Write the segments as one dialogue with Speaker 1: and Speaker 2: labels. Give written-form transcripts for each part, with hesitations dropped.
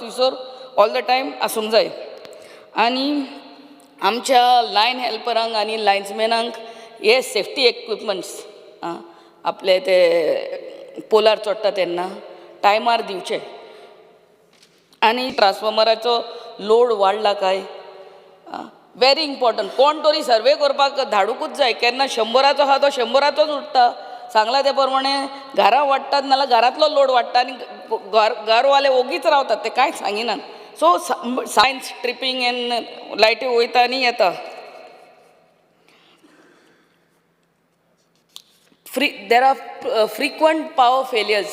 Speaker 1: थंयसर all the time आसूंक जाय. आनी आमच्या लायन हॅल्परांक आनी लायन्समॅनांक हे सेफ्टी इक्विपमँट्स आपले ते पोलार चडटा तेन्ना टायमार दिवचे. आनी ट्रान्सफॉर्मराचो लोड वाडला काय, वेरी इम्पॉर्टंट, कोण तरी सर्वे करपाक धाडुंकूच जाय. केन्ना 100चो आहा तो 100चोच उरता. सांगला ते प्रमाणे घरां वाडटात नाल्यार घरांतलो लोड वाडटा आनी घरवाले ओगीच रावतात, ते कांयच सांगिनात. सो सायन्स ट्रिपींग एन लायटी वयता आनी येता. There are frequent power failures.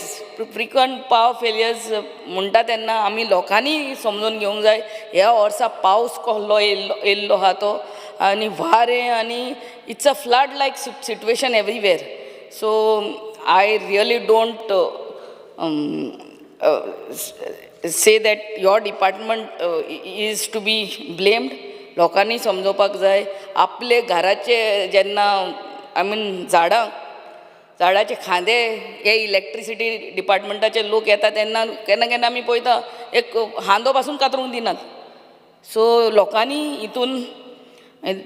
Speaker 1: Frequent power failures म्हणटा तेन्ना आमी लोकांनी समजून घेवंक जाय. ह्या वर्सा पावस कसलो येयल्लो आहा तो, आनी वारें, आनी it's a flood like situation everywhere. So I really don't say that your department is to be blamed. लोकांनी समजोवपाक जाय आपले घराचे जेन्ना I mean झाडां झाडाचे खांदे हे इलेक्ट्रिसिटी डिपार्टमेंटाचे लोक येता तेन्ना केन्ना केन्ना आमी पळयता एक खांदो पासून कातरूंक दिनात. सो लोकांनी हितून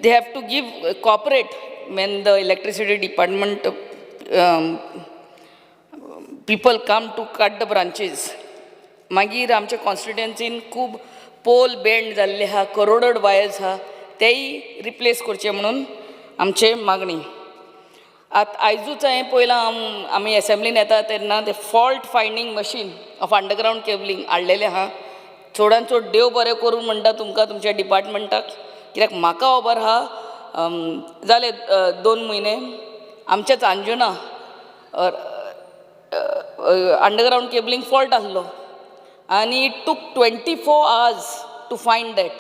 Speaker 1: they have to give cooperate when the electricity department people come to cut the branches. मागीर आमच्या कॉन्स्टिट्युएन्सीन खूब पोल बेंड जाल्ले आहा, करोडड वायर्स आहा, तेय रिप्लेस करचे म्हणून आमचे मागणी. आतां आयजूच हांवें पळयलां, आमी एसेंब्लीन येता तेन्ना ते fault finding machine of underground cabling हाडलेलें आहा. चडान चड देव बरें करूं म्हणटा तुमकां, तुमच्या डिपार्टमेंटाक, कित्याक म्हाका खबर आहा जाले 2 म्हयने आमच्याच अंजुना अंडरग्रावंड केबलींग फॉल्ट आसलो आनी it took 24 hours to find that.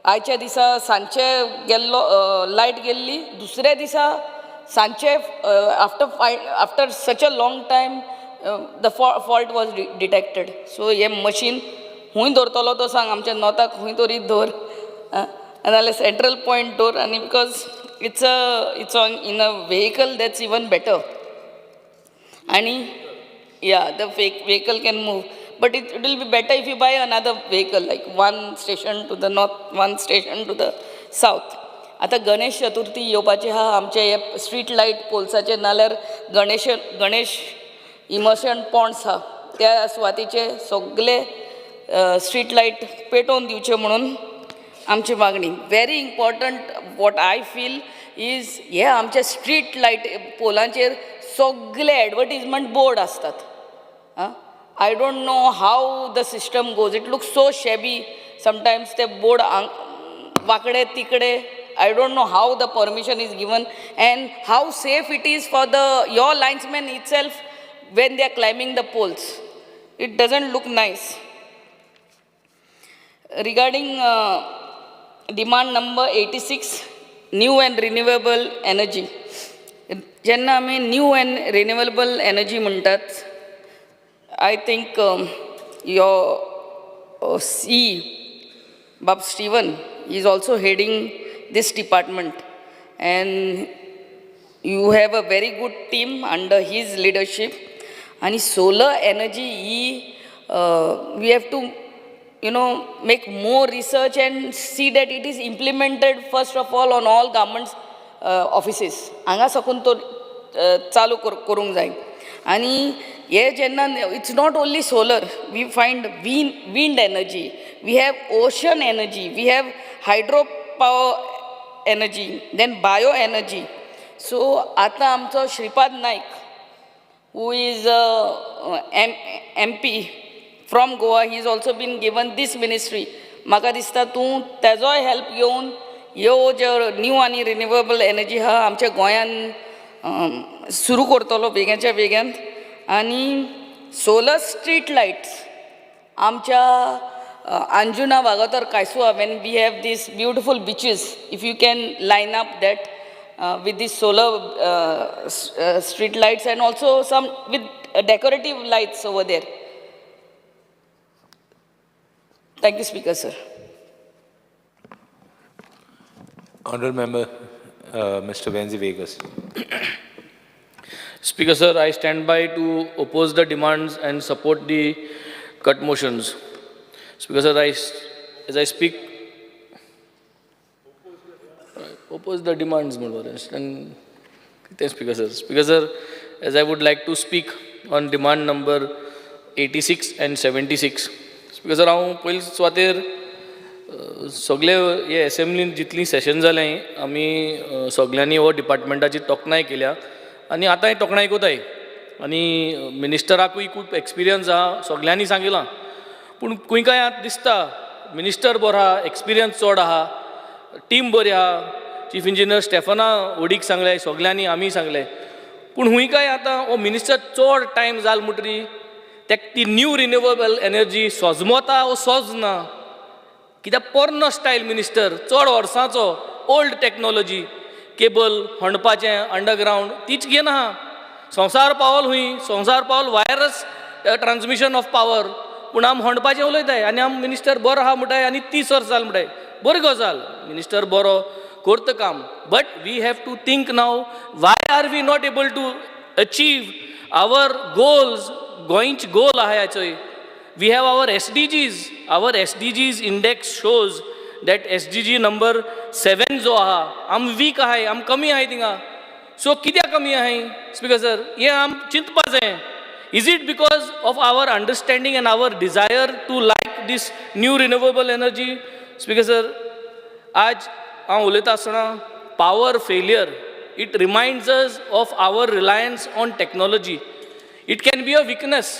Speaker 1: आयच्या दिसा सांजचे गेल्लो, लायट गेल्ली, दुसऱ्या दिसा सांजचे after such a long time the fault was detected. So हें मशीन खूंय दवरतलो तो सांग, आमच्या नॉर्थाक खूंय तरी दवर, नाल्यार सेंट्रल पॉयंट दवर. आनी because it's on in a vehicle, that's even better. आनी yeah, the vehicle can move, but it will be better if you buy another vehicle, like one station to the north, one station to the south. आतां गणेश चतुर्थी येवपाची आहा, आमचे हे street light पोल्साचे नाल्यार Ganesh immersion Pond's आहा त्या सुवातेचे सगळे स्ट्रीट लायट पेटोवन दिवचे म्हणून आमची मागणी. Very important what I feel is हे आमचे स्ट्रीट लायट पोलांचेर सगळे एडवर्टीजमेंट बोर्ड आसतात. I don't know how the system goes, it looks so shabby sometimes. ते बोर्ड वांकडे तिकडे, I don't know how the permission is given and how safe it is for the your linesman itself when they are climbing the poles. It doesn't look nice. Regarding demand number 86, new and renewable energy. जेन्ना आमी new and renewable energy म्हणटात, I think your C Bob Steven is also heading this department, and you have a very good team under his leadership. आणि solar energy he we have to make more research and see that it is implemented first of all on all government offices. हांगा साकून तो चालू करूंक जाय. आनी हे जेन्ना it's not only solar, we find wind energy, we have ocean energy, we have hydro power energy, then bio energy. So आतां आमचो Shripad Naik, who is a MP from Goa, he has also been given this ministry. म्हाका दिसता तूं तेजोय help घेवन ह्यो ज्यो new आनी renewable energy आहा आमच्या गोंयान सुरू करतलो बेग्याच्या बेग्यान. आनी सोलर स्ट्रीट लायट्स आमच्या Anjuna, Vagator, Kaisua, when we have these beautiful beaches, if you can line up that with these solar street lights and also some with decorative lights over there. Thank you, Speaker, sir.
Speaker 2: Honorable Member, Mr. Venzy Vegas.
Speaker 3: Speaker, sir, I stand by to oppose the demands and support the cut motions. Speaker sir, as I speak, oppose the demands म्हण बरें आनी कितें, Speaker sir? Speaker sir, as I would like to speak on demand number 86 and 76. Speaker sir, हांव पयले सुवातेर सगळे हे एसेंब्लीन जितलीं सेशन जालें, आमी सगल्यांनी हो डिपार्टमेंटाची तोखणाय केल्या आनी आतांय तोखणाय कोताय आनी मिनिस्टराकूय खूब एक्सपिरियन्स आहा, सगल्यांनी सांगिलां. पूण खंय काय आतां दिसता मिनिस्टर बरो आहा, एक्सपिरियन्स चड आहा, टीम बरी आहा. चीफ इंजिनियर स्टेफना ओडीक सांगलें सगल्यांनी, आमी सांगलें. पूण हुंय काय आतां हो मिनिस्टर चड टायम जाल म्हणटरी तेका ती न्यू रिन्युवेबल एनर्जी सोजमता वो सोजना, कित्याक पोरनो स्टायल मिनिस्टर, चड वर्सांचो, ओल्ड टॅक्नोलॉजी. केबल खणपाचें अंडरग्रावंड तीच घेना आहा. संवसार पावल हुंय, संवसार पावल वायरस ट्रान्समिशन ऑफ पावर, पूण आम खणपाचें उलयताय आनी आम मिनिस्टर बरो आहा म्हणटाय आनी 30 वर्सां जाल म्हणटाय. बरी गजाल, मिनिस्टर बरो करता काम, but we have to think now, why are we not able to achieve our goals? गोंयचे गोल आहाय चोय. We have our SDGs. Our SDGs index shows that SDG number 7 जो आहा, आम वीक आहाय, आम कमी आहाय थिंगा. सो कित्याक कमी आहाय, स्पीकर सर, हें आम चिंतपा जाय. Is it because of our understanding and our desire to like this new renewable energy? Speaker sir, आज हांव उलयता आसतना power failure, it reminds us of our reliance on technology. It can be a weakness.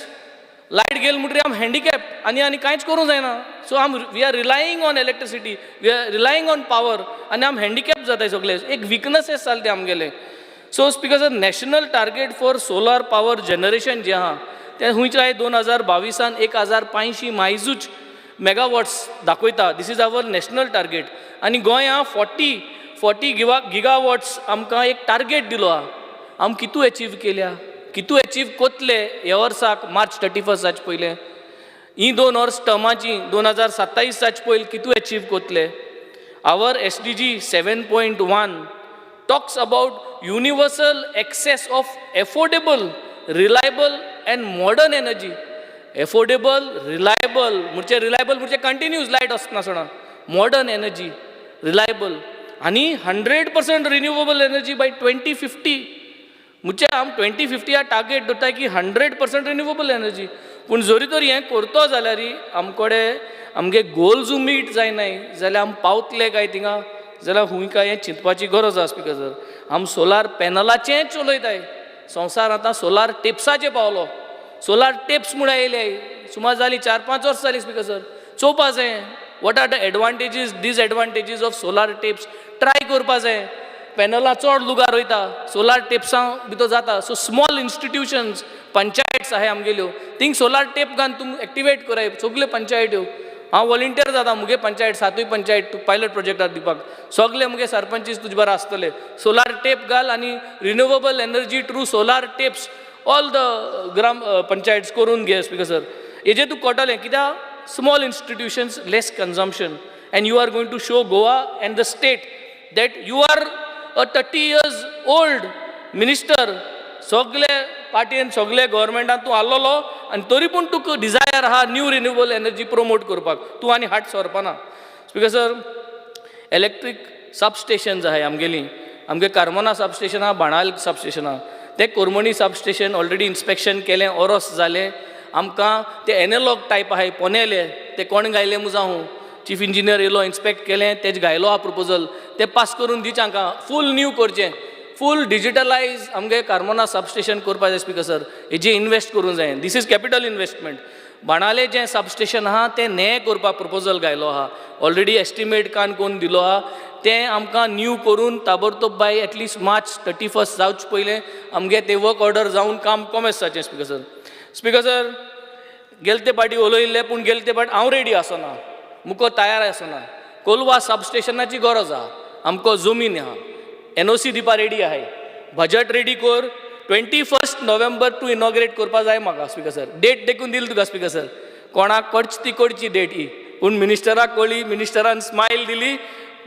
Speaker 3: Light गेल म्हणटरी आम handicap आनी आनी कांयच करूंक जायना. सो आम we are relying on electricity, we are relying on power आनी आम हँडिकॅप जाताय सगळे. एक विकनसीस जाले ते आमगेले. So speaker sir, national target for solar power generation जें आहा तें खंयच्याय 2022आन 1500 मायजूच मेगावॉट्स दाखयता. This is our national target. आनी गोंया 40 gigawatts आमकां एक टार्गेट दिलो आहा. आम कितू एचीव केल्या, कितू एचीव कोतले ह्या वर्साक मार्च 31 जावचे पयलें? ही 2 वर्स टर्माची, 2027 जावचे पयलीं कितू achieve कोतले? Our SDG 7.1 talks about universal access of affordable, reliable and modern energy. Affordable, reliable, म्हणजे reliable म्हणजे continuous light आसना सोडा. Modern energy, reliable आणि 100% renewable energy by 2050. म्हणजे आम 2050 टार्गेट दवरताय की 100% रिन्युवेबल एनर्जी. पूण जरी तर हें करतो जाल्यार आमकडे आमगे गोल्जू मीट जायनाय जाल्यार आम पावतले काय थिंगा जाल्यार हुंय काय हें चिंतपाची गरज आसा. स्पीकर सर, आम सोलार पॅनलाचेंच उलयताय. संवसार आतां सोलार टेप्साचे पावलो. सोलार टेप्स म्हूण आयले, सुमार जाली 4-5 वर्सां जालीं. स्पीकर सर, चोवपा जाय what are the advantages, disadvantages of solar tapes. Try करपा जाय. पॅनलां चड लुगार वयता, सोलार टेप्सां भितर जाता. सो स्मॉल इन्स्टिट्युशन्स, पंचायत्स आहाय आमगेल्यो, थिंग सोलार टेप घालून तुमी एक्टिवेट कराय सगल्यो पंचायत्यो. हांव वॉलंटियर जाता मुगे पंचायत, सातूय पंचायत पायलट प्रोजेक्टार दिवपाक. सगले मुगे सरपंचीस तुजे बरो आसतले. सोलार टेप घाल आनी renewable energy through solar tapes all the gram panchayats करून घे. स्पीकर सर, हेजें तुका कळटलें कित्याक small institutions, less consumption, and you are going to show Goa and the state that you are a 30 years old minister. सगले पार्टीन, सगले गव्हर्मेंटान तूं आसलेलो आनी तरी पूण तुका डिजायर आहा न्यू रिन्युएबल एनर्जी प्रमोट करपाक, तूं आनी हाट सरपाना. स्पीकर सर, इलेक्ट्रीक सबस्टेशन्स आहाय आमगेलीं. आमगे कार्मोना सबस्टेशन आहा, बाणाल सबस्टेशन आहा. तें कोरमणी सबस्टेशन ऑलरेडी इन्स्पेक्शन केलें, ओरोस जालें. आमकां ते एनॅलॉग टायप आहाय पोनेले, ते कोण घायले मुजांव. चीफ इंजिनियर येयलो, इन्स्पेक्ट केलें, तेज घायलो आहा प्रपोजल, ते पास करून दिवचें हांकां. फूल न्यू करचें, फूल डिजिटलायज आमगे कार्मोना सबस्टेशन करपा जाय. स्पीकर सर, हेजे इन्वेस्ट करूंक जाय. This is capital investment. बाणाले जें सबस्टेशन आहा तें नें करपाक प्रपोजल घायलो आहा. ऑलरेडी एस्टिमेट कान करून दिलो आहा. तें आमकां न्यू करून ताबडतोब by at least March 31 जावचे पयलें आमगे तें वर्क ऑर्डर जावन काम कोमेस जाचें. स्पीकर सर, स्पीकर सर, गेले ते पाटी उलयल्ले, पूण गेले ते पाटी हांव रेडी आसना, मुको तयार आसना. कोलवा सबस्टेशनाची गरज आहा. आमकां जमीन आहा, एनओसी दिवपा रेडी आहाय. बजट रेडी कर, 21 November तूं इनॉग्रेट करपा जाय म्हाका. स्पीकर सर, डेट देखून दिली तुका. स्पीकर सर, कोणाक कळची ती कळची डेट ही, पूण मिनिस्टराक कळ्ळी, मिनिस्टरान स्मायल दिली.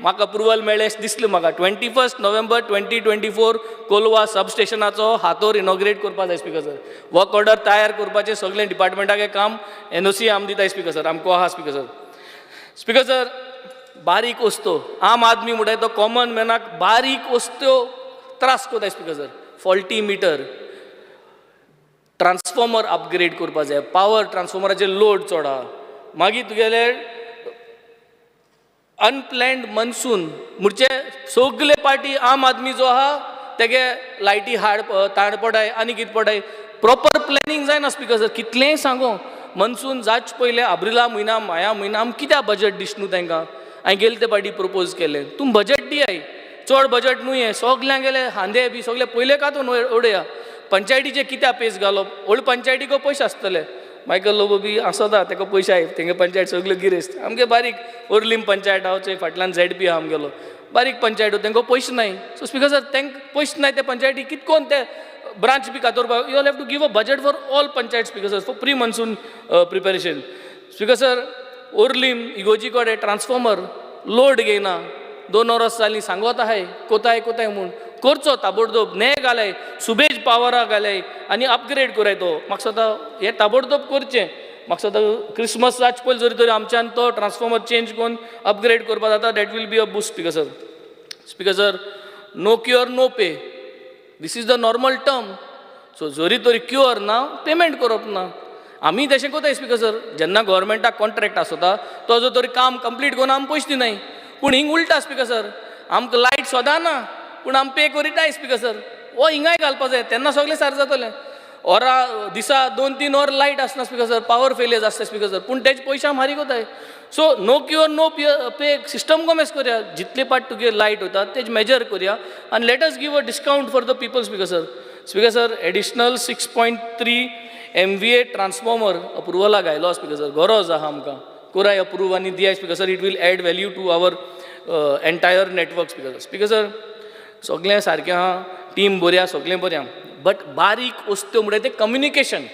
Speaker 3: म्हाका अप्रुवल मेळ्ळें दिसलें म्हाका. 21 November 2024 Colva सब स्टेशनाचो हातोर इनॉग्रेट करपा जाय स्पीकर सर. वर्क ऑर्डर तयार करपाचें सगळें डिपार्टमेंटाक काम, एनओसी आम दिताय स्पीकर सर, आमकां आहा स्पीकर सर. स्पीकर सर, बारीक वस्तू, आम आदमी म्हणटाय तो कॉमन मॅनाक बारीक वस्तू त्रास कोताय speaker sir. Faulty meter, transformer upgrade करपा जाय, पावर ट्रान्सफॉर्मराचेर लोड चड आहा. मागीर तुगेले अनप्लॅन्ड मनसून म्हणजे सगले पार्टी आम आदमी जो आहा तेगे लायटी हाड ताण पडाय आनी कितें पडाय. प्रॉपर प्लॅनिंग जायना स्पीकर सर. कितलेंय सांगो, मनसून जाच पयलें आब्रिला म्हयना, माया म्हयना आम कित्याक बजट दिश न्हू तांकां? हांवें गेले ते पाटी प्रपोज केलें, तुमी बजट दियाय, चड बजट न्हू हें. सगल्यांगेले हांदे बी सगळे पयले कांतून उडया. पंचायतीचे कित्याक पेज घालप? व्हड पंचायतीको पयशे आसतले. मायकल लोबो बी आसता, ताका पयशे आय, तेंगे पंचायत सगल्यो गिरेस्त. आमगे बारीक ओर्लीम पंचायत आहा, चोय फाटल्यान झेड पी आहा आमगेलो, बारीक पंचायत, तांकां पयशे नाय. सो स्पीकर सर, तांकां पयशे नाय ते पंचायती कित कोन ते ब्रांच बी कातोरपाक? You all have to give a budget for all panchayat, Speaker sir, for pre monsoon preparation. Speaker sir, Orlim इगोजी कडेन ट्रान्सफॉर्मर लोड घेयना, 2 वरां जालीं सांगत आहाय, कोताय कोताय म्हूण. करचो ताबडतोब. ने घालाय, सुबेज पावरा घालाय आनी अपग्रेड कराय तो. म्हाका दिसता हें ताबडतोब करचें. म्हाका दिसता क्रिसमस जावचे पयलीं जरी तरी आमच्यान तो ट्रान्सफॉर्मर चेंज करून अपग्रेड करपा जाता. That will be a boost, Speaker sir. Speaker sir, no cure no pay, this is the normal term. So जरी तरी क्युअर ना, पेमेंट करप ना. आमी तशें कोताय स्पीकर सर, जेन्ना गोवोरमेंटाक कॉन्ट्रॅक्ट आसता तो जो तरी काम कंप्लीट करून आमी पयशे दिनाय. पूण हिंग उल्टा स्पीकर सर, आमकां लायट सदां ना पूण आमी पे करिताय. स्पीकर सर, हो हिंगाय घालपा जाय, तेन्ना सगळें सारकें जातलें. वरां दिसा 2-3 वर लायट आसना स्पीकर सर, पावर फेलियर आसता स्पीकर सर, पूण तेजे पयशे आमी फारीक कोताय. So no cure no pay system कोमेस करया. जितले पाट तुगे लायट वता तेज मेजर करया आनी let us give a discount for the people, Speaker sir. Speaker sir, additional 6.3 MVA transformer अप्रुवलाक घायलो स्पीकर सर. गरज आहा आमकां, कोराय अप्रूव आनी दियाय Speaker sir. It will add value to our entire network, Speaker sir. Speaker sir, सगळें सारकें आहा, टीम बरी आहा, सगळें बरें आहा, बट बारीक वस्तू म्हणल्यार तें कम्युनिकेशन.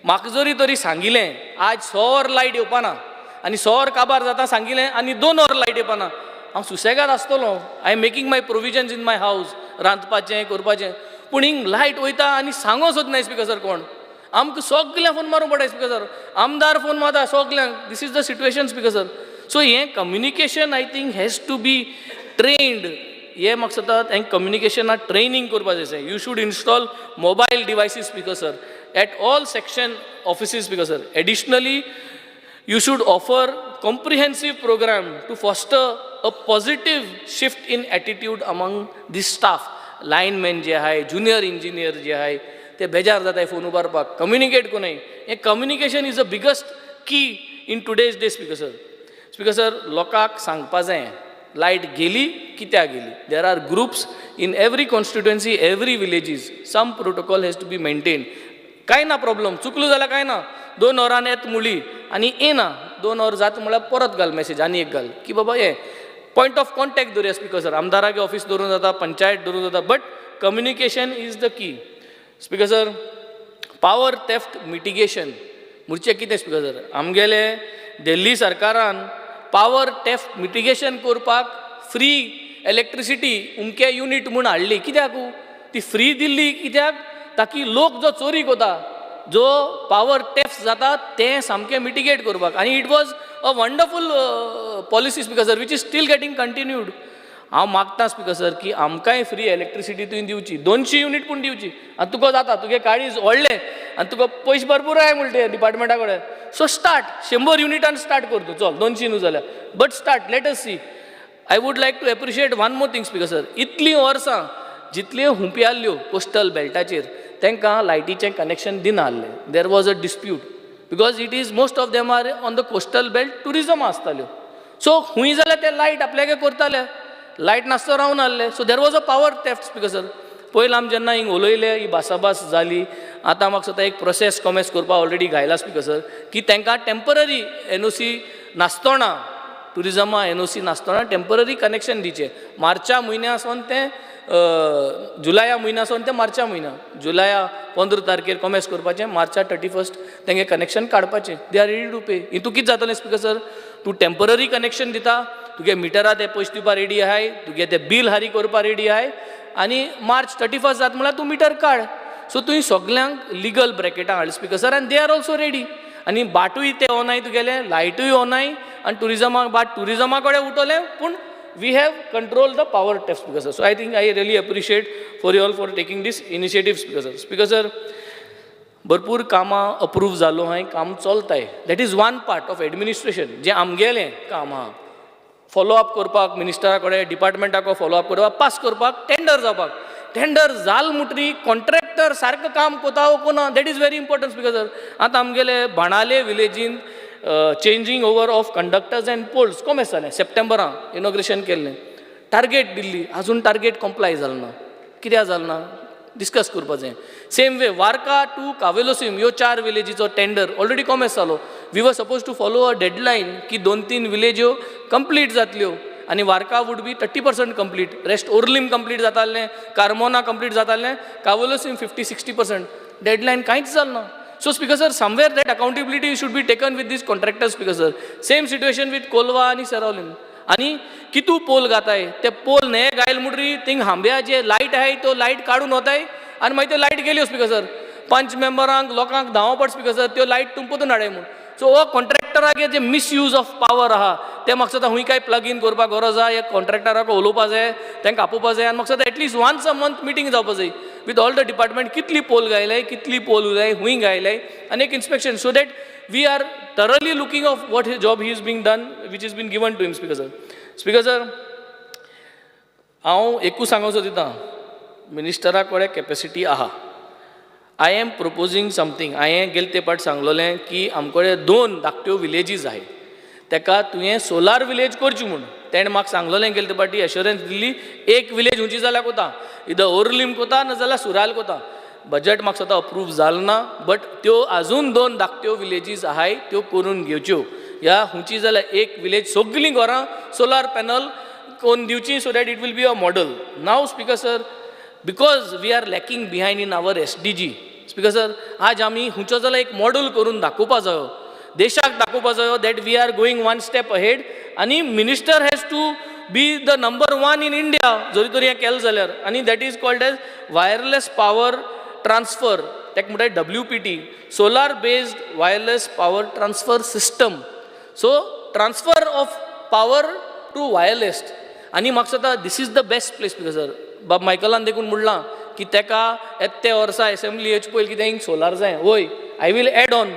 Speaker 3: म्हाका जरी तरी सांगिलें आज 6 वर लायट येवपाना आनी 6 वर काबार जाता सांगिलें आनी 2 वर लायट येवपाना, हांव सुसेगाद आसतलो. I am making my provisions in my house, रांदपाचें करपाचें. पूण हिंग लायट वयता आनी सांगो सोदनाय स्पीकर सर कोण. आमकां सगल्यांक फोन मारूंक पडटा स्पीकर सर, आमदार फोन मारता सगल्यांक. This is the situation, Speaker sir. So हें communication, I think, has to be trained. हें म्हाका दिसता हें कम्युनिकेशनाक ट्रेनींग करपा जाय. You should install mobile devices, Speaker sir, at all section offices, Speaker sir. Additionally, you should offer comprehensive program to foster a positive shift in attitude among the staff. Linemen जे आहाय, junior engineer जे आहाय, ते बेजार जाताय phone उबारपाक, communicate कोनाय. हें communication is a biggest key in today's day, Speaker sir. Speaker sir, लोकांक सांगपा जाय लायट गेली कित्याक गेली. There are groups in every constituency, every villages. Some protocol has to be maintain. कांय ना प्रॉब्लम, चुकलो जाल्यार कांय ना, 2 वरां येत मुळी आनी येना, 2 वर जाता म्हळ्यार परत घाल मॅसेज आनी एक घाल की बाबा हे पॉयंट ऑफ कॉन्टेक्ट दवरुया स्पीकर सर. आमदारागे ऑफीस दवरूं जाता, पंचायत दवरूं जाता, but communication is the key, Speaker sir. Power theft mitigation म्हणचे कितें स्पीकर सर? आमगेले दिल्ली सरकारान पावर थेफ्ट मिटिगेशन करपाक फ्री इलेक्ट्रिसिटी उमके युनीट म्हूण हाडली. कित्याक ती फ्री दिल्ली? कित्याक? ताकी लोक जो चोरी करता, जो पावर थेफ्ट जाता, तें सामकें मिटिगेट करपाक. आनी it was a wonderful policy, Speaker sir, which is still getting continued. हांव मागता स्पीकर सर की आमकांय फ्री इलेक्ट्रिसिटी तुवें दिवची, 200 युनीट पूण दिवची. आनी तुका जाता, तुगे काळीज व्हडलें आनी तुका पयशे भरपूर आहाय म्हणटे डिपार्टमेंटा कडेन. सो स्टार्ट 100 युनिटान स्टार्ट कर तूं, चल 200 न्हू जाल्यार, but start, let us see. I would like to appreciate one more thing, Speaker sir. इतलीं वर्सां जितल्यो हुंपी आहल्यो कोस्टल बेल्टाचेर, तांकां लायटीचें कनेक्शन दिना आहलें. There was a dispute because it is most of them are on the coastal belt, tourism आसताल्यो. So खूंय जाल्यार ते लायट आपल्यागे करताले, लायट नासतो रावन आहले. So there was a power theft, Speaker sir. पयलीं आमी जेन्ना हिंग उलयले, ही भासाभास जाली. आतां म्हाका दिसता एक प्रोसेस कॉमेस करपाक ऑलरेडी घायला स्पीकर सर, की तांकां टेंपररी एनओसी नासतना, टुरिजमा एनओसी नासतना टेंपररी कनेक्शन दिवचें. मार्चा म्हयन्या सावन तें जुलया म्हयन्या सावन तें मार्चा म्हयन्या, जुलया 15 तारखेर कॉमेस करपाचें, मार्चा 31 तेंगे कनेक्शन काडपाचें. They are ready to pay. हितून कितें जातलें स्पीकर सर? तूं टेंपररी कनेक्शन दिता. तुगे तुगे मिटरा ते पयशे दिवपा रेडी आहाय, तुगे ते बील हारी करपा रेडी आहाय आनी मार्च 31 जाता म्हळ्यार तूं मिटर काड. सो तुवें सगल्यांक लिगल ब्रॅकेटां हाडलें स्पिकर सर, आनी they are also ready. आनी बाटूय ते ओनाय, तुगेले लायटूय ओनाय आनी ट्युरिजमाक बाट ट्युरिजमा कडेन उठवलें, पूण we have control the power theft, Speaker sir. So I think I really appreciate for you all for taking this initiative, Speaker sir. Speaker sir, भरपूर कामां अप्रूव जालो आहाय, काम चलताय. That is one part of administration जें आमगेलें काम आहा, follow up करपाक मिनिस्टरा कडेन, डिपार्टमेंटाक फॉलो अप करपाक, पास करपाक, टेंडर जावपाक. टेंडर जाल म्हणटरी कॉन्ट्रॅक्टर सारको काम कोता वो कोना, that is very important, Speaker sir. आतां आमगेले बाणाले विलेजीन changing over of conductors and poles कोमेस जालें, सप्टेंबरान इनॉग्रेशन केल्लें, टार्गेट दिल्ली, आजून टार्गेट कंप्लाय जालें ना. कित्याक जालें ना, डिस्कस करपा जाय. सेम वे वार्का टू कावेलोसीम ह्यो चार विलेजीचो टेंडर ऑलरेडी कोमेस जालो. We were suppose to follow a deadline की दोन तीन विलेज्यो कंप्लीट जातल्यो आनी Varca would be 30% complete, rest Orlim complete जातालें, कार्मोना कंप्लीट जातालें, कावलोसीम 50-60%. डेडलायन कांयच जालें ना. So Speaker sir, somewhere that accountability should be taken with these contractors, Speaker sir. Same situation with Colva आनी सेरावलीम. आनी कितू पोल घाताय, ते पोल न्हे घायल म्हणटरी थिंग खांब्या जे लायट आहाय त्यो लायट काडून वताय आनी मागीर त्यो लायट गेल्यो स्पिकर सर. पंच मेंबरांक लोकांक धांवो पड स्पिकर सर, त्यो लायट तुमपोतून हाडाय म्हूण. सो हो कॉन्ट्रॅक्टरागे जे मिसयूज ऑफ पावर आहा ते म्हाका दिसता खूंय काय प्लग इन करपाक गरज आहा. हे कॉन्ट्रॅक्टराक उलोवपा जाय, तांकां आपोवपा जाय आनी म्हाका दिसता at least once a month meeting जावपा जाय विथ ऑल the department, कितली पोल घायले, कितली पोल उरलाय, खूंय घायले आनी एक inspection, so that we are thoroughly looking of what his job he is being done, which is been given to him, Speaker sir. Speaker sir, हांव एकूच सांगूंक सोदिता, मिनिस्टरा कडेन capacity आहा. I am proposing something. हांवें गेले ते पाट सांगलोलें की आमकडे दोन धाकट्यो विलेजीस आहाय, तेका तुवें सोलार विलेज करची म्हूण. तेणें म्हाका सांगलोलें गेले ते पाटी, एश्योरन्स दिल्ली, एक विलेज हुंची जाल्यार कोता, इदर ओर्लीम कोता नाजाल्यार सुराल कोता. बजट म्हाका दिसता अप्रूव जालें ना, बट त्यो आजून दोन धाकट्यो विलेजीस आहाय, त्यो करून घेवच्यो. ह्या हुंची जाल्यार एक विलेज सगलीं घरां सोलार पॅनल करून दिवची, so that it will be a model. Now, Speaker sir, because we are lacking behind in our SDG, Speaker sir, आज आमी हुंचो जाल्यार एक मॉडल करून दाखोवपा जायो, देशाक दाखोवपा जायो that we are going one step ahead. आनी minister has to be the number one in India जरी तर हें केलें जाल्यार. आनी that is called as wireless power transfer, ताका म्हणटात WPT, solar based wireless power transfer system. So transfer of power to wireless. आनी म्हाका दिसता this is the best place, because sir, बाब मायकलान देखून म्हणलां की तेका येता वर्सा एसेंब्ली येवचे पयलीं कितें हिंग सोलार जाय. वय, I will add on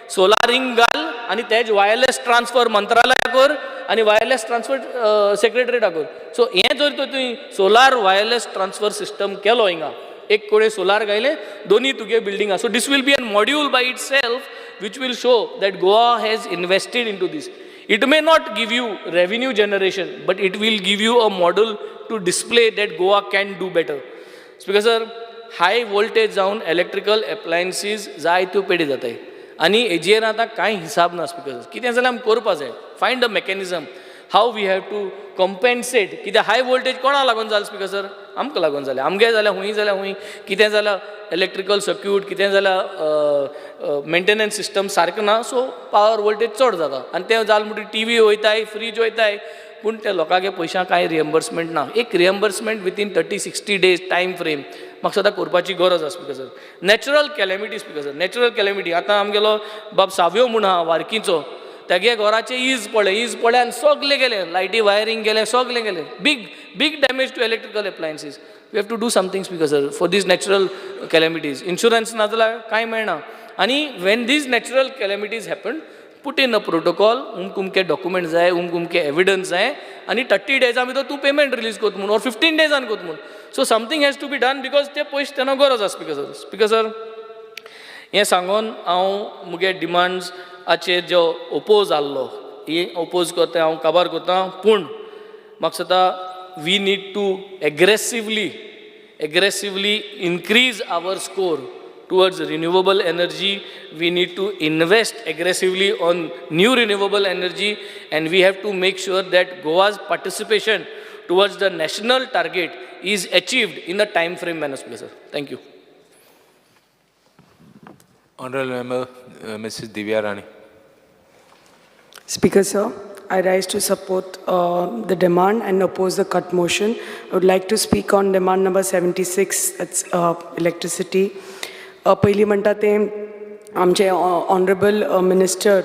Speaker 3: solar हिंग घाल आनी तेज वायरलेस ट्रान्सफर मंत्रालया कर आनी वायरलेस ट्रान्सफर सेक्रेटरीटा कर. सो हें जर तर तुवें सोलार वायरलेस ट्रान्सफर सिस्टम केलो, हिंगा एक कडेन सोलार घायलें, दोनी तुगे बिल्डिंगा, so this will be an module by itself which will show that Goa has invested into this. It may not give you revenue generation, but it will give you a model to display that Goa can do better. Speaker sir, high voltage जावन electrical एप्लायन्सीज जायत्यो पेडी जाताय आनी हेजेर आतां कांय हिसाब ना speaker sir. कितें जाल्यार आमी करपा जाय, find a mechanism how we have to compensate. कित्याक हाय वोल्टेज कोणा लागून जालें स्पिकर सर? आमकां लागून जालें. आमगे जाल्यार हुंय जाल्यार हुंय कितें जाल्यार इलेक्ट्रिकल सर्क्यूट, कितें जाल्यार मेंटेनन्स सिस्टम सारकें ना, सो पावर वोल्टेज चड जाता आनी तें जालें म्हणटकीर टिवी वयताय, फ्रीज वयताय, पूण त्या लोकांगे पयशां कांय रिएम्बर्समेंट ना. एक reimbursement within 30-60 days time frame म्हाका सदां करपाची गरज आसा, Speaker sir. Natural calamity, Speaker sir, natural calamity. आतां आमगेलो बाब सावयो म्हूण आहा वार्कीचो, तेगे घराचे is पडले, is पडले आनी सगलें गेलें, लायटी वायरींग गेलें, सगलें गेलें. Big big damage to electrical appliances. We have to do something, Speaker sir, for these natural calamities. Insurance ना जाल्यार कांय मेळना. आनी when these natural calamities happen, put in a protocol, उमक उमके डॉक्युमेंट जाय, उमक उमके एविडन्स जाय आनी 30 डेजां भितर तूं पेमेंट रिलीज करता म्हूण ऑर 15 डेजान करता म्हूण. So something has to be done because ते पयशे तेन्ना गरज आसा, स्पिकर सर. स्पिकर सर, हें सांगून हांव मुगे डिमांड्साचेर जो ओपोज जाल्लो, ही ओपोज करता, हांव काबार करता. पूण म्हाका दिसता we need to aggressively increase our score towards renewable energy. We need to invest aggressively on new renewable energy and we have to make sure that Goa's participation towards the national target is achieved in a time frame manner, Speaker sir. Thank you.
Speaker 2: Honorable Member, Mrs. Divya Rani.
Speaker 4: Speaker sir, I rise to support the demand and oppose the cut motion. I would like to speak on demand number 76, that's electricity. पयलीं म्हणटा तें आमचे honourable minister,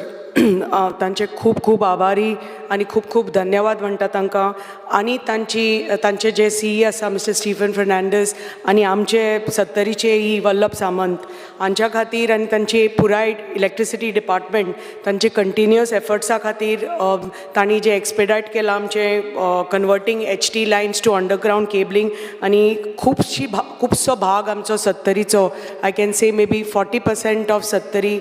Speaker 4: तांचे खूब खूब आभारी आनी खूब खूब धन्यवाद म्हणटा तांकां आनी तांचे जे सीई आसा मिस्टर स्टिफन फर्नांडीस आनी आमचे सत्तरीचे ई वल्लभ सामंत हांच्या खातीर आनी तांची पुराय इलेक्ट्रिसिटी डिपार्टमेंट, तांचे कंटिन्युअस एफर्ट्सा खातीर तांणी जें एक्सपेडायट केलां आमचें converting HT lines to underground cabling आनी खुबसो भाग आमचो सत्तरीचो, I can say maybe 40% of Sattari,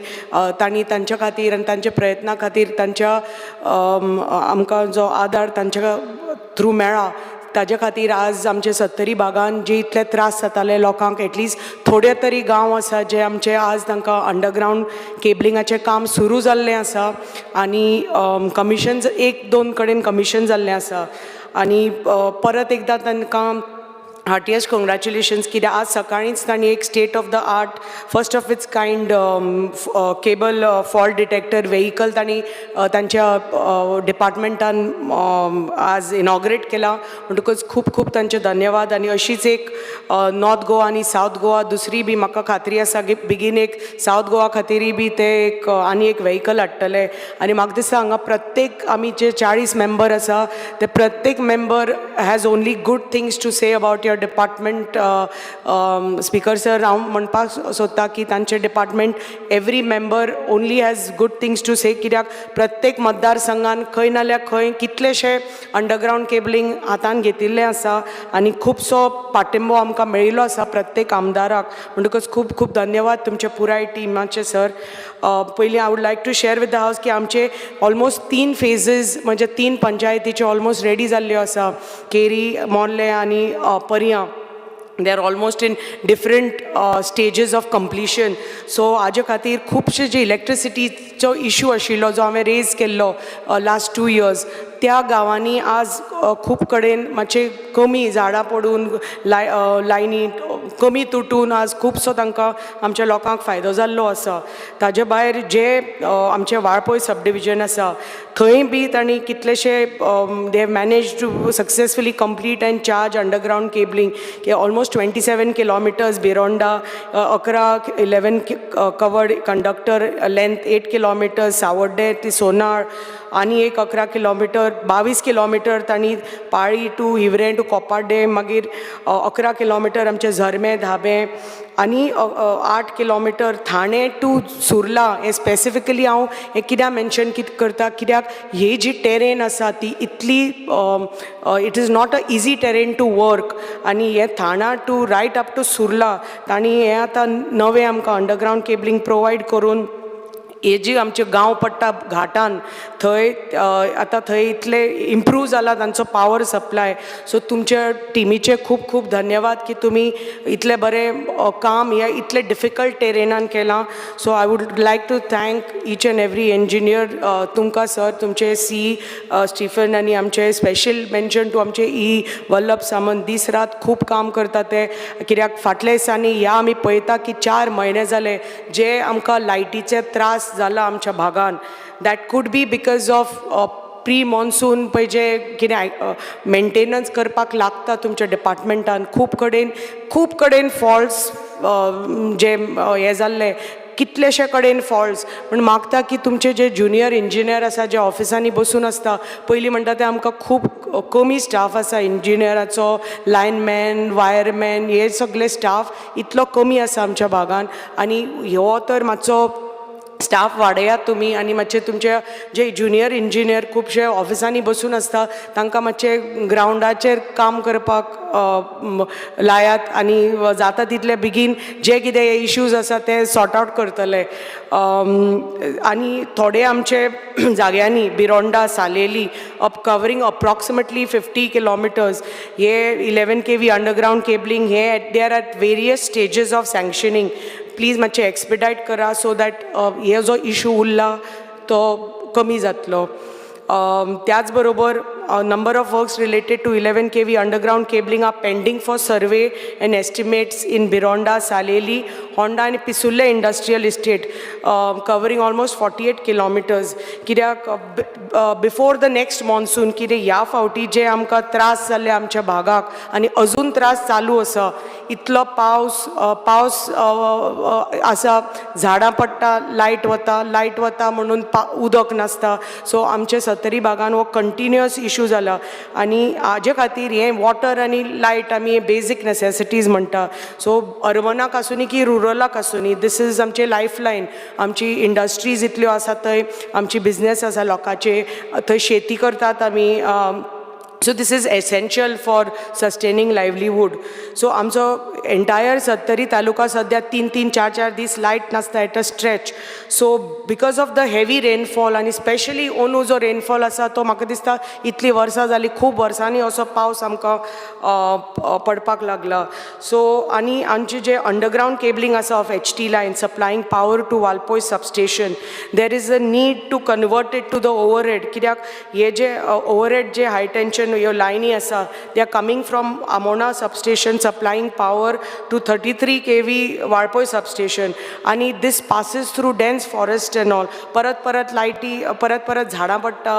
Speaker 4: तांणी तांच्या खातीर आनी तांच्या प्रयत्ना खातीर, तांच्या आमकां जो आदार तांच्या थ्रू मेळ्ळा ताजे खातीर आज आमचे सत्तरी भागान जे इतले त्रास जाताले लोकांक, एटलिस्ट थोडे तरी गांव आसा जे आमचे आज तांकां अंडरग्रावंड केबलिंगाचें काम सुरू जाल्लें आसा आनी कमिशन एक दोन कडेन कमिशन जाल्लें आसा. आनी परत एकदां तांकां हार्टियस्ट कॉंग्रॅच्युलेशन्स, कित्याक आज सकाळींच तांणी एक state of the art, first of its kind cable fault detector vehicle तांणी तांच्या डिपार्टमेंटान आज इनॉग्रेट केला. म्हणटकूच खूब खूब तांचे धन्यवाद. आनी अशीच एक नॉर्थ गोवा आनी सावथ गोवा दुसरी बी म्हाका खात्री आसा की बेगीन एक सावथ गोवा खातीरय बी ते एक आनी एक व्हेकल हाडटले. आनी म्हाका दिसता हांगा प्रत्येक आमी जे 40 मेंबर आसा ते प्रत्येक member has only good things to say about your department. Speaker sir, हांव म्हणपाक सोदता की तांचे department every member only has good things to say, कित्याक प्रत्येक मतदारसंघान खंय नाल्यार खंय कितलेशे अंडरग्रावंड केबलिंग हातान घेतिल्लें आसा आनी खुबसो पाठिंबो आमकां मेळिल्लो आसा प्रत्येक आमदाराक. म्हणटकच खूब खूब धन्यवाद तुमच्या पुराय टिमाचे सर. पयलीं I would like to share with the house की आमचे ऑलमोस्ट तीन फेजीस, म्हणजे तीन पंचायतीचे ऑलमोस्ट रेडी जाल्ल्यो आसा, केरी, मोर्ले आनी पर्यां. They are almost in different stages of completion. So हाजे खातीर खुबशे जे इलेक्ट्रिसिटीचो इशू आशिल्लो, जो हांवें रेज केल्लो लास्ट 2 इयर्स, त्या गांवांनी आज खूब कडेन मातशे कमी झाडां पडून, लायनी कमी तुटून आज खुबसो तांकां आमच्या लोकांक फायदो जाल्लो आसा. ताजे भायर जे आमचे वाळपय सब डिविजन आसा, थंय बी तांणी कितलेशे they have managed to successfully complete and charge underground cabling की almost 27 kilometres बिरोंडा, 11, 11 covered conductor length, 8 kilometers Sawarde ती सोनाळ आनी एक 11 किलोमिटर, 22 किलोमिटर तांणी पाळी टू हिवरें टू कोपाड्डे, मागीर 11 किलोमिटर आमचे झरमे धाबे आनी 8 किलोमिटर ठाणे टू सुर्ला. हें स्पेसिफिकली हांव हें कित्याक मेन्शन कित करता, कित्याक ही जी टेरेन आसा ती इतली, it is not a easy terrain to work. आनी हें Thana to right up to Surla तांणी हें आतां नवें आमकां अंडरग्रावंड केबलिंग प्रोवायड करून हे जी आमचे गांव पडटा घाटान, थंय आतां थंय इतले इम्प्रूव जाला तांचो पावर सप्लाय. सो तुमच्या टिमीचे खूब खूब धन्यवाद की तुमी इतलें बरें काम हे इतले डिफिकल्ट टेरेनान केलां. So I would like to thank each and every engineer, तुमकां सर, तुमचे सी स्टिफन आनी आमचे स्पेशल मेन्शन टू आमचे ई वल्लभ सामंत. दीस रात खूब काम करता ते, कित्याक फाटल्या दिसांनी ह्या आमी पळयता की 4 म्हयने जाले जे आमकां लायटीचे त्रास जाला आमच्या भागान. That could be because of pre monsoon पळय जे कितें मेंटेनन्स करपाक लागता तुमच्या डिपार्टमेंटान, खूब कडेन फॉल्ट्स जे हे जाल्ले, कितलेशे कडेन फॉल्ट्स. पूण मागता की तुमचे जे ज्युनियर इंजिनियर आसा, जे ऑफिसांनी बसून आसता, पयलीं म्हणटा ते आमकां खूब कमी स्टाफ आसा इंजिनियराचो, लायनमॅन, वायरमॅन हे सगळे स्टाफ इतलो कमी आसा आमच्या भागान. आनी हो तर मातसो स्टाफ वाडयात तुमी आनी मातशे तुमचे जे ज्युनियर इंजिनियर खुबशे ऑफिसांनी बसून आसता, तांकां मातशे ग्रावंडाचेर काम करपाक लायात आनी जाता तितले बेगीन जे कितें इश्यूज आसा ते सॉर्ट आवट करतले. आनी थोडे आमचे जाग्यांनी बिरोंडा, सालेली up covering approximately 50 kilometers हे 11 kV underground cabling hey they are at various stages of sanctioning. Please मातशें एक्सपिडायट करा सो that हे जो इशू उरला तो कमी जातलो. त्याच बरोबर Number of works related to 11 kV underground cabling are pending for survey and estimates in Bironda, Saleli, Honda आनी Pissurlem industrial estate, covering almost 48 kilometers. कित्याक बिफोर the next monsoon, कितें ह्या फावटी जे आमकां त्रास जाल्ले आमच्या भागाक आनी अजून त्रास चालू आसा, इतलो पावस पावस आसा, झाडां पडटा, लायट वता, लायट वता म्हणून उदक नासता. सो आमचे सत्तरी भागान हो कंटिन्युअस इशू जाला आनी हाजे खातीर हें वॉटर आनी लायट आमी बेजीक नेसेसिटीज म्हणटा. सो अर्बनाक आसूनी की रुरलाक आसूनी, this is आमचे लायफ लायन. आमची इंडस्ट्रीज इतल्यो आसा थंय, आमची बिजनेस आसा लोकांचे थंय, शेती करतात आमी. So this is essential for sustaining livelihood. So आमचो एंटायर सत्तरी तालुका सद्या तीन तीन चार चार दीस लायट नासता at a stretch. So because of the heavy rainfall आनी स्पेशली अंदू जो रेनफॉल आसा तो म्हाका दिसता इतलीं वर्सां जालीं, खूब वर्सांनी असो पावस आमकां पडपाक लागला. सो आनी आमचे जे अंडरग्रावंड केबलिंग आसा of HT line supplying power to Valpoi substation, there is a need to convert it to the overhead, कित्याक हे जे ओवरहेड जे हाय टेन्शन ह्यो लायनी आसा, they are coming from Amona substation, supplying power to 33 kV Valpoi substation आनी this passes through dense forest and all. परत परत लायटी, परत परत झाडां पडटा,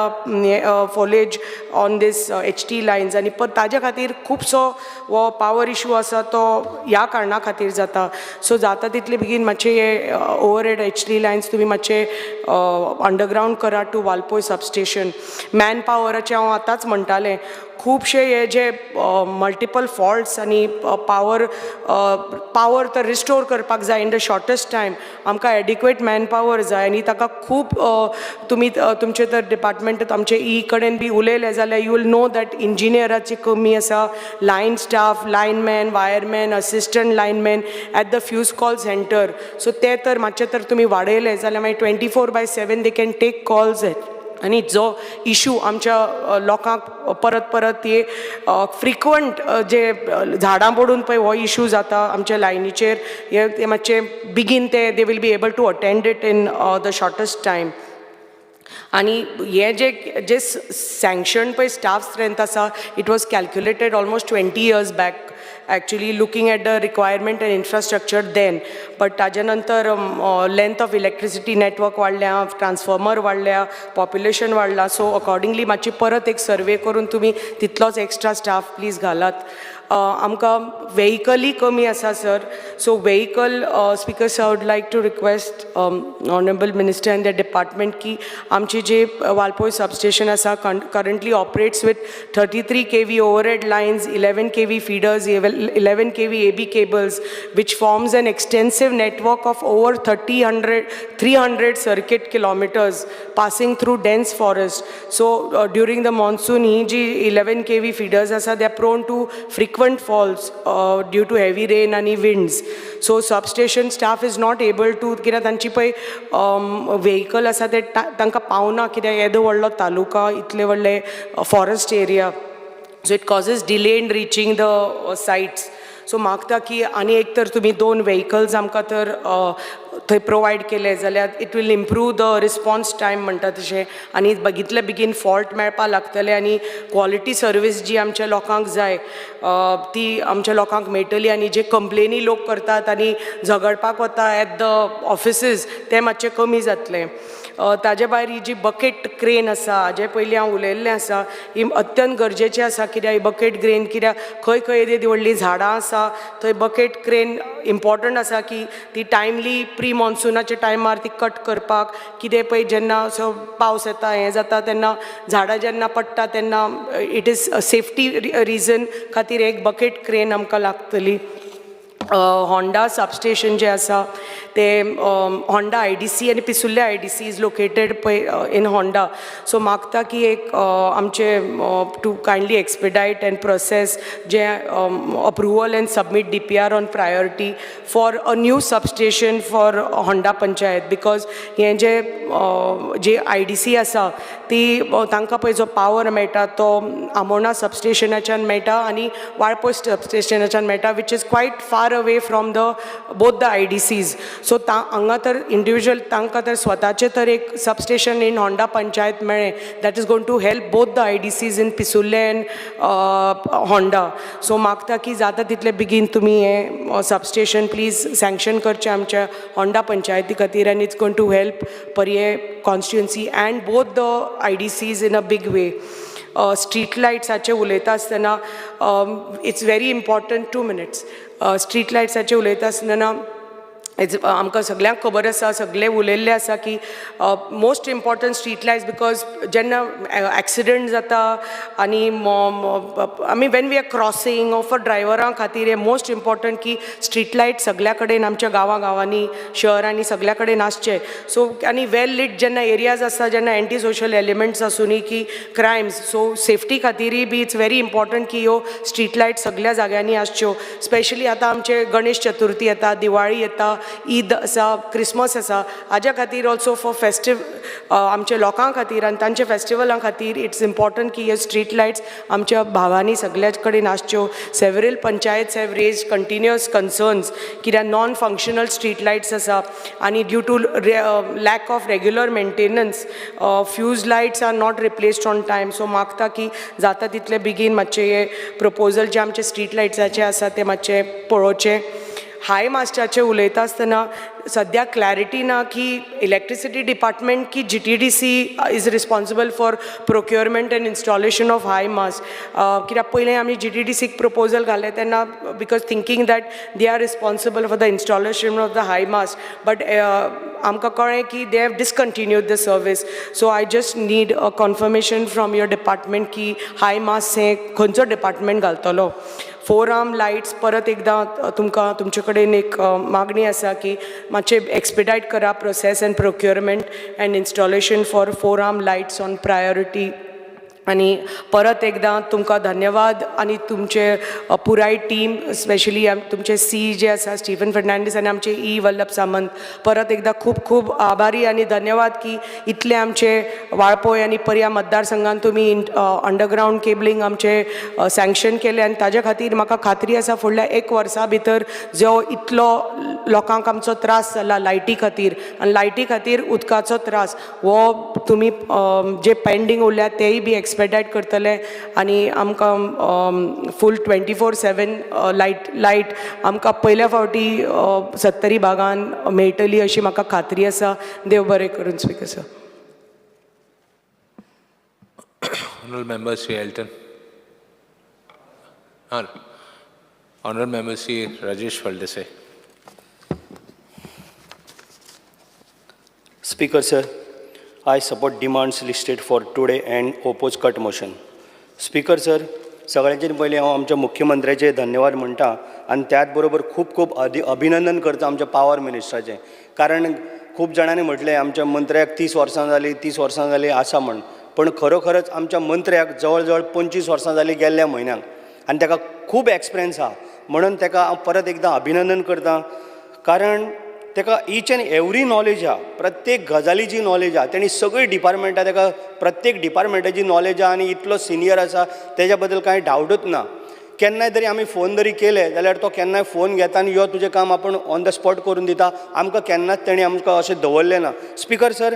Speaker 4: foliage on this HT lines आनी परत ताजे खातीर खुबसो हो पावर इशू आसा तो ह्या कारणा खातीर जाता. सो जाता तितले बेगीन मातशे हे ओवरहेड एचटी लायन्स तुमी मातशे अंडरग्रावंड करा टू वालपोय सबस्टेशन. मॅन पावराचें हांव आतांच म्हणटालें, खुबशे हे जे मल्टिपल फॉल्ट्स आनी पावर तर रिस्टोर करपाक जाय इन the shortest time. आमकां एडिक्वेट मॅन पावर जाय आनी ताका खूब तुमी तुमचे तर डिपार्टमेंट आमचे ई कडेन बी उलयले जाल्यार you will know that इंजिनियराची कमी आसा, line staff, lineman, wireman, assistant lineman at the fuse call center. So ते तर मातशे तर तुमी वाडयले जाल्यार मागीर 24/7 they can take calls आनी जो इशू आमच्या लोकांक परत परत हे फ्रिक्वंट जे झाडां पडून पळय हो इशू जाता आमच्या लायनीचेर, हे ते मातशे बेगीन ते they will be able to attend it in the shortest time. आनी हे जे जे सँक्शन पळय स्टाफ स्ट्रेंथ आसा, it was calculated almost 20 years back, actually looking at the requirement and infrastructure then, but ताजे नंतर लेंथ ऑफ इलेक्ट्रिसिटी नेटवर्क वाडल्या, transformer वाडल्या, population वाडला. So accordingly मातशी परत एक सर्वे करून तुमी तितलोच एक्स्ट्रा स्टाफ प्लीज घालात. आमकां वेहिकलय कमी आसा sir. So vehicle, Speaker sir, would like to request honourable minister and the department की आमचे जे वालपोय सबस्टेशन आसा, currently operates with 33 kV overhead lines, 11 kV feeders, 11 kV AB cables, which forms an extensive network of over 30 hundred, 300 circuit kilometers passing through dense forest. So during the monsoon, he G 11 kV feeders आसा, they are prone to frequent faults due to heavy rain आणि winds. So substation staff is not able to, कित्याक तांची पळय vehicle आसा ते तांकां पावना, कित्याक येदो व्हडलो तालुका, इतले व्हडले forest area, so it causes delay in reaching the sites. So मागता की आनी एक तर तुमी दोन व्हेकल्स आमकां तर थंय प्रोवायड केले जाल्यार it will improve the response time म्हणटा तशें आनी बघितले बेगीन फॉल्ट मेळपा लागतले आनी क्वॉलिटी सर्वीस जी आमच्या लोकांक जाय ती आमच्या लोकांक मेळटली आनी जे कंप्लेनी लोक करतात आनी झगडपाक वता एट the offices ते मातशे कमी जातले. ताजे भायर ही जी बकेट क्रेन आसा, हाजे पयलीं हांव उलयल्लें आसा, ही अत्यंत गरजेची आसा, कित्याक ही बकेट क्रेन कित्याक खंय खंय येदी व्हडलीं झाडां आसा थंय बकेट क्रेन इम्पॉर्टंट आसा की ती टायमली प्री मॉन्सुनाच्या टायमार ती कट करपाक. कितें पळय जेन्ना असो पावस येता, हें जाता, तेन्ना झाडां जेन्ना पडटा तेन्ना it is safety reason खातीर एक बकेट क्रेन आमकां लागतली. होंडा सबस्टेशन जें आसा ते होंडा आयडीसी आनी पिसुर्ले आयडीसी is located पळय इन होंडा. सो मागता की एक आमचे to kindly expedite and process J approval and submit DPR on priority for a new substation for Honda panchayat, because हें जे जे आयडीसी आसा ती तांकां पळय जो पावर मेळटा तो आमोणा सबस्टेशनाच्यान मेळटा आनी वाळपय सबस्टेशनाच्यान मेळटा, which is quite far. away from the both the IDCs. So ता हांगा तर इंडिविज्युअल तांकां तर स्वताचें तर एक सबस्टेशन इन होंडा पंचायत मेळ्ळें, that is going to help both the IDCs in Pissurlem and Honda. So मागता की जाता तितले बेगीन तुमी हें सबस्टेशन प्लीज सँक्शन करचें आमच्या होंडा पंचायती खातीर, and it's going to help Parye constituency and both the IDCs in a big way. Street लायट्साचें उलयता आसतना, it's very important, 2 minutes, street लायट्साचें उलयता आसतना it's आमकां सगल्यांक खबर आसा, सगळे उलयल्ले आसा की most important street lights, because जेन्ना एक्सिडंट जाता आनी आमी when we are crossing or for ड्रायव्हरां खातीर हे मोस्ट इम्पॉर्टंट की स्ट्रीट लायट सगल्या कडेन आमच्या गांवां गांवांनी, शहरांनी सगल्या कडेन आसचे. सो आनी वेल लीट जेन्ना एरियाज आसता, जेन्ना एंटी सोशल एलिमेंट्स आसुनी की क्रायम्स, सो सेफ्टी खातीरय बी it's very important की ह्यो स्ट्रीट लायट सगल्या जाग्यांनी आसच्यो. स्पेशली आतां आमचे गणेश चतुर्थी येता, दिवाळी येता, ईद आसा, क्रिसमस आसा, हाज्या खातीर ऑल्सो फॉर फेस्टीव आमच्या लोकां खातीर आनी तांच्या फेस्टिवलां खातीर it's important की ह्यो स्ट्रीट लायट्स आमच्या भागांनी सगल्या कडेन आसच्यो. Several panchayats have raised continuous concerns कित्याक नॉन फंक्शनल स्ट्रीट लायट्स आसा आनी due to lack of regular maintenance, fuse lights are not replaced on time. So मागता की जाता तितले बेगीन मातशे हे प्रपोजल जे आमचे स्ट्रीट लायट्साचे आसा ते मातशे पळोवचे. हाय मास्टाचें उलयता आसतना सद्या क्लॅरिटी ना की इलेक्ट्रिसिटी डिपार्टमेंट की GTDC is responsible for procurement and installation of high mast. कित्याक पयलें आमी जीटीडीसीक प्रपोजल घालें तेन्ना because thinking that they are responsible for the installation of the high mast, but आमकां कळ्ळें की they have discontinued the service. So I just need a confirmation from your department की हाय मास्ट हें खंयचो डिपार्टमेंट घालतलो. फोर आर्म लायट्स, परत एकदां तुमकां तुमचे कडेन एक मागणी आसा की मातशें एक्सपिडायट करा process and procurement and installation for four arm lights on priority. आनी परत एकदां तुमकां धन्यवाद आनी तुमचे पुराय टीम, स्पेशली तुमचे सी जे आसा स्टिफन फर्नांडीस आनी आमचे ई वल्लभ सामंत, परत एकदां खूब खूब आभारी आनी धन्यवाद की इतले आमचे वाळपय आनी पर्या मतदारसंघान तुमी अंडरग्रावंड केबलिंग आमचे सँक्शन केले. आनी ताज्या खातीर म्हाका खात्री आसा, फुडल्या एक वर्सा भितर जो इतलो लोकांक आमचो त्रास जाला लायटी खातीर आनी लायटी खातीर उदकाचो त्रास, हो तुमी जे पेंडींग उरल्या तेय बी एक्सपेडायट करतले आनी आमकां full 24/7 light आमकां पयल्या फावटी सत्तरी भागान मेळटली अशी म्हाका खात्री आसा. देव बरें करून, speaker sir.
Speaker 2: Honorable Member Sri Elton. Honorable Member Sri Rajesh Faldesai.
Speaker 5: Speaker sir, I support demands listed for today and oppose cut motion. Speaker sir, सगळ्यांचेर पयलीं हांव आमच्या मुख्यमंत्र्याचे धन्यवाद म्हणटा आनी त्याच बरोबर खूब खूब अभिनंदन करता आमच्या पावर मिनिस्टराचें, कारण खूब जाणांनी म्हटलें आमच्या मंत्र्याक 30 वर्सां जालीं, 30 वर्सां जालीं आसा म्हण, पण खरोखरच आमच्या मंत्र्याक जवळ जवळ 25 वर्सां जालीं गेल्ल्या म्हयन्याक आनी ताका खूब एक्सपिरियन्स आहा. म्हणून ताका हांव परत एकदां अभिनंदन करता, कारण ताका इच एन्ड एवरी नॉलेज आहा, प्रत्येक गजालीची नॉलेज आहा. तेणी सगळीं डिपार्टमेंटां, ताका प्रत्येक डिपार्टमेंटाची नॉलेज आहा आनी इतलो सिनियर आसा, तेज्या बद्दल कांय डावटूच ना. केन्नाय तरी आमी फोन जरी केले जाल्यार तो केन्नाय फोन घेता आनी यो, तुजें काम आपूण ऑन the spot करून दिता आमकां. केन्नाच तेणी आमकां अशें दवरलें ना. स्पिकर सर,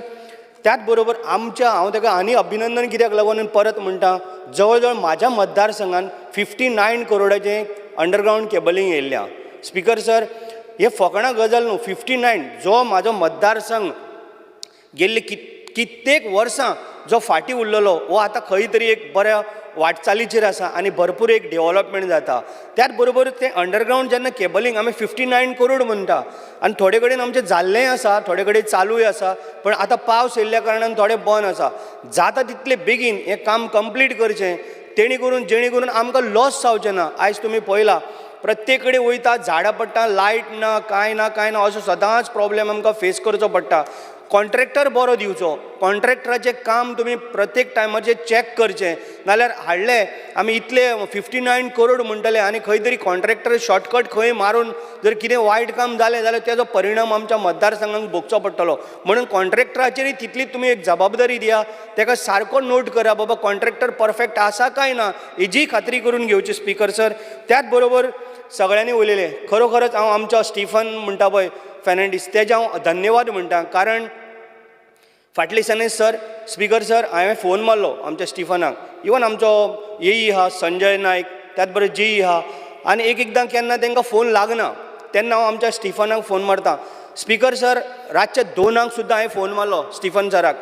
Speaker 5: त्याच बरोबर आमच्या हांव ताका आनी अभिनंदन कित्याक लागून परत म्हणटा, जवळ जवळ म्हाज्या मतदारसंघान 59 करोडाचें अंडरग्रावंड केबलिंग येयल्लें आहा. स्पिकर सर, हे फकाणां गजाल न्हू. 59, जो म्हाजो मतदारसंघ गेल्ली कित्येक वर्सां जो फाटीं उरलेलो, हो आतां खंय तरी एक बऱ्या वाटचालीचेर आसा आनी भरपूर एक डेवलपमेंट जाता. त्याच बरोबर तें अंडरग्रावंड जेन्ना केबलिंग आमी 59 करोड म्हणटा आनी थोडे कडेन आमचें जाल्लेंय आसा, थोडे कडेन चालूय आसा, पण आतां पावस येयल्ल्या कारणान थोडें बंद आसा. जाता तितले बेगीन हें काम कंप्लीट करचें, तेणी करून जेणे करून आमकां लॉस जावचें ना. आयज तुमी पळयला, प्रत्येक कडेन वयता, झाडां पडटा, लायट ना, कांय ना, कांय ना, असो सदांच प्रॉब्लेम आमकां फेस करचो पडटा. कॉन्ट्रॅक्टर बरो दिवचो, कॉन्ट्रॅक्टराचें काम तुमी प्रत्येक टायमाचेर चॅक करचें. नाल्यार हाडले आमी इतले 59 करोड म्हणटले आनी खंय तरी कॉन्ट्रॅक्टर शॉर्टकट खंय मारून जर कितें वायट काम जालें जाल्यार तेजो परिणाम आमच्या मतदारसंघाक भोगचो पडटलो. म्हणून कॉन्ट्रॅक्टराचेरय तितली तुमी एक जबाबदारी दिया, तेका सारको नोट करा बाबा कॉन्ट्रॅक्टर परफेक्ट आसा काय ना हेजी खात्री करून घेवची स्पीकर सर. त्याच बरोबर सगळ्यांनी उलयलें, खरोखरच हांव आमचो स्टिफन म्हणटा पळय फेर्नांडीस तेजें हांव धन्यवाद म्हणटा. कारण फाटल्या दिसांनी सर, स्पीकर सर, हांवें फोन मारलो आमच्या स्टिफनाक, इवन आमचो एई आहा संजय नायक, त्याच बरोबर जेई आहा, आनी एक एकदां केन्ना तांकां फोन लागना तेन्ना हांव आमच्या स्टिफनाक फोन मारता. स्पीकर सर, रातच्या 2 सुद्दां हांवें फोन मारलो स्टिफन सराक,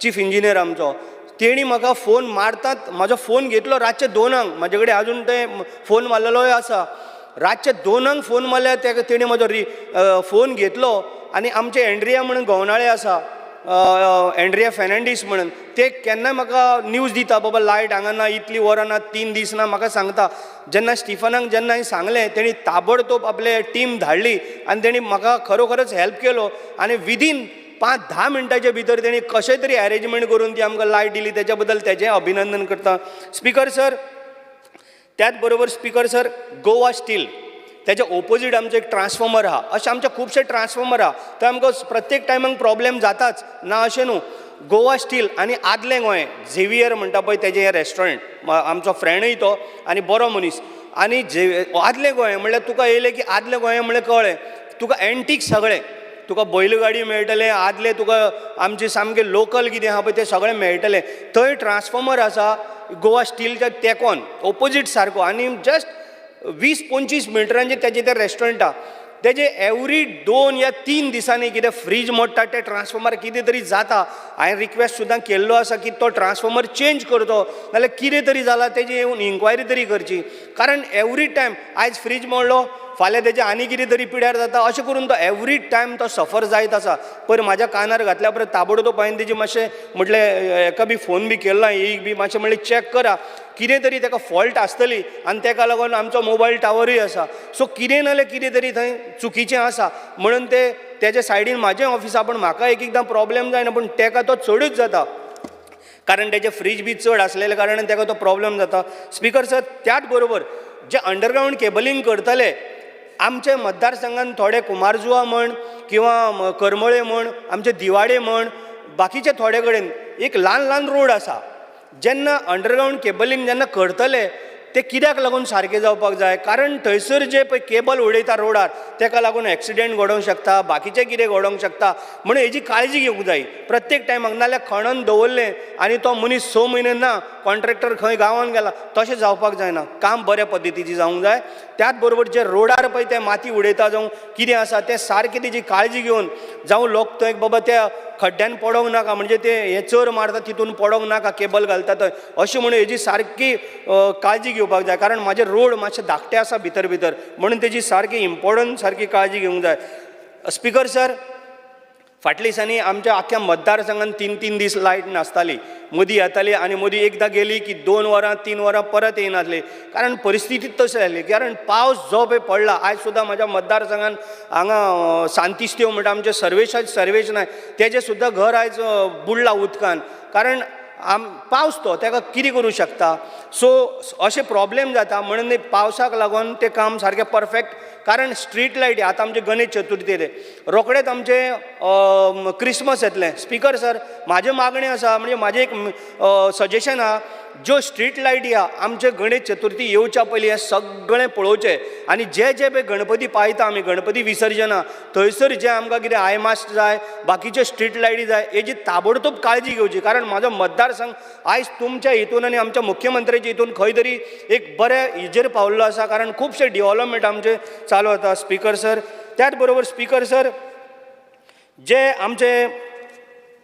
Speaker 5: चीफ इंजिनियर आमचो. तेणी म्हाका फोन मारतात, म्हाजो फोन घेतलो रातच्या 2, म्हाजे कडेन आजून ते फोन मारलेलोय आसा. रातच्या 2 फोन मारल्यार तेका तेणी म्हाजो फोन घेतलो. आनी आमचे एंड्रिया म्हणून गवनाळे आसा, एंड्रिया फेर्नांडीस म्हणून, ते केन्नाय म्हाका न्यूज दिता बाबा लायट हांगा ना, इतली वरां ना, 3 दीस ना, म्हाका सांगता. जेन्ना स्टिफनाक जेन्ना हांवें सांगलें तेणी ताबडतोब आपले टीम धाडली आनी तेणी म्हाका खरोखरच हेल्प केलो. आनी विदीन 5-10 मिनटाच्या भितर तेणी कशें तरी एरेंजमेंट करून ती आमकां लायट दिली, तेच्या बद्दल तेजें अभिनंदन करता. स्पीकर सर, त्याच बरोबर स्पीकर सर, गोवा स्टील तेच्या ओपोजीट आमचें एक ट्रान्सफॉर्मर आहा. अशें आमचे खुबशे ट्रान्सफॉर्मर आहा, थंय आमकां प्रत्येक टायमाक प्रॉब्लेम जाताच ना अशें न्हू. गोवा स्टील आनी आदलें गोंय झेवियर म्हणटा पळय तेजें हें रेस्टॉरंट, आमचो फ्रेंडूय तो आनी बरो मनीस. आनी आदलें गोंय म्हणल्यार तुका येयलें की आदलें गोंय म्हणल्यार कळ्ळें तुका एन्टीक सगळें, तुका बैलगाडी मेळटलें, आदलें तुका आमचें सामकें लोकल कितें आहा पळय तें सगळें मेळटलें. थंय ट्रान्सफॉर्मर आसा गोवा स्टीलच्या तेंकोन ओपोजीट सारको, आनी जस्ट 20-25 मिटरांचेर तेजें तें रेस्टॉरंट आहा. तेजे एवरी 2 या 3 दिसांनी कितें फ्रीज मोडटा, ते ट्रान्सफॉर्मर कितें तरी जाता. हांवें रिक्वेस्ट सुद्दां केल्लो आसा की तो ट्रान्सफॉर्मर चेंज करचो, नाल्यार कितें तरी जालां तेजी येवन इन्क्वायरी तरी करची. कारण एवरी टायम आयज फ्रीज मोडलो, फाल्यां तेजें आनी कितें तरी पिड्यार जाता, अशें करून तो एवरी टायम तो सफर जायत आसा. पयर म्हाज्या कानार घातल्या उपरांत ताबडतोब हांवें तेजी मातशें म्हटलें हेका बी फोन बी केलो, एक बी मातशें म्हणलें चॅक करा कितें तरी तेका फॉल्ट आसतली. आनी तेका लागून आमचो मोबायल टावरूय आसा, सो कितें नाल्यार कितें तरी थंय चुकीचें आसा. म्हणून ते तेज्या सायडीन म्हाजें ऑफीस आहा, पूण म्हाका एक एकदां प्रॉब्लेम जायना, पूण तेका तो चडूच जाता, कारण तेजे फ्रीज बी चड आसलेले कारणान तेका तो प्रॉब्लेम जाता. स्पीकर सर, त्याच बरोबर जे अंडरग्रावंड केबलिंग करतले आमचे मतदारसंघान थोडे कुमारजुआ म्हण किंवा करमळे म्हण, आमचे दिवाडे म्हण, बाकीचे थोडे कडेन एक ल्हान ल्हान रोड आसा. जेन्ना अंडरग्रावंड केबलिंग जेन्ना करतले ते कित्याक लागून सारकें जावपाक जाय, कारण थंयसर जे पळय केबल उडयता रोडार तेका लागून एक्सिडेंट घडोवंक शकता, बाकीचें कितें घडोवंक शकता. म्हणून हेजी काळजी घेवंक जाय प्रत्येक टायमाक. नाल्यार खणोन दवरलें आनी तो मनीस 6 म्हयने ना, कॉन्ट्रॅक्टर खंय गांवान गेला, तशें जावपाक जायना. काम बऱ्या पद्दतीचें जावंक जाय. त्याच बरोबर जे रोडार पळय ते माती उडयता जावं कितें आसा तें सारकें तेजी काळजी घेवन, जावं लोक थंय बाबा त्या खड्ड्यान पडोंक नाका, म्हणजे ते हे चर मारता तितून पडोंक नाका, केबल घालता थंय, अशें म्हणून हेजी सारकी काळजी घेवपाक जाय. कारण म्हाजे रोड मातशे धाकटे आसा भितर भितर, म्हणून तेजी सारकी इम्पोर्टंट सारकी काळजी घेवंक जाय. स्पीकर सर, फाटल्या दिसांनी आमच्या आख्ख्या मतदारसंघान 3-3 दीस लायट नासताली, मदीं येताली आनी मदीं एकदां गेली की 2 वरां 3 वरां परत येयनासली, कारण परिस्थिती तशी जाली. कारण पावस जो पळय पडला, आयज सुद्दां म्हाज्या मतदारसंघान हांगा सांतिस्तेव म्हणटा आमचें सर्वेश नायक, तेजें सुद्दां घर आयज बुडलां उदकान, कारण पावस तो तेका कितें करूं शकता. सो अशें प्रॉब्लेम जाता, म्हणून पावसाक लागून तें काम सारकें परफेक्ट. कारण स्ट्रीट लायटी आतां आमचे गणेश चतुर्थी येयले, रोखडेच आमचें क्रिसमस येतलें. स्पीकर सर, म्हाजें मागणें आसा, म्हणजे म्हाजें एक सजेशन आहा, ज्यो स्ट्रीट लायटी आहा आमचे गणेश चतुर्थी येवच्या पयलीं हें सगळें पळोवचें. आनी जे जे पळय गणपती पायता आमी, गणपती विसर्जनां, थंयसर जें आमकां कितें आयमास्ट जाय, बाकीच्यो स्ट्रीट लायटी जाय, हेजी ताबडतोब काळजी घेवची. कारण म्हाजो मतदारसंघ आयज तुमच्या हितून आनी आमच्या मुख्यमंत्र्याच्या हितून खंय तरी एक बरें हेजेर पावल्लो आसा, कारण खुबशे डिवॉलपमेंट आमचे चालू आसा. स्पीकर सर, त्याच बरोबर स्पीकर सर, जे आमचे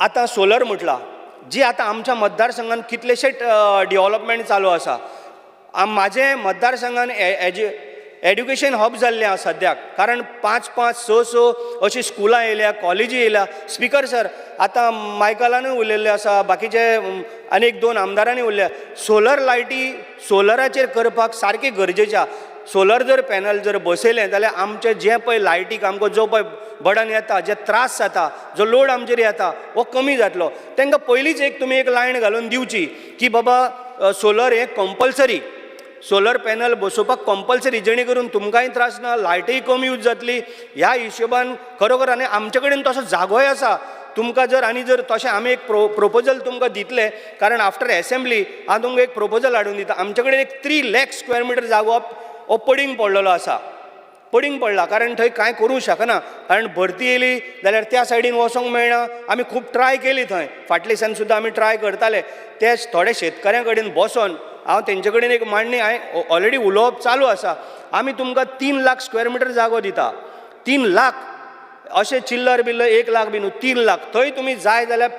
Speaker 5: आतां सोलर म्हटलां, जी आतां आमच्या मतदारसंघान कितलेशे डिवॉलपमेंट चालू आसा. म्हाजे मतदारसंघान एड्युकेशन हब जाल्लें आसा सद्याक, कारण 5 5 6 6 अशीं स्कुलां येयल्या, कॉलेजी येयल्या. स्पीकर सर, आतां मायकलानूय उलयल्लें आसा, बाकीचे आनी 1-2 आमदारांनी उलयल्या, सोलर लायटी सोलराचेर करपाक सारकें गरजेचें आसा. सोलर जर पॅनल जर बसयलें जाल्यार आमचें जें पळय लायटीक आमकां जो पळय बर्डन येता, जे त्रास जाता, जो लोड आमचेर येता हो कमी जातलो. तांकां पयलींच एक तुमी एक लायन घालून दिवची की बाबा सोलर हें कंपल्सरी, सोलर पॅनल बसोवपाक कंपल्सरी, जेणे करून तुमकांय त्रास ना, लायटय कमी यूज जातली. ह्या हिशोबान खरोखर आनी आमचे कडेन तसो जागोय आसा तुमकां जर आनी जर तशें आमी एक प्रोपोजल तुमकां दितले, कारण आफ्टर एसेंब्ली हांव तुमकां एक प्रोपोजल हाडून दिता. आमचे कडेन एक 3 लाख स्क्वेअर मिटर जागो हो पडींग पडलेलो आसा, पडींग पडला, कारण थंय कांय करूंक शकना, कारण भरती येयली जाल्यार त्या सायडीन वचोंक मेळना. आमी खूब ट्राय केली थंय, फाटल्या दिसान सुद्दां आमी ट्राय करताले. ते थोडे शेतकऱ्यां कडेन बसोन हांव तेंचे कडेन एक मांडणी हांवें ऑलरेडी उलोवप चालू आसा. आमी तुमकां 3 लाख स्क्वेअर मिटर जागो दिता, 3 लाख, अशें चिल्लर बिल्लर 1 लाख बी न्हू, 3 लाख. थंय तुमी जाय जाल्यार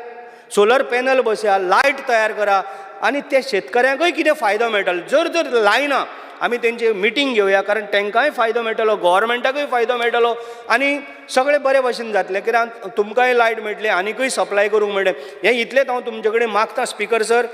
Speaker 5: सोलर पॅनल बसया, लायट तयार करा आनी ते शेतकऱ्यांकूय कितें फायदो मेळटलो. जर जर लायना आमी तेंची मिटींग घेवया, कारण तांकांय फायदो मेळटलो, गोवोरमेंटाकूय फायदो मेळटलो आनी सगळें बरे भशेन जातलें. कित्याक तुमकांय लायट मेळटली, आनीकूय सप्लाय करूंक मेळटलें. हें इतलेंच हांव तुमचे कडेन मागता स्पिकर सर,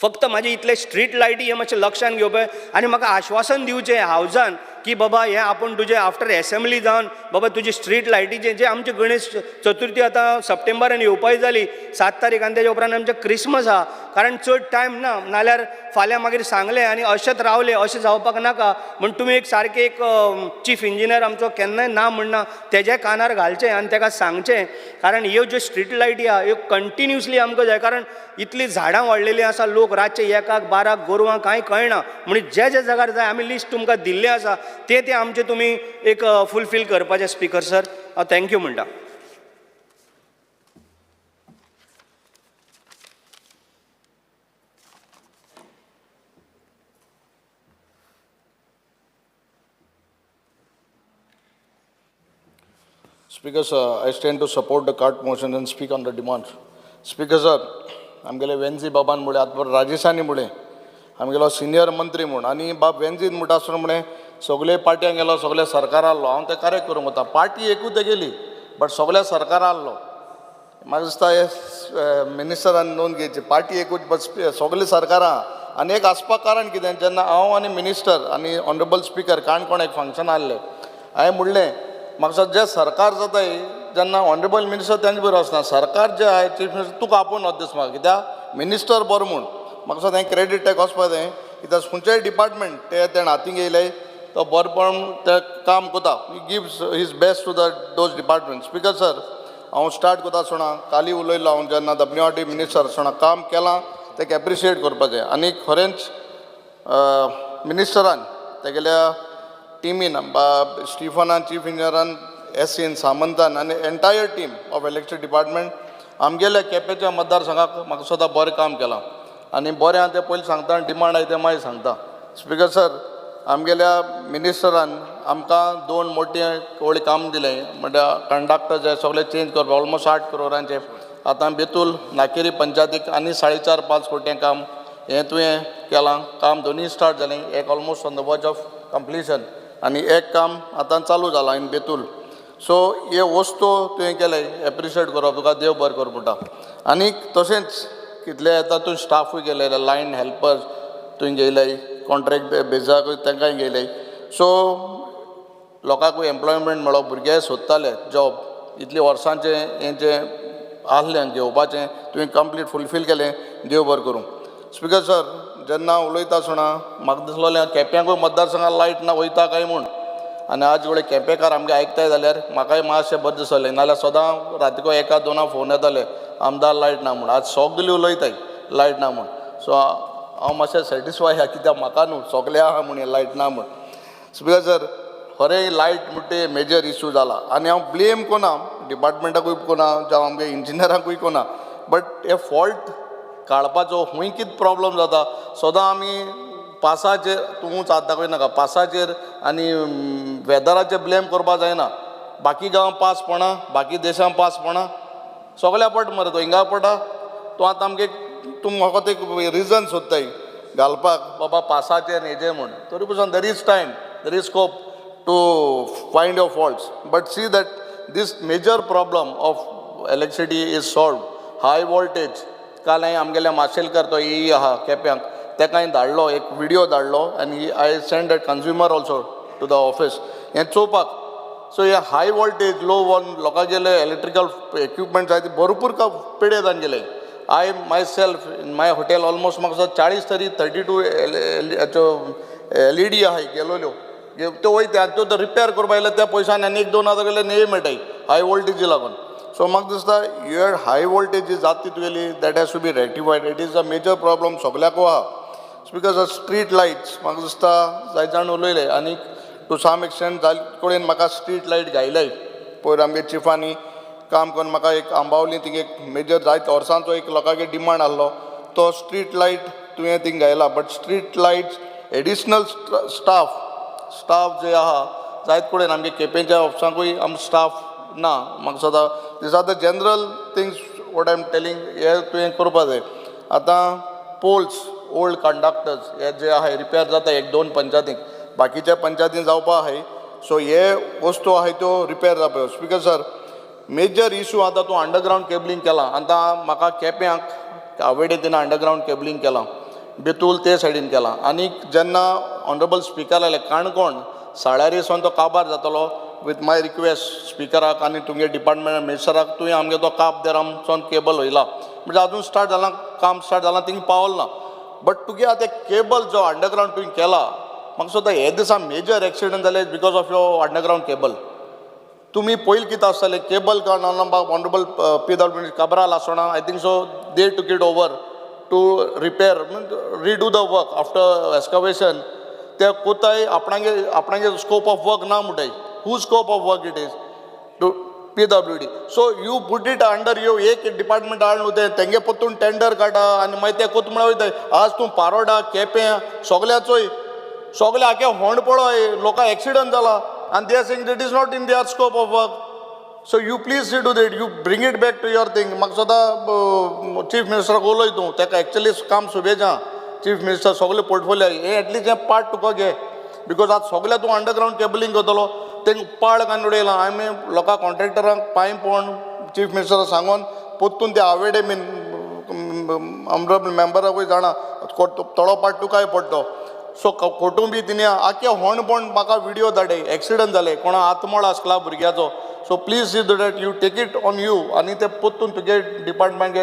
Speaker 5: फक्त म्हाजे इतले स्ट्रीट लायटी हें मातशें लक्षान घेवपाक आनी म्हाका आश्वासन दिवचें हावजान की बाबा हें आपूण तुजें आफ्टर एसेंब्ली जावन बाबा तुजी स्ट्रीट लायटीचें जें आमचें गणेश चतुर्थी आतां सप्टेंबरान येवपाची जाली 7 तारीख, आनी तेज्या उपरांत आमचें क्रिसमस आहा, कारण चड टायम ना, नाल्यार फाल्यां मागीर सांगलें आनी अशेंच रावलें अशें जावपाक नाका. म्हण तुमी एक सारकें एक चीफ इंजिनियर आमचो केन्नाय ना म्हणना, तेज्या कानार घालचें आनी तेका सांगचें, कारण ह्यो ज्यो स्ट्रीट लायटी आहा ह्यो कंटिन्युअसली आमकां जाय, कारण इतलीं झाडां वाडलेलीं आसा, लोक रातचे 1, 12 गोरवां कांय कळना. म्हण जे जे जाग्यार जाय आमी लिस्ट तुमकां दिल्लें आसा, ते ते आमचें तुमी एक फुलफील करपाचें स्पिकर सर. हांव thank you म्हणटा.
Speaker 6: Speaker sir, I stand to support the cart motion and speak on the demands. Speaker sir, आमगेले वेन्झी बाबान मुळे आतां राजेशानी मुळे आमगेलो सिनियर मंत्री म्हूण आनी बाब वेन्झीन म्हणटा आसतना म्हणे सगळे पार्ट्यांक गेलो, सगळे सरकार आहलो, हांव तें करेक्ट करूंक वता. पार्टी एकूच तेगेली बट सगळ्या सरकार आहलो. म्हाका दिसता हे मिनिस्टरान नोंद घेवची, पार्टी एकूच बट सगळे सरकारां. आनी एक आसपाक कारण कितें, जेन्ना हांव आनी मिनिस्टर आनी ऑनरेबल स्पिकर काणकोण एक फंक्शन आहलें, हांवें म्हणलें म्हाका दिसता जें सरकार जाताय जेन्ना ऑनरेबल मिनिस्टर तेंचे बरोबर आसना, सरकार जें आहाय चीफ मिनिस्टर तुका आपोवन वता दिसता म्हाका, कित्याक मिनिस्टर बरो म्हूण. म्हाका दिसता तें क्रेडीट तेका वचपा जाय, कित्याक खंयचेय डिपार्टमेंट ते तेणें हातीन घेयले तो बरेपण ते काम करता, he gives his best to the those department. Speaker sir, हांव स्टार्ट करता आसतना काली उलयलो हांव जेन्ना डब्ल्यू आर डी मिनिस्टर आसतना काम केलां तेका एप्रिशिएट करपाचें. आनी खरेंच मिनिस्टरान तेगेल्या टिमीन स्टिफनान, चीफ इंजिनियरान, एसीन, सामंतान आनी entire team of electric department आमगेल्या केपेंच्या मतदारसंघाक म्हाका सदां बरें काम केलां आनी बरें आहा तें पयलीं सांगता आनी डिमांड आहा तें मागीर सांगता. स्पिकर सर, आमगेल्या मिनिस्टरान आमकां 2 मोटे वळी काम दिलें, म्हणल्यार कंडक्टर जे सगळे चेंज करपाक ऑलमोस्ट 8 करोडांचे. आतां बेतूल नाकेरी पंचायतीक आनी 4.5-5 कोटी काम हें तुवें केलां, काम दोनूय स्टार्ट जालें, एक almost on the verge of completion आनी एक काम आतां चालू जालां इन बेतूल. सो हे वस्तू तुवें केले एप्रिशिएट करप, तुका देव बरें करूं म्हणटा. आनी तशेंच कितले येता तूं स्टाफूय गेले, लायन हेल्पर्स तुवें घेयले, कॉन्ट्रॅक्ट बेजाकूय तांकांय घेयले. सो लोकांकूय एम्प्लॉयमेंट मेळो, भुरगे सोदताले जॉब, इतले वर्सांचें हें जें आहलें घेवपाचें तुवें कंप्लीट फुलफील केलें, देव बरें करूं. स्पिकर सर, जेन्ना उलयता आसतना म्हाका दिसलोलें केप्यांकूय मतदारसंघात लायट ना वयता काय म्हूण, आनी आज वळे केपेंकार आमगे आयकताय जाल्यार म्हाकाय मातशें बरें दिसलें, नाल्यार सदां रातीको 1-2 फोन येताले आमदार लायट ना म्हूण, आज सगळे उलयताय लायट ना म्हूण. सो हांव मातशें सॅटिस्फाय आहा कित्याक म्हाका न्हू सगळे आहा म्हूण लायट ना म्हूण. स्पिकर सर, खरें लायट म्हणटा ते मेजर इशू जाला आनी हांव ब्लेम कोना, डिपार्टमेंटाकूय कोना, जावं आमगे इंजिनियरांकूय कोना, बट हे फॉल्ट काडपाचो खूंय कितें प्रॉब्लम जाता सदां आमी पासाचेर, तूं हात दाखय नाका, पासाचेर आनी वेदराचेर ब्लेम करपा जायना. बाकी गांवां पास पडना, बाकी देशां पास पडना, सगळ्या पट मरे तो हिंगा पडटा. तूं आतां आमगे तूं म्हाका ते रिजन सोदताय घालपाक बाबा पासाचेर हेजेर म्हूण, तरी पसून there is time, there is scope to find your faults, but see that this major problem of electricity is solve. High voltage काल हांवें आमगेल्या माशेलकर तो ई आहा केप्यांक, तेका हांवें धाडलो, एक विडियो धाडलो आनी I send that consumer also to the office हें चोवपाक. सो हे हाय वोल्टेज लो वन लोकांगेले इलेक्ट्रिकल इक्विपमेंट्स आहाय ते भरपूर का पेडे जावन गेले. I myself in my hotel almost म्हाका दिसता 40 तरी 32 एलईडी आहाय गेलोल्यो. त्यो वयता आनी त्यो रिपेर करपा येयल्यार त्या पयशान आनी एक दोन हजार गेले न्ही मेळटाय हाय वोल्टेजी लागून. सो म्हाका दिसता your high voltage जी जाता ती तुगेली, that has to be rectified. It is a major problem सगल्याकू आहा. Because street lights म्हाका दिसता जायते जाण उलयले आनी टू सम एक्सटेंट जाले कडेन म्हाका स्ट्रीट लायट घायले. पयर आमगे चिफांनी काम करून म्हाका एक आंबावली थिंग एक मेजर जायते वर्सांचो एक लोकांगे डिमांड आहलो, तो स्ट्रीट लायट तुवें थिंग घायला. But street lights additional staff जे आहा जायत कडेन आमगे केपेंच्या ऑफिसांकूय आमकां स्टाफ ना. म्हाका दिसता these are the general things what I am telling. हे तुवें करपा जाय. आतां पोल्स, ओल्ड कंडक्टर्स हे जे आहाय रिपेर जाता एक दोन पंचायतींक, बाकीच्या पंचायतीन जावपा आहाय. सो हे वस्तू आहाय त्यो रिपेर जावपा. स्पिकर सर, मेजर इशू आतां तूं अंडरग्रावंड केबलिंग केलां. आतां म्हाका केप्यांक आवेडे तिणें अंडरग्रावंड केबलिंग केलां, बेतूल ते सायडीन केलां. आनी जेन्ना ऑनरेबल स्पिकर आयले काणकोण साळारी सावन तो काबार जातलो, विथ my request स्पिकराक आनी तुमगे डिपार्टमेंट मिनिस्टराक, तुवें आमगे तो काब दे रामसोन केबल वयला म्हणजे अजून स्टार्ट जालां, काम स्टार्ट जालां, थिंग पावल ना. बट तुगे आतां केबल जो अंडरग्रावंड तुवें केला, म्हाका सुद्दां हे दिसा मेजर एक्सिडंट जाले because of your underground cable. तुमी पयलीं कितें आसतालें केबल काडून ऑनरेबल पीडब्ल्यू कबराल आसतना, I think so they took it over to repair, redo the work after excavation. ते कोताय आपणागे आपणागे स्कोप ऑफ वर्क ना म्हणटाय. Who scope of work it is to PWD? So you put it under you एक department हाड न्हू तें तेंगे परतून टेंडर काडटा आनी मागीर ते कोत म्हळ्यार वयताय. आज तूं पारोडा केपें सगल्या चोय, सगळे आख्या होंड पळय, लोकांक एक्सिडंट जाला आनी they are saying it is not in their scope of work. So you please do that, you bring it back to your thing. म्हाका सदां चीफ मिनिस्टराक उलय तूं, ताका एक्चुअली काम सुबेजा चीफ मिनिस्टर सगळे पोर्टफोलियो हे एटलिस्ट हें पार्ट तुका घे, because आज सगळे तूं अंडरग्रावंड केबलिंग करतलो, तेंका पाळ घालून उडयला. आमी लोकां कॉन्ट्रॅक्टरांक पांय पडून चीफ मिनिस्टराक सांगून परतून ते आवेडे बीन ऑनरेबल मेंबराकूय जाणा थोडो पार्ट तुकाय पडटलो. सो कोटुंबी तिणें आख्या होणपण म्हाका विडियो धाडे, एक्सिडंट जाले, कोणा आत्मोळ आसला भुरग्याचो. So please see that you take it on you आनी ते परतून तुगे डिपार्टमेंट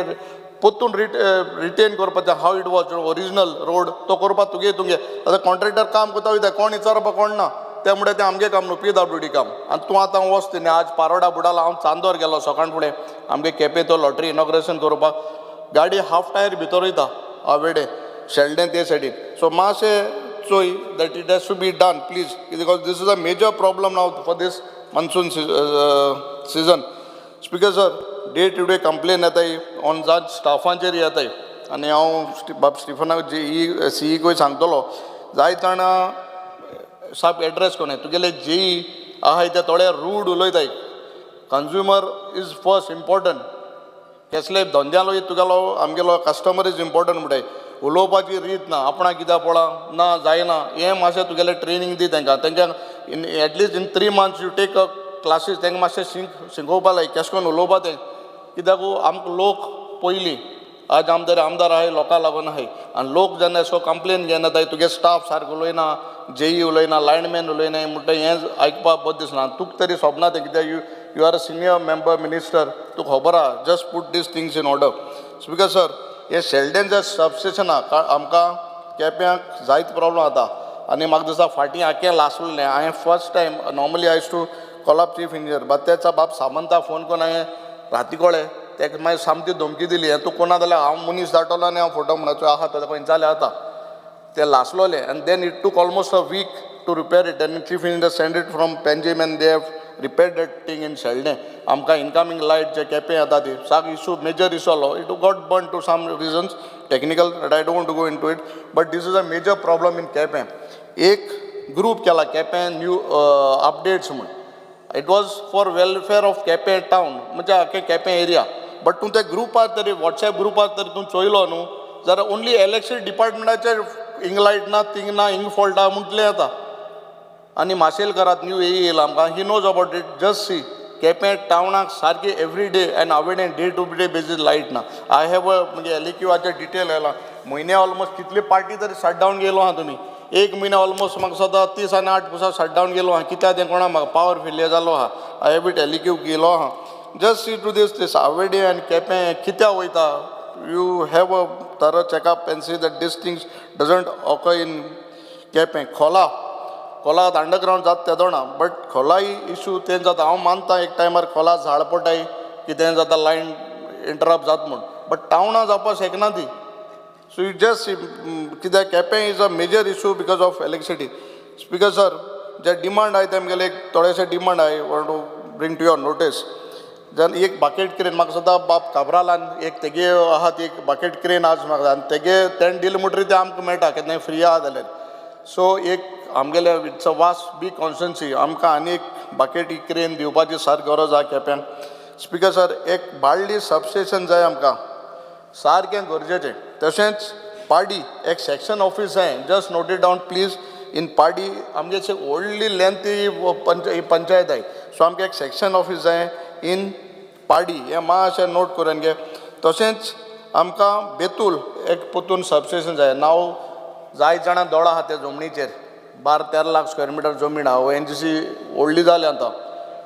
Speaker 6: परतून रिटेन करपाचें how it was original road तो करपाक तुगे तुगे. आतां कॉन्ट्रॅक्टर काम करता वयता, कोण विचारपा कोण ना. ते म्हणटा तें आमगे काम न्हू, पीडब्ल्यूडी काम. आनी तूं आतां वच तिणें आज पारोडा बुडाला. हांव चांदोर गेलो सकाळ फुडें आमगे केपें तो लॉटरी इनॉग्रेशन करपाक, गाडी हाफ टायर भितर वयता आवेडे शेल्डें ते सायडीन. सो मातशें चोय that it has to be done, please, because this is a major problem now for this monsoon season. Speaker sir, day to day complain येताय ऑन जात स्टाफांचेर येताय आनी हांव बाब स्टिफनाक जे ई सीईकूय सांगतलो, जायत जाणां साप एड्रेस कोण तुगेले जेई आहाय ते थोडे rude उलयताय. Consumer is first important. कसले धंद्यान तुगेलो आमगेलो कस्टमर is important म्हणटाय. उलोवपाची रीत ना, आपणाक कित्याक पळा ना जायना. हें मातशें तुगेलें ट्रेनींग दी तांकां. तांकां in at least in 3 months you take a classes. तांकां मातशें शिकोवपा लाय केशें करून उलोवपा तें, कित्याक आमकां लोक पयलीं. आज आमदार आमदार आहाय लोकां लागून आहाय आनी लोक जेन्ना असो कंप्लेन घेवन येताय, तुगे स्टाफ सारको उलयना, जेई उलयना, लायनमॅन उलयना म्हणटा, हें आयकपाक बरें दिसना. तुका तरी सोबना तें, कित्याक you are a senior member minister, तुका खबर आहा. Just put these things in order. Speaker sir, हे शेल्डेन जे सबस्टेशन आहा, आमकां केप्यांक जायते प्रॉब्लम जाता आनी म्हाका दिसता फाटीं आख्खें लासलें. हांवें first time, normally I used to call up chief engineer, but तेचा बाब सामंता फोन करून हांवें राती कळ्ळें तेका मागीर सामकी धमकी दिली, हें तूं कोणा जाल्यार हांव मनीस धाडटलो आनी हांव फोटो म्हणपाचो आहा तो खंय जालें. आतां ते लासलोले आनी then it took almost a week to repair it आनी chief engineer send it from Panjim and they have repair that thing in Sheldem. आमकां इनकमींग लायट जे केपें येता ती साक इशू, मेजर इशू आसलो. It got burn to some reasons technical, I don't to go into it, but this is a major problem in Quepem. एक group केला Quepem new updates म्हूण. It was for welfare of Quepem town, म्हणजे आख्खे Quepem area. But तूं त्या ग्रुपार तरी, WhatsApp ग्रुपार तरी तूं चोयलो न्हू जाल्यार ओनली इलेक्ट्रिसिटी डिपार्टमेंटाचे हिंग लायट ना, थिंग ना, हिंग फॉल्ट आहा म्हटलें येता. आनी माशेलकारात न्यू ए येयला आमकां, he knows about it. Just see. Quepem टावनाक सारकी एवरी डे आनी हांवें day to day basis light ना. I have a म्हणजे एलइक्यूआचे डिटेल आयला म्हयने ऑलमोस्ट कितली पार्टी तरी शट डावन गेलो आहा तुमी. एक म्हयनो ऑलमोस्ट म्हाका सदां 30 आनी 8 पुसा शट डावन गेलो आहा. कित्याक तें कोणा म्हाका पावर फेलियर जालो आहा. I have it LEQ गेलो आहा. Just see to this this Arvedi आनी केपें कित्याक वयता. You have a thorough checkup and see that these things doesn't occur in Quepem. Cola Cola underground जाता तेदोणा बट खोलाय इशू तें जाता. हांव मानता एक टायमार खोला झाड पडटाय कितें जाता लायन इंटरप्ट जाता म्हूण, बट टावनां जावपाक शकना ती. सो you just कित्याक Quepem is a major issue because of electricity. Speaker sir, J demand आहाय ते आमगेले एक थोडेशे demand I want to bring to your notice. जाल्यार एक बाकेट क्रेन म्हाका सदां बाब काब्रालान एक तेगे आहा ती एक बाकेट क्रेन आज म्हाका आनी तेगे तेणें दिलें म्हणटरीर तें आमकां मेळटा केन्नाय फ्री आहा जाल्यार. सो एक आमगेले it's a vast big constituency, आमकां आनी एक बाकेट क्रेन दिवपाची सारकी गरज आहा केप्यान. स्पिकर सर, एक बाळ्ळी सबस्टेशन जाय आमकां सारकें गरजेचें. तशेंच पाडी एक सेक्शन ऑफीस जाय. Just note it down please. In Pardi आमगे व्हडली लेंथी पंचायत आहाय. सो आमकां एक सेक्शन ऑफीस जाय इन पाडी, हें मातशें नोट करून घे. तशेंच आमकां बेतूल एक परतून सबस्टेशन जाय. नाव जायत जाणां दोळा आहा त्या जमनीचेर, 12-13 लाख स्क्वेअर मिटर जमीन आहा. ONGC व्हडली जाली आतां,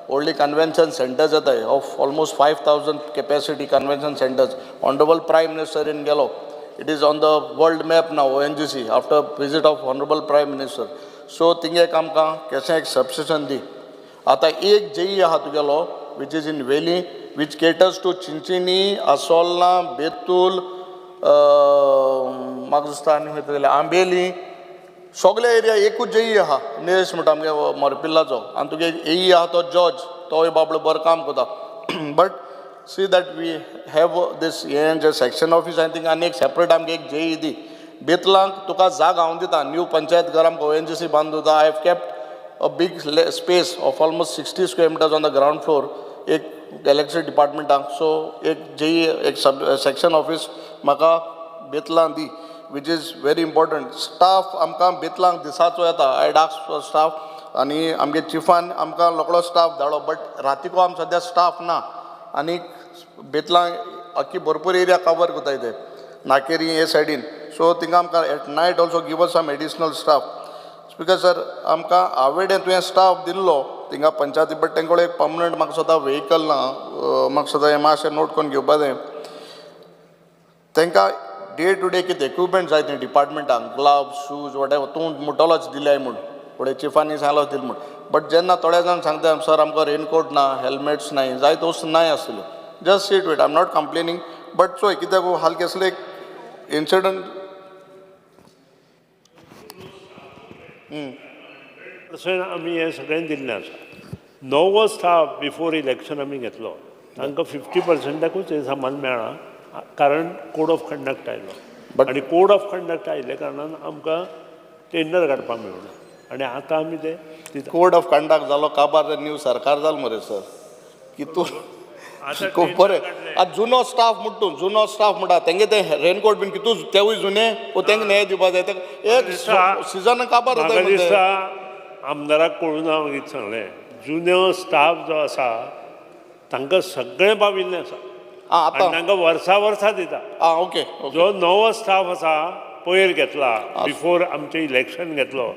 Speaker 6: व्हडली कन्वेन्शन सेंटर्स येताय of almost 5,000 capacity convention centres. Honourable prime minister in गेलो, it is on the world map now ONGC after visit of honourable prime minister. So thing एक आमकां केशें एक सबस्टेशन दी. आतां एक जेई आहा तुगेलो which is in Veli, which caters to Chinchinim, Assolna, Betul, म्हाका दिसता आनी खंय जाल्यार आंबेली, सगळे एरिया एकूच जेई आहा. निलेश म्हणटा आमगे मोरपिल्लाचो. आनी तुगे एई आहा तो जॉर्ज, तोय बाबडो बरो काम करता. But see that we have this हें जे सेक्शन ऑफीस आहा थिंगा आनी एक सेपरेट आमकां एक जेई दी. बेतलांक तुका जाग हांव दिता, न्यू पंचायत घर आमकां ONGC बांदून दिता. I have kept a big space of almost 60 square meters on the ground floor एक इलेक्ट्रिसिटी डिपार्टमेंटाक. सो एक जेई एक सब सेक्शन ऑफीस म्हाका बेतलां दी, which is very important. Staff आमकां बेतलांक दिसाचो येता. I ask for staff आनी आमगे चिफान आमकां रोकडो स्टाफ धाडलो, बट रातीको आम सद्या स्टाफ ना. आनी बेतलां अख्खी भरपूर एरिया कवर करताय ते नाकेरी हे सायडीन. सो थिंगा आमकां at night also give us some additional staff. Speaker sir, आमकां आवेडें तुवें स्टाफ दिल्लो थिंगा पंचायती, बट तेंकडे एक पर्मनंट म्हाका सदां वेहिकल ना. म्हाका सदां हें मातशें नोट करून घेवपा जाय. तांकां डे टू डे कितें इक्विपमेंट जाय तें डिपार्टमेंटाक, ग्लव्स, शूज, what ever. तूं म्हणटलोच दिल्याय म्हूण, फुडें चिफांनी सांगलो दिल म्हूण, बट जेन्ना थोडे जाण सांगता सर आमकां रेनकोट ना, हेल्मेट्स नाय, जायते वस्तू नाय आसल्यो. Just see to it. I am not complaining, but चोय कित्याक हाल केसले एक इन्सिडंट
Speaker 7: पर्संट आमी हें सगळें दिल्लें आसा. नवो स्टाफ बिफोर इलेक्शन आमी घेतलो, तांकां 50%कूच हें सामान मेळ्ळां, कारण कोड ऑफ कंडक्ट आयलो. आनी कोड ऑफ कंडक्ट आयिल्ल्या कारणान आमकां टेंडर काडपाक मेळना आनी आतां आमी ते दिता.
Speaker 6: कोड ऑफ कंडक्ट जालो काबार, न्यू सरकार जाल मरे सर की तूं खूब बरें. आतां जुनो स्टाफ म्हणटा तूं, जुनो स्टाफ म्हणटा तेंगे ते रेनकोट बीन कितू तेवूय जुने वो तेंगे न्हय दिवपा जाय. एक सिजन काबार
Speaker 7: म्हाका
Speaker 6: जाता.
Speaker 7: दिसता आमदाराक कळून हांव कितें सांगलें, जुनो स्टाफ जो आसा तांकां सगळें पाविल्लें आसा
Speaker 6: आतां
Speaker 7: तांकां वर्सा वर्सा दिता.
Speaker 6: आं ओके.
Speaker 7: जो नवो स्टाफ आसा पयर घेतला बिफोर आमचें इलेक्शन घेतलो,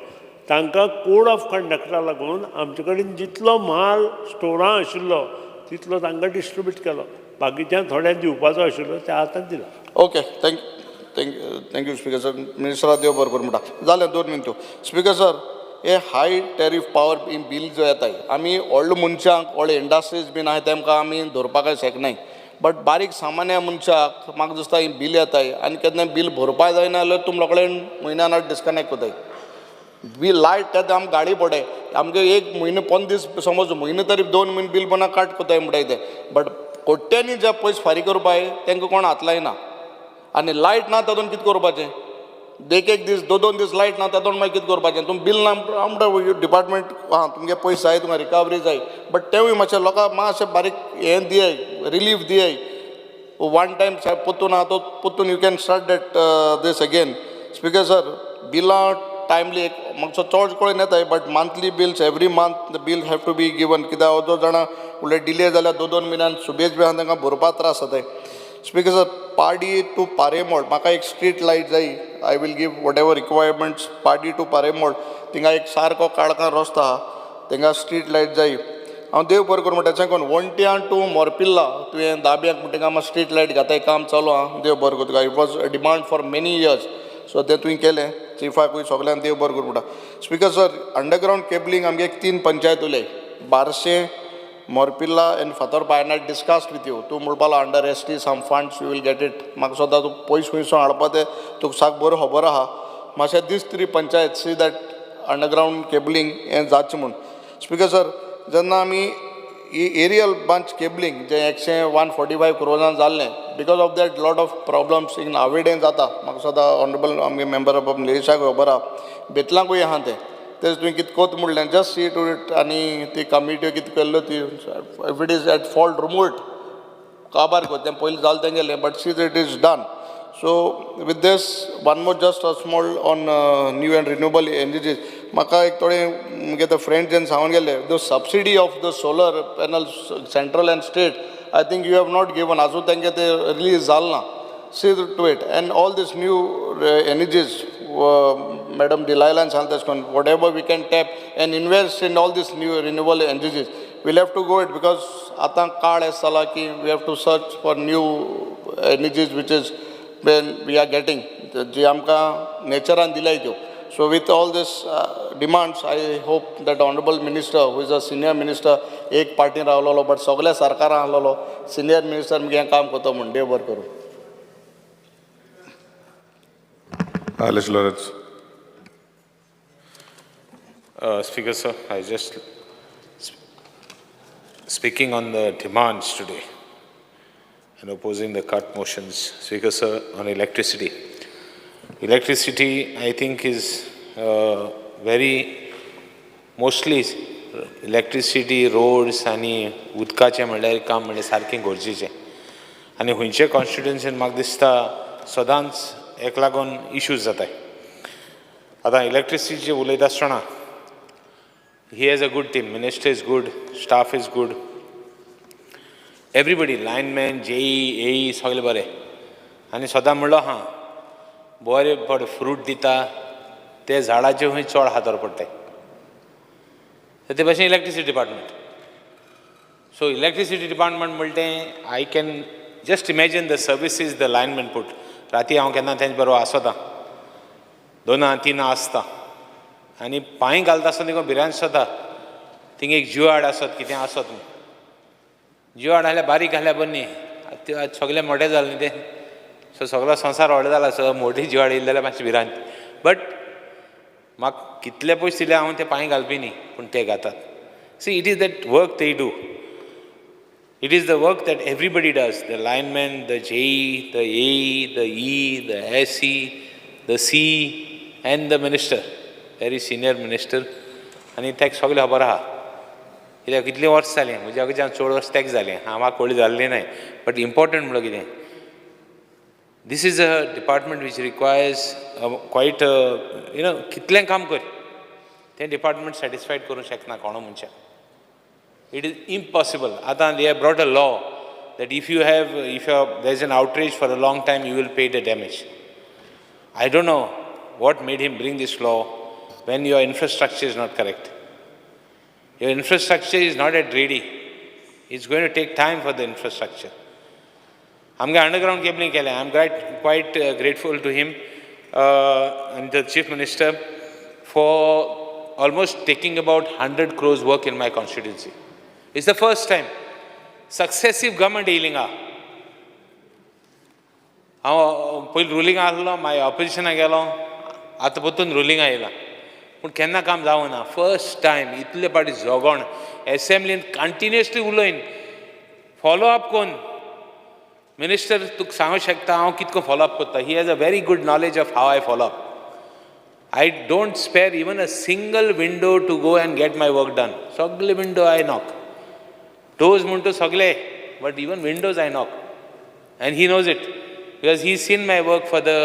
Speaker 7: तांकां कोड ऑफ कंडक्टा लागून आमचे कडेन जितलो म्हाल स्टोरां आशिल्लो तितलो तांकां डिस्ट्रिब्यूट केलो. बाकीच्या थोड्यांक दिवपाचो आशिल्लो ते आतां दिला.
Speaker 6: Okay, thank thank thank you speaker sir. मिनिस्टरा देव बरें करूं म्हणटा. जालें 2 मिनटो. स्पिकर सर, हे हाय टॅरीफ पावर बील जो येताय, आमी व्हडल्या मनशांक व्हडले इंडस्ट्रीज बीन आहाय तेमकां आमी धरपाक शकनाय, बट बारीक सामान्य मनशाक म्हाका दिसता ही बील येताय आनी केन्ना बील भरपाक जायना जाल्यार तुम कडेन म्हयन्यान डिस्कनेक्ट कोताय बील. लायट तेन्ना आमकां गाडी पडय आमगे एक म्हयनो 15 दीस समज म्हयनो तरी 2 म्हयने बील पन्ना काट कोताय म्हणटाय ते, बट कोट्यांनी जे पयशे फारीक करपाय तांकां कोण हात लायना. आनी लायट ना तातूंत कितें करपाचें? एक एक दीस 2-2 दीस लायट ना तातूंत मागीर कितें करपाचें? तुमी बील ना म्हणटा डिपार्टमेंट आं तुमगे पयशे जाय, तुमकां रिकवरी जाय, बट तेवूय मातशें लोकांक मातशें बारीक हें दियाय, रिलीफ दियाय. वन टायम सायब पोत्तून आहा तो पोत्तून you can start that this again. Speaker sir, बिलां टायमली एक मातसो चड कळून येताय, but monthly bills, every month the bill have to be given, कित्याक अर्दो जाणां उलट डिले जाल्यार दोन दोन म्हयन्यान सुबेज बी आहा, तांकां भरपा त्रास जाताय. स्पीकर सर, पाडी टू पारेमोड म्हाका एक स्ट्रीट लायट जाय. I will give whatever requirements. Pardi to Paremod थिंगा एक सारको काळखान रस्तो आहा, थिंगा स्ट्रीट लायट जाय. हांव देव बरें करूं म्हणटा. तें वण्ट्यान टू मोरपिल्ला तुवें दाब्याक म्हणटा थिंगा स्ट्रीट लायट घाताय, काम चालू आहा. देव बरें करूं तुका. It was a demand for many years, so तें तुवें केलें. चिफाकूय सगल्यांक देव बरें करूं म्हणटा. स्पीकर सर, अंडरग्रावंड केबलिंग आमगे एक तीन पंचायत उलय, बारशें, मोरपिल्ला and Fatorpa. I not discussed with you, तूं म्हणपालो under ST some funds you will get it. म्हाका सुद्दां तूं पयस खुंयसून हाडपा तें तुका साक बरें खबर आहा. मातशें these three panchayat, see that underground cabling हें जाचें म्हूण. स्पीकर सर, जेन्ना आमी ही एरियल बंच केबलिंग जें एकशें 145 क्रोर्सान जाल्लें, because of that lot of problems in आवेडें जाता. म्हाका सदां ऑनरेबल आमगे मेंबर ऑफ निलेशाक खबर आहा, बेतलांकूय आहा तें. तेच तुवें कितें कोत म्हणलें, जस्ट सी टू it. आनी ती कमिटी कितें केल्ल्यो ती, if it is at fault, remove it, काबार कर तें पयलीं जालें तेंगेलें, but see it is done. So with this, one more, just a small on new and renewable energies. म्हाका एक थोडे मुगे ते फ्रेंड जेन सांगून गेले, the subsidy of the solar panel, central and state, I think you have not given. आजून तेंगे ते रिलीज जालें ना. See to it. And all this new energies, madam डिलायलान सांगता तशें करून whatever we can tap and invest in all this new renewable energies, we'll have to go it, because आतां काळ अशें जाला की we have to search for new energies which is when we are getting जी आमकां नेचरान दिल्याय त्यो. So with all this demands, I hope that honourable minister, who is a senior minister, एक पार्टीन रावलेलो but सगल्या सरकारान आहलोलो सिनियर मिनिस्टर, मुगे हें काम करता म्हूण. देव बरें करूं.
Speaker 8: Alice Lawrence.
Speaker 2: Speaker, sir, I just speaking on the demands today and opposing the cut motions. Speaker, sir, on electricity. Electricity, I think, is very mostly electricity, roads आनी उदकाचें म्हणल्यार काम म्हणल्यार सारकें गरजेचें. आनी खंयचे कॉन्स्टिट्युन्सीन म्हाका दिसता सदांच हेका लागून इश्यूज जाताय. आतां इलेक्ट्रिसिटीचेर उलयता आसतना, he has a good team. Minister is good, staff is good, everybody, lineman, JE, AE सगळे बरे. आनी सदां म्हणलो आहा, बरे बरे फ्रूट दिता ते झाडाचे खंय चड हातार पडटाय. ते भाशेन electricity department. So electricity department म्हणटा तें, I can just imagine the services the lineman put. राती हांव केन्ना तेंचे बरोबर आसता, दोना तिनां आसता आनी पांय घालता आसतना तुका भिरांत जाता, थिंग एक जिवाड आसत, कितें आसत म्हूण. जिवाड आसल्यार बारीक आसल्यार बरें न्ही, आतां सगळें मोटें जालें न्ही तें. सो सगळो संवसार व्हडलो जाला, सो मोटी जिवाड येयली जाल्यार मातशी भिरांत. बट म्हाका कितले पयशे दिल्यार हांव ते पांय घालपी न्ही, पूण ते घातात. See, it is that work they do. It is the work that everybody does, the lineman, the JE, the AE, the E, the SE, the C, and the minister, very senior minister. आनी ताका सगळें खबर आहा, कित्याक कितलीं वर्सां जालीं म्हज्या कडच्यान, चड वर्स ताका जालें. हांव म्हाका व्हडली जाल्ली नाय. बट इम्पोर्टंट म्हणल्यार कितें, this is a department which requires quite कितलें काम कर, तें डिपार्टमेंट सॅटिस्फायड करूंक शकना कोणू मनशाक. It is impossible. आतां they have brought a law that if you have, if you have, there is an outrage for a long time, you will pay the damage. I don't know what made him bring this law when your infrastructure is not correct. Your infrastructure is not yet ready. It's going to take time for the infrastructure. आमगे underground cabling केलें. I am quite grateful to him and the chief minister for almost taking about 100 crores work in my constituency. It's the first time successive government येयली हांगा. हांव पयलीं रुलिंगा आसलो, मागीर ऑपोजिशनाक गेलो, आतां परतून रुलिंगा येयला, पूण केन्ना काम जावना. फर्स्ट टायम इतले फावटी झगोण एसेंब्लीन कंटिन्युअसली उलयन, फॉलो अप कोन्न. मिनिस्टर तुका सांगूंक शकता हांव कितको फॉलो अप करता. He has a very good knowledge of how I follow up. I don't spare even a single window to go and get my work done. सगळे window I knock, doors म्हणटा सगळे, but even windows I knock, and he knows it because he seen my work for the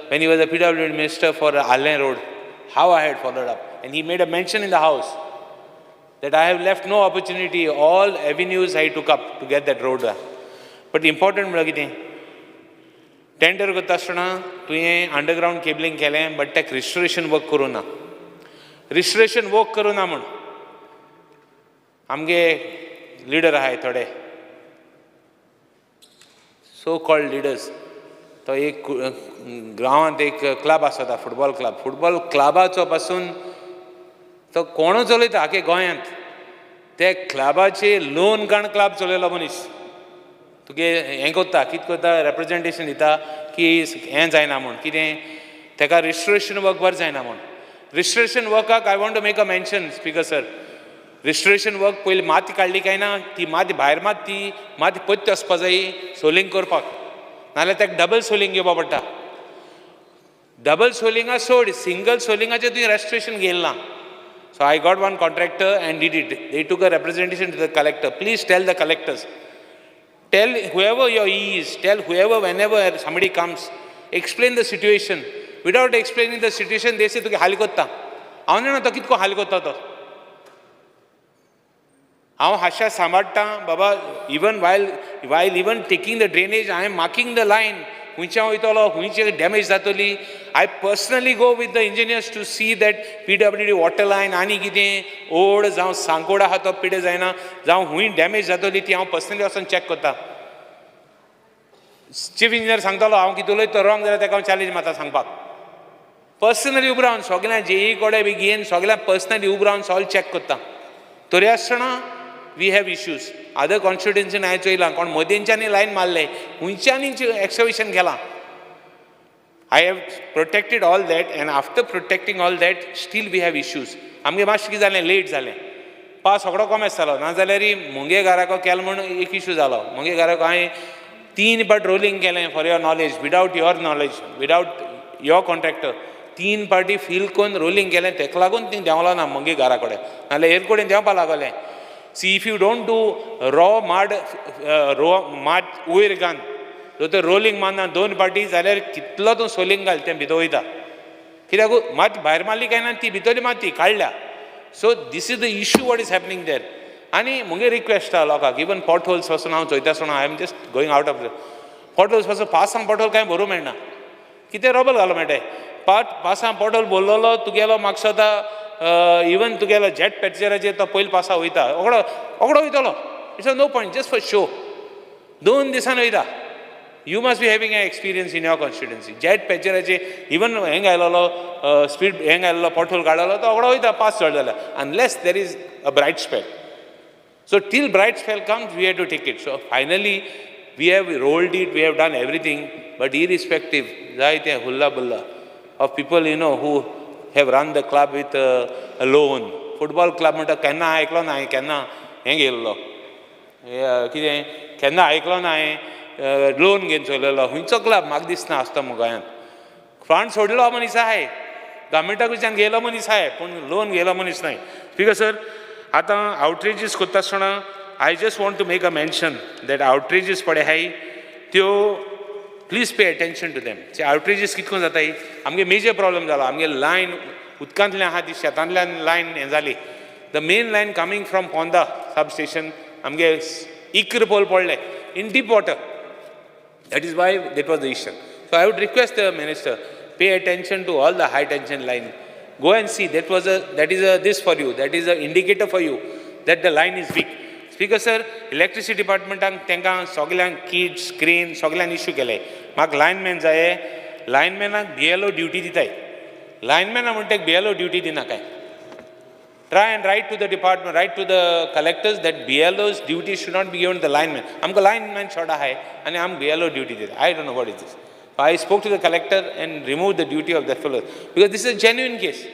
Speaker 2: when he was a PWD minister for Alem road. how I had followed up. And he made a mention in the house that I have left no opportunity, all avenues I took up to get that road done. But important म्हणल्यार कितें, tender करता आसतना तुवें underground cabling केलें, but ताका restoration work करूं ना, restoration work करूं ना म्हूण आमगे लिडर आहाय थोडे, सो कॉल्ड लिडर्स, तो एक गांवांत एक क्लब आसता, फुटबॉल क्लब, फुटबॉल क्लबाचो पासून तो कोणू चलयता आख्खे गोंयांत, ते क्लबाचे लोन काण क्लब चलयलो मनीस, तुगे हें करता, कितें करता, रेप्रेजेंटेशन दिता की हें जायना म्हूण, कितें तेका रिस्टोरेशन वर्क बरें जायना म्हूण. रिस्टोरेशन वर्काक I want to make a mention, speaker sir. Restoration work पयलीं माती काडली काय ना, ती माती भायर मात, ती माती पत्ती वचपा जाय सोलिंग करपाक, नाजाल्यार ताका डबल सोलिंग घेवपा पडटा. डबल सोलिंगा सोड, सिंगल सोलिंगाचें तुवें रेस्टोरेशन घेयलें ना. So I got one contractor and did it. They took a representation to the collector. Please tell the collectors, tell whoever your E is, tell whoever, whenever somebody comes, explain the situation. Without explaining the situation, they say तुगे हाल कोत्ता. हांव जाणा तो कितको हाल कोत्ता तो. हांव हाशा सांबाळटा बाबा, even while even taking the drainage, I am marking the line, खंयच्यान वयतलो, खंयचे डॅमेज जातली. I personally go with the engineers to see that PWD water line आनी कितें ओड जावं सांकोड आहा तो पिडे जायना, जावं खूंय डॅमेज जातली ती हांव पर्सनली वचोन चॅक करता. चीफ इंजिनियर सांगतलो हांव कितें उलयता तो रॉंग जाल्यार ताका हांव चॅलेंज मारता सांगपाक. पर्सनली उबो रावन सगळ्यां जेई कडेन बी घेवन सगळ्यांक पर्सनली उबो रावन सगळें चॅक करता. तरी आसतना we have issues. Other कॉन्स्टिट्युएन्सीन हांवें चोयलां, कोण मदेंच्यांनी लायन मारले, खुंयच्यांनी एक्सकवेशन केलां. I have protected all that, and after protecting all that, still we have issues. आमगे मातशें कितें जालें, लेट जालें, पावस सगळो कोमेस जालो, नाजाल्यार मुगे घराको केलो म्हूण एक इशू जालो. मुगे घराको हांवें तीन पाट रोलिंग केलें, for your knowledge, without your knowledge, without your contractor, तीन पाटी फील करून रोलिंग केलें. तेका लागून ती देंवलो ना मुगे घरा कडेन, नाजाल्यार हेर कडेन देंवपा लागलें. See, if you don't do raw mud, raw मात वयर घालून जर तर रोलिंग मारना दोन पाटी जाल्यार कितलो तूं सोलिंग घाल तें भितर वयता, कित्याक मात भायर मारली काय ना ती भितरली माती काडल्या. So this is the issue what is happening there. आनी मुगे रिक्वेस्ट आहा लोकांक, इवन पॉट होल्स पासून हांव चोयता आसतना, I am just going out of pot holes पासून पांचांक पॉट होल कांय भरूं मेळना, कितें रोबल घालूं मेळटा. पांचांक पॉट होल भरलेलो तुगेलो म्हाका दिसता इवन तुगेलो जेट पॅचराचेर तो पयलो पासा वयता, ओगडो ओगडो वयतलो. It's a no point, just for show, दोन दिसान वयता. You must be having a experience in your constituency. Jet पॅचराचे even हेंग आयलेलो स्पीड हेंग आयलेलो पॉट होल काडलेलो तो ओगडो वयता पास चड जाल्यार, unless there is a bright spell. So till bright spell comes, we have to take it. So finally we have rolled it, we have done everything, but irrespective जायते हुल्ला बुल्ला of people, you know, who have run the club with a loan. Football club म्हणटा केन्ना आयकलो ना हांवें, केन्ना हें घेयल्लो कितें केन्ना आयकलो ना हांवें, लोन घेवन चलयलो खंयचो क्लब म्हाका दिसना आसता मगो गोंयांत. फंड सोडलो मनीस आहाय, गव्हर्मेंटा कडच्यान घेयलो मनीस आहाय, पूण लोन घेयलो मनीस नाय. स्पीकर सर, आतां आवटरीजीस करता आसतना I just want to make a mention that outages पळय आहाय त्यो please pay attention to them. Outages कितको जाताय, आमगे मेजर प्रॉब्लम जाला, आमगे लायन उदकांतल्यान आहा ती शेतांतल्यान लायन हें जाली. The main line coming from Ponda sub station आमगे इकरा पोल पडले in deep water. That is why that was the issue. So I would request the minister, pay attention to all the high tension line. Go and see, that was a, that is a this for you, that is a indicator for you that the line is weak. Speaker sir, electricity डिपार्टमेंटान तांकां सगल्यांक किट, screen सगल्यांक issue केले. म्हाका lineman जाये, लायनमॅनाक BLO duty दिताय, लायनमॅना म्हणटा BLO duty दिनाकाय. Try and write to the department, write to the collectors that BLO's duty should not be given to the lineman. आमकां lineman short आहाय आनी आमकां BLO duty दिता. I don't know what is this. I spoke to the collector and removed the duty of that fellow because this is a genuine case.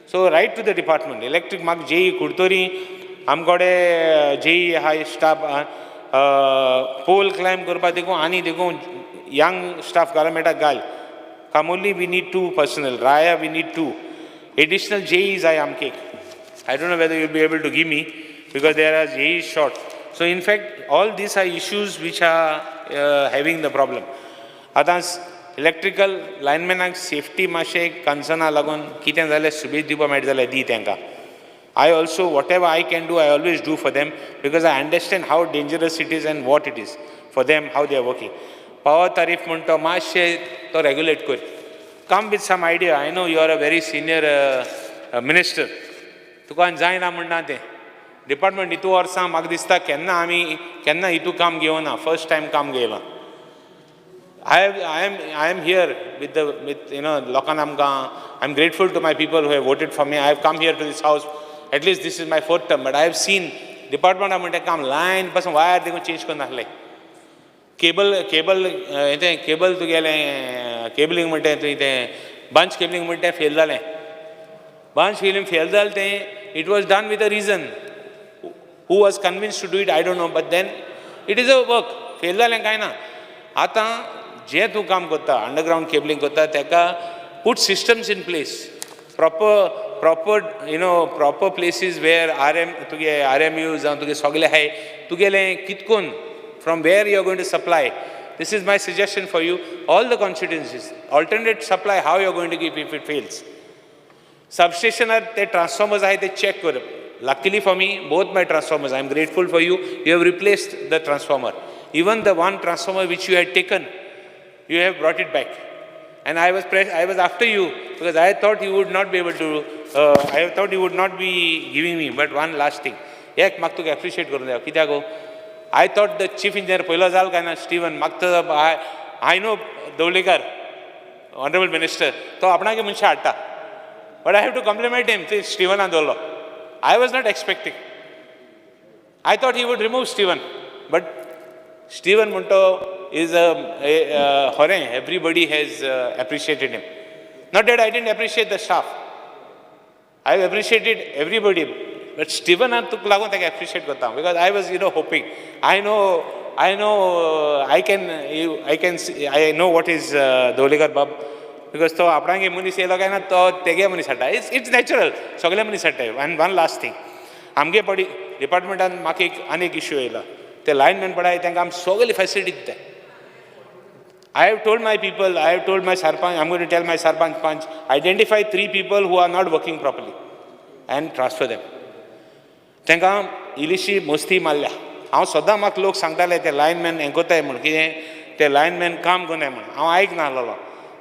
Speaker 2: So write to the department. Electric म्हाका JEE Curtorim आमकडे JEE आहाय staff, poll climb करपा देखून आनी देखून young staff घालूंक मेळटा घाल. Camogli we need 2 personnel, Raia we need 2 additional JE जाय आमकां. I don't know whether you'll be able to give me because there are JEs short. So in fact, all these are issues which are having the problem. आतां electrical लायनमॅनाक safety मातशें कन्सर्ना लागून कितें जाल्यार सुबेज दिवपा मेळटा जाल्यार दी तांकां. I also, whatever I can do, I always do for them because I understand how dangerous it is and what it is for them, how they are working. Power tariff म्हणटा मातशें तो रेगुलेट कर. Come with some idea. I know you are a very senior minister. तुका जायना म्हणना तें. Department हितू वर्सां म्हाका दिसता केन्ना आमी केन्ना हितू काम घेवना, फर्स्ट टायम काम घेयलां. I am here with the with you know लोकांना आमकां. I am grateful to my people who have voted for me. I have come here to this house. At least this is my fourth term, but I have seen डिपार्टमेंटा म्हणटा काम line पासून wire देखून change करून नासले. Cable cable हें cable तुगेलें cabling म्हणटा तुवें तें बंच केबलिंग म्हणटा तें फेल जालें. बंच केबलिंग फेल जालें तें, it was done with a reason. Who was convinced to do it, I don't know, but then it is a work. Fail जालें कांय ना. आतां जें तूं काम करता, अंडरग्रावंड केबलिंग करता, ताका put systems in place, proper places where RM तुगे RMU जावं तुगे सगळे आहाय तुगेलें कितकून from where you are going to supply. This is my suggestion for you, all the constituencies alternate supply, how you are going to give if it fails. सबस्टेशनार ते transformers आहाय ते check करप. Luckily for me, both my transformers, I am grateful for you, you have replaced the transformer. Even the one transformer which you had taken, you have brought it back. And I was after you because I thought you would not be able to, I thought you would not be giving me. But one last thing, एक म्हाका तुका appreciate करून जाय. कित्याक गो? I thought the chief engineer पयलो जाल काय ना स्टिवन म्हाका. I know Dhavlikar, honourable minister, तो आपणागे मनशां हाडटा, but I have to compliment him. ते स्टिवनान दवरलो. I was not expecting. I thought he would remove Steven, but Steven म्हणटो is a खरें, everybody has appreciated him. Not that I didn't appreciate the staff, I have appreciated everybody, but स्टिवनान तुका लागून ताका appreciate करता because I was hoping. I know I can I know what is Dhavalikar बाब, because तो आपणागे मनीस येयलो काय ना तो तेगे मनीस हाडटा. It's natural, सगळे मनीस हाडटा. आनी वन लास्ट थींग, आमगे पडी डिपार्टमेंटान म्हाका एक आनी एक इश्यू येयला. ते लायनमॅन पळय, तांकां आमी सगळी फॅसिलिटी दिता. I have told my people, I have told my sarpanch, I'm going to tell my sarpanch panch, identify three people who are not working properly and transfer them. तांकां इल्लीशी मस्ती मारल्या. हांव सदां म्हाका लोक सांगताले ते लायनमॅन हें कोताय म्हूण, कितें ते लायनमॅन काम करनाय म्हूण. हांव आयक नासलेलो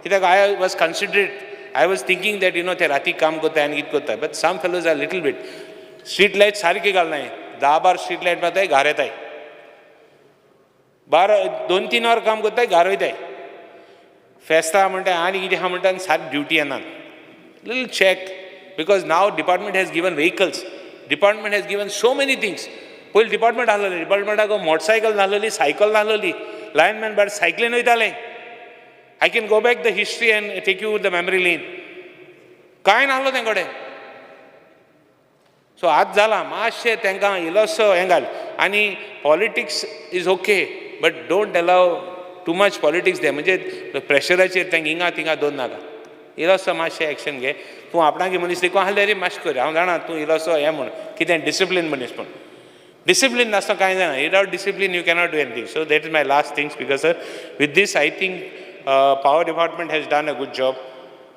Speaker 2: कित्याक I was considerate. I was thinking that ते राती काम करताय आनी कितें करताय, but some fellows are little bit. Street light सारकी घालनाय. 10-12 स्ट्रीट लायट मारताय, घार येताय. 12, 2-3 वर काम करताय, घार वयताय. फेस्तां म्हणटा आनी कितें आहा म्हणटा आनी सारकी ड्युटी येनात. Little check, because now department has given vehicles, department has given so many things. पयलीं डिपार्टमेंट आसलेलें, डिपार्टमेंटाक मोटरसायकल नासलेली, सायकल नासलेली. लायनमॅन भायर सायकलीन वयताले. I can go back the history and take you the memory lane. कांय नासलो तें कडेन. सो आतां जालां मातशें तांकां इल्लोसो हें घाल. आनी politics is okay, but don't allow too much politics. ते म्हणजे प्रेशराचेर तांकां हिंगा थिंगा दवर नाका. इल्लोसो मातशें एक्शन घे तूं. आपणागे मनीस देखून आसल्यार रे मातशें कर. हांव जाणा तूं इल्लोसो हें म्हूण कितें डिसिप्लीन मनीस म्हूण. डिसिप्लीन नासतना कांय जायना. Without discipline you cannot do anything. So that is my last things, because sir, with this I think power department has done a good job,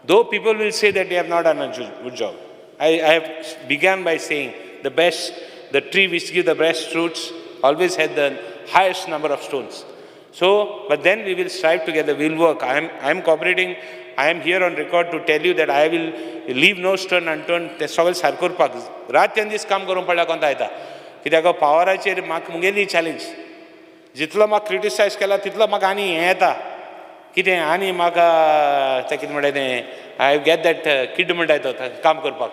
Speaker 2: though people will say that they have not done a good job. I have began by saying the best, the tree which gives the best fruits always had the highest number of stones. So, but then we will strive together, we will work. I am cooperating. I am here on record to tell you that I will leave no stone unturned. ते सगळें सारकें करपाक रात दीस काम करूंक पडल्या कोंता येता. कित्याक पावराचेर म्हाका मुगेली चॅलेंज. जितलो म्हाका क्रिटिसायज केला तितलो म्हाका आनी हें येता कितें आनी म्हाका तें कितें म्हणटा तें, I get that kid म्हणटा तो काम करपाक.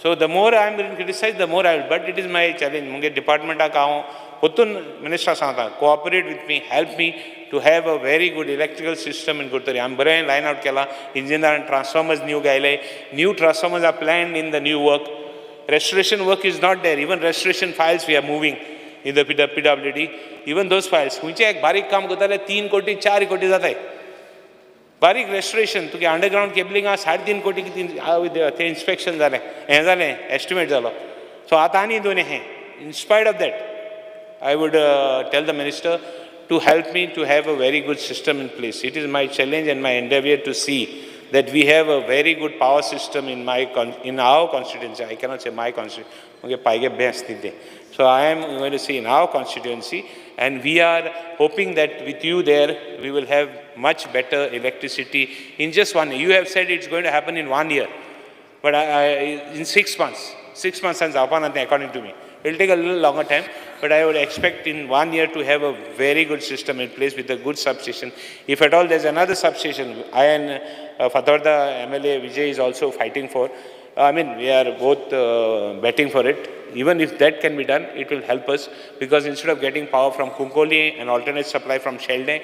Speaker 2: So the more I am been criticise, the more I will, but it is my challenge. मुगे डिपार्टमेंटाक हांव परतून मिनिस्टर सांगता, cooperate with me, help me to have a very good electrical system in Curtorim. आमी बरें line आवट केलां. इंजिनियरान transformers new घायले. New transformers are planned in the new work. Restoration work is not there. Even restoration files we are moving in the PWD. Even those files, खंयचें एक बारीक काम करता 3 कोटी 4 कोटी जाताय. बारीक रेस्टोरेशन तुगे अंडरग्रावंड केबलिंग आहा 3.5 कोटी कितें. तें इन्स्पेक्शन जालें, हें जालें, एस्टिमेट जालो. सो आतां आनी दोन हें. In spite of that, I would tell the minister to to help me to have a very good system in place. It is my challenge and my endeavor to see that we have a very good power system in my in our constituency. I cannot say my constituency. Okay, पायगे best न्ही. So I am going to say in our constituency, and we are hoping that with you there, we will have much better electricity in just 1 year. You have said it's going to happen in 1 year, but in 6 months, 6 months and according to me. It will take a little longer time, but I would expect in 1 year to have a very good system in place with a good substation. If at all there's another substation, I and Fatorda MLA Vijay is also fighting for. I mean, we are both betting for it. Even if that can be done, it will help us, because instead of getting power from Kunkoli and alternate supply from Shelde,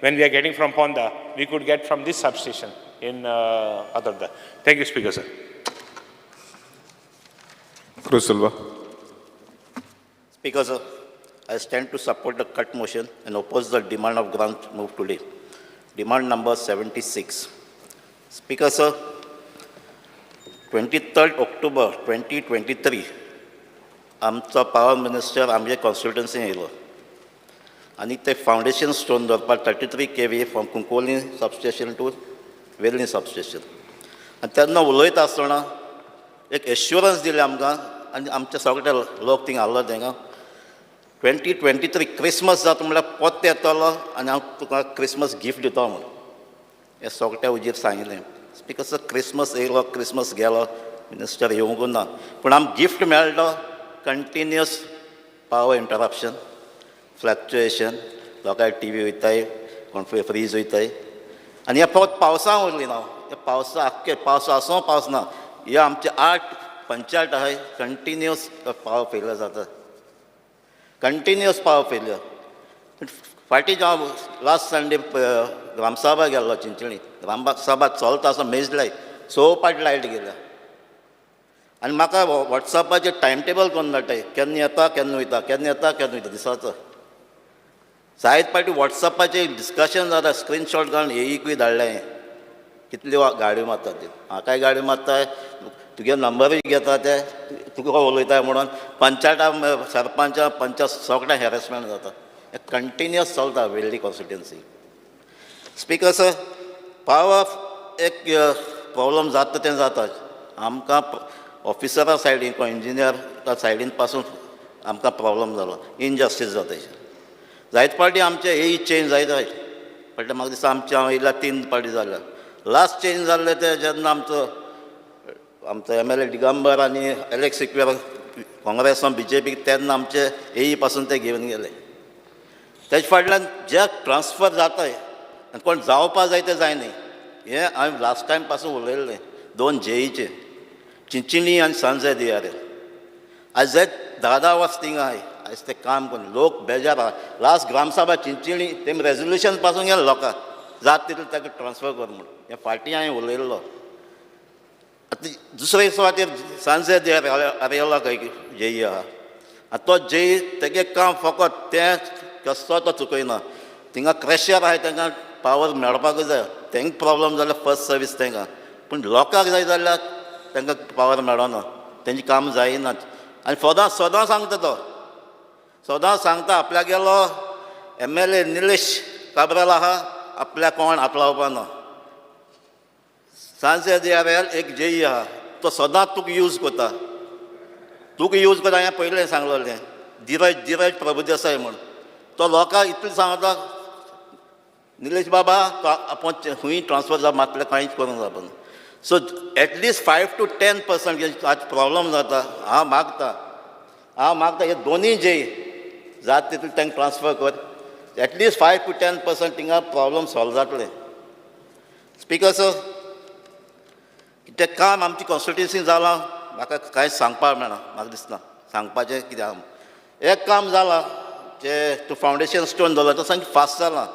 Speaker 2: when we are getting from Ponda, we could get from this substation in Fatorda. Thank you, Speaker, sir.
Speaker 8: Cruz Silva.
Speaker 9: Speaker, sir, I stand to support the cut motion and oppose the demand of grant moved today. Demand number 76. Speaker, sir, 23rd October 2023, आमचो power minister आमचे कॉन्स्टिट्युन्सीन येयलो आनी ते foundation stone दवरपाक 33 kV from Cuncolim substation to Vellim substation. आनी तेन्ना उलयता आसतना एक एश्युरन्स दिलें आमकां आनी आमचे सगळे लोक थिंगा आहलो तेंगा 2023 क्रिसमस जाता म्हणल्यार पोत्ते येतलो आनी हांव तुका क्रिसमस गिफ्ट दिता म्हूण हें सगळ्या उजीर सांगिल्लें. स्पीकर सर, क्रिसमस येयलो, क्रिसमस गेलो, मिनिस्टर येवंक ना, पूण आमकां गिफ्ट मेळ्ळो कंटिन्युअस पावर इंटरप्शन, फ्लक्चुएशन, लोकांक टी व्ही वयताय, कोण फ्रीज वयताय. आनी हे फक्त पावसा उरली ना, हे पावसा आख्खे पावस आसूं पावस ना, हे आमचे 8 पंचायत आहाय कंटिन्युअस पावर फेलियर जाता, कंटिन्युअस पावर फेलियर. फाटीं हांव लास्ट संडे ग्रामसभा गेल्लो चिंचणी, ग्रामसभा चलता आसतना मेजलाय 6 पाट लायट गेल्या. आनी म्हाका वॉट्सॅपाचेर टायम टेबल करून धाडटाय, केन्ना येता केन्ना वयता, केन्ना येता केन्ना वयता दिसाचो. जायत पाटी वॉट्सॅपाचेर डिस्कशन जाता, स्क्रिनशॉट घालून एईकूय धाडलें कितल्यो गाडयो मारता त्यो, म्हाकाय गाडयो मारता, तुगे नंबरूय घेता ते, तुका उलयता म्हणून पंचायता सरपंचा पंचायत सगळें हॅरेसमेंट जाता. हें कंटिन्युअस चलता वेल्ली कॉन्स्टिट्युन्सी. स्पीकर सर, पावर एक प्रॉब्लम जाता तें जाता, आमकां ऑफिसरा सायडीन कोण इंजिनियर सायडीन पासून आमकां प्रॉब्लम जालो, इनजस्टीस जाता. जायत पार्टी आमचे एई चेंज जायत जायत पडटा, म्हाका दिसता आमचे हांव येयल्या 3 पार्टी जाल्या. लास्ट चेंज जाल्ले ते जेन्ना आमचो आमचो MLA Digambar आनी एलेक्स सिक्वेरा काँग्रेसान बी जे पी तेन्ना आमचे एई पासून ते घेवन गेले. तेजे फाटल्यान जे ट्रान्सफर जाताय आनी कोण जावपा जाय तें जायना, हें हांवें लास्ट टायम पासून उलयल्लें. 2 जेईचे चिंचिणी आनी सांजे दियारे आयज जायत 10-10 वर्स थिंगा आहाय, आयज तें काम करून लोक बेजार आहा. लास्ट ग्रामसभा चिंचिणी तेमी रेजोल्युशन पासून गेले लोकांक जात तितलें ताका ट्रान्सफर कर म्हूण, हें फाटीं हांवें उलयल्लो. आतां दुसरे सुवातेर सांजे आरेला खंय जेई आहा, आनी तो जेई तेगे काम फकत तें कसो तो चुकयना. थिंगा क्रेशर आहाय तांकां पावर मेळपाकूच जाय, तेंका प्रॉब्लम जाल्यार फर्स्ट सर्वीस तांकां, पूण लोकांक जाय जाल्यार तांकां पावर मेळना, तेंचें काम जायना. आनी सदां सदां सांगता तो, सदां सांगता आपल्यागेलो MLA Nilesh Cabral आहा, आपल्याक कोण हात लावपाना. सांजे दियार एक जेई आहा तो सदांच तुका यूज करता, तुका यूज करता. हांवें पयलें सांगलेलें धीरज धीरज प्रभुदेसाय म्हूण, तो लोकांक इतलें सांगता निलेश बाबा तो आपूण खंय ट्रान्सफर जावप मातलें कांयच करूंक जावपाना. सो एटलिस्ट 5 to 10% आज प्रॉब्लम जाता. हांव मागता, हांव मागता हे दोनूय जे जात तितलें तांकां ट्रान्सफर कर, एटलिस्ट 5 to 10% थिंगा प्रॉब्लम सॉल्व जातलें. स्पीकर सर, तें काम आमची कॉन्स्टिट्युन्सी जालां म्हाका कांयच सांगपाक मेळना, म्हाका दिसना सांगपाचें कितें आहा. एक काम जालां जें तूं फावंडेशन स्टोन दवरला तो सामकें फास्ट जालां,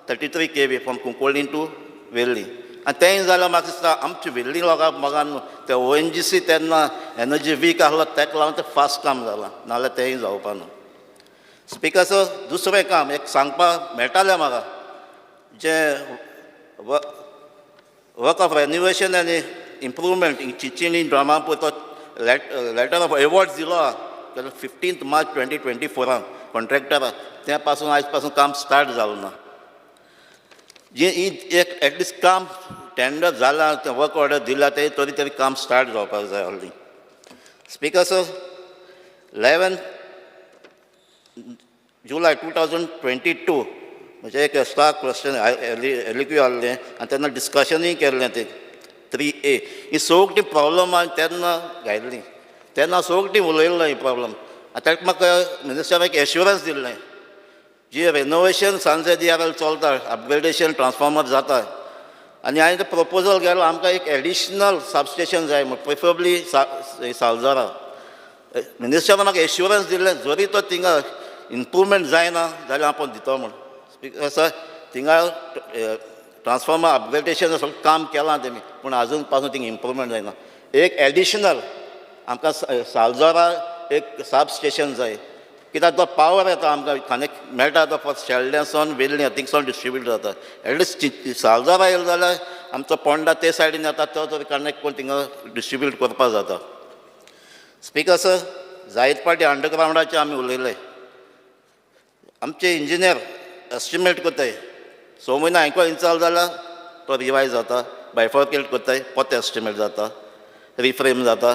Speaker 9: 33 kV from Cuncolim to Vellim. आनी तेंय जाल्यार म्हाका दिसता आमचे वेल्ली लोकांक मोगान न्हू ते ONGC तेन्ना एनर्जी वीक आहलो तेका लागून तें फास्ट काम जालां, नाजाल्यार तेंय जावपा न्हू. स्पीकर सर, दुसरें काम एक सांगपाक मेळटालें म्हाका, जें work of renovation आनी इम्प्रूवमेंट इन चिंचिणी ड्रामापूर तो लेटर ऑफ एवॉर्ड दिलो आहा 15 मार्च 2024 कॉन्ट्रॅक्टर त्या पासून आयज पासून काम स्टार्ट जालो ना. जे ही एक एटलिस्ट काम टेंडर जाला, तें वर्क ऑर्डर दिला, ते तरी तरी काम स्टार्ट जावपाक जाय आहली. Speaker sir, 11 July 2022 म्हणजे एक एक्स्ट्रा क्वेश्चन एल क्यू आहलें आनी तेन्ना डिस्कशनूय केल्लें. ते 3A ही सगळीं प्रॉब्लम तेन्ना घायल्ली, तेन्ना सगळीं उलयल्लो ही प्रॉब्लम. आनी ताका म्हाका मिनिस्टराक एक एश्युरन्स दिल्लें, जी रेनोवेशन सांजे चलता, अपग्रेडेशन ट्रान्सफॉर्मर जाता आनी हांवें तें प्रपोजल गेलो, आमकां एक एडिशनल सबस्टेशन जाय म्हण, प्रिफरेबली सालजरा. मिनिस्टरान म्हाका एश्युरन्स दिल्लें, जरी तो थिंगा इम्प्रूवमेंट जायना जाल्यार आपूण दितो म्हण. स्पिकर सर, थिंगा ट्रान्सफॉर्मर अपग्रेडेशन सगळें काम केलां तेमी, पूण आजून पासून थिंगा इम्प्रूवमेंट जायना. एक एडिशनल आमकां सालजोरा एक सब स्टेशन जाय, कित्याक तो पावर येता आमकां कनेक्ट मेळटा तो फक्त शेल्डें वेल्लें थिंगसून डिस्ट्रिब्यूट जाता. एटलिस्ट सालजोरा येयलो जाल्यार आमचो पोंडा ते सायडीन येता, तो तरी कनेक्ट करून थिंगा डिस्ट्रिब्यूट करपाक जाता. स्पिकर सर, जायत पाटी अंडरग्रावंडाचे आमी उलयले. आमचे इंजिनियर एस्टिमेट करताय, 6 म्हयने हांयको इन्स्टॉल जाल्यार तो रिवायज जाता, बायफर्केट करताय, परत एस्टिमेट जाता, रिफ्रेम जाता.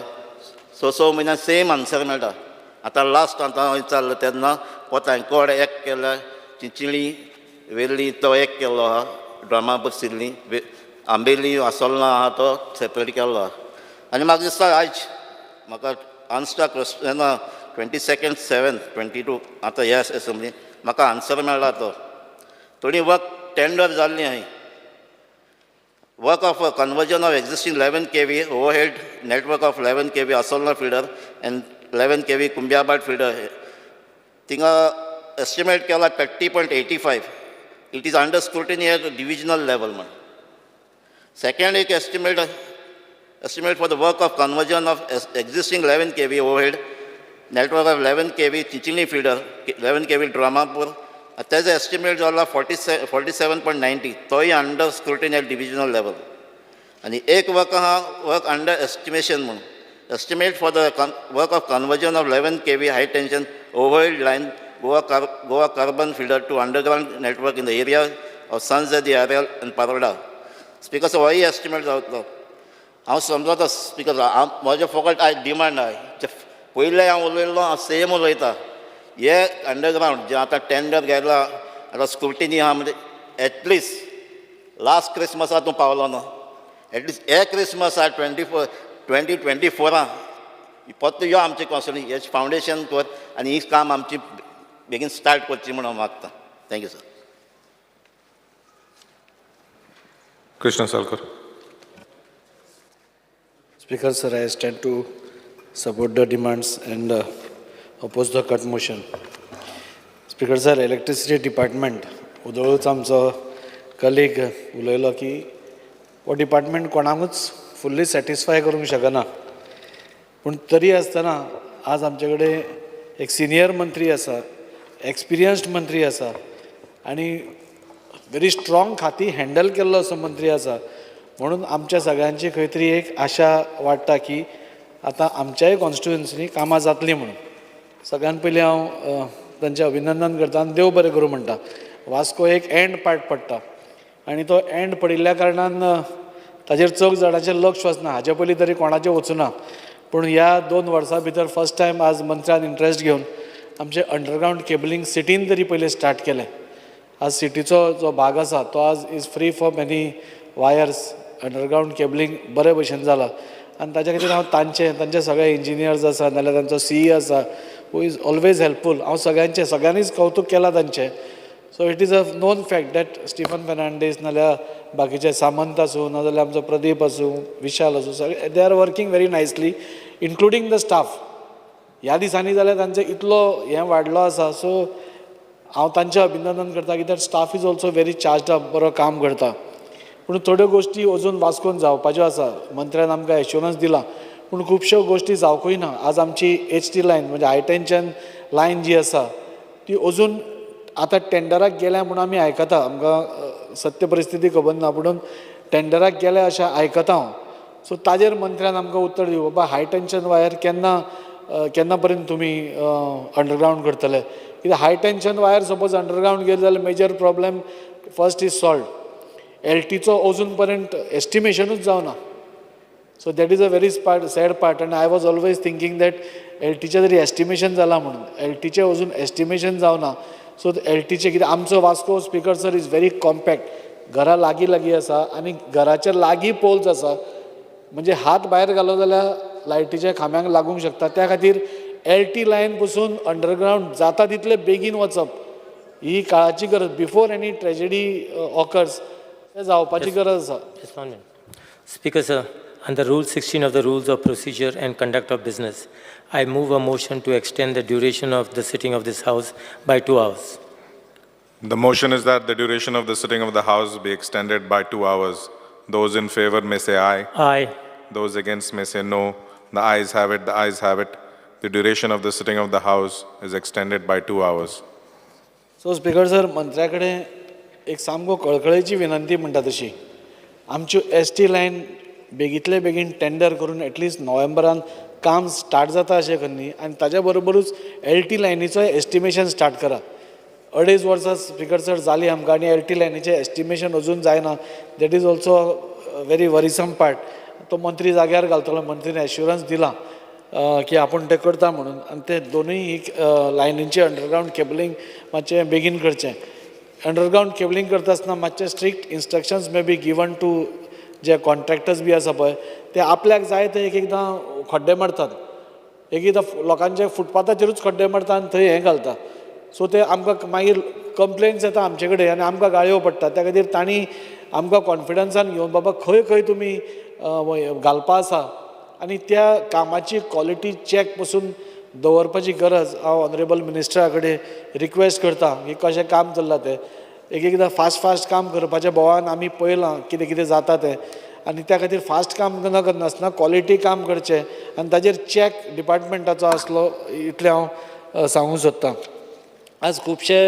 Speaker 9: स स म्हयन्यान सेम आन्सर मेळटा. आतां लास्ट आतां हांव विचारलें तेन्ना परत हांयकोड एक केल्या, चिंचिळी वेर्ली तो एक केल्लो आहा, ड्रमा बशिल्ली आंबेली आसोल्ला आहा तो सेपरेट केल्लो आहा. आनी म्हाका दिसता आयज म्हाका आन्सर क्वेश्चना 22/7/22 आतां ह्या एसेंब्ली म्हाका आन्सर मेळ्ळा. तो थोडी वर्क टेंडर जाल्ली आहाय. Work of conversion of existing 11 kV overhead network of 11 kV Assolna feeder and 11 kV Cumbiabat feeder, थिंगा एस्टिमेट केला 30.85. It is under scrutiny at divisional level म्हण. सेकंड एक estimate for the work of conversion of existing 11 kV overhead network of 11 kV Chinchinim feeder, 11 kV Dramapur, तेजो estimate जाला 47.90. तोय under scrutiny at divisional level. आनी एक work आहा work under estimation म्हूण, estimate for the work of conversion of 11 kV high tension overhead line Goa carbon feeder to underground network in the area of Sons de Areal and Paroda. Speaker sir, होय estimate जातलो. हांव समजता speaker, हांव म्हजें फकत आयज demand आहा, पयलें हांव उलयल्लो, हांव सेम उलयता. हे अंडरग्रावंड जे आतां टेंडर गेला, आतां स्क्रुटिनी आहा, म्हणजे एटलिस्ट लास्ट क्रिसमसा तूं पावलो ना, एटलिस्ट हे क्रिसमस 24 2024 परत यो आमचे कॉन्स्टिट्युएन्सी हेच फावंडेशन कर आनी ही काम आमची बेगीन स्टार्ट करची म्हूण हांव मागता. Thank you sir.
Speaker 8: Krishna Salkar.
Speaker 10: Speaker sir, I stand to support the demands and oppose the cut motion. Speaker sir, electricity department, उदळूच आमचो कलीग उलयलो की हो डिपार्टमेंट कोणाकूच फुल्ली सॅटिस्फाय करूंक शकना, पूण तरी आसतना आज आमचे कडेन एक सिनियर मंत्री आसा, एक्सपिरियन्स्ड मंत्री आसा आनी व्हेरी स्ट्रॉंग खाती हँडल केल्लो असो मंत्री आसा, म्हणून आमच्या सगळ्यांची खंय तरी एक आशा वाडटा की आतां आमच्याय कॉन्स्टिट्युएन्सीनी कामां जातलीं म्हणून. सगळ्यान पयलीं हांव तांचें अभिनंदन करता आनी देव बरें करूं म्हणटा. वास्को एक एंड पार्ट पडटा आनी तो एंड पडिल्ल्या कारणान ताजेर चड जाणांचें लक्ष वचना, हाजे पयलीं तरी कोणाचें वचूना, पूण ह्या 2 वर्सां भितर फर्स्ट टायम आज मंत्र्यान इंट्रस्ट घेवन आमचें अंडरग्रावंड केबलिंग सिटीन तरी पयलीं स्टार्ट केलें. आज सिटीचो जो भाग आसा तो आज is free for many wires, underground cabling बरे भशेन जाला आनी ताच्या खातीर हांव तांचे सगळे इंजिनियर्स आसा, नाजाल्यार तांचो सीई आसा who is always helpful, हांव सगळ्यांनीच कौतूक केलां तांचें. So it is a known fact that Stephen Fernandes नाजाल्यार बाकीचे सामंत आसूं, नाजाल्यार आमचो प्रदीप आसूं, विशाल आसूं, सगळे they are working very nicely including the staff. ह्या दिसांनी जाल्यार तांचो इतलो हें वाडलो आसा, सो हांव तांचें अभिनंदन करता कित्याक staff is also very charged up, बरो काम करता. पूण थोड्यो गोश्टी अजून वास्कोन जावपाच्यो आसा. मंत्र्यान आमकां एश्योरन्स दिलां, पूण खुबश्यो गोश्टी जावंकूय ना. आज आमची एच टी लायन म्हणजे हाय टेंशन लायन जी आसा ती अजून आतां टेंडराक गेल्या म्हूण आमी आयकता, आमकां सत्य परिस्थिती खबर ना, पूण टेंडराक गेल्या अशें आयकता हांव. सो ताजेर मंत्र्यान आमकां उत्तर दिवं, बाबा हाय टेंशन वायर केन्ना पर्यंत तुमी अंडरग्रावंड करतले, कित्याक high tension wire suppose underground गेली जाल्यार major problem first is solved. एलटीचो अजून पर्यंत एस्टिमेशनूच जावना. So that is a very sad part आनी I was always thinking that एलटीचें तरी एस्टिमेशन जालां म्हणून. एलटीचें अजून एस्टिमेशन जावना. सो एलटीचें कितें, आमचो Vasco, speaker sir, is very compact. घरां लागीं लागीं आसा आनी घराच्या लागीं पोल्स आसा, म्हणजे हात भायर घालो जाल्यार लायटीच्या खांब्यांक लागूंक शकता. त्या खातीर एल टी लायन पसून अंडरग्रावंड जाता तितले बेगीन वचप ही काळाची गरज, बिफोर एनी ट्रेजडी ऑकर्स. तें जावपाची गरज आसा.
Speaker 11: Just one minute. Speaker, sir, under Rule 16 of the Rules of Procedure and Conduct of Business, I move a motion to extend the duration of the sitting of this House by 2 hours.
Speaker 8: The motion is that the duration of the sitting of the House be extended by 2 hours. Those in favor may say aye.
Speaker 11: Aye.
Speaker 8: Those against may say no. The ayes have it, the ayes have it. The duration of the sitting of the House is extended by 2 hours.
Speaker 10: So speaker sir, मंत्र्या कडेन एक सामको कळकळेची विनंती म्हणटा तशी, आमच्यो S T line बेगींतले बेगीन tender करून at least नोव्हेंबरान काम स्टार्ट जाता अशें कर न्ही. आनी ताज्या बरोबरूच एल टी लायनीचोय एस्टिमेशन स्टार्ट करा. अडेज वर्सां, स्पीकर सर, जालीं आमकां आनी एल टी लायनीचें एस्टिमेशन अजून जायना. That is also very worrisome part. तो मंत्री जाग्यार घालतलो, मंत्रीन एश्युरन्स दिलां की आपूण तें करता म्हणून. आनी ते दोनूय ही लायनींचे अंडरग्रावंड केबलिंग मातशें बेगीन करचें. अंडरग्रावंड केबलिंग करता आसतना मातशें strict instructions may be given to J contractors बी आसा पळय, ते आपल्याक जाय ते एक एकदां खड्डे मारतात, एक एकदां लोकांच्या फुटपाथाचेरूच खड्डे मारता आनी थंय हें घालता. सो ते आमकां मागीर कंप्लेन्स येता आमचे कडेन आनी आमकां गाळयो पडटा. त्या खातीर तांणी आमकां कॉन्फिडन्सान घेवन, बाबा, खंय खंय तुमी घालपा आसा आनी त्या कामाची क्वॉलिटी चॅक पसून दवरपाची गरज. हांव ऑनरेबल मिनिस्टरा कडेन रिक्वेस्ट करता की कशें काम चल्लां तें. एक एकदां फास्ट फास्ट काम करपाच्या बोवान आमी पळयलां कितें कितें जाता तें. आनी त्या खातीर फास्ट काम न करनासतना क्वॉलिटी काम करचें आनी ताजेर चॅक डिपार्टमेंटाचो आसलो, इतलें हांव सांगूंक सोदतां. आज खुबशे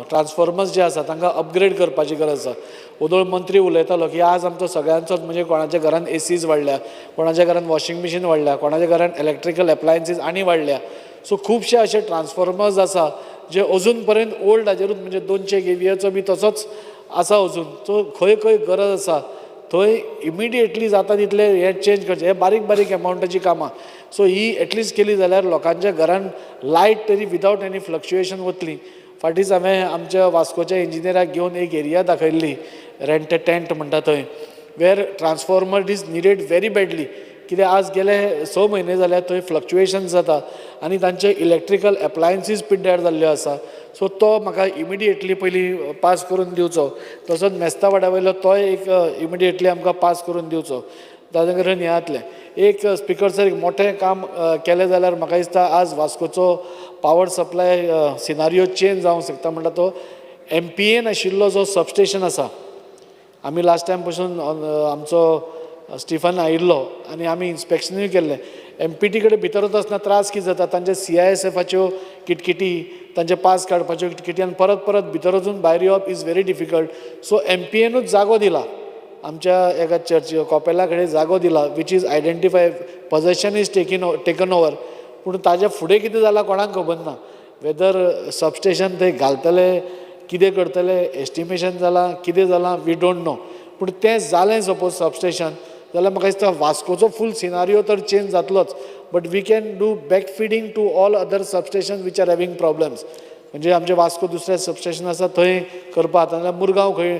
Speaker 10: ट्रान्सफॉर्मर्स जे आसा, तांकां अपग्रेड करपाची गरज आसा. ओदोळ मंत्री उलयतालो की आज आमचो सगळ्यांचोच, म्हणजे कोणाच्या घरान एसीज वाडल्या, कोणाच्या घरान वॉशिंग मशीन वाडल्या, कोणाच्या घरान इलेक्ट्रिकल एप्लायन्सीस आनी वाडल्या. सो खुबशे अशे ट्रान्सफॉर्मर्स आसा जे अजून पर्यंत ओल्ड हाजेरूच, म्हणजे 200 केवीएचो बी तसोच आसा अजून. सो खंय खंय गरज आसा थंय इमिडिएटली जाता तितलें हें चेंज करचें. हे बारीक बारीक एमावंटाची कामां. सो ही एटलिस्ट केली जाल्यार लोकांच्या घरान लायट तरी विदावट एनी फ्लक्च्युएशन वतली. फाटींच हांवें आमच्या वास्कोच्या इंजिनियराक घेवन एक एरिया दाखयल्ली, रेंट टेंट म्हणटा थंय, where transformer is needed very badly. कित्याक आज गेले 6 म्हयने जाल्यार थंय फ्लक्च्युएशन जाता आनी तांचे इलेक्ट्रिकल एप्लायन्सीस पिड्ड्यार जाल्ल्यो आसा. सो तो म्हाका इमिडिएटली पयलीं पास करून दिवचो. तसोच मेस्ता वाड्या वयलो तोय एक इमिडिएटली आमकां पास करून दिवचो. ताजे कडेन हें जातलें. एक, स्पिकर सर, एक मोठें काम केलें जाल्यार म्हाका दिसता आज वास्कोचो पावर सप्लाय सिनारियो चेंज जावंक शकता. म्हणटा तो एमपीएन आशिल्लो जो सबस्टेशन आसा, आमी लास्ट टायम पसून आमचो स्टिफन आयिल्लो आनी आमी इन्स्पेक्शनूय केल्लें. एमपीटी कडेन भितर वता आसतना त्रास कितें जाता, तांचे सीआयएसएफाच्यो किटकिटी, तांचे पास काडपाच्यो किटकिटी आनी परत परत भितर वचून भायर येवप is very difficult. So एमपीएनूच जागो दिला, आमच्या एका चर्च कॉपेला कडेन जागो दिला, which is identify, possession is taken over. पूण ताज्या फुडें कितें जालां कोणाक खबर ना. वेदर सबस्टेशन थंय घालतले, कितें करतले, एस्टिमेशन जालां, कितें जालां, we don't know. पूण तें जालें सपोज सबस्टेशन जाल्यार म्हाका दिसता वास्कोचो फूल सिनारियो तर change जातलोच, but we can do back feeding to all other substation which are having problems. म्हणजे आमचे वास्को दुसरें सबस्टेशन आसा थंय करपा जाता, नाल्यार मुरगांव खंय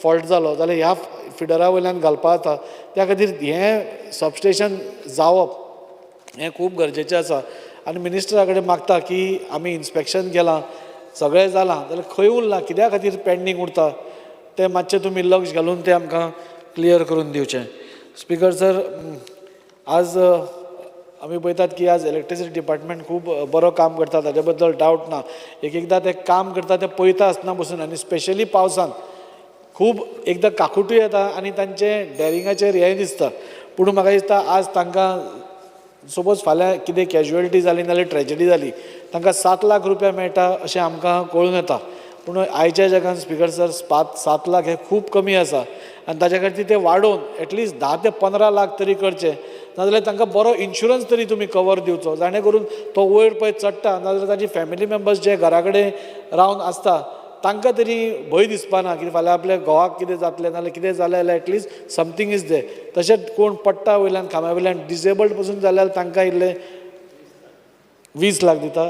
Speaker 10: फॉल्ट जालो जाल्यार ह्या फिडरा वयल्यान घालपा जाता. त्या खातीर हें सबस्टेशन जावप हें खूब गरजेचें आसा. आनी मिनिस्टरा कडेन मागता की आमी इन्स्पेक्शन केलां, सगळें जालां, जाल्यार खंय उरलां, कित्या खातीर पेंडींग उरता तें मातशें तुमी लक्ष घालून तें आमकां क्लियर करून दिवचें. स्पिकर सर, आज आमी पळयतात की आज इलेक्ट्रिसिटी डिपार्टमेंट खूब बरो काम करता, ताजे बद्दल डावट ना. एक एकदां ते काम करता तें पळयता आसतना पसून आनी स्पेशली पावसान खूब एकदां काकुटूय येता आनी तांचें डेरिंगाचेर हेंय दिसता. पूण म्हाका दिसता आज तांकां सपोज फाल्यां कितें कॅज्युअलिटी जाली नाल्यार ट्रेजडी जाली, तांकां 7 लाख रुपया मेळटा अशें आमकां कळून येता. पूण आयच्या जगान, स्पिकर सर, 7 लाख हे खूब कमी आसा आनी ताच्या खातीर ते वाडोवन एटलिस्ट 10 ते 15 लाख तरी करचे. नाजाल्यार तांकां बरो इन्शुरन्स तरी तुमी कवर दिवचो, जाणे करून तो वयर पळय चडटा नाजाल्यार ताजी फॅमिली मेंबर्स जे घरा कडेन रावन आसता तांकां तरी भंय दिसपाना की फाल्यां आपल्या घोवाक कितें जातलें नाजाल्यार कितें जालें जाल्यार at least something is there. तशेंच कोण पडटा वयल्यान खांब्या वयल्यान डिसेबल्ड पसून जाल्यार तांकां इल्लें 20 लाख दिता,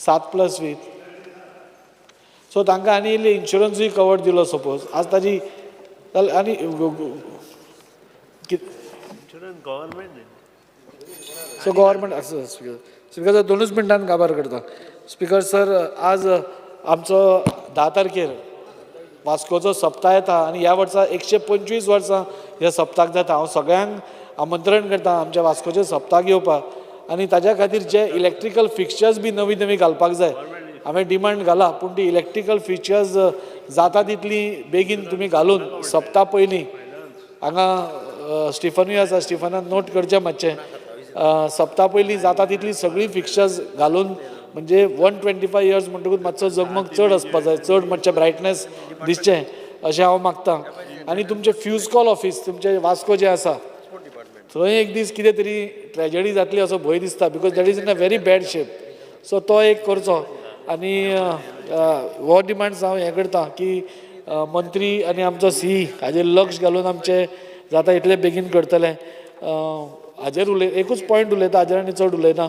Speaker 10: 7 + 20. सो तांकां आनी इल्ली इन्शुरन्सूय कवर दिलो सपोज आज ताजी जाल्यार आनी
Speaker 7: इन्शुरन्स गव्हर्मेंट.
Speaker 10: सो गव्हर्मेंट आसा. स्पिकर, स्पिकर सर, दोनूच मिनटान काबार करता. स्पिकर सर, आज आमचो 10 तारखेर वास्कोचो सप्ता येता आनी ह्या वर्सा 125 वर्सां ह्या सप्ताक जाता. हांव सगळ्यांक आमंत्रण करता आमच्या वास्कोच्या सप्ताक येवपाक आनी ताज्या खातीर जे इलेक्ट्रिकल फिक्चर्स बी नवी नवी घालपाक जाय, हांवें डिमांड घाला, पूण ती इलेक्ट्रिकल फिचर्स जाता तितली बेगीन तुमी घालून सप्ता पयलीं हांगा स्टिफनूय आसा, स्टिफनान नोट करचें मातशें, सप्ता पयलीं जाता तितली सगळीं फिक्चर्स घालून, म्हणजे 125 इयर्स म्हणटकूच मातसो जगमग चड आसपा जाय, चड मातशें ब्रायटनस दिसचें अशें हांव मागता. आनी तुमचें फ्यूज कॉल ऑफीस तुमचें वास्को जें आसा थंय एक दीस कितें तरी ट्रेजडी जातली असो भंय दिसता, because that is in a very bad shape. So तो एक करचो. आनी हो डिमांड्स हांव हें करता की मंत्री आनी आमचो सी हाजेर लक्ष घालून आमचें जाता इतले बेगीन करतले. हाजेर उलय, एकूच पॉयंट उलयता हाजेर आनी चड उलयना.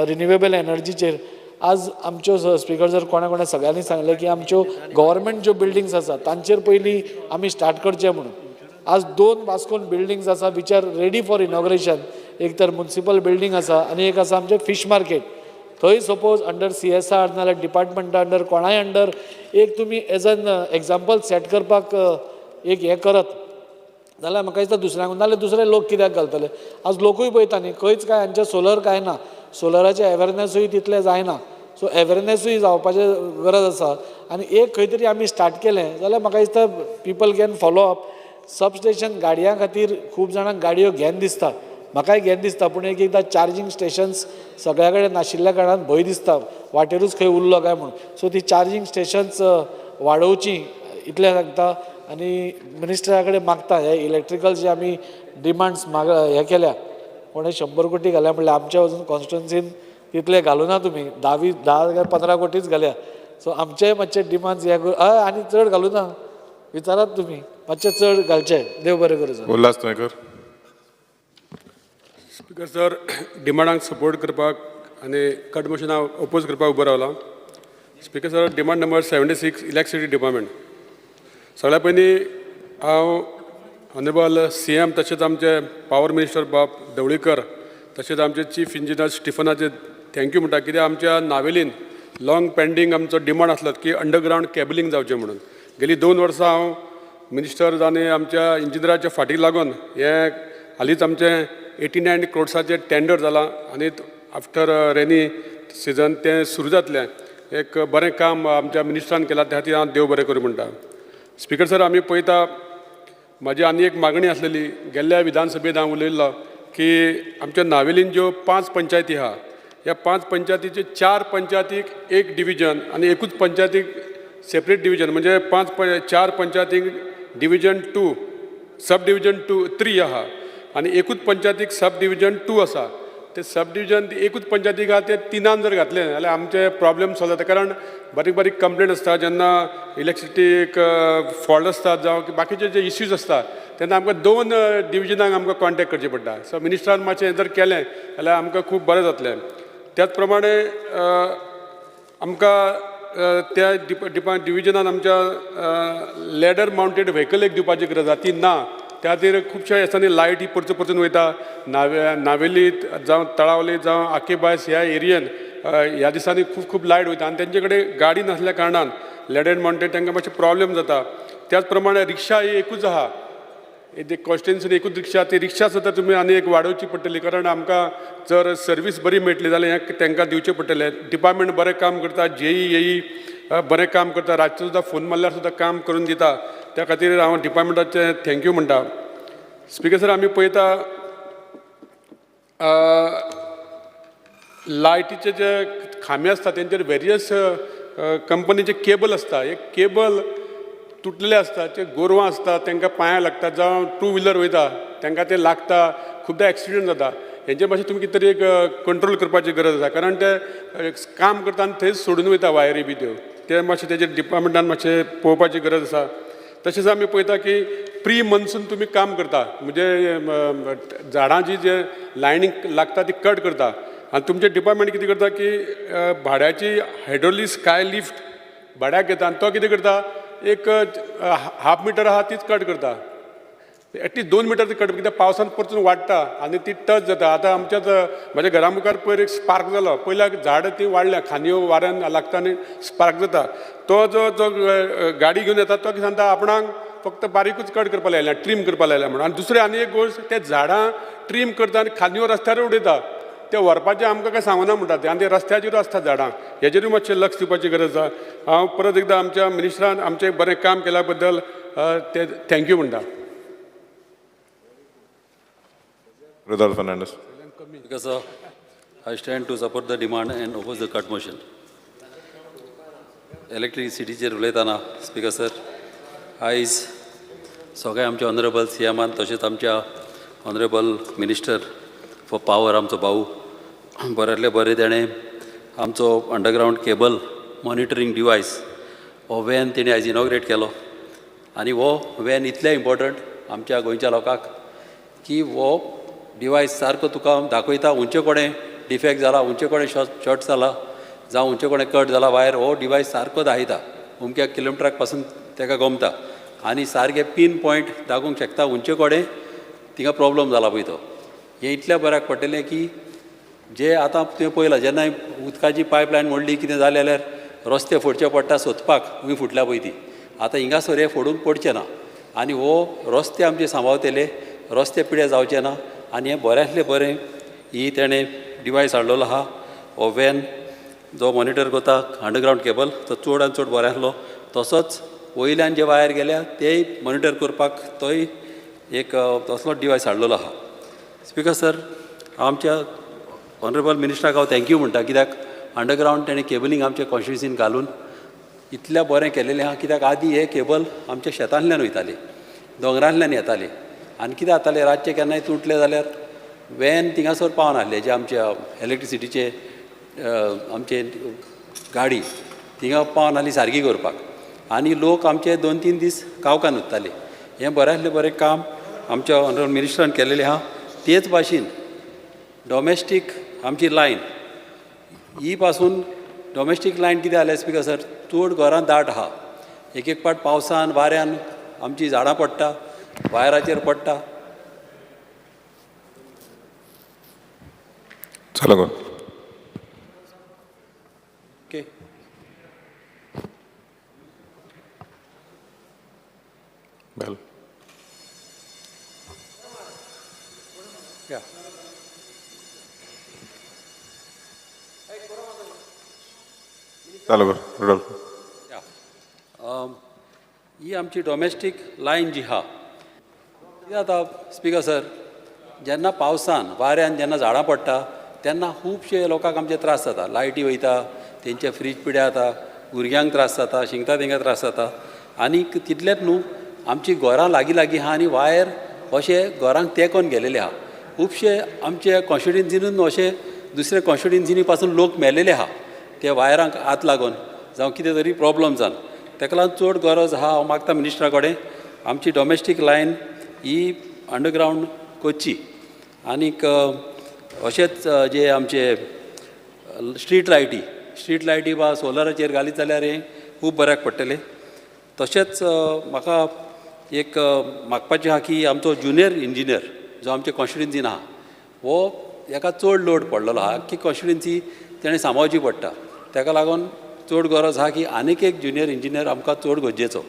Speaker 10: रिन्युएबल एनर्जीचेर आज आमच्यो, स्पिकर सर, कोणा कोणा सगळ्यांनी सांगलें की आमच्यो गव्हर्मेंट ज्यो बिल्डिंग्स आसा तांचेर पयलीं आमी स्टार्ट करचें म्हणून. आज दोन वास्कोन बिल्डिंग्स आसा which are ready for inauguration. एक तर मुन्सिपल बिल्डींग आसा आनी एक आसा आमचें फीश मार्केट. थंय सपोज अंडर सीएसआर नाजाल्यार डिपार्टमेंटा अंडर, कोणाय अंडर एक तुमी एज एन एग्जाम्पल सेट करपाक एक हें करत जाल्यार म्हाका दिसता दुसऱ्यांक, नाजाल्यार दुसरे लोक कित्याक घालतले? आज लोकूय पळयता न्ही, खंयच काय हांचे सोलर काय ना, सोलराचें एवेरनसूय तितलें जायना. सो एवेरनसूय जावपाचें गरज आसा आनी एक खंय तरी आमी स्टार्ट केलें जाल्यार म्हाका दिसता people can follow up. Sub station गाडयां खातीर खूब जाणांक गाडयो घेन दिसता, म्हाकाय घेन दिसता, पूण एक एकदां चार्जींग स्टेशन्स सगळ्या कडेन नाशिल्ल्या कारणान भंय दिसता वाटेरूच खंय उरलो काय म्हूण. सो ती चार्जींग स्टेशन्स वाडोवचीं इतलें सांगता आनी मिनिस्टरा कडेन मागता. हे इलेक्ट्रिकल जे आमी डिमांड्स माग हे केल्या, कोणें 100 कोटी घाल्या म्हणल्यार, आमच्या अजून कॉन्स्टिट्युन्सीन तितले घालूना तुमी, 10 10 काय 15 कोटीच घाल्या. सो आमचेय मातशे डिमांड्स हे हय, आनी चड घालूना, विचारात तुमी, मातशे चड घालचे. देव बरें करूं sir.
Speaker 8: Ulhas Tuyenkar.
Speaker 12: Speaker sir, डिमांडांक सपोर्ट करपाक आनी कट मोशनाक ओपोज करपाक उबो रावला. Speaker sir, demand number 76, electricity department. सगळ्या पयलीं हांव ऑनरेबल सीएम तशेंच आमचे पावर मिनिस्टर बाब ढवळीकर तशेंच आमचे चीफ इंजिनियर स्टिफनाचे thank you म्हणटा, कित्याक आमच्या नावेलीन लॉंग पेंडींग आमचो डिमांड आसलो की अंडरग्रावंड केबलिंग जावचें म्हणून. गेली 2 वर्सां हांव मिनिस्टर आनी आमच्या इंजिनियराच्या फाटीक लागून हें हालींच आमचें 89 क्रोड्साचें टेंडर जालां आनी आफ्टर रेनी सिजन तें सुरू जातलें. एक बरें काम आमच्या मिनिस्टरान केलां, त्या खातीर हांव देव बरें करूं म्हणटा. स्पिकर सर, आमी पळयता, म्हाजी आनी एक मागणी आसलेली, गेल्ल्या विधानसभेंत हांव उलयल्लो की आमच्या नावेलीन ज्यो पांच पंचायती आहा, ह्या पांच पंचायतीचे चार पंचायतीक एक डिविजन आनी एकूच पंचायतीक सेपरेट डिविजन, म्हणजे पांच चार पंचायतीक division 2, sub division 2 3 आहा आनी एकूच पंचायतीक सब डिविजन 2 आसा. ते सब डिविजन एकूच पंचायतीक आहा, ते तिनान जर घातले जाल्यार आमचे प्रॉब्लेम सॉल्व जाता, कारण बारीक बारीक कंप्लेन आसता जेन्ना इलेक्ट्रिसिटीक फॉल्ट आसता जावं बाकीचे जे इश्यूज आसता तेन्ना आमकां दोन डिविजनांक आमकां कॉन्टेक्ट करचें पडटा. सो मिनिस्टरान मातशें हें जर केलें जाल्यार आमकां खूब बरें जातलें. त्याच प्रमाणे आमकां त्या डिविजनान आमच्या लॅडर मावंटेड व्हेकल एक दिवपाची गरज आसा, ती ना. त्या खातीर खुबश्या दिसांनी लायटी परतून परतून वयता. नावेलीत जावं तळावली जावं आकेबायस ह्या एरियेन ह्या दिसांनी खूब खूब लायट वयता आनी तेंचे कडेन गाडी नासल्या कारणान लॅडर मावंटेड तांकां मातशें प्रॉब्लेम जाता. त्याच प्रमाणे रिक्षा ही एकूच आहा, कॉन्स्टिट्युन्सीन एकूच रिक्षा. ती रिक्षा सुद्दां तुमी आनी एक वाडोवची पडटली, कारण आमकां जर सर्वीस बरी मेळटली जाल्यार हें तांकां दिवचें पडटलें. डिपार्टमेंट बरें काम करता, जेई एई बरें काम करता, रातचें सुद्दां फोन मारल्यार सुद्दां काम करून दिता. त्या खातीर हांव डिपार्टमेंटाचें thank you म्हणटा. स्पिकर सर, आमी पळयता, लायटीचे जे खांबे आसता तेंचेर वेरियस कंपनीचे केबल आसता. एक केबल तुटलेले आसता, ते गोरवां आसता तांकां पांयां लागता, जावं टू व्हिलर वयता तांकां ते लागता, खुबदां एक्सिडंट जाता. हेंचे मातशें तुमी कितें तरी एक कंट्रोल करपाची गरज आसा, कारण ते काम करता आनी थंयच सोडून वयता वायरी बी त्यो, ते मातशें तेजेर डिपार्टमेंटान मातशें पळोवपाची गरज आसा. तशेंच आमी पळयता की प्री मॉन्सून तुमी काम करता, म्हणजे झाडां जी जे लायनीक लागता ती कट करता, आनी तुमचें डिपार्टमेंट कितें करता की भाड्याची हायड्रोलीक स्काय लिफ्ट भाड्याक घेता, आनी तो कितें करता, एक हाफ मिटर आहा तीच कट करता, एटलीस्ट 2 मिटर ती कट, कित्याक पावसान परतून वाडटा आनी ती टच जाता. आतां आमच्याच म्हज्या घरा मुखार पयर एक स्पार्क जालो, पयल्या झाड ती वाडल्या, खांदयो वाऱ्यान लागता आनी स्पार्क जाता. तो जो जो गाडी घेवन येता तो कितें सांगता, आपणाक फक्त बारीकूच कट करपा लायल्या, ट्रीम करपा लायल्या म्हणून. आनी दुसरें आनी एक गोश्ट, ते झाडां ट्रीम करता आनी खांदयो रस्त्यार उडयता, ते व्हरपाचें आमकां कांय सांगना म्हणटा ते, आनी ते रस्त्याचेर आसता झाडां, हेजेरूय मातशें लक्ष दिवपाची गरज आसा. हांव परत एकदां आमच्या मिनिस्टरान आमचें बरें काम केल्या बद्दल ते thank you म्हणटा.
Speaker 8: Rudolph Fernandez.
Speaker 13: Because I stand to support the demand and oppose the cut motion. इलेक्ट्रिसिटीचेर उलयतना स्पीकर सर, आयज सगळे आमचे ऑनरेबल सी एमान तशेंच आमच्या ऑनरेबल मिनिस्टर फॉर पावर आमचो भाऊ बऱ्यांतले बरें तेणें आमचो अंडरग्रावंड केबल मॉनिटरींग डिवायस हो वॅन तेणी आयज इनॉग्रेट केलो. आनी हो वॅन इतलें इम्पॉर्टंट आमच्या गोंयच्या लोकांक की हो डिवायस सारको तुका दाखयता उंचे कडेन डिफेक्ट जाला, उंचे कडेन शॉर्ट जाला, जावं उंचे कडेन कट जाला वायर, हो डिवायस सारको दाखयता, अमक्या किलोमिटराक पासून ताका गमता आनी सारके पीन पॉयंट दाखोवंक शकता उंचे कडेन थिंगा प्रॉब्लम जाला पळय तो. हें इतल्या बऱ्याक पडटलें की जे आतां तुवें पळयलां जेन्ना उदकाची पायपलायन मोडली कितें जालें जाल्यार रस्ते फोडचे पडटा सोदपाक खंय फुटल्या पळय ती. आतां हिंगासर हें फोडूंक पडचें ना आनी हो रस्ते आमचे सांबाळतले, रस्ते पिड्यार जावचे ना. आनी हें बऱ्यांतलें बरें ही तेणें डिवायस हाडलेलो आहा, हो वॅन जो मॉनिटर करता अंडरग्रावंड केबल तो चड आनी चड बरो आसलो. तसोच वयल्यान जे वायर गेल्या तेय मॉनिटर करपाक तोय एक तसलोच डिवायस हाडलेलो आहा. स्पीकर सर, आमच्या ऑनरेबल मिनिस्टराक हांव thank you म्हणटा, कित्याक अंडरग्रावंड तेणें केबलींग आमच्या कॉन्स्टिट्युन्सीन घालून इतलें बरें केलेलें आहा. कित्याक आदीं हे केबल आमच्या शेतांतल्यान वयताले, दोंगरांतल्यान येताले, आनी कितें जातालें रातचें केन्नाय तुटलें जाल्यार वॅन थिंगासर पावनासले, जे आमच्या इलेक्ट्रिसिटीचे आमचे गाडी थिंगा पावनासली सारकी करपाक, आनी लोक आमचे 2-3 दीस कावकान उरताले. हें बऱ्यांतलें बरें काम आमच्या ऑनरेबल मिनिस्टरान केलेलें आहा. तेच भाशेन डॉमेस्टीक आमची लायन ही पासून डॉमेस्टीक लायन कितें जालें स्पीकर सर, चड घरां दाट आहा, एक एक पाट पावसान वाऱ्यान आमची झाडां पडटा, वायराचेर पडटा.
Speaker 8: चालू कर.
Speaker 13: ओके.
Speaker 8: बेल. चालू कर रुडोल्फ.
Speaker 13: ही आमची डॉमेस्टीक लायन जी आहा, कितें जाता स्पीकर सर, जेन्ना पावसान वाऱ्यान जेन्ना झाडां पडटा तेन्ना खुबशे लोकांक आमचे त्रास जाता, लायटी वयता, तेंचे फ्रीज पिड्यार जाता, भुरग्यांक त्रास जाता, शिंकता तेंकां त्रास जाता. आनी तितलेंच न्हू, आमची घरां लागीं लागीं आहा आनी वायर अशे घरांक तेंकोन गेलेले आहा. खुबशे आमचे कॉन्स्टिट्युन्सीनूच अशे दुसरे कॉन्स्टिट्युन्सीनी पासून लोक मेलेले आहा ते वायरांक हात लागून जावं कितें तरी प्रॉब्लम जावन. ताका लागून चड गरज आहा, हांव मागता मिनिस्टरा कडेन आमची डॉमेस्टीक लायन ही अंडरग्रावंड करची. आनीक अशेंच जे आमचे स्ट्रीट लायटी वा सोलराचेर घालीत जाल्यार हें खूब बऱ्याक पडटलें. तशेंच म्हाका एक मागपाचें आहा की आमचो ज्युनियर इंजिनियर जो आमचे कॉन्स्टिट्युन्सीन आहा हो हेका चड लोड पडलेलो आहा, आख्खी कॉन्स्टिट्युन्सी तेणें सांबाळची पडटा. ताका लागून चड गरज आहा की आनीक एक ज्युनियर इंजिनियर आमकां चड गरजेचो,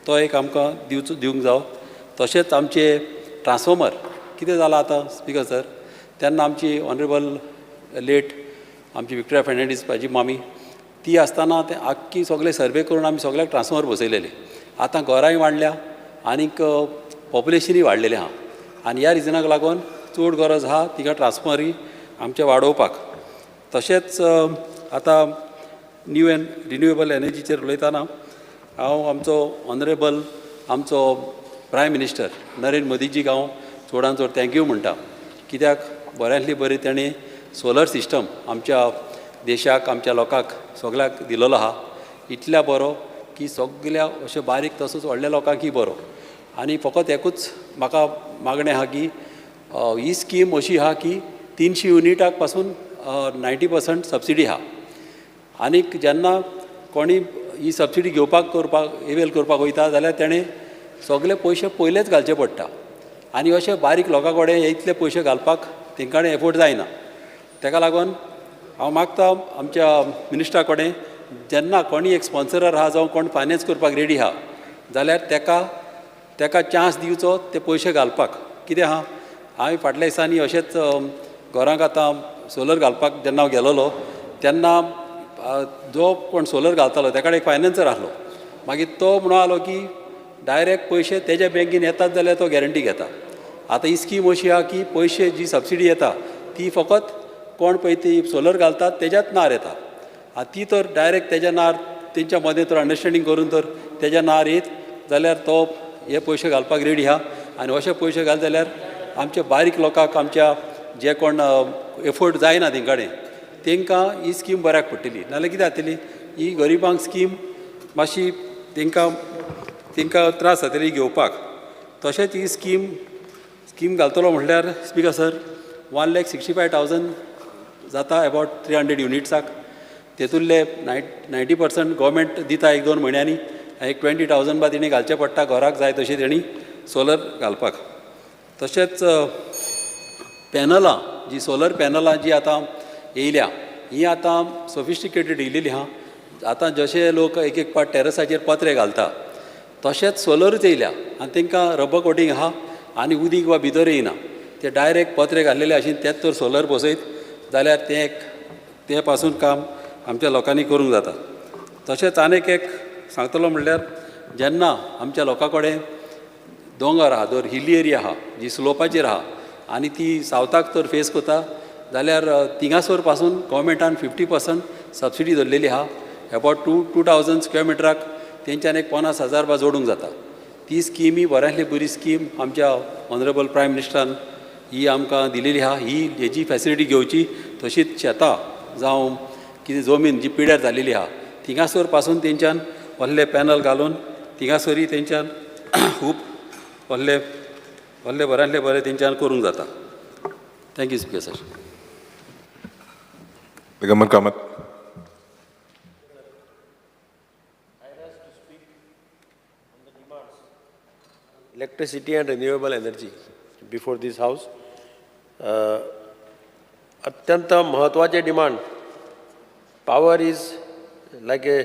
Speaker 13: तो एक आमकां दिवंक जावो. तशेंच आमचे ट्रान्सफॉर्मर कितें जालां आतां स्पीकर सर, तेन्ना आमची ऑनरेबल लेट आमची विक्टोरिया फर्नांडीस म्हाजी मामी ती आसतना ते आख्खी सगळे सर्वे करून आमी सगळ्याक ट्रान्सफॉर्मर बसयलेले. आतां घरांय वाडल्या आनीक पॉप्युलेशनूय वाडलेलें आहा, आनी ह्या रिजनाक लागून चड गरज आहा तिका ट्रान्सफॉर्मरी आमचे वाडोवपाक. तशेंच आतां न्यू एंड रिन्युएबल एनर्जीचेर उलयतना हांव आमचो ऑनरेबल आमचो प्रायम मिनिस्टर नरेंद्र मोदीजीक हांव चडान चड thank you म्हणटा, कित्याक बऱ्यांतली बरी ताणें सोलर सिस्टम आमच्या देशाक आमच्या लोकांक सगळ्याक दिलेलो आहा. इतल्या बरो की सगल्या अशें बारीक तसोच व्हडल्या लोकांकय बरो. आनी फकत एकूच म्हाका मागणें आहा की ही स्कीम अशी आहा की 300 युनिटाक पासून 90% सबसिडी आहा. आनीक जेन्ना कोणी ही सबसिडी घेवपाक करपाक एवेल करपाक वयता जाल्यार तेणें सगळे पयशे पयलेच घालचे पडटा आनी अशे बारीक लोकां कडेन इतले पयशे घालपाक तेंकां एफोर्ड जायना. तेका लागून हांव मागता आमच्या मिनिस्टरा कडेन, जेन्ना कोणी एक स्पॉन्सरर आहा जावं कोण फायनान्स करपाक रेडी आहा जाल्यार तेका तेका चान्स दिवचो ते पयशे घालपाक. कितें आहा, हांवें फाटल्या दिसांनी अशेंच घरांक आतां सोलर घालपाक जेन्ना हांव गेलोलो तेन्ना जो कोण सोलर घालतालो तेका एक फायनान्सर आसलो. मागीर तो म्हणून आलो की डायरेक्ट पयशे तेज्या बँकेन येतात जाल्यार तो गॅरंटी घेता. आतां ही स्कीम अशी आहा की पयशे जी सबसिडी येता ती फकत कोण पळय ती सोलर घालतात तेज्याच नार येता. आतां ती तर डायरेक्ट तेज्या नार तेंच्या मदें तर अंडरस्टँडींग करून तर तेज्या नार येत जाल्यार तो हे पयशे घालपाक रेडी आहा. आनी अशे पयशे घाल जाल्यार आमच्या बारीक लोकांक आमच्या जे कोण एफोर्ड जायना तेंकां कडेन तेंकां ही स्कीम बऱ्याक पडटली. नाजाल्यार कितें जातली ही गरिबांक स्कीम मातशी तेंकां तेंकां त्रास जातली घेवपाक. तशेंच ही स्कीम स्कीम घालतलो म्हणल्यार स्पीकर सर 1,65,000 जाता अबावट 300 युनिट्साक. तेतूंतले 90% गव्हर्मेंट दिता 1-2 म्हयन्यांनी, एक 20,000 बा तेणी घालचें पडटा घराक जाय तशी तेणी सोलर घालपाक. तशेंच पॅनलां जी सोलर पॅनलां जी आतां येयल्या ही आतां सोफिस्टिकेटेड येयलेली आहा. आतां जशे लोक एक एक पाट टॅरसाचेर पत्रे घालता तशेंच सोलरूच येयल्या आनी तेंकां रबर कोटींग आहा आनी उदीक वा भितर येयना, ते डायरेक्ट पत्रे घाल्लेले आशिल्ले तेच तर सोलर बसयत जाल्यार तें एक तें पासून काम आमच्या लोकांनी करूंक जाता. तशेंच आनीक एक सांगतलो म्हणल्यार जेन्ना आमच्या लोकां कडेन दोंगर आहा, जर हिली एरिया आहा जी स्लोपाचेर आहा आनी ती सावथाक तर फेस करता जाल्यार थिंगासर पासून गव्हर्मेंटान 50% सबसिडी धरलेली आहा. अबावट 2,000 स्क्वेअर मिटराक तेंच्यान एक 50,000 बा जोडूंक जाता. ती स्कीम ही बऱ्यांतली बरी स्कीम आमच्या ऑनरेबल प्रायम मिनिस्टरान ही आमकां दिलेली आहा. ही हेजी फेसिलिटी घेवची. तशीच शेतां जावं कितें जमीन जी पिड्यार जालेली आहा थिंगासर पासून तेंच्यान व्हडले पॅनल घालून थिंगासरूय तेंच्यान खूब व्हडले व्हडले बऱ्यांतले बरें तेंच्यान करूंक जाता. Thank you speaker sir.
Speaker 8: Digambar Kamat.
Speaker 14: Electricity and renewable energy before this house. अत्यंत महत्वाचे demand. Power is like a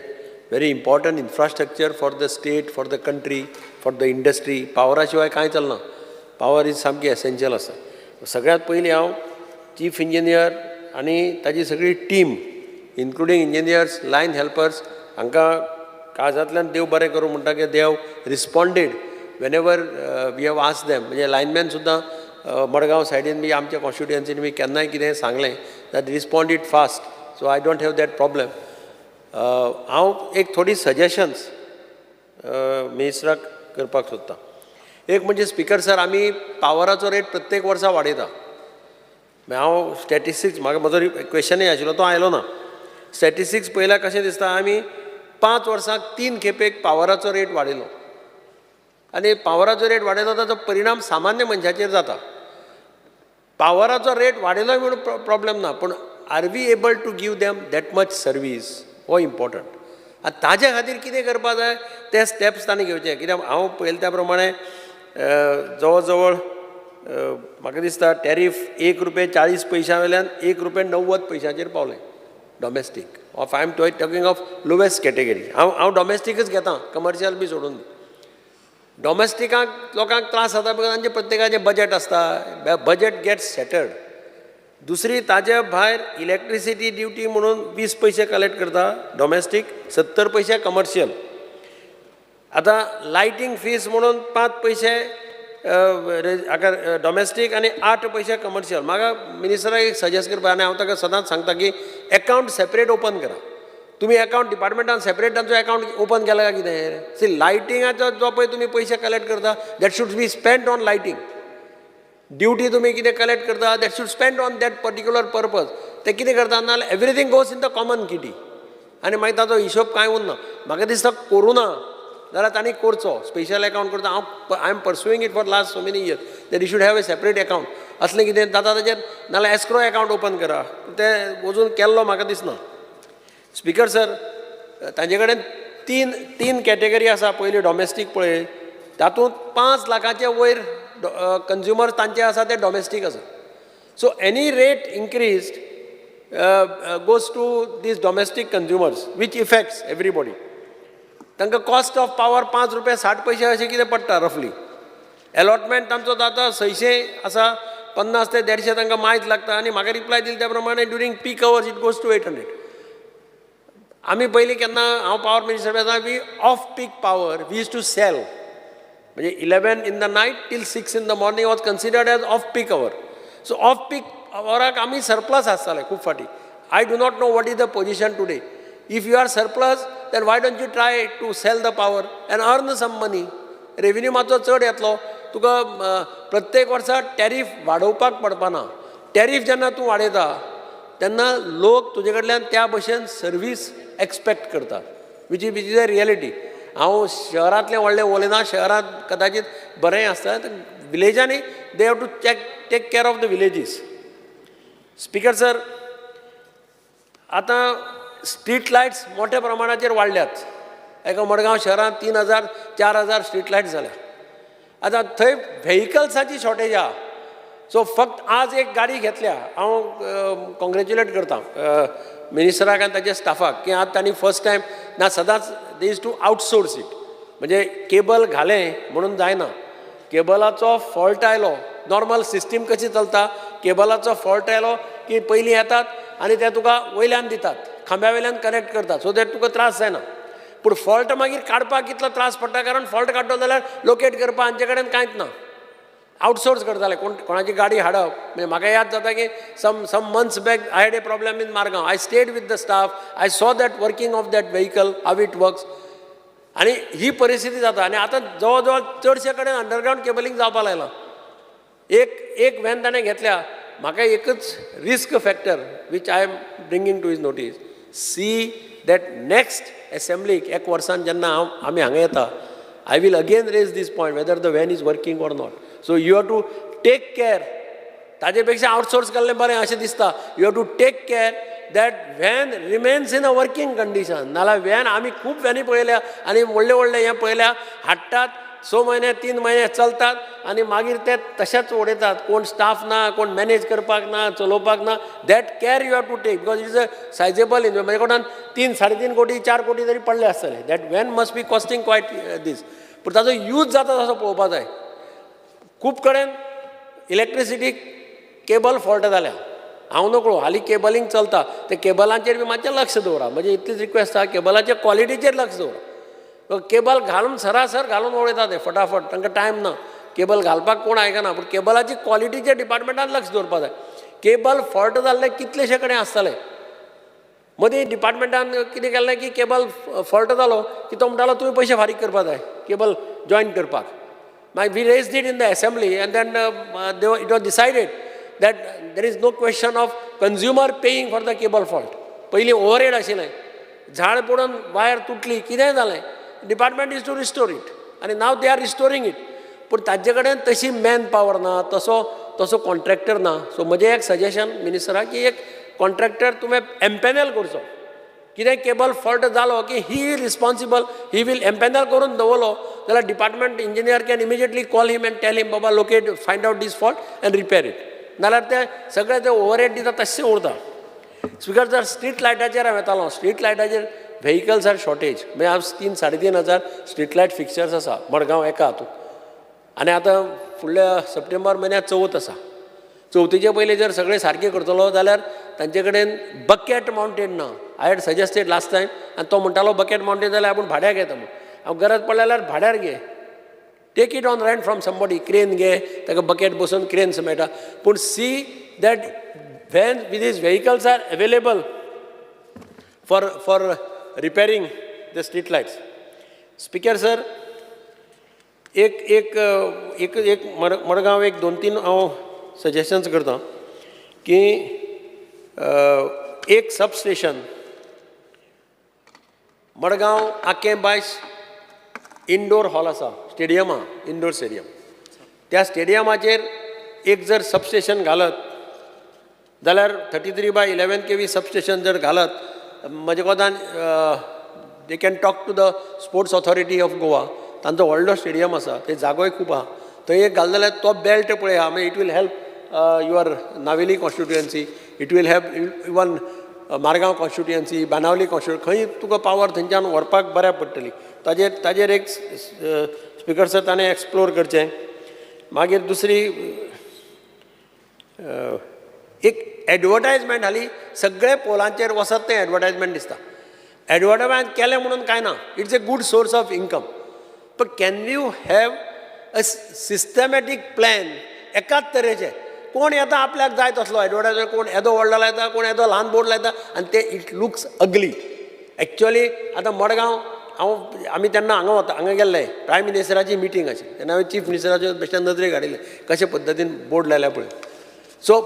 Speaker 14: very important infrastructure for the state, for the country, for the industry. Pawara शिवाय कांय चलना. पावर is सामकी essential आसा. सगळ्यांत पयलीं हांव चीफ इंजिनियर आनी ताजी सगळी team including engineers, line helpers हांकां काळजांतल्यान देव बरें करूं म्हणटा की they have responded whenever we have asked them. म्हणजे लायनमॅन सुद्दां मडगांव सायडीन बी आमच्या कॉन्स्टिट्युएन्सीन बी केन्नाय कितें सांगलें that respond it fast. So I don't have that problem. हांव एक थोडी सजेशन्स मिनिस्टराक करपाक सोदतां. एक म्हणजे स्पीकर सर, आमी पावराचो रेट प्रत्येक वर्सा वाडयता. हांव स्टॅटिस्टिक्स म्हाका म्हजो क्वेश्चनय आशिल्लो तो आयलो ना. स्टॅटिस्टिक्स पळयल्यार कशें दिसता, आमी 5 वर्सांक 3 खेपेक पावराचो रेट वाडयलो आनी पावराचो रेट वाडयलो ताचो परिणाम सामान्य मनशाचेर जाता. पावराचो रेट वाडयलो म्हणून प्रॉब्लेम ना, पूण are we able to give them that much service हो इम्पॉर्टंट. आनी ताजे खातीर कितें करपा जाय ते स्टेप्स तांणी घेवचे. कित्याक हांव पळयल्या त्या प्रमाणे जवळ जवळ म्हाका दिसता टॅरीफ ₹1.40 वयल्यान ₹1.90 पावलें domestic. Of I am talking of lowest category. हांव डॉमेस्टिकच घेता, कमर्शियल बी सोडून दी. डॉमेस्टिकाक लोकांक त्रास जाता because तांचें प्रत्येकाचें बजट आसता, बजट गेट्स सेटल्ड. दुसरी ताजे भायर इलेक्ट्रिसिटी ड्युटी म्हणून 20 पयशे कलेक्ट करता डॉमेस्टीक, 70 पयशे कमर्शियल. आतां लायटींग फीस म्हणून 5 पयशे हाका डॉमेस्टीक आनी 8 पयशे कमर्शियल. म्हाका मिनिस्टराक एक सजेस्ट करपा, आनी हांव ताका सदांच सांगता की एकावंट सेपरेट ओपन करा. तुमी एकावंट डिपार्टमेंटान सेपरेट तांचो एकावंट ओपन केला काय कितें? सी, लायटिंगाचो जो पळय तुमी पयशे कलेक्ट करता, that should be spend on lighting. Duty तुमी कितें कलेक्ट करता, that should spend on that particular purpose. ते कितें करता नाजाल्यार everything goes in the common kitty आनी मागीर ताचो हिशोब कांय उरना. म्हाका दिसता करूं ना जाल्यार तांणी करचो स्पेशल एकावंट करता. हांव I am pursuing it for last so many years that you should have a separate account. असलें कितें जाता ताचेर, नाजाल्यार एस्क्रो एकावंट ओपन करा. तें अजून केल्लो म्हाका दिसना. स्पिकर सर, तांचे कडेन तीन कॅटेगरी आसा. पयली डॉमेस्टीक पळय, तातूंत 5 लाखाचे वयर कंज्युमर तांचे आसा ते डॉमेस्टीक आसा. So any rate increased goes to these domestic consumers, which affects everybody. तांकां कॉस्ट ऑफ पावर 5 रुपया 60 पयशे अशें कितें पडटा रफली. एलॉटमेंट तांचो जाता 600 आसा, 50 ते 150 तांकां मायज लागता. आनी म्हाका रिप्लाय दिली त्या प्रमाणे during peak hours it goes to 800. आमी पयलीं केन्ना हांव पावर मिनिस्टर आसतना we off peak power we used to sell, म्हणजे 11 in the night till 6 in the morning was considered as off peak hour. So off peak आवराक आमी surplus आसताले खूब फावटी. I do not know what is the position today. If you are surplus, then why don't you try to sell the power and earn some money? Revenue मातसो चड येतलो तुका. प्रत्येक वर्सा टॅरीफ वाडोवपाक पडपाना. टॅरीफ जेन्ना तूं वाडयता तेन्ना लोक तुजे कडल्यान त्या भशेन सर्वीस एक्सपेक्ट करता, which is a reality. हांव शहरांतलें व्हडलें उलयना, शहरांत कदाचित बरें आसता. विलेजांनी they have to check take care of the villages. Speaker sir, आतां स्ट्रीट लायट्स मोठ्या प्रमाणाचेर वाडल्यात. एका मडगांव शहरांत 3000 4000 स्ट्रीट लायट्स जाल्या. आतां थंय व्हेकल्साची शॉर्टेज आहा. सो फक्त आज एक गाडी घेतल्या. हांव कॉंग्रेच्युलेट करता मिनिस्टराक आनी ताच्या स्टाफाक की आज तांणी फर्स्ट टायम ना, सदांच they used to outsource it. म्हणजे केबल घालें म्हणून जायना, केबलाचो फॉल्ट आयलो, नॉर्मल सिस्टीम कशी चलता, केबलाचो फॉल्ट आयलो की पयलीं येतात आनी ते तुका वयल्यान दितात, खांब्या वयल्यान कनेक्ट करतात, सो that तुका त्रास जायना. पूण फॉल्ट मागीर काडपाक कितलो त्रास पडटा, कारण फॉल्ट काडटलो जाल्यार लोकेट करपाक हांचे कडेन कांयच ना. आउटसोर्स करताले, कोण कोणाची गाडी हाडप. म्हणजे म्हाका याद जाता की some months back I had a problem in Margao. I stayed with the staff, I saw that working of that vehicle, how it works. आनी ही परिस्थिती जाता. आनी आतां जवळ जवळ चडशे कडेन अंडरग्रावंड केबलिंग जावपाक लागलां. एक एक व्हॅन ताणें घेतल्या. म्हाका एकच risk factor which I am bringing to his notice, see that next असेंब्लीक एक वर्सान जेन्ना हांव आमी हांगा येता, I will again raise this point whether the van is working or not. So you have to take care. ताजे पेक्षा outsource केल्लें बरें अशें दिसता. You have to take care that van remains in a working condition. नाल्यार van आमी खूब व्हॅनी पळयल्या आनी व्हडले व्हडले हें पळयल्या, हाडटात, 6 म्हयने 3 म्हयने चलतात आनी मागीर ते तशेंच उडयतात. कोण स्टाफ ना, कोण मॅनेज करपाक ना, चलोवपाक ना. That care you have to take because it is a sizable investment. म्हजे कोणान 3 3.5 कोटी 4 कोटी तरी पडले आसतले. That van must be costing quite this. पूण ताचो यूज जाता तसो पळोवपाक जाय. खूब कडेन इलेक्ट्रिसिटी केबल फॉल्ट जाल्या, हांव नकळो. हालीं केबलिंग चलता, ते केबलांचेर बी मातशें लक्ष दवरा. म्हजी इतलीच रिक्वेस्ट आसा, केबलाचे क्वॉलिटीचेर लक्ष दवरा. केबल घालून सरासर घालून उडयता ते फटाफट, तांकां टायम ना. केबल घालपाक कोण आयकना, पूण केबलाची क्वॉलिटीचेर डिपार्टमेंटान लक्ष दवरपाक जाय. केबल फॉल्ट जाल्ले कितलेशे कडेन आसतले. मदीं डिपार्टमेंटान कितें केल्लें की केबल फॉल्ट जालो की तो म्हणटालो तुवें पयशे फारीक करपाक जाय केबल जॉयन करपाक. मागीर we raised it in the assembly and then it was decided that there is no question of consumer paying for the cable fault. पयलीं ओवरहेड आशिल्लें, झाड पडून वायर तुटली, कितेंय जालें, department is to restore it आनी now they are restoring it. पूण तांचे कडेन तशी मॅन पावर ना, तसो तसो कॉन्ट्रॅक्टर ना. सो म्हजें एक सजेशन मिनिस्टराक की एक कॉन्ट्रॅक्टर तुवें एम्पेनल करचो. कितें केबल फॉल्ट जालो की he responsible, he will empanel करून दवरलो जाल्यार department engineer can immediately call him and tell him, बाबा locate, find out this fault and repair it. नाल्यार ते सगळे ते ओवरहेड दिता तशें उरता. स्पिकर जर, स्ट्रीट लायटाचेर हांव येतालो. स्ट्रीट लायटाचेर व्हेकल्स are shortage. म्हणजे हांव 3 3.5 हजार स्ट्रीट लायट फिक्चर्स आसा मडगांव एका हातूंत. आनी आतां फुडल्या सप्टेंबर म्हयन्यात चवथ आसा. चवथीचे पयलीं जर सगळें सारकें करतलो जाल्यार तांचे कडेन बकेट मावंटेड ना. I had suggested last time आनी तो म्हणटालो बकेट मावंटेड जाल्यार आपूण भाड्याक घेता म्हूण. हांव गरज पडल्या जाल्यार भाड्यार घे, take it on rent from somebody. Crane घे, ताका बकेट बसोवन क्रेन्स मेळटा. पूण see that when with these vehicles are available for repairing the street lights. Speaker sir, एक एक एक एक मडगांव एक दोन तीन हांव सजेशन्स करता की एक सब स्टेशन मडगांव आकें बायस इनडोर हॉल आसा, स्टेडियम आहा, इनडोर स्टेडियम, त्या स्टेडियमाचेर एक जर सबस्टेशन घालत जाल्यार 33/11 kV substation जर घालत, म्हज्या कोतान they can talk to the sports authority of Goa. तांचो व्हडलो स्टेडियम आसा, थंय जागोय खूब आहा, थंय एक घाल जाल्यार तो बेल्ट पळय आहा, मागीर it will help your Navelim constituency, it will help even Margao constituency, Benaulim constituency, खंय तुका पावर थंयच्यान व्हरपाक बऱ्याक पडटली. ताजेर एक स्पिकर सर ताणें एक्सप्लोर करचें. मागीर दुसरी एक एडवर्टायजमेंट हाली सगळे पोलांचेर वचत तें एडवर्टायजमेंट दिसता. एडवर्टायजमेंट केलें म्हणून कांय ना, it's a good source of income, पण can you have a systematic plan? एकाच तरेचे कोण येता आपल्याक जाय तसलो एडवर्टायजमेंट, कोण येदो व्हडलो लायता, कोण येदो ल्हान बोर्ड लायता, आनी ते it looks अगली एक्चुअली. आतां मडगांव हांव आमी तेन्ना हांगा वता, हांगा गेल्ले प्रायम मिनिस्टराची मिटींग आशिल्ली तेन्ना हांवें चीफ मिनिस्टराचे बेश्टे नदरेक हाडिल्लें कशे पद्दतीन बोर्ड लायल्या पळय. सो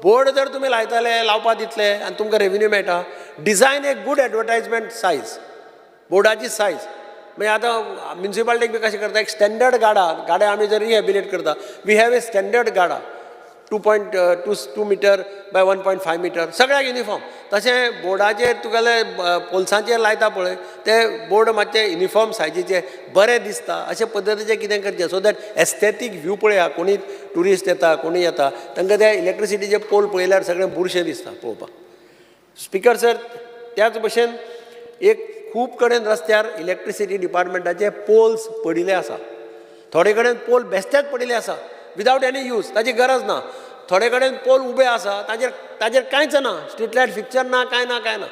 Speaker 14: बोर्ड जर तुमी लायतले, लावपा दितले आनी तुमकां रेवेन्यू मेळटा. डिजायन एक गूड एडवर्टायजमेंट सायज, बोर्डाची सायज. मागीर आतां म्युनिसिपालिटीक बी कशें करता, एक स्टँडर्ड गाडा आमी जर रिहेबिलेट करता, we have a standard गाडा 2.22 मिटर बाय 1.5 मिटर, सगळ्याक युनिफॉर्म. तशें बोर्डाचेर तुगेले पोल्सांचेर लायता पळय ते बोर्ड मातशे युनिफॉर्म सायजीचे बरें दिसता अशे पद्दतीचे कितें करचें, सो that aesthetic view पळया. कोणी ट्युरिस्ट येता, कोणी येता, तांकां ते इलेक्ट्रिसिटीचे पोल पळयल्यार सगळें बुरशें दिसता पळोवपाक. स्पिकर सर, त्याच भशेन एक खूब कडेन रस्त्यार इलेक्ट्रिसिटी डिपार्टमेंटाचे पोल्स पडिल्ले आसा, थोडे कडेन पोल बेश्टेच पडिल्ले आसा विदावट एनी यूज, ताची गरज ना. थोडे कडेन पोल उबे आसा, ताजेर कांयच ना, स्ट्रीट लायट फिक्चर ना, कांय ना, कांय ना.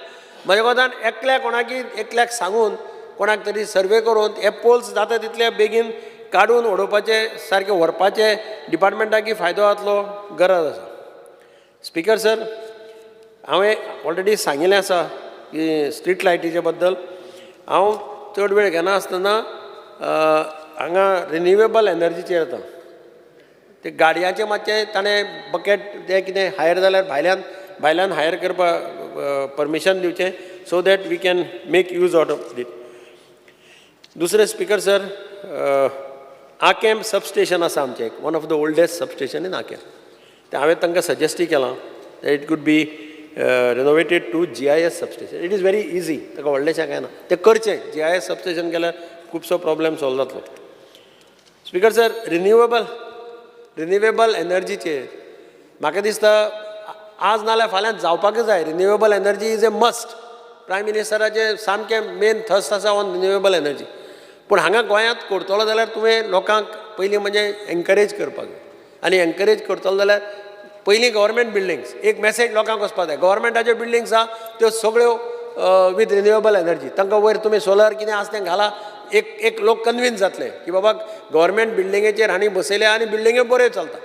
Speaker 14: म्हज्या कोतान एकल्या कोणाकी एकल्याक सांगून कोणाक तरी सर्वे करून हे पोल्स जाता तितले बेगीन काडून उडोवपाचे, सारके व्हरपाचे डिपार्टमेंटाक फायदो जातलो, गरज आसा. स्पिकर सर, हांवें ऑलरेडी सांगिल्लें आसा की स्ट्रीट लायटीचे बद्दल हांव चड वेळ घेना आसतना हांगा रिन्युएबल एनर्जीचेर येता. ते गाडयांचे मातशें ताणें बकेट तें कितें हायर जाल्यार भायल्यान हायर करपाक परमिशन दिवचें, so that we can make use out of it. दुसरें स्पिकर सर, आकेम सबस्टेशन आसा आमचें, एक one of the oldest substation in Aquem. तें हांवें तांकां सजेस्टूय केलां it could be renovated to GIS substation. It is very easy, ताका व्हडलेशें कांय ना, तें करचें. GIS substation केल्यार खुबसो प्रॉब्लेम सॉल्व जातलो. स्पिकर सर, रिन्युएबल एनर्जीचेर म्हाका दिसता आज नाल्यार फाल्यां जावपाकच जाय. Renewable energy is a must. Prime मिनिस्टराचें सामकें मेन थर्स्ट आसा ऑन रिन्युएबल एनर्जी. पूण हांगा गोंयांत करतलो जाल्यार तुवें लोकांक पयलीं म्हणजे एनकरेज करपाक जाय, आनी एनकरेज करतलो जाल्यार पयलीं गव्हर्मेंट बिल्डींग्स एक मॅसेज लोकांक वचपाक जाय. गव्हर्मेंटाच्यो बिल्डींग्स आहा त्यो सगळ्यो विथ रिन्युएबल एनर्जी, तांकां वयर तुमी सोलर कितें आसा तें घाला, एक एक लोक कन्विन्स जातले की बाबा गव्हर्मेंट बिल्डिंगेचेर हांणी बसयल्या आनी बिल्डिंग्यो बऱ्यो चलता.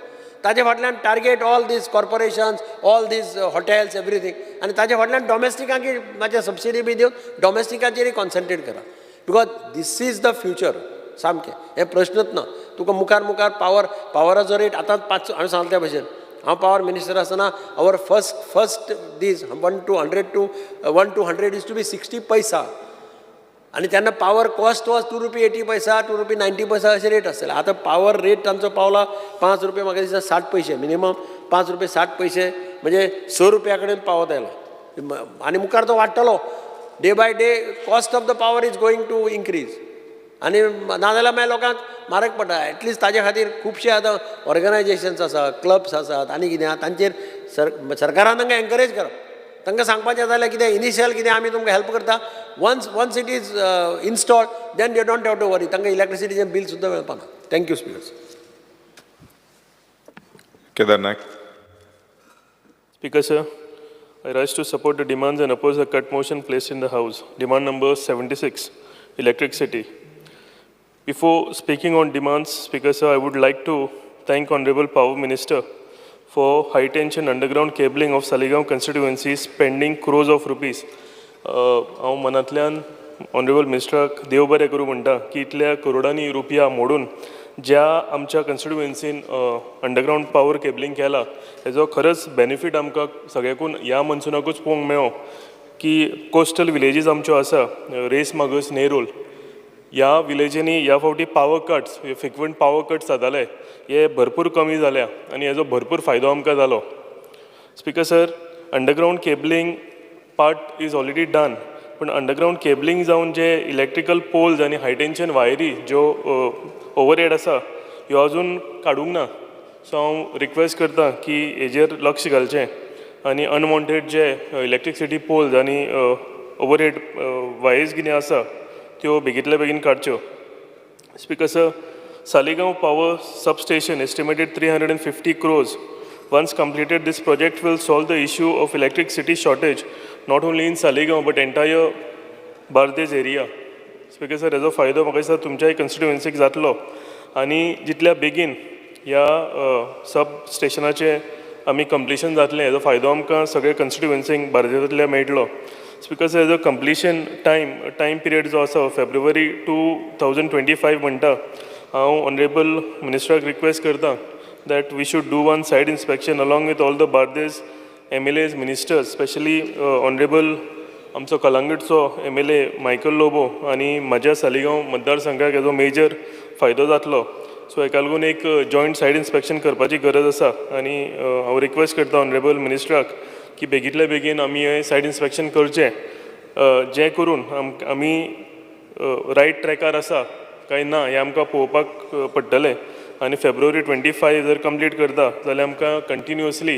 Speaker 14: ताजे फाटल्यान target all these corporations, all these hotels, everything. आनी ताजे फाटल्यान डॉमेस्टिकांक मातशें सबसिडी बी दिवन डॉमेस्टिकाचेरय कॉन्संट्रेट करा, because this is the future. सामकें हें प्रश्नच ना. तुका मुखार मुखार पावराचो रेट आतां 5, हांवें सांगला त्या भशेन हांव पावर मिनिस्टर आसतना our first these 1 to 100 to 1 to 100 is to be 60 paisa, आनी तेन्ना power cost was 2 रुपये 80 पैसा, 2 रुपये 90 पैसा अशें रेट आसतले. आतां पावर रेट तांचो पावला 5 रुपये, म्हाका दिसता 60 पयशे मिनिमम, 5 रुपये 60 पयशे म्हणजे 6 रुपया कडेन पावत आयला, आनी मुखार तो वाडटलो. Day by day cost of the power is going to increase, आनी नाजाल्यार मागीर लोकांक म्हारग पडटा. एटलिस्ट ताजे खातीर खुबशे आतां ऑर्गनायजेशन्स आसा, क्लब्स आसात आनी कितें आहा, तांचेर सरकारान तांकां एनकरेज करप, तांकां सांगपाचें जाल्यार कितें इनिशियल कितें आमी तुमकां हेल्प करता. Once it is installed then they don't have to worry, तांकां इलेक्ट्रिसिटीचें बील सुद्दां मेळपाक ना. Thank you speaker.
Speaker 8: Kedar Naik.
Speaker 15: Speaker sir, I rise to support the demands and oppose the cut motion placed in the House. Demand number 76, electricity. Before speaking on demands, Speaker sir, I would like to thank Honorable Power Minister for high tension underground cabling of Saligao constituency spending crores of rupees. हांव मनांतल्यान honourable मिनिस्टराक देव बरें करूं म्हणटा की इतल्या करोडांनी रुपया मोडून ज्या आमच्या कन्स्टिट्युएन्सीन अंडरग्रावंड पावर केबलींग केला, हेजो खरंच बेनिफीट आमकां सगळ्याकून ह्या मनसुनाकूच पळोवंक मेळ्ळो की कोस्टल विलेजीस आमच्यो आसा, रेस मागस, नेरूल, ह्या विलेजींनी ह्या फावटी power cuts, frequent power cuts जाताले, हे भरपूर कमी जाल्या आनी हेजो भरपूर फायदो आमकां जालो. Speaker sir, underground cabling part is already done, पूण अंडरग्रावंड केबलींग जावन जे इलेक्ट्रिकल पोल्स आनी हाय टेंशन वायरी ज्यो ओवरहेड आसा, ह्यो अजून काडूंक ना. सो हांव रिक्वेस्ट करता की हेजेर लक्ष घालचें आनी अनवॉन्टेड जे इलेक्ट्रिसिटी पोल्स आनी ओवरहेड वायर्स कितें आसा, त्यो बेगींतल्या बेगीन काडच्यो. Speaker sir, Saligao power substation, estimated 350 crores. Once completed, this project will solve the issue of electricity shortage not only in Saligao but entire Bardez area. Speaker sir, हेजो फायदो म्हाका दिसता तुमच्याय कन्स्टिट्युएन्सीक जातलो आनी जितल्या बेगीन ह्या सब स्टेशनाचें आमी कंप्लिशन जातलें, हेजो फायदो आमकां सगळे कन्स्टिट्युएन्सीक बार्देजांतल्या मेळटलो. स्पीकर सर, हेजो कंप्लिशन टायम पिरियड जो आसा, फेब्रुवारी 2025 म्हणटा. हांव ऑनरेबल मिनिस्टराक रिक्वेस्ट करता that we should do one site inspection along with all the Bardez MLAs, ministers, specially honourable आमचो कलंगूटचो एमएलए मायकल लोबो आनी म्हज्या सालिगांव मतदारसंघाक हेजो मेजर फायदो जातलो. सो हेका लागून एक जॉयंट सायट इन्स्पेक्शन करपाची गरज आसा आनी हांव रिक्वेस्ट करता ऑनरेबल मिनिस्टराक की बेगींतल्या बेगीन आमी हें सायट इन्स्पेक्शन करचें, जें करून आमी रायट ट्रॅकार आसा काय ना हें आमकां पळोवपाक पडटलें. आनी फेब्रुवारी 25 जर कंप्लीट करता जाल्यार आमकां कंटिन्युअसली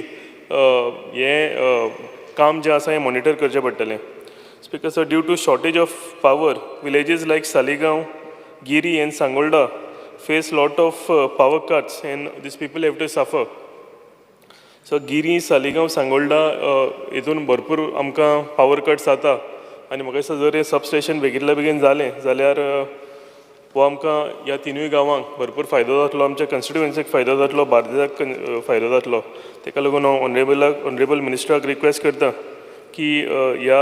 Speaker 15: हें काम जें आसा हें मॉनिटर करचें पडटलें. Speaker sir, due to shortage of power, villages like Saligao, Giri and Sangolda face lot of power cuts and these people have to suffer. So Giri, Saligao, Sangolda हितून भरपूर आमकां पावर कट्स जाता आनी म्हाका दिसता जर हें सबस्टेशन बेगींतल्या बेगीन जालें जाल्यार हो आमकां ह्या तिनूय गांवांक भरपूर फायदो जातलो, आमच्या कन्स्टिट्युएन्सीक फायदो जातलो, बार्देजाक फायदो जातलो. ताका लागून हांव ऑनरेबल मिनिस्टराक रिक्वेस्ट करता की ह्या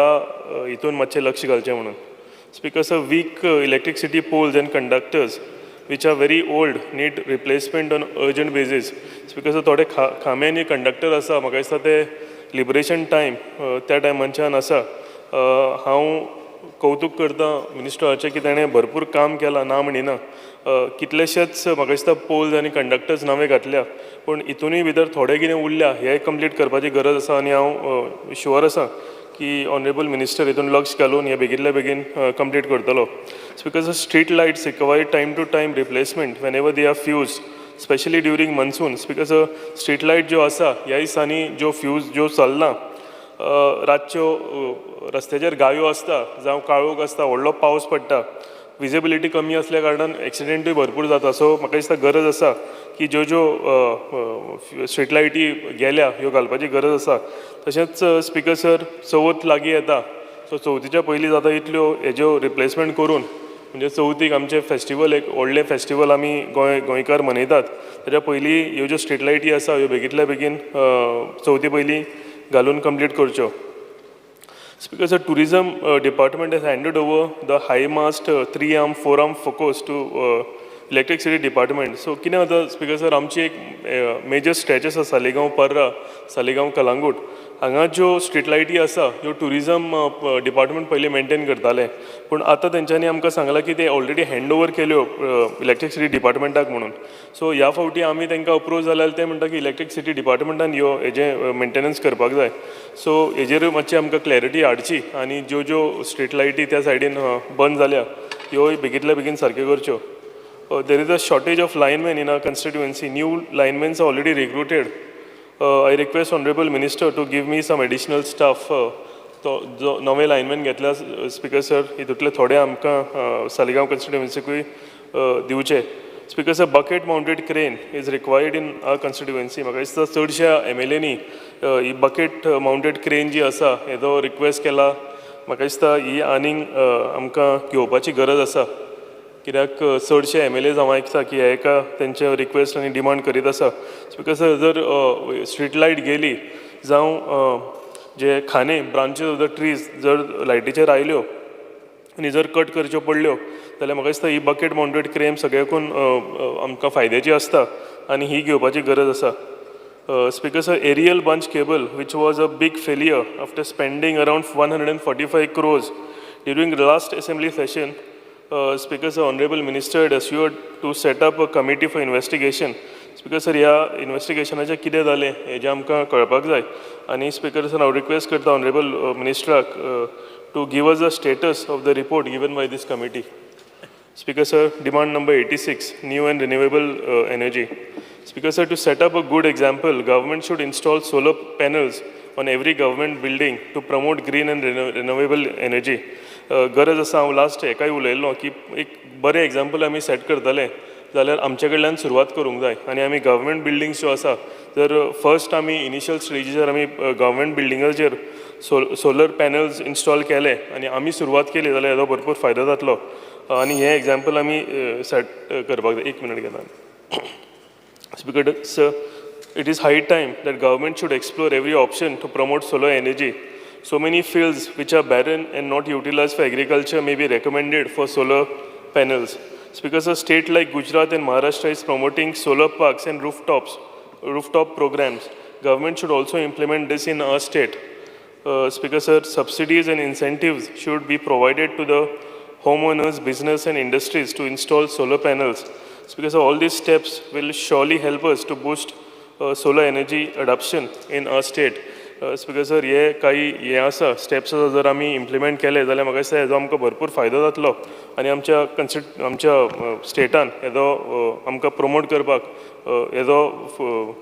Speaker 15: हितून मातशें लक्ष घालचें म्हणून. Speaker sir, weak electricity poles and conductors which are very old need replacement on urgent basis. Speaker sir, थोडे खांबे आनी कंडक्टर आसा, म्हाका दिसता ते लिबरेशन टायम त्या टायमाच्यान आसा. हांव कौतूक करता मिनिस्टराचें की ताणें भरपूर काम केलां, ना म्हणिना. कितलेशेच म्हाका दिसता पोल्स आनी कंडक्टर्स नवे घातल्या, पूण हितूनय भितर थोडे कितें उरल्या, हें कंप्लीट करपाची गरज आसा आनी हांव शुअर आसा की ऑनरेबल मिनिस्टर हितून लक्ष घालून हें बेगींतल्या बेगीन कंप्लीट करतलो. Because street lights require time to time replacement whenever they are fuse, specially during monsoon. Because street light ज्यो आसा, ह्या दिसांनी ज्यो फ्यूज ज्यो चलना, रातच्यो रस्त्याचेर गायो आसता जावं काळोख आसता, व्हडलो पावस पडटा, विजिबिलिटी कमी आसल्या कारणान एक्सिडेंटूय भरपूर जाता. सो म्हाका दिसता गरज आसा की ज्यो ज्यो स्ट्रीट लायटी गेल्या, ह्यो घालपाची गरज आसा. तशेंच स्पिकर सर, चवथ लागीं येता, सो चवथीच्या पयलीं जाता इतल्यो हेज्यो रिप्लेसमेंट करून, म्हणजे चवथीक आमचें फेस्टिवल, एक व्हडलें फेस्टिवल आमी गोंयकार मनयतात, ताच्या पयलीं ह्यो ज्यो स्ट्रीट लायटी आसा, ह्यो बेगींतल्या बेगीन चवथी पयलीं घालून कंप्लीट करच्यो. Speaker sir, tourism department has handed over the high mast three arm, four arm focus to electricity department. So कितें जाता स्पीकर सर, आमची एक मेजर स्ट्रेच आसा, सालिगांव पर्रा, सालिगांव कलांगूट, हांगा ज्यो स्ट्रीट लायटी आसा, ह्यो टुरिजम डिपार्टमेंट पयलीं मेंटेन करताले, पूण आतां तेंच्यांनी आमकां सांगलां की ते ऑलरेडी हँड ओवर केल्यो इलेक्ट्रिसिटी डिपार्टमेंटाक म्हणून. सो ह्या फावटी आमी तांकां अप्रोच जाल्यार ते म्हणटा की इलेक्ट्रिसिटी डिपार्टमेंटान ह्यो हेजें मेंटेनन्स करपाक जाय. सो हेजेर मातशी आमकां क्लॅरिटी हाडची आनी ज्यो ज्यो स्ट्रीट लायटी त्या सायडीन बंद जाल्या, ह्यो बेगींतल्या बेगीन सारक्यो करच्यो. There is a shortage of linemen in our constituency. New linemen are already recruited. I request Honorable Minister to give me some additional staff. तो जो नवे लायनमॅन घेतल्या स्पीकर सर, हितूंतले थोडे आमकां सालिगांव कन्स्टिट्युएन्सीकूय दिवचे. Speaker sir, bucket mounted crane is required in our constituency. म्हाका दिसता चडश्या एमएलएनी ही बकेट माउंटेड क्रेन जी आसा, हेजो रिक्वेस्ट केला. म्हाका दिसता ही आनीक आमकां घेवपाची गरज आसा, कित्याक चडशे एमएलएज हांव आयकता की हेका तेंचे रिक्वेस्ट आनी डिमांड करीत आसा. Because जर स्ट्रीट लायट गेली जावं जे खांदे ब्रांचीस ऑफ the trees जर लायटीचेर आयल्यो आनी जर कट करच्यो पडल्यो जाल्यार म्हाका दिसता ही बकेट मावंटेड क्रेन सगळ्याकून आमकां फायद्याची आसता आनी ही घेवपाची गरज आसा. Speaker sir, aerial bunch cable, which was a big failure after spending around 145 crores during the last assembly session, Speaker sir, Honorable Minister had assured to set up a committee for investigation. Speaker sir, ह्या इन्वेस्टिगेशनाचें कितें जालें हेजें आमकां कळपाक जाय. आनी speaker sir, हांव request करता honourable मिनिस्टराक to give us a status of the report given by this committee. Speaker sir, demand number 86, new and renewable energy. Speaker sir, to set up a good example, government should install solar panels on every government building to promote green and renewable energy. गरज आसा. हांव last हेकाय उलयल्लो की एक बरें example आमी set करतले जाल्यार आमचे कडल्यान सुरवात करूंक जाय आनी आमी गव्हर्मेंट बिल्डिंग्स ज्यो आसा, जर फर्स्ट आमी इनिशियल स्टेजीचेर आमी गव्हर्मेंट बिल्डिंगाचेर सोलर पॅनल्स इन्स्टॉल केले आनी आमी सुरवात केली जाल्यार हेजो भरपूर फायदो जातलो आनी हें एग्जाम्पल आमी सेट करपाक जाय. एक मिनट घेता. Speaker sir, it is high time that government should explore every option to promote solar energy. So many fields which are barren and not utilized for agriculture may be recommended for solar panels. Speaker sir, state like Gujarat and Maharashtra is promoting solar parks and rooftop programs. Government should also implement this in our state. Speaker sir, subsidies and incentives should be provided to the homeowners, business and industries to install solar panels. Speaker sir, all these steps will surely help us to boost solar energy adoption in our state. Speaker sir, हे काही हे आसा steps आसा, जर आमी implement केले जाल्यार म्हाका दिसता हेजो आमकां भरपूर फायदो जातलो आनी आमच्या कन्सिड आमच्या स्टेटान हेजो आमकां प्रमोट करपाक हेजो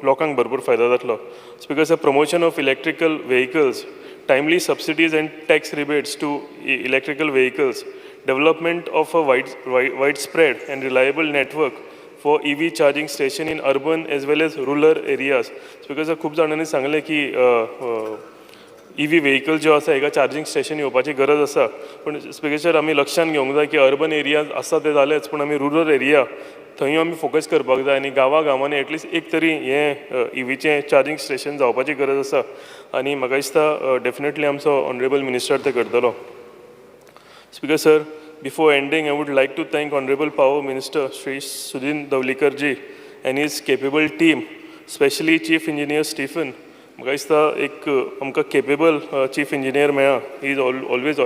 Speaker 15: लोकांक भरपूर फायदो जातलो. Speaker sir, promotion of electrical vehicles, timely subsidies and tax rebates to electrical vehicles, development of a widespread and reliable network for EV charging station in urban as well as rural areas. Because खूब जाणांनी सांगलें की EV vehicle ज्यो आसा हेका charging station येवपाची गरज आसा. पूण स्पीकर सर, आमी लक्षान घेवंक जाय की अर्बन एरियाज आसा ते जालेच, पूण आमी रुरल एरिया थंय आमी फोकस करपाक जाय आनी गांवा गांवांनी एटलिस्ट एक तरी हें इवीचें चार्जींग स्टेशन जावपाची गरज आसा. आनी म्हाका दिसता डेफिनेटली आमचो ऑनरेबल मिनिस्टर ते करतलो. Speaker sir, before ending, I would like to thank Honorable Power Minister Shri Sudin Dhavalikar ji and his capable team, especially Chief Engineer Stephen. म्हाका दिसता एक आमकां केपेबल चीफ इंजिनियर मेळ्ळा. He is always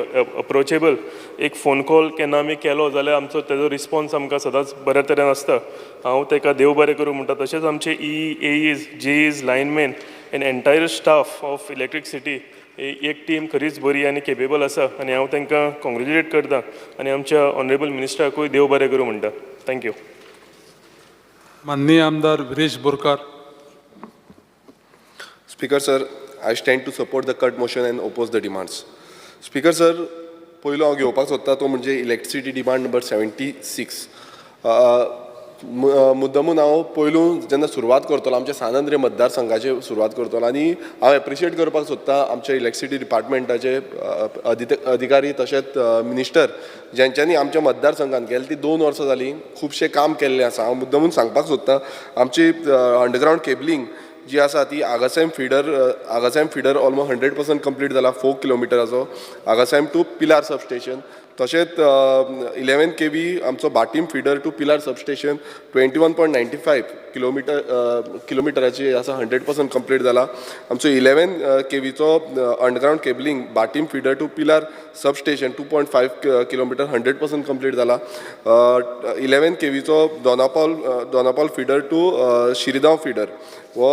Speaker 15: approachable. एक phone call केन्ना आमी केलो जाल्यार आमचो तेजो रिस्पॉन्स आमकां सदांच बऱ्या तरेन आसता. हांव ताका देव बरें करूं म्हणटा. तशेंच आमचे EE, AEs, JEs, linemen and entire staff of electricity, एक टीम खरीच बरी आनी केपेबल आसा आनी हांव तांकां कॉंग्रेजुलेट करता आनी आमच्या ऑनरेबल मिनिस्टराकूय देव बरें करूं म्हणटा. Thank you.
Speaker 12: माननीय आमदार Viresh Borkar.
Speaker 16: Speaker sir, I stand to support the cut motion and oppose the demands. Speaker sir, पयलो हांव घेवपाक सोदता तो म्हणजे electricity demand number 76. मुद्दमून हांव पयलू जेन्ना सुरवात करतलो, आमच्या सान आंद्रे मतदारसंघाचे सुरवात करतलो आनी हांव एप्रिशिएट करपाक सोदता आमच्या इलेक्ट्रिसिटी डिपार्टमेंटाचे अधिकारी तशेंच मिनिस्टर, ज्यांच्यांनी आमच्या मतदारसंघान गेले ती 2 वर्सां जालीं खुबशें काम केल्लें आसा. हांव मुद्दमून सांगपाक सोदता, आमची अंडरग्रावंड केबलिंग जी आसा ती Agassaim feeder almost 100% complete जाला, 4 किलोमिटराचो आगासायम टू पिलार सब स्टेशन. तशेंच 11 केवी आमचो Batim feeder to Pilar substation 21.95 किलोमिटराची आसा, 100% कंप्लीट जाला. आमचो 11 केवीचो underground cabling Batim feeder to Pilar substation 2.5 kilometer 100% complete जाला. 11 केवीचो Dona Paula feeder to Siridao feeder हो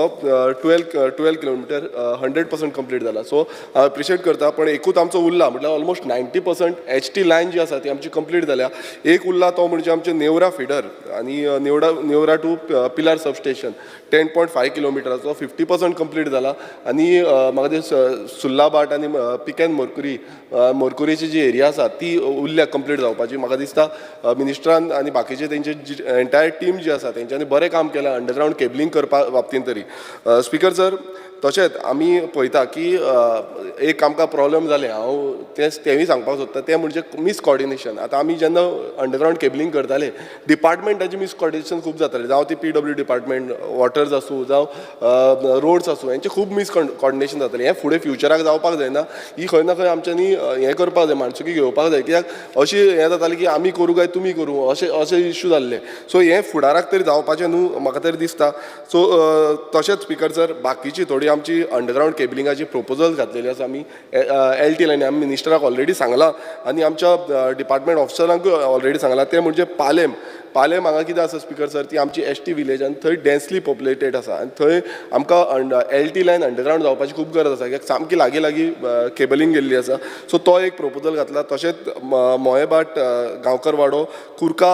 Speaker 16: 12 kilometer 100% complete जाला. सो हांव एप्रिशिएट करता, पण एकूच आमचो उरला, म्हटल्यार almost 90% HT line जी आसा ती आमची कंप्लीट जाल्या. एक उरला तो म्हणजे आमचे नेवरा फिडर आनी नेवरा टू पिलार सबस्टेशन 10.5 किलोमिटराचो 50% कंप्लीट जाला. आनी म्हाका दिसता सुर्लाभाट आनी पिकेन मोरकुरीची जी एरिया आसा ती उरल्या कंप्लीट जावपाची. म्हाका दिसता मिनिस्टरान आनी बाकीचे तेंचे जी एंटायर टीम जी आसा तेंच्यांनी बरें काम केलां अंडरग्रावंड केबलिंग करपा बाबतींत तरी. Speaker sir, तशेंच आमी पळयता की एक आमकां प्रॉब्लम जालें, हांव तें तेंवूय सांगपाक सोदता, तें म्हणजे मिसकॉर्डिनेशन. आतां आमी जेन्ना अंडरग्रावंड केबलिंग करताले, डिपार्टमेंटाची मिसकॉर्डिनेशन खूब जातालें, जावं ती पीडब्ल्यू डिपार्टमेंट, वॉटर्स आसूं, जावं रोड्स आसूं, हेंचें खूब मिसकॉर्डिनेशन जातालें. हें फुडें फ्युचराक जावपाक जायना, ही खंय ना खंय आमच्यांनी हें करपाक जाय, माणसुकी घेवपाक जाय, कित्याक अशी हें जातालें की आमी करूं काय तुमी करूं, अशें अशें इश्यू जाल्ले. सो हें फुडाराक तरी जावपाचें न्हू म्हाका तरी दिसता. सो तशेंच स्पिकर सर, बाकीची थोडी आमची अंडरग्रावंड केबलिंगाची प्रपोजल घातलेली आसा आमी एल टी लायनी, आमी मिनिस्टराक ऑलरेडी सांगलां आनी आमच्या डिपार्टमेंट ऑफिसरांकूय ऑलरेडी सांगलां. तें म्हणजे पालेम. पालेम हांगा कितें आसा स्पिकर सर, ती आमची एस टी विलेज आनी थंय डेन्सली पॉप्युलेटेड आसा आनी थंय आमकां एल टी लायन अंडरग्रावंड जावपाची खूब गरज आसा, कित्याक सामकी लागीं लागीं केबलिंग गेल्ली आसा. सो तो एक प्रपोजल घातला. तशेंच मोयेभाट, गांवकर वाडो, कुर्का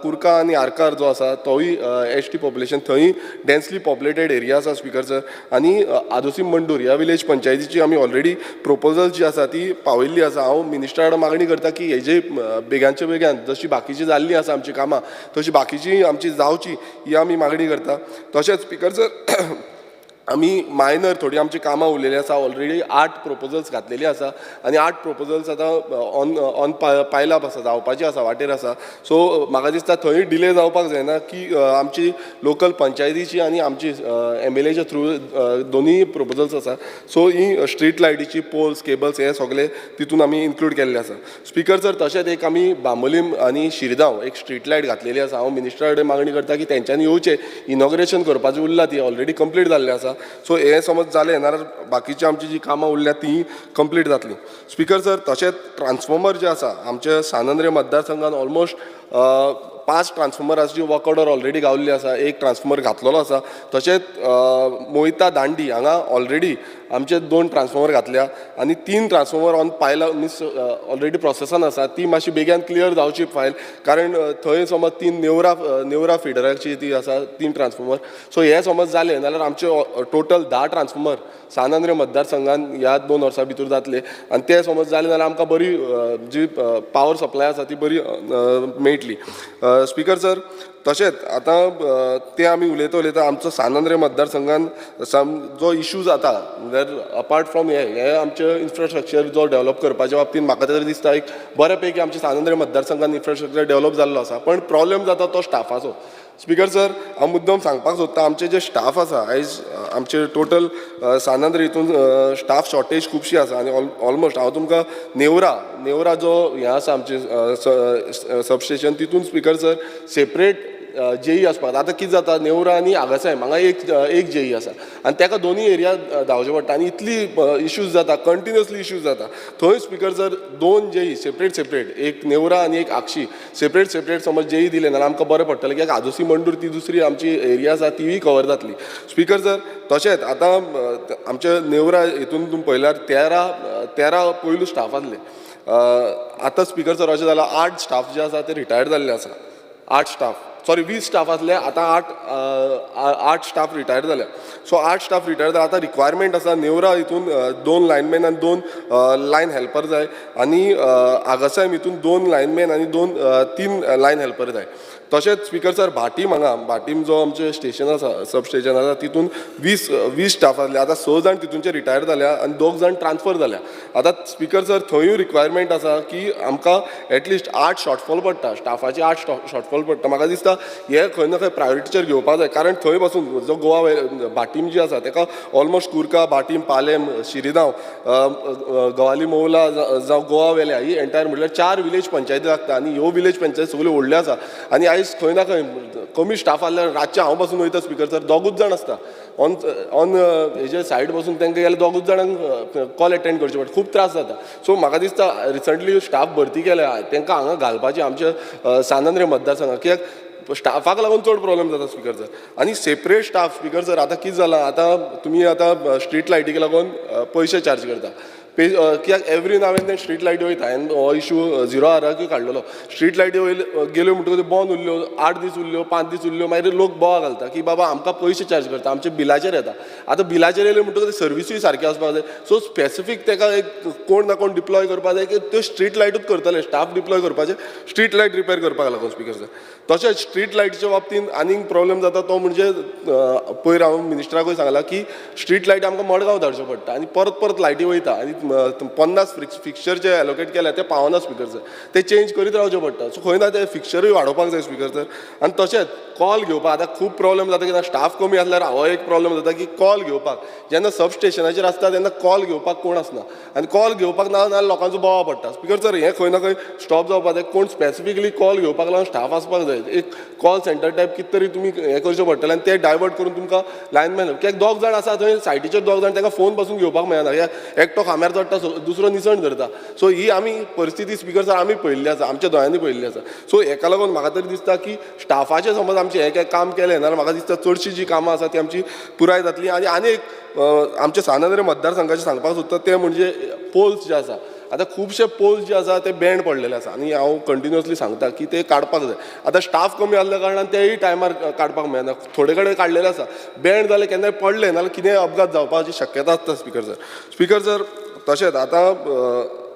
Speaker 16: कुर्का आनी आरकार जो आसा तोय एस टी पॉप्युलेशन, थंय डेन्सली पॉप्युलेटेड एरिया आसा स्पिकर सर. आनी आदोसीम मंडूर ह्या विलेज पंचायतीची आमी ऑलरेडी प्रपोजल जी आसा ती पावयल्ली आसा. हांव मिनिस्टरा कडेन मागणी करता की हेजे बेगानच्या बेगान जशी बाकीची जाल्ली आसा आमची कामां, तशी बाकीची आमची जावची ही आमी मागणी करता. तशेंच स्पिकर सर, आमी मायनर थोडी आमची कामां उरलेली आसा. ऑलरेडी 8 प्रपोजल्स घातलेली आसा आनी 8 प्रपोजल्स आतां ऑन ऑन पायलाप आसा, जावपाची आसा, वाटेर आसा. सो म्हाका दिसता थंय डिले जावपाक जायना की आमची लोकल पंचायतीची आनी आमची एमएलएच्या थ्रू दोनूय प्रपोजल्स आसा. सो ही स्ट्रीट लायटीची पोल्स, केबल्स हे सगळे तितून आमी इन्क्लूड केल्ले आसा स्पिकर सर. तशेंच एक आमी बांबोलीम आनी शिरगांव एक स्ट्रीट लायट घातलेली आसा. हांव मिनिस्टरा कडेन मागणी करता की तेंच्यांनी येवचें, इनॉग्रेशन करपाचें उरलां, ती ऑलरेडी कंप्लीट जाल्लें आसा. सो हें समज जालें नाल्यार बाकीची आमची जी कामां उरल्या ती कंप्लीट जातली स्पिकर सर. तशेंच ट्रान्सफॉर्मर जे आसा, आमच्या सांत आंद्रे मतदारसंघात ऑलमोस्ट 5 ट्रान्सफॉर्मराची वर्क ऑर्डर ऑलरेडी गावल्ली आसा, एक ट्रान्सफॉर्मर घातलेलो आसा. तशेंच मोयता दांडी हांगा ऑलरेडी आमचे 2 ट्रान्सफॉर्मर घातल्या आनी 3 transformer on Payla, means already प्रोसेसान आसा. ती मातशी बेगीन क्लियर जावची फायल, कारण थंय समज 3 नेवरा नेवरा फिडराची ती आसा 3 ट्रान्सफॉर्मर. सो हे समज जाले जाल्यार आमचे टोटल 10 ट्रान्सफॉर्मर सांत आंद्रे मतदारसंघान ह्या 2 वर्सां भितर जातले आनी ते समज जाले जाल्यार आमकां बरी जी पावर सप्लाय आसा ती बरी मेळटली स्पिकर सर. तशेंच आतां तें आमी उलयता उलयता आमचो सांत आंद्रे मतदारसंघान जो इशू जाता, म्हणल्यार अपार्ट फ्रॉम हे हे आमचें इन्फ्रास्ट्रक्चर जो डेवलप करपाच्या बाबतींत म्हाका तरी दिसता एक बऱ्या पैकी आमच्या सांत आंद्रे मतदारसंघान इन्फ्रास्ट्रक्चर डेवलप जाल्लो आसा, पण प्रॉब्लेम जाता तो स्टाफाचो. स्पिकर सर, हांव मुद्दम सांगपाक सोदता, आमचे जे स्टाफ आसा आयज आमचे टोटल सांत आंद्रे हितून स्टाफ शॉर्टेज खुबशी आसा आनी ऑलमोस्ट हांव तुमकां नेवरा नेवरा जो हें आसा आमचें सबस्टेशन, तितून स्पिकर सर सेपरेट जेई आसपाक. आतां कितें जाता, नेवरा आनी आगासायम हांगा एक एक जेई आसा आनी ताका दोनूय एरिया धांवचें पडटा आनी इतली इश्यूज जाता, कंटिन्युअसली इश्यूज जाता. थंय स्पिकर सर, 2 जेई सेपरेट सेपरेट, एक नेवरा आनी एक आक्षी, सेपरेट सेपरेट समज जेई दिले जाल्यार आमकां बरें पडटलें, कित्याक आदोसी मंडूर ती दुसरी आमची एरिया आसा तिवूय कवर जातली स्पिकर सर. तशेंच आतां आमच्या नेवरा हितून तुमी पळयल्यार 13 पयलू स्टाफ आसले. आतां स्पिकर सर अशें जालां, 8 स्टाफ जे आसा ते रिटायर्ड जाल्ले आसा. 8 स्टाफ, सॉरी, 20 स्टाफ आसले, आतां 8 स्टाफ रिटायर जाल्या. सो 8 स्टाफ रिटायर जाल्या. आतां रिक्वायरमेंट आसा नेवरा हितून 2 लायनमॅन आनी 2 लायन हेल्पर जाय आनी आगासायम हितून 2 लायनमॅन आनी 3 लायन हेल्पर जाय. तशेंच स्पिकर सर, भाटीम हांगा, भाटीम जो आमचें स्टेशन आसा, सब स्टेशन आसा, तितून 20 स्टाफ आसले. आतां 6 जाण तितूनचे रिटायर जाल्या आनी 2 जाण ट्रान्सफर जाल्या. आतां स्पिकर सर, थंयूय रिक्वायरमेंट आसा की आमकां एटलिस्ट 8 शॉर्टफॉल पडटा स्टाफाची, 8 शॉर्टफॉल पडटा. म्हाका दिसता हे खंय ना खंय प्रायोरिटीचेर घेवपाक जाय, कारण थंय पासून जो गोवा भाटीम जी आसा ताका ऑलमोस्ट कुर्का, भाटीम, पालेम, शिरिदांव, गवाली मोवला जावं गोवा वेल्या ही एंटायर म्हटल्यार 4 विलेज पंचायती लागता आनी ह्यो विलेज पंचायत सगल्यो व्हडल्यो आसा आनी आयज खंय ना खंय कमी स्टाफ आसल्यार रातचें हांव बसून वयता स्पिकर सर, दोगूच जाण आसता ऑन ऑन हेजे सायड बसून, तांकां गेल्यार दोगूच जाणांक कॉल एटेंड करचे पडटा, खूब त्रास जाता. सो म्हाका दिसता रिसंटली स्टाफ भरती केल्या तांकां हांगा घालपाची आमच्या सांत आंद्रे मतदारसंघात, कित्याक स्टाफाक लागून चड प्रॉब्लेम जाता स्पिकर सर. आनी सेपरेट स्टाफ स्पिकर सर, आतां कितें जालां, आतां तुमी आतां स्ट्रीट लायटीक लागून पयशे चार्ज करता. कित्याक every now and then street लायटी वयता. हांवें हो इशू झिरो आवराकूय काडलेलो. स्ट्रीट लायटी वयले गेल्यो म्हणटकूच त्यो बंद उरल्यो, 8 दीस उरल्यो, 5 दीस उरल्यो, मागीर लोक बोवाळ घालता की बाबा आमकां पयशे चार्ज करता, आमच्या बिलाचेर येता. आतां बिलाचेर येयले म्हणटकूच सर्विसूय सारकी आसपाक जाय. सो स्पेसिफीक ताका एक कोण ना कोण डिप्लॉय करपाक जाय की त्यो स्ट्रीट लायटूच करतले, स्टाफ डिप्लॉय करपाचे स्ट्रीट लायट रिपेर करपाक लागून स्पीकर सर. तशेंच स्ट्रीट लायटीच्या बाबतींत आनीक प्रॉब्लेम जाता तो म्हणजे पयर हांव मिनिस्टराकूय सांगलां की स्ट्रीट लायट आमकां मडगांव धाडच्यो पडटा आनी परत परत लायटी वयता आनी 50 फिक्स्चर जे एलोकेट केल्या ते पावना स्पीकर सर, ते चेंज करीत रावचे पडटा. सो खंय ना ते फिक्स्चरूय वाडोवपाक जाय स्पीकर सर. आनी तशेंच कॉल घेवपाक आतां खूब प्रॉब्लेम जाता कित्याक स्टाफ कमी आसल्यार हो एक प्रॉब्लेम जाता की कॉल घेवपाक जेन्ना सब स्टेशनाचेर आसता तेन्ना कॉल घेवपाक कोण आसना आनी कॉल घेवपाक ना जाल्यार लोकांचो बोवाळ पडटा. स्पीकर सर हें खंय ना खंय स्टॉप जावपाक जाय. कोण स्पेसिफिकली कॉल घेवपाक लागून स्टाफ आसपाक जाय, एक कॉल सेंटर टायप कितें तरी तुमी हें करचें पडटलें आनी ते डायवर्ट करून तुमकां लायनमॅन, कित्याक 2 जाण आसा थंय सायटीचेर, 2 जाण तांकां फोन पासून घेवपाक मेळना, कित्याक एकटो खांब्यार चडटा दुसरो निसण धरता. सो ही आमी परिस्थिती स्पीकर सर आमी पळयल्ली आसा, आमच्या दोळ्यांनी पळयल्ली आसा. सो हेका लागून म्हाका तरी दिसता की स्टाफाचें समज आमचें हें कांय काम केलें नाल्यार म्हाका दिसता चडशी जी कामां आसा ती आमची पुराय जातली. आनी आनी एक आमच्या सान आंद्रे मतदारसंघाचें सांगपाक सोदता तें म्हणजे पोल्स जे आसा, आतां खुबशे पोल्स जे आसा ते बँड पडलेले आसा आनी हांव कंटिन्युअसली सांगता की ते काडपाक जाय. आतां स्टाफ कमी आसल्या कारणान तेय टायमार काडपाक मेळना, थोडे कडेन काडलेले आसा, बँड जाले केन्नाय पडले नाल्यार कितेंय अपघात जावपाची शक्यता आसता स्पीकर सर. स्पीकर सर तशेंच आतां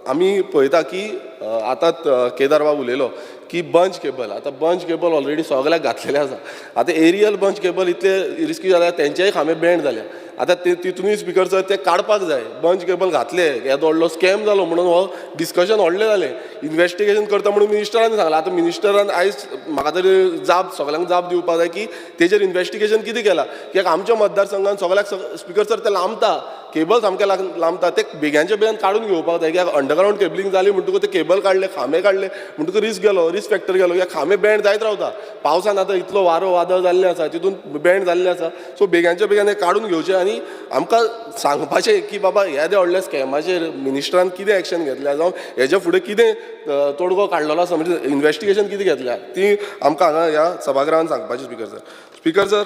Speaker 16: आमी पळयता की आतां केदार बाब उलयलो की बंच केबल, आतां बंच केबल ऑलरेडी सगळ्याक घातलेले आसा. आतां एरियल बंच केबल इतले रिस्की जाल्या, तेंचेय खांबे बँड जाले. आतां ते तितूनय स्पीकर सर ते काडपाक जाय. बंच केबल घातले, येदो व्हडलो स्कॅम जालो म्हणून हो डिस्कशन व्हडलें जालें, इन्वेस्टिगेशन करता म्हणून मिनिस्टरान सांगलां. आतां मिनिस्टरान आयज म्हाका तरी जाप सगळ्यांक जाप दिवपाक जाय की तेजेर इन्वेस्टिगेशन कितें केलां, कित्याक आमच्या मतदारसंघान सगळ्याक स्पीकर सर ते लांबता, केबल सामकें लांबता, ते बेग्यांच्या बेगान काडून घेवपाक जाय. कित्याक अंडरग्रावंड केबलिंग जाली म्हणटकूच ते केबल काडले, खांबे काडले म्हणटकूच रिस्क गेलो, रिस्क फॅक्टर गेलो. कित्याक खांबे बँड जायत रावता, पावसान आतां इतलो वारो वादळ जाल्लें आसा, तितून बँड जाल्लें आसा. सो बेग्यांच्या बेगान हे काडून घेवचें आनी आमकां सांगपाचें की बाबा येद्या व्हडल्या स्कॅमाचेर मिनिस्टरान कितें एक्शन घेतल्या, जावं हेज्या फुडें कितें तोडगो काडलेलो आसा, म्हणजे इन्वेस्टिगेशन कितें घेतल्या ती आमकां हांगा ह्या सभागृहान सांगपाचें स्पीकर सर. स्पीकर सर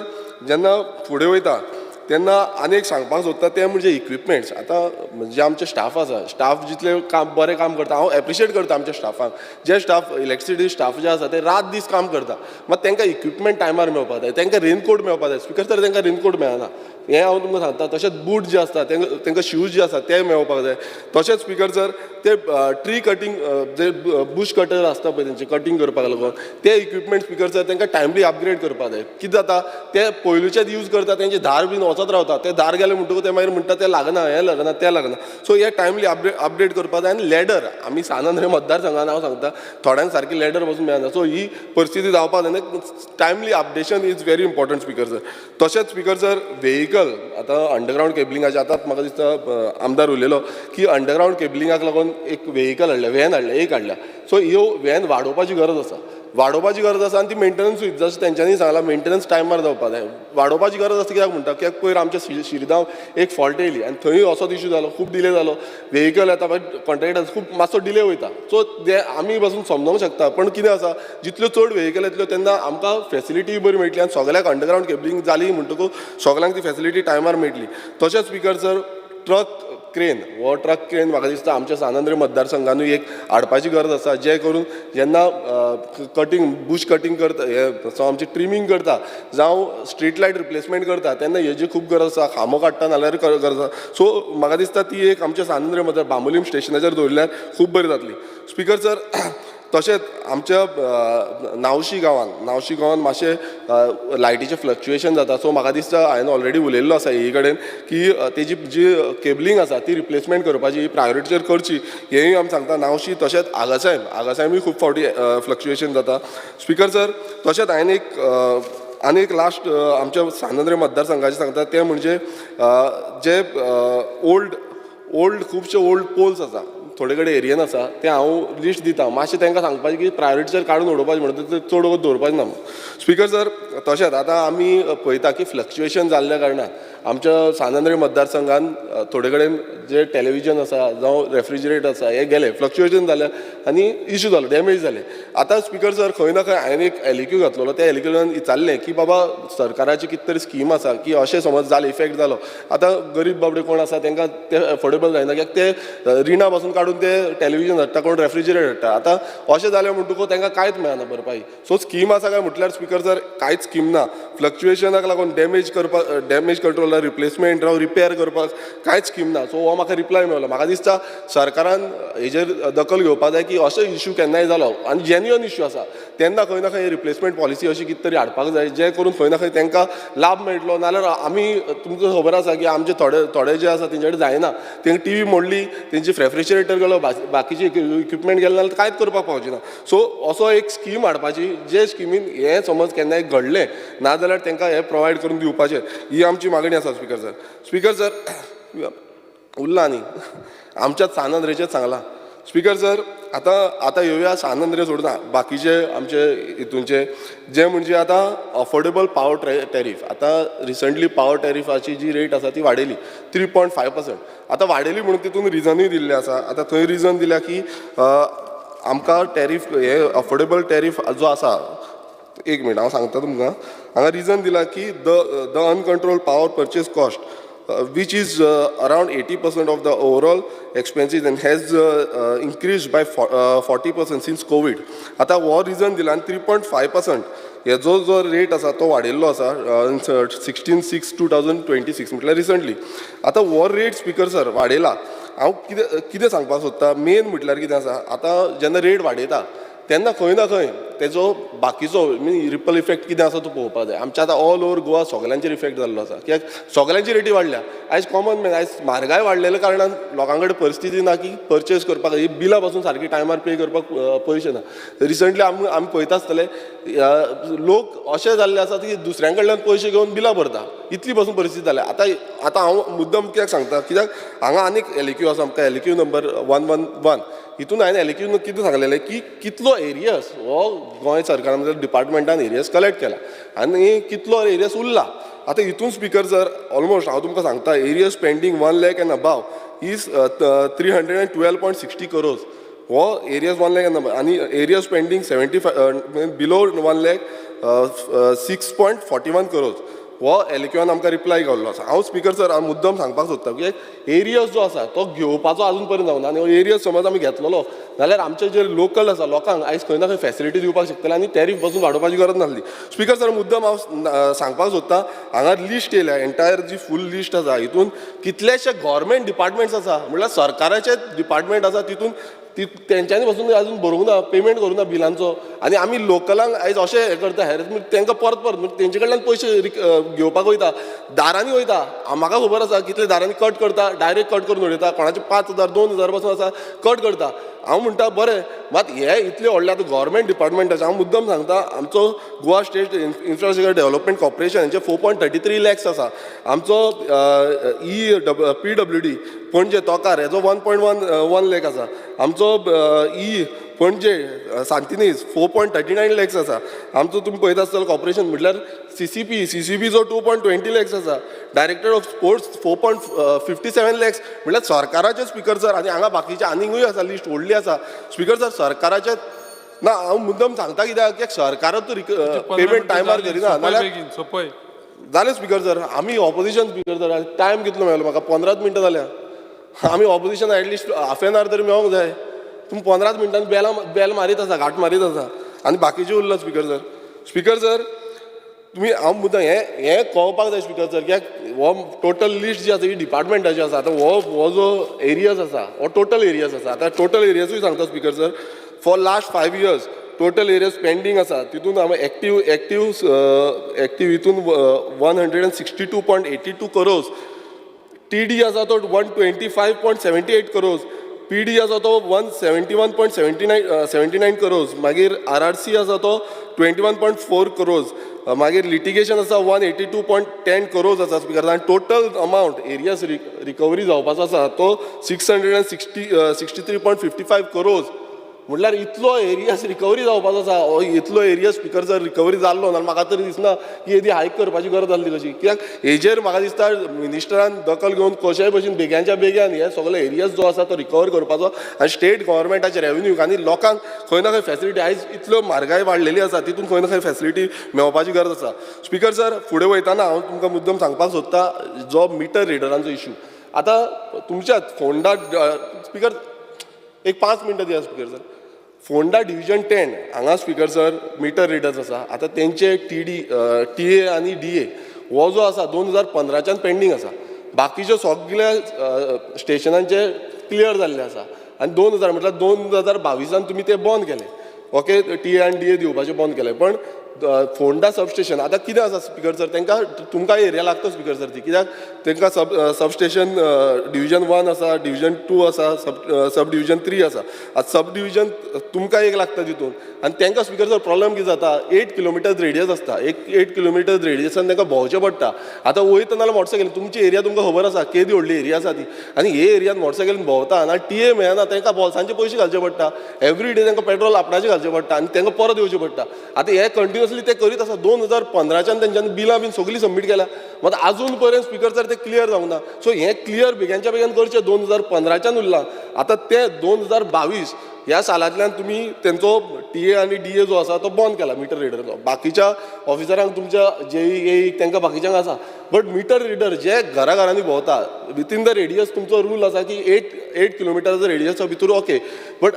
Speaker 16: जेन्ना फुडें वयता तेन्ना आनी एक सांगपाक सोदता तें म्हणजे इक्विपमेंट्स. आतां जे आमचे स्टाफ आसा, स्टाफ जितले काम बरें काम करता, हांव एप्रिशिएट करता आमच्या स्टाफांक, जे स्टाफ इलेक्ट्रिसिटी स्टाफ जे आसा ते रात दीस काम करता, मात तांकां इक्विपमेंट टायमार मेळपाक जाय, तांकां रेनकोट मेळपाक जाय. स्पीकर सर तांकां रेनकोट मेळना हें हांव तुमकां सांगता. तशेंच बूट जे आसता तांकां शूज जे आसा ते मेळपाक जाय. तशेंच स्पीकर सर ते ट्री कटींग जे बूश कटर आसता पळय तेंचे कटींग करपाक लागून ते इक्विपमेंट स्पीकर सर तांकां टायमली अपग्रेड करपाक जाय. कितें जाता ते पयलूचेच यूज करता, तेंचे धार बीन वचत रावता, ते धार गेले म्हणटकूच ते मागीर म्हणटा ते लागना, हें लागना, तें लागना. सो हे टायमली अपडेट करपाक जाय. आनी लॅडर आमी सान आंद्रे मतदारसंघान हांव सांगता थोड्यांक सारकी लॅडर पसून मेळना. सो ही परिस्थिती जावपाक जायना. Timely updation is very important speaker sir. तशेंच स्पीकर सर व्हेकल आतां अंडरग्रावंड केबलिंगाचें आतां म्हाका दिसता आमदार उलयलो की अंडरग्रावंड केबलिंगाक लागून एक व्हेकल हाडलें, व्हॅन हाडलें, एक हाडल्या. सो ह्यो व्हॅन वाडोवपाची गरज आसा, वाडोवपाची गरज आसा आनी ती मेंटेनन्सूय जशें तेंच्यांनी सांगलां मेंटेनन्स टायमार जावपाक जाय. वाडोवपाची गरज आसा कित्याक म्हणटा, कित्याक पयर आमच्या शिरगांव एक फॉल्ट येयली आनी थंय असोच इशू जालो, खूब डिले जालो, व्हेकल येता मागीर कॉन्ट्रेक्टर खूब मातसो डिले वयता. सो ते आमी पासून समजोंक शकता, पण कितें आसा जितल्यो चड व्हेकल येतल्यो तेन्ना आमकां फेसिलिटी बरी मेळटली आनी सगळ्याक अंडरग्रावंड केबलिंग जाली म्हणटकूच सगळ्यांक ती फेसिलिटी टायमार मेळटली. तशेंच स्पीकर सर ट्रक क्रेन, हो ट्रक क्रेन म्हाका दिसता आमच्या सान आंद्रे मतदारसंघानूय एक हाडपाची गरज आसा, जे करून जेन्ना कटींग बूश कटींग करता, हे आमची ट्रिमींग करता जावं स्ट्रीट लायट रिप्लेसमेंट करता तेन्ना हेजी खूब गरज आसा. खांबो काडटा जाल्यार गरज आसा. सो म्हाका दिसता ती एक आमच्या सान आंद्रे मतदार बांबोलीम स्टेशनाचेर दवरल्यार खूब बरी जातली. स्पीकर सर तशेंच आमच्या नावशी गांवान मातशें लायटीचें फ्लक्चुएशन जाता. सो म्हाका दिसता हांवें ऑलरेडी उलयल्लो आसा हे कडेन की तेजी जी केबलिंग आसा ती रिप्लेसमेंट करपाची प्रायोरिटीचेर करची हेंय आमी सांगता. नावशी तशेंच आगासायमूय खूब फावटी फ्लक्चुएशन जाता. स्पीकर सर तशेंच हांवें एक आनी एक लास्ट आमच्या सान आंद्रे मतदारसंघाचें सांगता तें म्हणजे जे ओल्ड खुबशे ओल्ड पोल्स आसा थोडे कडेन एरियन आसा ते हांव लिस्ट दिता, मातशें तांकां सांगपाचें की प्रायोरिटीचेर काडून उडोवपाचें म्हणटा ते चड वगत दवरपाचें ना. स्पीकर सर तशेंच आतां आमी पळयता की फ्लक्चुएशन जाल्ल्या कारणान आमच्या सांत आंद्रे मतदारसंघान थोडे कडेन जे टॅलिविजन आसा जावं रेफ्रिजरेटर आसा हे गेले, फ्लक्च्युएशन जालें आनी इशू जालो, डॅमेज जाले. आतां स्पिकर सर, खंय ना खंय हांवें एक एलएक्यू घातलेलो. त्या एलएक्यून विचारलें की बाबा सरकाराची कितें तरी स्कीम आसा की अशें समज जालें, इफेक्ट जालो, आतां गरीब बाबडे कोण आसा तांकां ते एफोर्डेबल जायना, कित्याक ते रिणा पासून काडून ते टॅलिविजन हाडटा, कोण रेफ्रिजरेटर हाडटा. आतां अशें जालें म्हणटकूच तांकां कांयच मेळना भरपाई. सो स्कीम आसा काय म्हटल्यार स्पिकर सर, कांयच स्कीम ना. फ्लक्च्युएशनाक लागून डॅमेज करपाक, डॅमेज कंट्रोल, रिप्लेसमेंट जावं रिपेर करपाक कांयच स्कीम ना. सो हो म्हाका रिप्लाय मेळ्ळो. म्हाका दिसता सरकारान हेजेर दखल घेवपाक जाय की असो इशू केन्नाय जालो आनी जेन्युअन इशू आसा तेन्ना खंय ना खंय रिप्लेसमेंट पॉलिसी अशी कितें तरी हाडपाक जाय, जे करून खंय ना खंय तांकां लाभ मेळटलो. नाल्यार आमी तुमकां खबर आसा की आमचे थोडे थोडे जे आसा तेंचे कडेन जायना, तेंकां टिवी मोडली, तेंची रेफ्रिजरेटर गेलो, बाकीचे इक्विपमेंट गेले जाल्यार कांयच करपाक पावचे ना. सो असो एक स्कीम हाडपाची जे स्किमीन हें समज केन्नाय घडलें ना जाल्यार तांकां हें प्रोवायड करून दिवपाचें, ही आमची मागणी आसा स्पिकर सर. स्पिकर सर, उरला न्ही आमच्या सांत आंद्रेचेंच सांगलां स्पिकर सर. आतां आतां येवया सांत आंद्रे सोडून बाकीचे आमचे हितूनचे जे म्हणजे आतां अफोर्डेबल पावर टॅरीफ. आतां रिसंटली पावर टॅरिफाची जी रेट आसा ती वाडयली 3.5%. आतां वाडयली म्हणून तितून रिजनूय दिल्लें आसा. आतां थंय रिजन दिल्या की आमकां टॅरीफ हे अफोर्डेबल टॅरीफ जो आसा, एक मिनट हांव सांगता तुमकां. हांगा रिजन दिला की the uncontrolled power purchase cost, which is around 80% of the overall expenses and has increased by 40% since COVID. आतां हो रिजन दिला आनी 3.5% हेजो जो रेट आसा तो वाडयल्लो आसा 16/6/2026, म्हटल्यार रिसंटली. आतां हो रेट स्पिकर सर वाडयला. हांव कितें कितें सांगपाक सोदता, मेन म्हटल्यार कितें आसा, आतां जेन्ना रेट वाडयता तेन्ना खंय ना खंय तेजो बाकीचो मीन रिपल इफेक्ट कितें आसा तो पळोवपाक जाय. आमच्या आतां ऑल ओवर गोवा सगल्यांचेर इफेक्ट जाल्लो आसा, कित्याक सगल्यांची रेटी वाडल्या. आयज कॉमन मॅन, आयज म्हारगाय वाडलेल्या कारणान लोकां कडेन परिस्थिती ना की परचेज करपाक, ही बिलां पासून सारकी टायमार पे करपाक पयशे ना. रिसंटली आमी आमी पळयता आसतले, लोक अशे जाल्ले आसात की दुसऱ्यां कडल्यान पयशे घेवन बिलां भरता, इतली पासून परिस्थिती जाल्या. आतां आतां हांव मुद्दम कित्याक सांगता, कित्याक हांगा आनीक एलएक्यू आसा आमकां, एलएक्यू नंबर 111. हितून हांवें एलएक्यून कितें सांगलेलें की कितलो एरियर्स हो गोंय सरकारान म्हणजे डिपार्टमेंटान एरियर्स कलेक्ट केला आनी कितलो एरियर्स उरला. आतां हितून स्पिकर सर, ऑलमोस्ट हांव तुमकां सांगता, arrears pending 1 lakh and above is 312.60 crores. हो एरियर्स 1 लॅक एंड अबाव आनी arrears pending 75 below 1 lakh 6.41 crores. हो एलएक्यूआन आमकां रिप्लाय केल्लो आसा. हांव स्पिकर सर, हांव मुद्दम सांगपाक सोदता की एरियर्स जो आसा तो घेवपाचो आजून पर्यंत जावना आनी हो एरियर्स समज आमी घेतलेलो जाल्यार आमचे जे लोकल आसा लोकांक आयज खंय ना खंय फेसिलिटी दिवपाक शकतले आनी टॅरीफ पासून वाडोवपाची गरज नासली. स्पिकर सर, मुद्दम हांव सांगपाक सोदता, हांगा लिस्ट येयल्या, एंटायर जी फूल लिस्ट आसा, हितून कितलेशे गोवोरमेंट डिपार्टमेंट्स आसा, म्हणल्यार सरकाराचे डिपार्टमेंट आसा, तितून ती तेंच्यांनी पासून अजून भरूंक ना, पेमेंट करूंक ना बिलांचो. आनी आमी लोकलांक आयज अशें हें करता, हॅरेसमेंट, तांकां परत परत म्हणजे तेंचे कडल्यान पयशे घेवपाक वयता, दारांनी वयता. म्हाका खबर आसा कितले दारांनी कट करता, डायरेक्ट कट करून उडयता. कोणाचे 5,000, 2,000 पासून आसा कट करता. हांव म्हणटा बरें, मात हे इतले व्हडले आतां गोवोरमेंट डिपार्टमेंट आसा. हांव मुद्दम सांगता, आमचो Goa state infrastructure development corporation हेंचे 4.33 लॅक्स आसा. आमचो ई पीडब्ल्यूडी पणजे तोकार हेजो 1.11 लॅक आसा. आमचो ई पणजे सांतिनेज 4.39 लॅक्स आसा. आमचो तुमी पळयता आसतलो कॉर्पोरेशन म्हटल्यार सीसीपी, सीसीपीचो 2.20 लॅक्स आसा. Director of sports 4.57 lakhs. म्हटल्यार सरकाराचे स्पिकर सर, आनी हांगा बाकीचे आनीकूय आसा, लिस्ट व्हडली आसा स्पिकर सर सरकाराचे. ना, हांव मुद्दम सांगता कित्याक, कित्याक सरकारात पेमेंट टायमार करिना नाल्यार
Speaker 17: सोपय.
Speaker 16: जालें स्पिकर सर. आमी ऑपोजिशन स्पिकर सर, टायम कितलो मेळ्ळो म्हाका? 15च मिनटां जाल्या. आमी opposition, at least half an hour तरी मेळोंक जाय. तुमी 15च मिनटान बेला बेल मारीत आसा, घाट मारीत आसा आनी बाकीचे उरला स्पिकर सर. स्पिकर सर, तुमी हांव मुद्दम हें हें कळपाक जाय स्पिकर सर, कित्याक हो टोटल लिस्ट जी आसा ही डिपार्टमेंटाची आसा. आतां हो हो जो एरियर्स आसा हो टोटल एरियर्स आसा. आतां टोटल एरियर्सूय सांगता speaker sir, for last 5 years total arrears pending आसा, तितून आमी एक्टीव एक्टीव एक्टीव हितून 162.82 crores, TD आसा तो 125.78 crores, PD आसा तो 171.79 crores, मागीर आरआरसी आसा तो 21.4 करोर्स, मागीर लिटिगेशन आसा 182.10 crores आसा स्पिकर. आनी टोटल अमावंट एरियर्स रिकवरी जावपाचो आसा तो 663.55 crores. म्हणल्यार इतलो एरियास रिकवरी जावपाचो आसा, हो इतलो एरिया स्पिकर सर रिकवरी जाल्लो ना म्हाका तरी दिसना की येदी हायक करपाची गरज आसली कशी. कित्याक हेजेर म्हाका दिसता मिनिस्टरान दखल घेवन कशेय भशेन बेग्यांच्या बेग्यान हे सगळे एरियाज जो आसा तो रिकवर करपाचो आनी स्टेट गव्हर्मेंटाचे रेवन्यूक आनी लोकांक खंय ना खंय फॅसिलिटी आयज इतल्यो म्हारगाय वाडलेली आसा तितून खंय ना खंय फॅसिलिटी मेळपाची गरज आसा. स्पिकर सर फुडें वयताना हांव तुमकां मुद्दम सांगपाक सोदता जो मिटर रिडरांचो इशू आतां तुमच्या फोंडा स्पिकर एक 5 मिनटां दिया स्पिकर सर. फोंडा डिविजन 10 हांगा स्पिकर सर मिटर रिडर्स आसा. आतां तेंचे टी ए आनी डी ए हो जो आसा 2015च्यान पेंडींग आसा. बाकीच्यो सगल्या स्टेशनांचे क्लियर जाल्ले आसा आनी 2000 म्हटल्यार 2022 तुमी ते बंद केले. ओके, टी ए आनी डी ए दिवपाचें बंद केलें. पण फोंडा सब स्टेशन आतां कितें आसा स्पिकर सर, तांकां तुमकां एरिया लागता स्पिकर सर ती, कित्याक तांकां सब स्टेशन डिविजन 1 आसा, डिविजन 2 आसा, सब डिविजन 3 आसा. आतां सब डिविजन तुमकां एक लागता तितून आनी तांकां स्पिकर सर प्रॉब्लम कितें जाता, 8 किलोमिटर रेडियस आसता, एक 8 किलोमिटर रेडियसान तांकां भोंवचें पडटा. आतां वयता नाल्यार मोटरसायकल तुमची एरिया तुमकां खबर आसा केदी व्हडली एरिया आसा ती आनी हे एरियान मोटरसायकलीन भोंवता आनी टी ए मेळना, तांकां बोल्सांचे पयशे घालचे पडटा, एवरी डे तांकां पेट्रोल आपणाचें घालचें पडटा आनी तांकां परत येवचें पडटा. आतां हे कंटिन्युअसली ते करीत आसा. 2015च्यान तेंच्यांनी बिलां बीन सगळीं सबमीट केल्या, मात आजून पर्यंत स्पिकर सर ते क्लियर जावंक ना. सो हें क्लियर बेग्यांच्या बेगीन करचें. 2015च्यान उरलां, आतां ते 2022 ह्या सालांतल्यान तुमी तेंचो टी ए आनी डी ए जो आसा तो बंद केला मिटर रिडराचो. बाकीच्या ऑफिसरांक तुमच्या जेई ए तांकां बाकीच्यांक आसा, बट मिटर रिडर जे घरा घरांनी भोंवता विथीन the radius तुमचो रूल आसा की 8 किलोमिटराचो रेडियसा भितर okay, but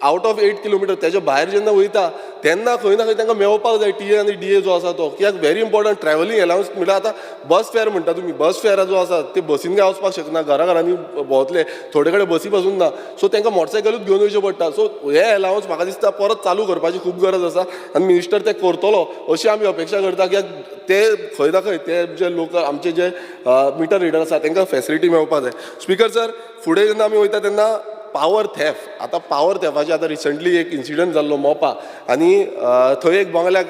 Speaker 16: out of 8 kilometre तेच्या भायर जेन्ना वयता तेन्ना खंय ना खंय तांकां मेळपाक जाय टी ए आनी डी ए जो आसा तो. कित्याक व्हेरी इम्पॉर्टंट ट्रॅवलिंग एलावन्स म्हणल्यार आतां बस फेर म्हणटा तुमी, बस फेर जो आसा ते बसीन काय वचपाक शकना, घरा घरांनी भोंवतले, थोडे कडेन बसी पासून ना, सो तांकां मोटरसायकलूच घेवन वयचें पडटा. सो हे एलावन्स म्हाका दिसता परत चालू करपाची खूब गरज आसा आनी मिनिस्टर ते करतलो अशी आमी अपेक्षा करता. कित्याक ते खंय ना खंय ते जे लोक आमचे जे मिटर रिडर आसा तांकां फॅसिलिटी मेळपाक जाय. स्पिकर सर फुडें जेन्ना आमी वयता तेन्ना पावर थेफ, आतां पावर थेफाचे आतां रिसंटली एक इन्सिडंट जाल्लो मोपा आनी थंय एक बंगल्याक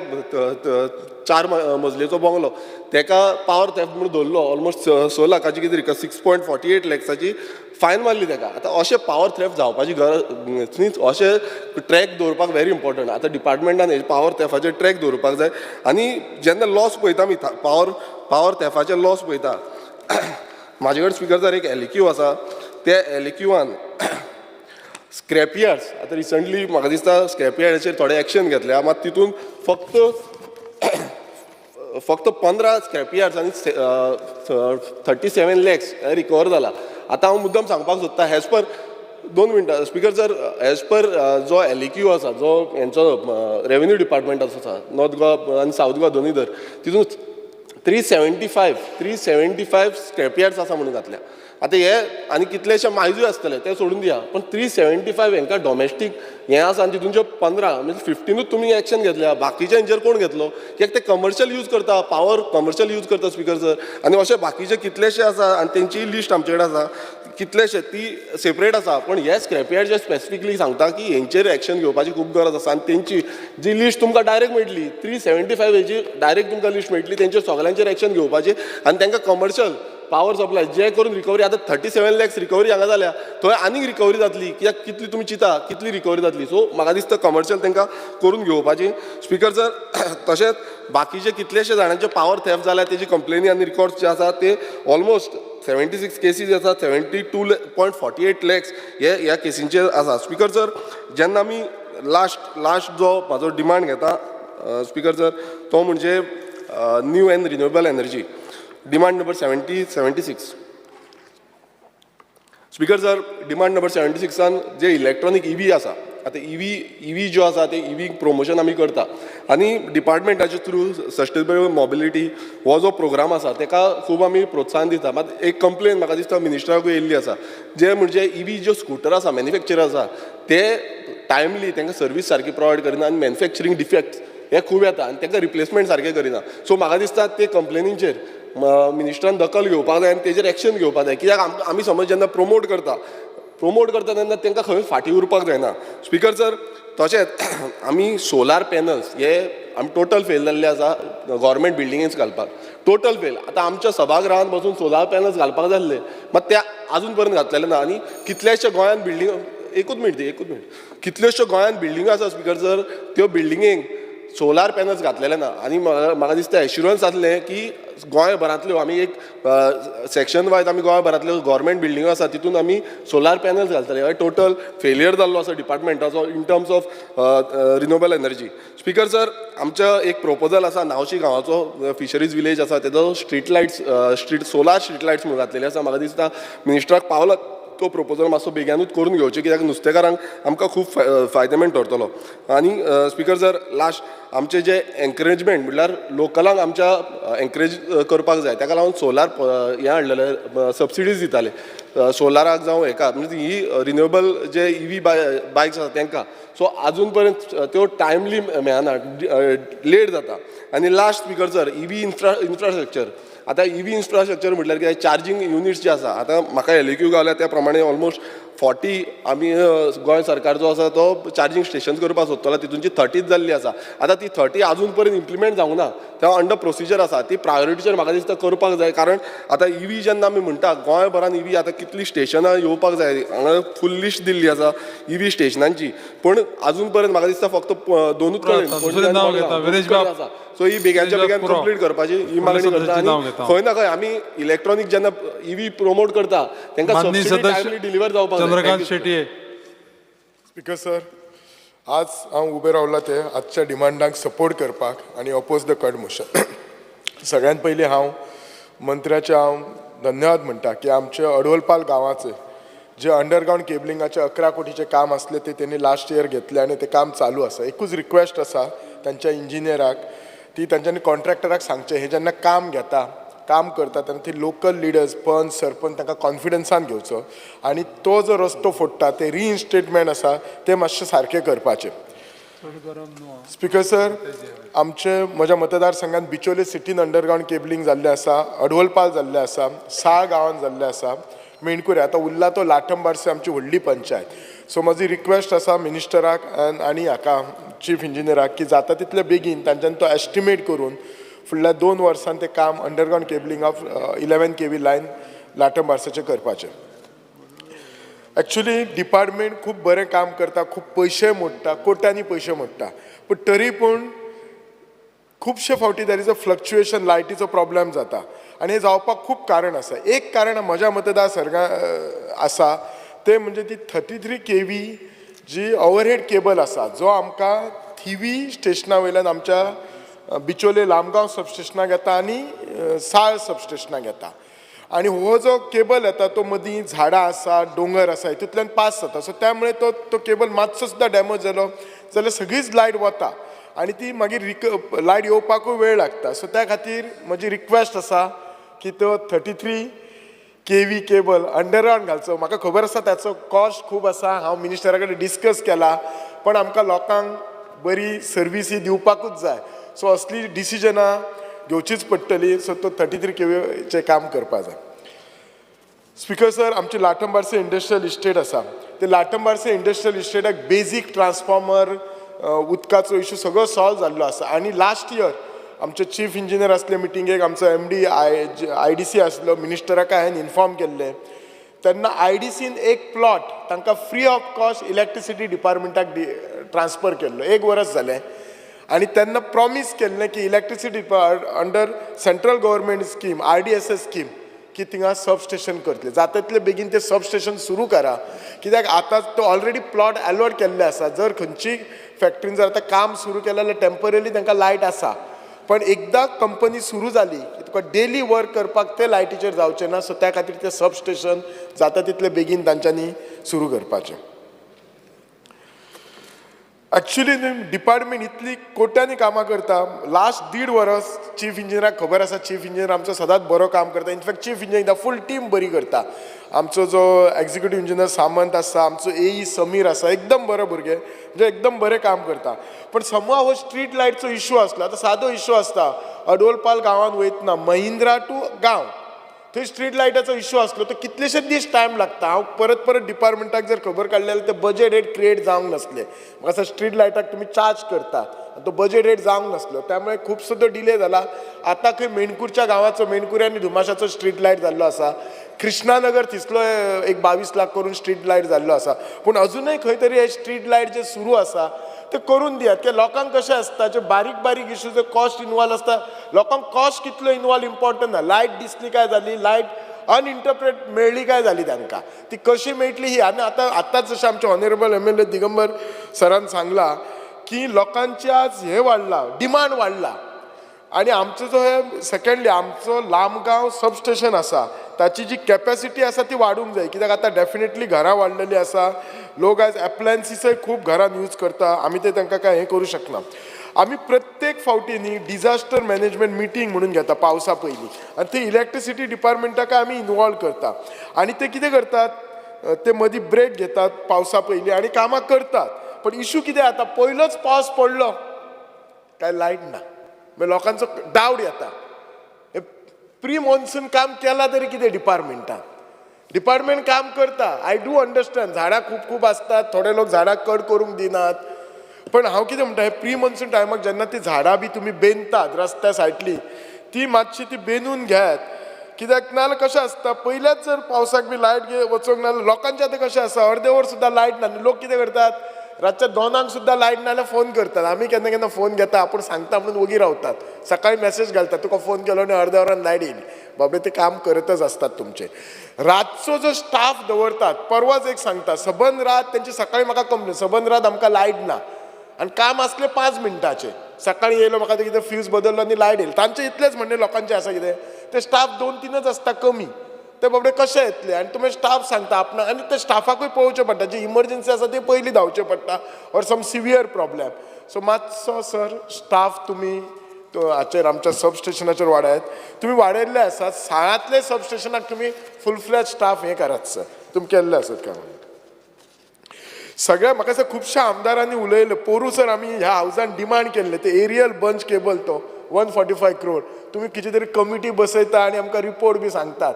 Speaker 16: 4 मजलेचो बंगलो तेका पावर थेफ म्हणून धरलो, ऑलमोस्ट 6 लाखाची कितें 6.48 लॅक्साची फायन मारली तेका. आतां अशें पावर थेफ जावपाची गरज न्ही, अशें ट्रॅक दवरपाक व्हेरी इम्पॉर्टंट. आतां डिपार्टमेंटान पावर थेफाचे ट्रॅक दवरपाक जाय आनी जेन्ना लॉस पळयता आमी पावर थेफाचे लॉस पळयता, म्हाजे कडेन स्पिकर सर एक एल क्यू आसा, त्या एल क्यूआन स्क्रॅप यार्ड्स आतां रिसंटली म्हाका दिसता स्क्रॅप यार्डाचेर थोडे एक्शन घेतल्या, मात तितून फक्त 15 स्क्रॅप यार्ड्स आनी 37 लॅक्स रिकवर जाला. आतां हांव मुद्दम सांगपाक सोदता एज पर 2 मिनटां स्पिकर सर, एज पर जो एल क्यू आसा जो हेंचो रेवेन्यू डिपार्टमेंट आसा नॉर्थ गोवा आनी सावथ गोवा दोनूय धर, तितून 375 स्क्रॅप यार्ड्स आसा म्हणून घातल्या. आतां हे आनी कितलेशे मायजूय आसतले ते सोडून दिया, पण 375 हेंकां डॉमेस्टीक हें आसा आनी तितूनच्यो 15 म्हणजे 15ूच तुमी एक्शन घेतल्या, बाकीच्या हेंचेर कोण घेतलो? कित्याक ते कमर्शियल यूज करता, पावर कमर्शियल यूज करता स्पिकर सर. आनी अशे बाकीचे कितलेशे आसा आनी तेंची लिस्ट आमचे कडेन आसा कितलेशे, ती सेपरेट आसा, पण हे स्क्रॅप यार्ड स्पेसिफिकली सांगता की हेंचेर एक्शन घेवपाची खूब गरज आसा आनी तेंची जी लिस्ट तुमकां डायरेक्ट मेळटली 375 हेची डायरेक्ट तुमकां लिस्ट मेळटली, तेंचेर सगळ्यांचेर एक्शन घेवपाची आनी तांकां कमर्शियल पावर सप्लाय जे करून रिकवरी आतां 37 लॅक्स रिकवरी हांगा जाल्या, थंय आनीक रिकवरी जातली, कित्याक कितली तुमी चिंता कितली रिकवरी जातली. सो म्हाका दिसता कमर्शियल तांकां करून घेवपाची. स्पिकर सर तशेंच बाकीचे कितलेशे जाणांचे पावर थेफ जाल्या तेजी कंप्लेनी आनी रिकॉर्ड्स जे आसा ते ऑलमोस्ट 76 केसीस आसा, 72.48 लॅक्स हे ह्या केसींचेर आसा. स्पिकर सर जेन्ना आमी लास्ट जो म्हाजो डिमांड घेता स्पिकर सर तो म्हणजे new and renewable energy demand number 76. Speaker sir demand number 76 J electronic इवी आसा, आतां इवी ज्यो आसा ते इवी प्रमोशन आमी करता आनी डिपार्टमेंटाचे थ्रू सस्टेनेबल मोबिलिटी हो जो प्रोग्राम आसा तेका खूब आमी प्रोत्साहन दिता. मात एक कंप्लेन म्हाका दिसता मिनिस्टराकूय येयल्ली आसा, जे म्हणजे इवी ज्यो स्कुटर आसा मॅन्युफॅक्चर आसा ते टायमली तांकां सर्वीस सारकी प्रोवायड करिना आनी मॅन्युफॅक्चरींग डिफेक्ट्स हे खूब येता आनी तांकां रिप्लेसमेंट सारकें करिना. सो म्हाका दिसता ते कंप्लेनींचेर मिनिस्टरान दखल घेवपाक जाय आनी तेजेर एक्शन घेवपाक जाय, कित्याक आमी समज जेन्ना प्रमोट करता तेन्ना तांकां खंय फाटीं उरपाक जायना. स्पिकर सर तशेंच आमी सोलार पॅनल्स हे आमी टोटल फेल जाल्ले आसा गव्हर्मेंट बिल्डिंगेंस घालपाक, टोटल फेल. आतां आमच्या सभागृहांत बसून सोलार पॅनल्स घालपाक जाल्ले, मात ते आजून पर्यंत घातलेले ना आनी कितलेशे गोंयांत बिल्डींग एकूच मिनट, एकूच मिनट. कितल्योश्यो गोंयांत बिल्डिंगो आसा स्पीकर सर, त्यो बिल्डिंगेक सोलार पॅनल्स घातलेले ना. आनी म्हाका दिसता एश्युरन्स आसलें की गोंयभरांतल्यो आमी एक सेक्शन वायज आमी गोंयभरांतल्यो गव्हर्मेंट बिल्डिंगो आसा तितून आमी सोलार पॅनल्स घालतले. हय टोटल फेलियर जाल्लो आसा डिपार्टमेंटाचो in terms of renewable energy. Speaker sir, आमच्या एक प्रोपोजल आसा, नावशी गांवाचो फिशरीज विलेज आसा तेजो street lights, street solar street lights म्हणून घातलेले आसा. म्हाका दिसता मिनिस्टराक पावला तो प्रोपोजल मातसो बेग्यानूच करून घेवचें, कित्याक नुस्तेकारांक आमकां खूब फायदेमंद ठरतलो. आनी स्पीकर सर, लास्ट आमचे जे एनकरेजमेंट म्हटल्यार लोकलांक आमच्या एनकरेज करपाक जाय, ताका लागून सोलार हें हाडलेलें, सबसिडीज दिताले सोलाराक जावं हेका, म्हणजे ही रिन्युएबल जे इवी बायक्स आसा तांकां. सो आजून पर्यंत त्यो टायमली मेळना, लेट जाता. आनी last speaker sir, EV infrastructure. आतां इवी इन्फ्रास्ट्रक्चर म्हटल्यार कितें, चार्जींग युनिट्स जे आसा, आतां म्हाका LAQ गावल्या त्या प्रमाणे ऑलमोस्ट 40 आमी गोंय सरकार जो आसा तो चार्जींग स्टेशन करपाक सोदतलो, तितूनची 30 जाल्ली आसा. आतां ती 30 आजून पर्यंत इम्प्लिमेंट जावंक ना, तेन्ना अंडर प्रोसिजर आसा. ती प्रायोरिटीचेर म्हाका दिसता करपाक जाय, कारण आतां इवी जेन्ना आमी म्हणटा गोंयभरान इवी आतां कितलीं स्टेशनां येवपाक जाय, हांगा फूल लिस्ट दिल्ली आसा इवी स्टेशनांची, पूण आजून पर्यंत म्हाका दिसता फक्त दोनूच कडेन आसा. सो ही बेग्याच्या बेग्यान कंप्लीट करपाची ही मागणी करता. आनी खंय ना खंय आमी इलेक्ट्रॉनीक जेन्ना इवी प्रोमोट करता तांकां सबसिडी टायमली डिलिव्हर जावपाक जाय.
Speaker 17: चंद्रकांत शेट्ये.
Speaker 18: स्पीकर सर, आज हांव उबे रावला ते आजच्या डिमांडांक सपोर्ट करपाक आनी अपोज the cut motion. सगळ्यांत पयलीं हांव मंत्र्याचे हांव धन्यवाद म्हणटा की आमचे अडवलपाल गांवाचे जे अंडरग्रावंड केबलिंगाचे 11 कोटीचें काम आसलें ते तेणी लास्ट इयर घेतलें आनी तें काम चालू आसा. एकूच रिक्वेस्ट आसा तांच्या इंजिनियराक, ती तांच्यांनी कॉन्ट्रॅक्टराक सांगचें, हे जेन्ना काम घेता, काम करता तेन्ना ती लोकल लिडर्स, पंच, सरपंच तांकां कॉन्फिडन्सान घेवचो आनी तो जो रस्तो फोडटा ते रिइन्स्टेटमेंट आसा ते मातशें सारकें करपाचें. स्पीकर सर, आमचे म्हज्या मतदारसंघात बिचोले सिटीन अंडरग्रावंड केबलिंग जाल्लें आसा, अडवलपाल जाल्लें आसा, साळ गांवान जाल्लें आसा, मेणकुरे आतां उरला तो लाठंबारसे आमची व्हडली पंचायत. सो म्हजी रिक्वेस्ट आसा मिनिस्टराक आनी हाका चीफ इंजिनियराक की जाता तितले बेगीन तांच्यांनी तो एस्टिमेट करून फुडल्या 2 वर्सां तें काम underground cabling of 11 kV line लाठंबारसेचें करपाचें. एक्चुली डिपार्टमेंट खूब बरें काम करता, खूब पयशे मोडटा, कोट्यांनी पयशे मोडटा, पूण तरी पूण खुबशे फावटी there is a fluctuation, लायटीचो प्रॉब्लेम जाता आनी हें जावपाक खूब कारण आसा. एक कारण म्हज्या मतदारसंघा आसा तें म्हणजे ती 33 kV जी ओवरहेड केबल आसा जो आमकां थिवी स्टेशना वयल्यान आमच्या बिचोले लामगांव सबस्टेशनाक येता आनी साळ सबस्टेशनाक येता आनी हो जो केबल येता तो मदीं झाडां आसा, दोंगर आसा, हितूंतल्यान पास जाता. सो त्यामुळे तो तो केबल मातसो सुद्दां डॅमेज जालो जाल्यार सगळीच लायट वता आनी ती मागीर लायट येवपाकूय वेळ लागता. सो त्या खातीर म्हजी रिक्वेस्ट आसा की तो 33 kV cable underground घालचो. म्हाका खबर आसा ताचो कॉस्ट खूब आसा, हांव मिनिस्टरा कडेन डिस्कस केला, पण आमकां लोकांक बरी सर्वीस ही दिवपाकूच जाय. सो असली डिसिजनां घेवचीच पडटली. सो तो 33 kVचें काम करपा जाय. स्पीकर सर, आमची लाठंबारसे इंडस्ट्रियल इस्टेट आसा, ते लाठंबारसे इंडस्ट्रियल इस्टेटाक बेजीक ट्रान्सफॉर्मर, उदकाचो इशू सगळो सॉल्व जाल्लो आसा. आनी लास्ट इयर आमचे चीफ इंजिनियर आसले मिटिंगेक, आमचो MD IDC आसलो, मिनिस्टराक हांवें इन्फॉर्म केल्लें तेन्ना IDCन एक प्लॉट तांकां फ्री ऑफ कॉस्ट इलेक्ट्रिसिटी डिपार्टमेंटाक ट्रान्सफर केल्लो, 1 वर्स जालें. आनी तेन्ना प्रॉमीस केल्लें की electricity under central government scheme RDSS scheme की थिंगा सबस्टेशन करतले, जाता तितले बेगीन तें सबस्टेशन सुरू करा, कित्याक आतां तो ऑलरेडी प्लॉट एलॉट केल्ले आसा. जर खंयची फॅक्ट्रीन जर आतां काम सुरू केलें जाल्यार टेम्पररी तांकां लायट आसा, पण एकदां कंपनी सुरू जाली की तुका डेली वर्क करपाक ते लायटीचेर जावचें ना. सो त्या खातीर तें सबस्टेशन जाता तितले बेगीन तांच्यांनी सुरू करपाचें. एक्चुली डिपार्टमेंट इतली कोट्यांनी कामां करता. लास्ट 1.5 वर्स चीफ इंजिनियराक खबर आसा, चीफ इंजिनियर आमचो सदांच बरो काम करता. In fact chief engineer full team बरी करता. आमचो जो एग्जिक्युटीव इंजिनियर सामंत आसा, आमचो AE Sameer आसा, एकदम बरो भुरगे, म्हणजे एकदम बरें काम करता. पण समवा हो स्ट्रीट लायटचो इशू आसलो, आतां सादो इशू आसता अडोलपाल गांवांत वयतना महिंद्रा टू गांव थंय स्ट्रीट लायटाचो इशू आसलो, तो कितलेशे दीस टायम लागता. हांव परत परत डिपार्टमेंटाक जर खबर काडली जाल्यार ते बजेट रेट क्रिएट जावंक नासले. म्हाका दिसता स्ट्रीट लायटाक तुमी चार्ज करता, तो बजेट रेट जावंक नासलो, त्यामुळे खुबसो तो डिले जाला. आतां खंय मेणकूरच्या गांवाचो, मेणकुरी आनी धुमाशाचो स्ट्रीट लायट जाल्लो आसा. कृष्णानगर थिसलो एक 22 लाख करून स्ट्रीट लायट जाल्लो आसा, पूण अजुनय खंय तरी हे स्ट्रीट लायट जे सुरू आसा ते करून दियात. कित्याक लोकांक कशें आसता, जे बारीक बारीक इशू जे कॉस्ट इनवॉल्व आसता, लोकांक कॉस्ट कितलो इनवॉल्व इम्पॉर्टंट ना. लायट दिसली काय जाली, लायट अनइंटरप्रेट मेळ्ळी काय जाली, तांकां ती कशी मेळटली ही. आनी आतां आतांच जशें आमचे ऑनरेबल MLA Digambar सरान सांगलां की लोकांचे आज हें वाडलां, डिमांड वाडला. आनी आमचो जो हे सेकेंडली आमचो लामगांव सबस्टेशन आसा ताची जी कॅपेसिटी आसा ती वाडूंक जाय, कित्याक आतां डेफिनेटली घरां वाडलेली आसा, लोक आयज एप्लायन्सीसय खूब घरान यूज करता, आमी ते तांकां कांय हें करूं शकना. आमी प्रत्येक फावटी न्ही डिजास्टर मॅनेजमेंट मिटींग म्हणून घेता पावसा पयलीं, आनी ती इलेक्ट्रिसिटी डिपार्टमेंटाक आमी इनवॉल्व करता, आनी ते कितें करतात, ते मदीं ब्रेक घेतात पावसा पयलीं आनी कामां करतात. पण इशू कितें जाता, पयलोच पावस पडलो काय लायट ना, मागीर लोकांचो डावट येता, प्री मॉन्सून काम केलां तरी कितें डिपार्टमेंटान, डिपार्टमेंट काम करता, I do understand, झाडां खूब खूब आसतात, थोडे लोक झाडां कट करूंक दिनात, पण हांव कितें म्हणटा, हे प्री मॉन्सून टायमाक जेन्ना ती झाडां बी तुमी बेंदतात रस्त्या सायडली, ती मातशी ती बेंदून घेयात, कित्याक नाजाल्यार कशें आसता, पयल्याच जर पावसाक बी लायट वचोंक ना, लोकांचें आतां कशें आसा, अर्दे वर सुद्दां लायट ना, लोक कितें करतात, रातच्या 2 सुद्दां लायट ना जाल्यार फोन करतात. आमी केन्ना केन्ना फोन घेता, आपूण सांगता म्हणून वोगी रावतात, सकाळी मॅसेज घालतात, तुका फोन केलो आनी अर्द्या वरान लायट येयली. बाबरे ते काम करतच आसतात तुमचे. रातचो जो स्टाफ दवरतात, परवाच एक सांगता, सबंद रात तेंची सकाळी म्हाका कंप्लेन, सबंद रात आमकां लायट ना, आनी काम आसलें 5 मिनटाचें, सकाळी येयलो म्हाका कितें फ्यूज बदल्लो आनी लायट येयली. तांचें इतलेंच म्हणणें लोकांचें आसा, कितें ते स्टाफ 2-3 आसता कमी, ते बाबडे कशे येतले, आनी तुमी स्टाफ सांगता आपणाक, आनी ते स्टाफाकूय पळोवचें पडटा, जी इमर्जन्सी आसा ती पयलीं धांवचें पडटा, or some severe problem. So मातसो सर स्टाफ तुमी हाचेर आमच्या सबस्टेशनाचेर वाडयात, तुमी वाडयल्ले आसात, साळांतले सबस्टेशनाक तुमी फूल फ्लॅज स्टाफ हें करात सर, तुमी केल्ले आसत काय म्हणून. सगळ्या म्हाका दिसता खुबश्या आमदारांनी उलयलें, पोरूं सर आमी ह्या हावजान डिमांड केल्लें ते एरियल बंच केबल तो 145 crore, तुमी कितें तरी कमिटी बसयता आनी आमकां रिपोर्ट बी सांगतात,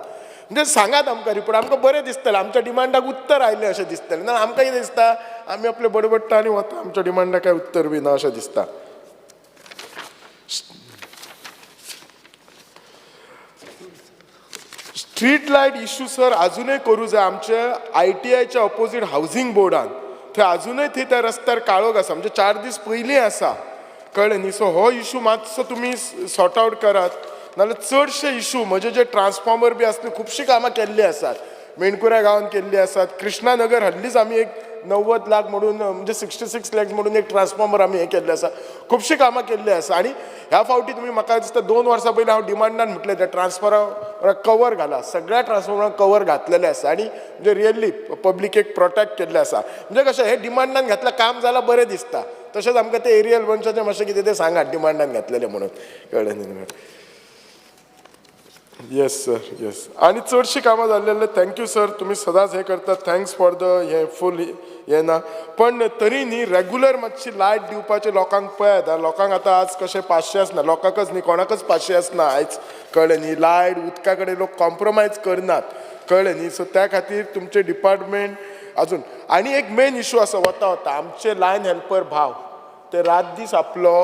Speaker 18: म्हणजे सांगात आमकां रिपोर्ट, आमकां बरें दिसतलें, आमच्या डिमांडाक उत्तर आयलें अशें दिसतलें. ना आमकां कितें दिसता, आमी आपले बडबडटा आनी वता, आमच्या डिमांडाक कांय उत्तर बी ना अशें दिसता. स्ट्रीट लायट इशू सर आजुनय करूं जाय. आमच्या ITIच्या ऑपोजीट हावजींग बोर्डान थंय आजुनय थंय त्या रस्त्यार काळोख आसा, म्हणजे 4 दीस पयलीं आसा, कळ्ळें न्ही. सो हो इशू मातसो तुमी सॉर्ट आवट करात, नाजाल्यार चडशे इशू म्हजे जे ट्रान्सफॉर्मर बी आसले खुबशीं कामां केल्लीं आसात, मेणकुऱ्या गांवांत केल्लीं आसात, कृष्णानगर हल्लीच आमी एक 90 लाख म्हणून म्हणजे 66 लॅक्स म्हणून एक ट्रान्सफॉर्मर आमी हें केल्लें आसा, खुबशीं कामां केल्लीं आसा. आनी ह्या फावटी तुमी म्हाका दिसता 2 वर्सां पयलीं हांव डिमांडान म्हटलें त्या ट्रान्सफॉर्मराक कवर घाला, सगळ्या ट्रान्सफॉर्मराक कवर घातलेलें आसा, आनी म्हणजे रियली पब्लिकेक प्रोटेक्ट केल्लें आसा. म्हणजे कशें हें डिमांडान घातलें काम जालां बरें दिसता, तशेंच आमकां तें एरियल मनशाचें मातशें कितें तें सांगात डिमांडान घातलेलें म्हणून, कळ्ळें न्ही. Yes sir, yes. आनी चडशीं कामां जाल्लें, thank you sir, तुमी सदांच हें करतात, thanks for the हें फूल हें ना, पण तरी न्ही रेगुलर मातशी लायट दिवपाचें लोकांक पळयात. लोकांक आतां आज कशें पाशे आसना, लोकांकच न्ही कोणाकच पाशे आसना आयज, कळ्ळें न्ही. लायट उदका कडेन लोक कॉम्प्रोमायज करनात, कळ्ळें न्ही. सो त्या खातीर तुमचें डिपार्टमेंट अजून आनी एक मेन इशू आसा, वता वता आमचे लायन हेल्पर भाव ते रात दीस आपलो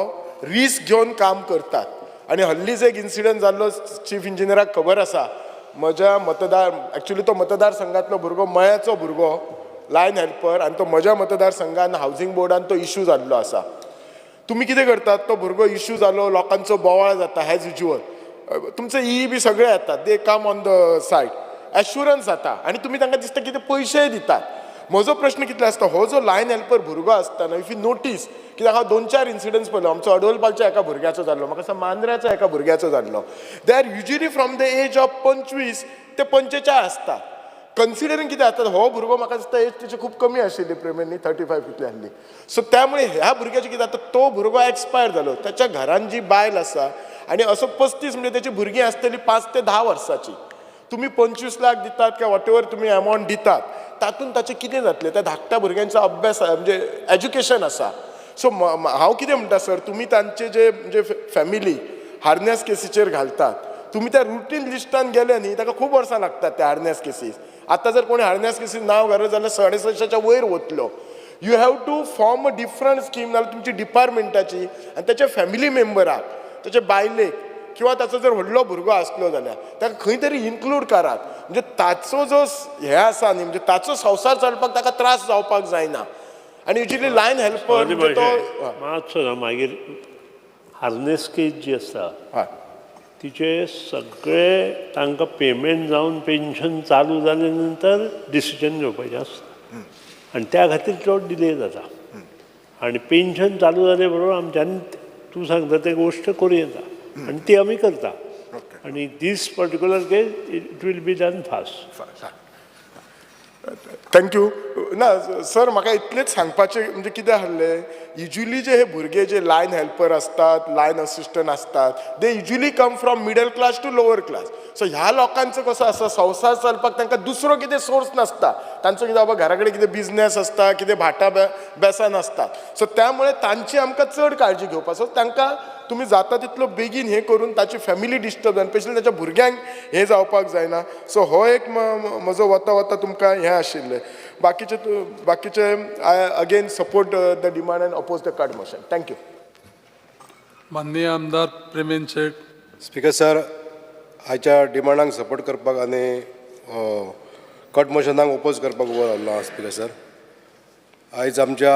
Speaker 18: रिस्क घेवन काम करतात. आनी हल्लीच एक इन्सिडंट जाल्लो, चीफ इंजिनियराक खबर आसा, म्हज्या मतदार एक्चुली तो मतदारसंघातलो भुरगो, मयाचो भुरगो लायन हेल्पर, आनी तो म्हज्या मतदारसंघान हावजींग बोर्डान तो इशू जाल्लो आसा. तुमी कितें करतात, तो भुरगो इशू जालो, लोकांचो बोवाळ जाता एज युज्युअल, तुमचे ई बी सगळे येतात, they come on the site, assurance जाता, आनी तुमी तांकां दिसता कितें पयशेय दितात. म्हजो प्रश्न कितलो आसता, हो जो लायन हेल्पर भुरगो आसता न्हू, if you notice, कित्याक हांव 2-4 इन्सिडंट्स पळयलो, आमचो अडोलपालच्या एका भुरग्याचो जाल्लो, म्हाका दिसता मांद्र्याच्या एका भुरग्याचो जाल्लो, they are usually from the age of 25 ते 45 आसता. कन्सिडरींग कितें आसता, हो भुरगो म्हाका दिसता एज तेची खूब कमी आशिल्ली, प्रेमेन 35 कितली आसली. सो त्यामुळे ह्या भुरग्याचें कितें जाता, तो भुरगो एक्सपायर जालो, ताच्या घरान जी बायल आसा आनी असो 35 म्हणजे तेची भुरगीं आसतलीं 5 ते 10 वर्सांची, तुमी 25 लाख दितात काय what ever तुमी अमावंट दितात, तातूंत ताचें कितें जातलें, त्या धाकट्या भुरग्यांचो अभ्यास म्हणजे एज्युकेशन आसा. सो हांव कितें म्हणटा सर, तुमी तांचे जे म्हणजे फॅमिली हार्नेस केसीचेर घालतात, तुमी त्या रुटीन लिस्टान गेले न्ही, ताका खूब वर्सां लागतात त्या हार्नेस केसीस. आतां जर कोणी हार्नेस केसीस नांव घालत जाल्यार 650च्या वयर वतलो. You have to form a different scheme, नाल्यार तुमची डिपार्टमेंटाची आनी ताच्या फॅमिली मेंबराक, ताच्या बायलेक किंवा ताचो जर व्हडलो भुरगो आसलो जाल्यार ताका खंय तरी इन्क्लूड करात. म्हणजे ताचो जो हें आसा न्ही, म्हणजे ताचो संवसार चलपाक ताका त्रास जावपाक जायना. आनी युजली लायन हेल्पर म्हणजे तो
Speaker 7: मातसो ना, मागीर हार्नेस केज जी आसता तिचे सगळे तांकां पेमेंट जावन पेन्शन चालू जाले नंतर डिसिजन घेवपाचें आसता आनी त्या खातीर तो डिले जाता. आनी पेन्शन चालू जाले बरोबर आमच्यान तूं सांगता ते गोश्ट करूं येता आनी ती आमी करता. आनी this particular case it will be done fast.
Speaker 18: Thank you. ना सर, म्हाका इतलेंच सांगपाचें म्हणजे कितें आहलें, युजली जे हे भुरगे जे लायन हेल्पर आसतात, लायन असिस्टंट आसतात, they usually come from middle class to lower class. So ह्या लोकांचो कसो आसा, संवसार चलपाक तांकां दुसरो कितें सोर्स नासता. तांचो कितें बाबा घरा कडेन कितें बिजनेस आसता, कितें भाटां बेसां आसता. सो त्यामुळे तांची आमकां चड काळजी घेवपाक. सो तांकां तुमी जाता तितलो बेगीन हें करून ताची फॅमिली डिस्टर्ब जायना, स्पेशली ताच्या भुरग्यांक हें जावपाक जायना. सो हो एक म्हजो वता वता तुमकां हें आशिल्लें. बाकीचे बाकीचे I again support the demand and oppose the cut motion. Thank you.
Speaker 17: माननीय आमदार प्रेमेंद्र शेट.
Speaker 19: स्पीकर सर, आयच्या डिमांडांक सपोर्ट करपाक आनी कट मोशनाक ओपोज करपाक उबो रावलो आहा. स्पीकर सर, आयज आमच्या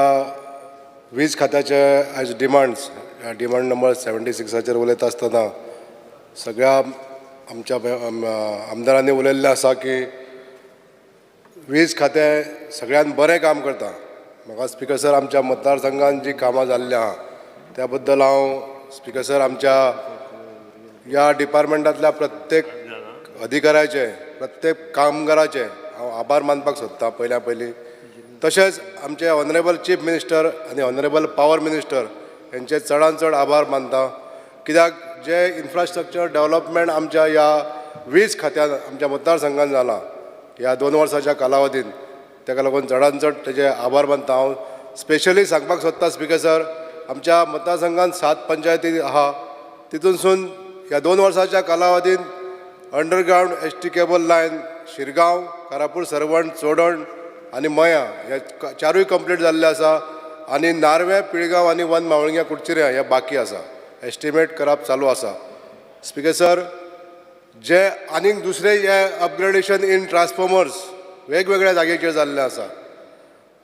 Speaker 19: वीज खात्याचे आयज डिमांड्स, डिमांड नंबर 76 उलयता आसतना सगळ्या आमच्या आमदारांनी उलयल्लें आसा की वीज खातें सगळ्यान बरें काम करता. म्हाका स्पीकर सर आमच्या मतदारसंघान जी कामां जाल्लीं आहा त्या बद्दल हांव स्पीकर सर आमच्या ह्या डिपार्टमेंटांतल्या प्रत्येक अधिकाऱ्याचे, प्रत्येक कामगाराचे हांव आभार मानपाक सोदतां पयल्या पयलीं. तशेंच आमचे ऑनरेबल चीफ मिनिस्टर आनी ऑनरेबल पावर मिनिस्टर हेंचे चडान चड आभार मानता, कित्याक जे इन्फ्रास्ट्रक्चर डेवलपमेंट आमच्या ह्या वीज खात्यान आमच्या मतदारसंघान जालां ह्या 2 वर्साच्या कालावधीन, ताका लागून चडान चड तेजे आभार मानता. हांव स्पेशली सांगपाक सोदता स्पीकर सर, आमच्या मतदारसंघान 7 पंचायती आहा, तितूनसून ह्या 2 वर्साच्या कालावधीन underground ST cable line Shirgaon, Karapur Sarvan, Chodon आनी मया ह्या 4 कंप्लीट जाल्ले आसा आनी नार्वे, पिळगांव आनी वन मावळिंग्या कुडचिऱ्या ह्या बाकी आसा. एस्टिमेट करप चालू आसा. स्पीकर सर, जे आनीक दुसरे हे अपग्रेडेशन इन ट्रान्सफॉर्मर्स वेगवेगळ्या जाग्याचेर जाल्लें आसा.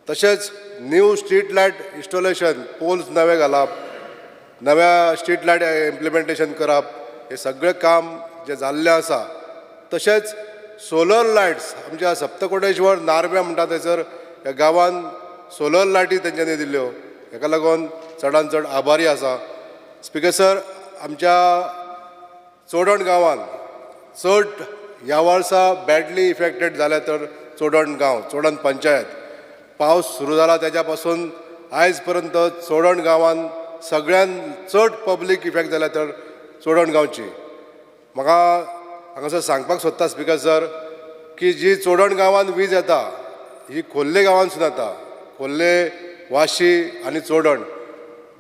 Speaker 19: तशेंच new street light installation, poles नवे घालप, नव्या स्ट्रीट लायट इम्प्लिमेंटेशन करप, हे सगळें काम जें जाल्लें आसा. तशेंच सोलर लायट्स आमच्या सप्तकोटेश्वर नार्व्या म्हणटा थंयसर ह्या गांवान सोलर लायटी तेंच्यांनी दिल्ल्यो, हेका लागून चडान चड आभारी आसा. स्पीकर सर, आमच्या चोडण गांवान चड ह्या वर्सा बॅडली इफेक्टेड जाल्या तर चोडण गांव, चोडण पंचायत. पावस सुरू जाला तेज्या पासून आयज पर्यंत चोडण गांवान सगळ्यान चड पब्लीक इफेक्ट जाल्या तर चोडण गांवची. म्हाका हांगासर सांगपाक सोदता स्पीकर सर की जी चोडण गांवान वीज येता ही खोर्ले गांवांतसून येता. खोर्ले, वाशी आनी चोडण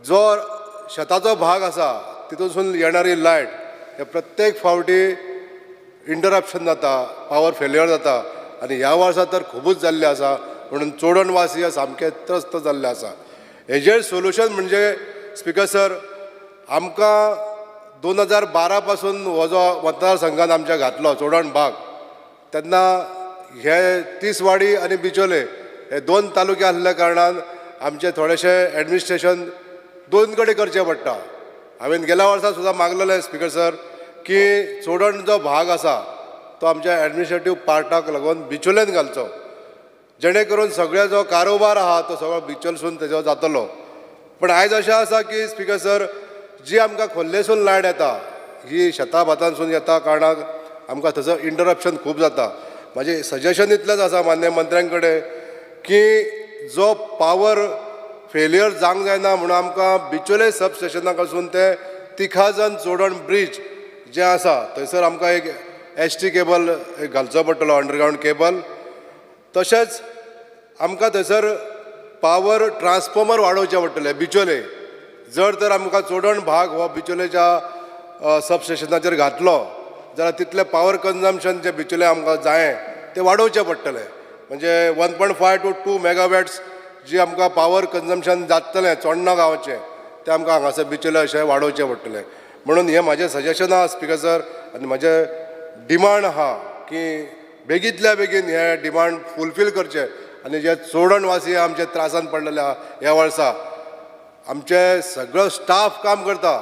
Speaker 19: जो शेताचो भाग आसा तितूनसून येणारी लायट हे प्रत्येक फावटी इंटरप्शन जाता, पावर फेलियर जाता आनी ह्या वर्सा तर खुबूच जाल्लें आसा. म्हणून चोडण वासी सामके त्रस्त जाल्ले आसा. हेजेर सोल्युशन म्हणजे स्पीकर सर, आमकां 2012 पासून हो जो मतदारसंघान आमच्या घातलो चोडण भाग, तेन्ना हे तिसवाडी आनी बिचोले हे 2 तालुके आसल्या कारणान आमचें थोडेशें एडमिनिस्ट्रेशन 2 कडेन करचें पडटा. हांवें गेल्या वर्सा सुद्दां मागलेलें स्पीकर सर की चोडण जो भाग आसा तो आमच्या एडमिनिस्ट्रेटीव पार्टाक लागून बिचोलेन घालचो, जेणे करून सगळ्या जो कारोबार आहा तो सगळो बिचोलसून तेजो जातलो. पण आयज अशें आसा की स्पीकर सर, जी आमकां खोर्लेसून लायट येता ही शेतां भातांसून येता कारणाक आमकां थंयसर इंटरप्शन खूब जाता. म्हाजें सजेशन इतलेंच आसा मान्य मंत्र्यां कडेन की जो पावर फेलियर जावंक जायना म्हणून आमकां बिचोले सब स्टेशना कडसून ते तिखाजन चोडण ब्रीज जें आसा थंयसर आमकां एक एसटी केबल घालचो पडटलो, अंडरग्रावंड केबल. तशेंच आमकां थंयसर पावर ट्रान्सफॉर्मर वाडोवचे पडटले बिचोले. जर तर आमकां चोडण भाग हो बिचोलेच्या सब स्टेशनाचेर घातलो जाल्यार तितलें पावर कन्जम्पशन जें बिचोले आमकां जायें तें वाडोवचें पडटलें. म्हणजे 1.5 to 2 megawatts जी आमकां पावर कन्जम्पशन जातलें चोडणा गांवचें तें आमकां हांगासर बिचोले अशें वाडोवचें पडटलें. म्हणून हें म्हाजें सजेशन आहा स्पिकर सर, आनी म्हाजें डिमांड आहा की बेगींतल्या बेगीन हे डिमांड फुलफील करचे आनी जे चोडणवासी आमचे त्रासान पडलेले आहा ह्या वर्सा. आमचे सगळो स्टाफ काम करता,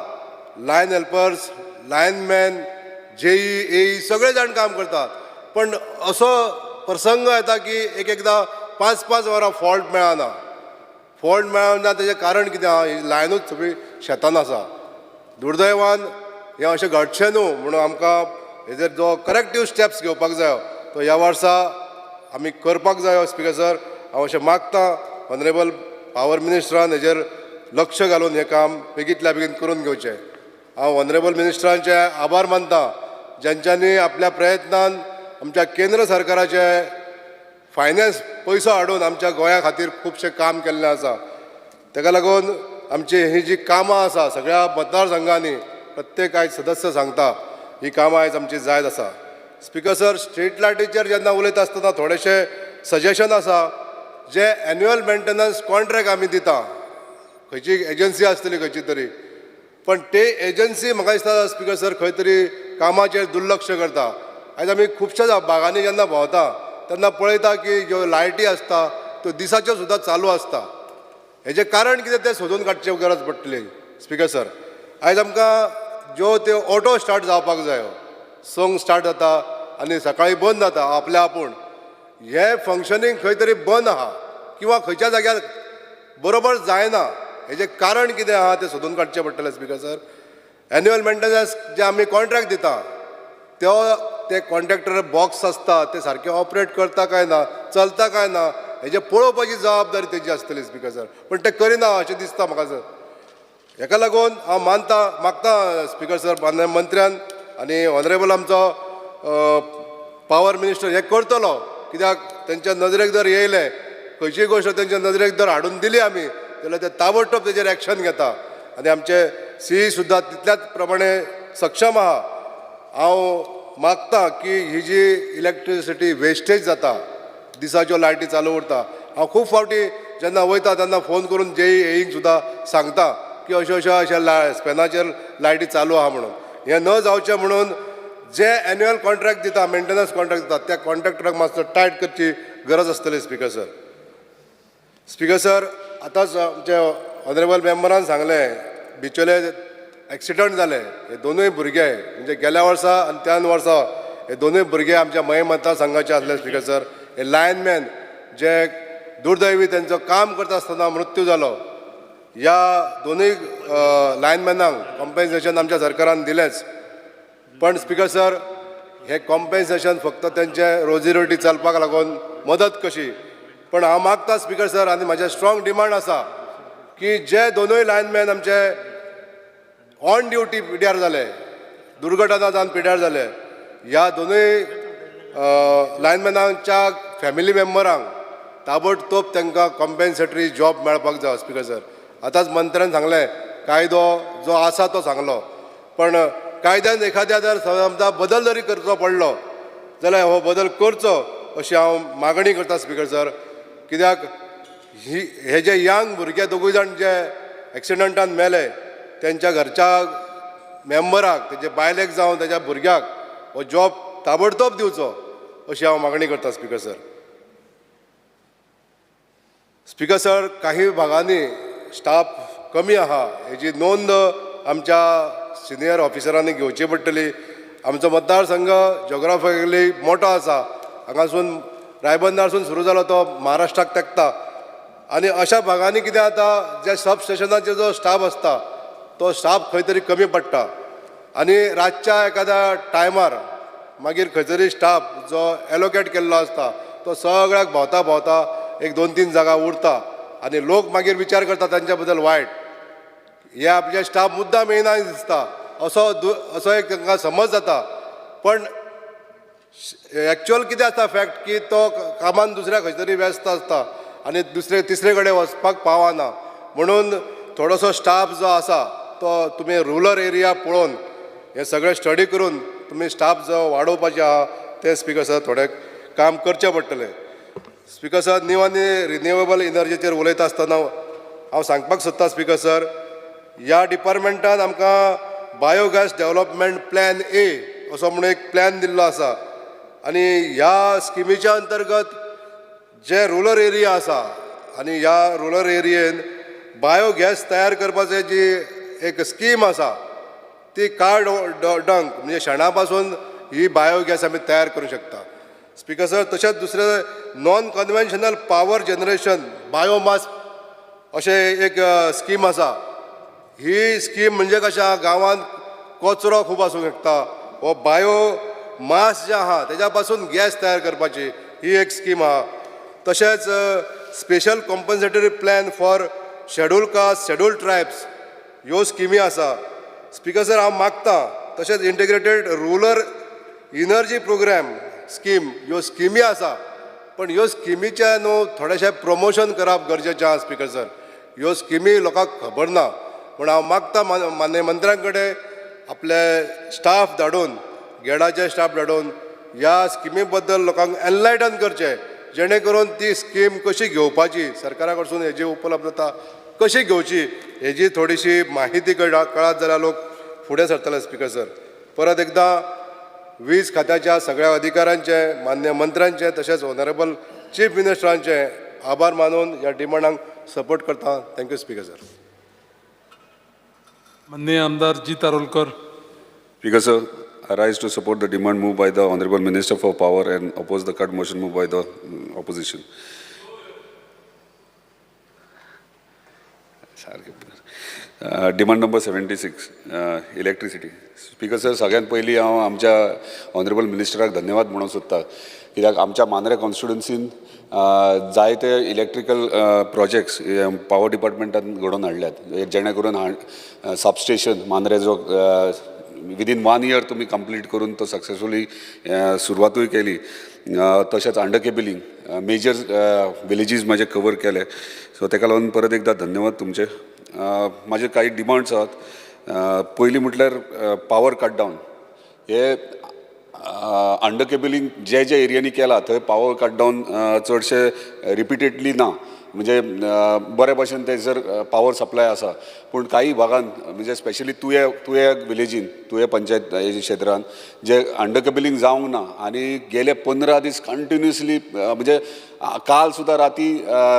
Speaker 19: line helpers, lineman, JE, AE सगळे जाण काम करतात, पण असो प्रसंग येता की एक एकदां 5-5 वरां फॉल्ट मेळना. फॉल्ट मेळना तेजें कारण कितें आहा, ही लायनूच सगळी शेतान आसा. दुर्दैवान हें अशें घडचें न्हू म्हणून आमकां हेजेर जो करेक्टीव स्टेप्स घेवपाक जायो तो ह्या वर्सा आमी करपाक जायो स्पिकर सर. हांव अशें मागता ऑनरेबल पावर मिनिस्टरान हेजेर लक्ष घालून हें काम बेगींतल्या बेगीन करून घेवचें. हांव ऑनरेबल मिनिस्टरांचे आभार मानता ज्यांच्यांनी आपल्या प्रयत्नान आमच्या केंद्र सरकाराचे फायनान्स पयसो हाडून आमच्या गोंया खातीर खुबशें काम केल्लें आसा. ताका लागून आमची ही जी कामां आसा सगळ्या मतदारसंघांनी प्रत्येक आयज सदस्य सांगता ही कामां आयज आमची जायत आसा. स्पिकर सर, स्ट्रीट लायटीचेर जेन्ना उलयता आसतना थोडेशें सजेशन आसा. जे एन्युअल मेंटेनन्स कॉन्ट्रॅक्ट आमी दिता, खंयची एजन्सी आसतली खंयची तरी, पण ते एजन्सी म्हाका दिसता स्पिकर सर खंय तरी कामाचेर दुर्लक्ष करता. आयज आमी खुबश्या भागांनी जेन्ना भोंवता तेन्ना पळयता की ज्यो लायटी आसता त्यो दिसाच्यो सुद्दां चालू आसता. हेजें कारण कितें तें सोदून काडचें गरज पडटली स्पिकर सर. आयज आमकां ज्यो त्यो ऑटो स्टार्ट जावपाक जायो, 6 स्टार्ट जाता आनी सकाळीं बंद जाता आपल्या आपूण, हें फंक्शनींग खंय तरी बंद आहा किंवा खंयच्या जाग्यार बरोबर जायना. हेजें कारण कितें आहा तें सोदून काडचें पडटलें स्पिकर सर. एन्युअल मेंटेनन्स जे आमी कॉन्ट्रॅक्ट दिता तो ते कॉन्ट्रॅक्टर बॉक्स आसता ते सारके ऑपरेट करता काय ना, चलता काय ना, हेजें पळोवपाची जबाबदारी तेजी आसतली स्पिकर सर. पण ते करिना अशें दिसता म्हाका सर. हेका लागून हांव मानता मागता स्पिकर सर माननीय मंत्र्यान आनी ऑनरेबल आमचो पावर मिनिस्टर हें करतलो, कित्याक तेंच्या नजरेक जर येयलें खंयचीय गोश्ट तेंच्या नजरेक जर हाडून दिली आमी जाल्यार ते ताबडतोब तेजेर एक्शन घेता आनी आमचे सीई सुद्दां तितल्याच प्रमाणे सक्षम आहा. हांव मागता की ही जी इलेक्ट्रिसिटी वेस्टेज जाता, दिसाच्यो लायटी चालू उरता, हांव खूब फावटी जेन्ना वयता तेन्ना फोन करून जेई एईंक सुद्दां सांगता की अश्यो अश्यो अशा स्पेनाचेर लायटी चालू आहा म्हणून. हें न जावचें म्हणून जे एन्युअल कॉन्ट्रॅक्ट दिता, मेंटेनन्स कॉन्ट्रॅक्ट दिता, त्या कॉन्ट्रॅक्टराक मातसो टायट करची गरज आसतली स्पिकर सर. स्पिकर सर, आतांच आमच्या ऑनरेबल मेंबरान सांगलें बिचोले एक्सिडंट जाले हे दोनूय भुरगे, म्हणजे गेल्या वर्सा आनी त्यान वर्सा हे दोनूय भुरगे आमच्या मये मतदारसंघाचे आसले स्पिकर सर. हे लायनमॅन जे दुर्दैवी तेंचो काम करता आसतना मृत्यू जालो, ह्या दोनूय लायनमॅनांक कॉम्पेन्सेशन आमच्या सरकारान दिलेंच, पण स्पिकर सर हे कॉम्पेन्सेशन फक्त तेंचे रोजी रोटी चलपाक लागून मदत कशी. पण हांव मागता स्पिकर सर आनी म्हाजें स्ट्रॉंग डिमांड आसा की जे दोनूय लायनमॅन आमचे ऑन ड्युटी पिड्यार जाले, दुर्घटना जावन पिड्यार जाले, ह्या दोनूय लायनमॅनांच्या फॅमिली मेंबरांक ताबडतोब तांकां कॉम्पेन्सेटरी जॉब मेळपाक जाय स्पिकर सर. आतांच मंत्र्यान सांगलें कायदो जो आसा तो सांगलो, पण कायद्यान एखाद्या जर समजा बदल जरी करचो पडलो जाल्यार हो बदल करचो अशी हांव मागणी करता स्पिकर सर. कित्याक ही हे जे यंग भुरगे दोगूय जाण जे एक्सिडंटान मेले तेंच्या घरच्या मेंबराक, तेजे बायलेक जावं तेज्या भुरग्याक हो जॉब ताबडतोब दिवचो अशी हांव मागणी करता स्पिकर सर. स्पिकर सर, काही भागांनी स्टाफ कमी आहा हेजी नोंद आमच्या सिनियर ऑफिसरांनी घेवची पडटली. आमचो मतदारसंघ जोग्राफिकली मोठो आसा, हांगासून रायबंदरसून सुरू जालो तो महाराष्ट्राक तेंकता आनी अशा भागांनी कितें जाता, जे सब स्टेशनाचेर जो स्टाफ आसता तो स्टाफ खंय तरी कमी पडटा आनी रातच्या एखाद्या टायमार मागीर खंय तरी स्टाफ जो एलोकेट केल्लो आसता तो सगळ्याक भोंवता भोंवता एक 2-3 जागा उरता आनी लोक मागीर विचार करता तांच्या बद्दल वायट, हे आपले स्टाफ मुद्दाम येयना दिसता असो असो एक तांकां समज जाता. पण एक्चुअल कितें आसता फॅक्ट की तो कामान दुसऱ्या खंय तरी व्यस्त आसता आनी दुसरे तिसरे कडेन वचपाक पावना, म्हणून थोडोसो स्टाफ जो आसा तो तुमी रुरल एरिया पळोवन हे सगळें स्टडी करून तुमी स्टाफ जो वाडोवपाचे आहा ते स्पिकर सर थोडें काम करचें पडटलें. स्पिकर सर, न्यू आनी रिन्युएबल एनर्जीचेर उलयता आसतना हांव सांगपाक सोदता स्पिकर सर, ह्या डिपार्टमेंटान आमकां बायोगॅस डेवलपमेंट प्लॅन ए असो म्हणून एक प्लॅन दिल्लो आसा आनी ह्या स्किमीच्या अंतर्गत जे रुरल एरिया आसा आनी ह्या रुरल एरियेन बायोगॅस तयार करपाचे जी एक स्कीम आसा ती कार्ड डंक म्हणजे शेणा पासून ही बायोगॅस आमी तयार करूंक शकता. स्पिकर सर, तशेंच दुसरें non conventional power generation biomass अशें एक स्कीम आसा. ही स्कीम म्हणजे कशें आहा, गांवांत कचरो खूब आसूंक शकता, हो बायोमास जे आहा तेज्या पासून गॅस तयार करपाची ही एक स्कीम आहा. तशेंच special compensatory plan for schedule caste, schedule tribes ह्यो स्किमी आसा. स्पिकर सर, हांव मागता तशेंच integrated rural energy programme scheme ह्यो स्किमी आसा, पण ह्यो स्किमीचें न्हू थोडेशें प्रमोशन करप गरजेचें आहा. स्पिकर सर, ह्यो स्किमी लोकांक खबर ना, पूण हांव मागता माननीय मंत्र्यां कडेन आपले स्टाफ धाडून, गेडाचे स्टाफ धाडून ह्या स्किमी बद्दल लोकांक एनलायटन करचें, जेणे करून ती स्कीम कशी घेवपाची, सरकारा कडसून हेजी उपलब्धता कशी घेवची हेजी थोडीशी माहिती कळत जाल्यार लोक फुडें सरतले. स्पिकर सर, परत एकदां वीज खात्याच्या सगळ्या अधिकाऱ्यांचे, मान्य मंत्र्यांचे तशेंच ऑनरेबल चीफ मिनिस्टरांचे आभार मानून ह्या डिमांडांक सपोर्ट करता. Thank you speaker sir.
Speaker 17: माननीय आमदार जीत Arolkar.
Speaker 20: Speaker sir, I rise to support the demand moved by the Honorable Minister for Power and oppose the cut motion moved by the opposition. Demand number 76, electricity. Speaker sir, सगळ्यात पयलीं हांव आमच्या honourable मिनिस्टराक धन्यवाद म्हणूंक सोदता, कित्याक आमच्या मांद्रे कॉन्स्टिट्युन्सीन जायते इलेक्ट्रिकल प्रोजेक्ट्स पावर डिपार्टमेंटान घडोवन हाडल्यात, जेणे करून सबस्टेशन मांद्रे जो विदीन 1 इयर तुमी कंप्लीट करून तो सक्सेसफुली सुरवातूय केली. तशेंच अंडर केबलिंग मेजर विलेजीस म्हाजे कवर केले, सो तेका लागून परत एकदां धन्यवाद तुमचे. म्हाजे कांय डिमांड्स आहात. पयलीं म्हटल्यार पावर कट डावन. हे अंडर केबलिंग जे जे एरियांनी केला थंय पावर कट डावन चडशे रिपिटेडली ना, म्हणजे बरे भशेन थंयसर पावर सप्लाय आसा, पूण काही भागान म्हणजे स्पेशली तुये तुये विलेजीन, तुये पंचायत क्षेत्रान जे अंडर केबलिंग जावंक ना आनी गेले 15 दीस कंटिन्युअसली, म्हणजे काल सुद्दां राती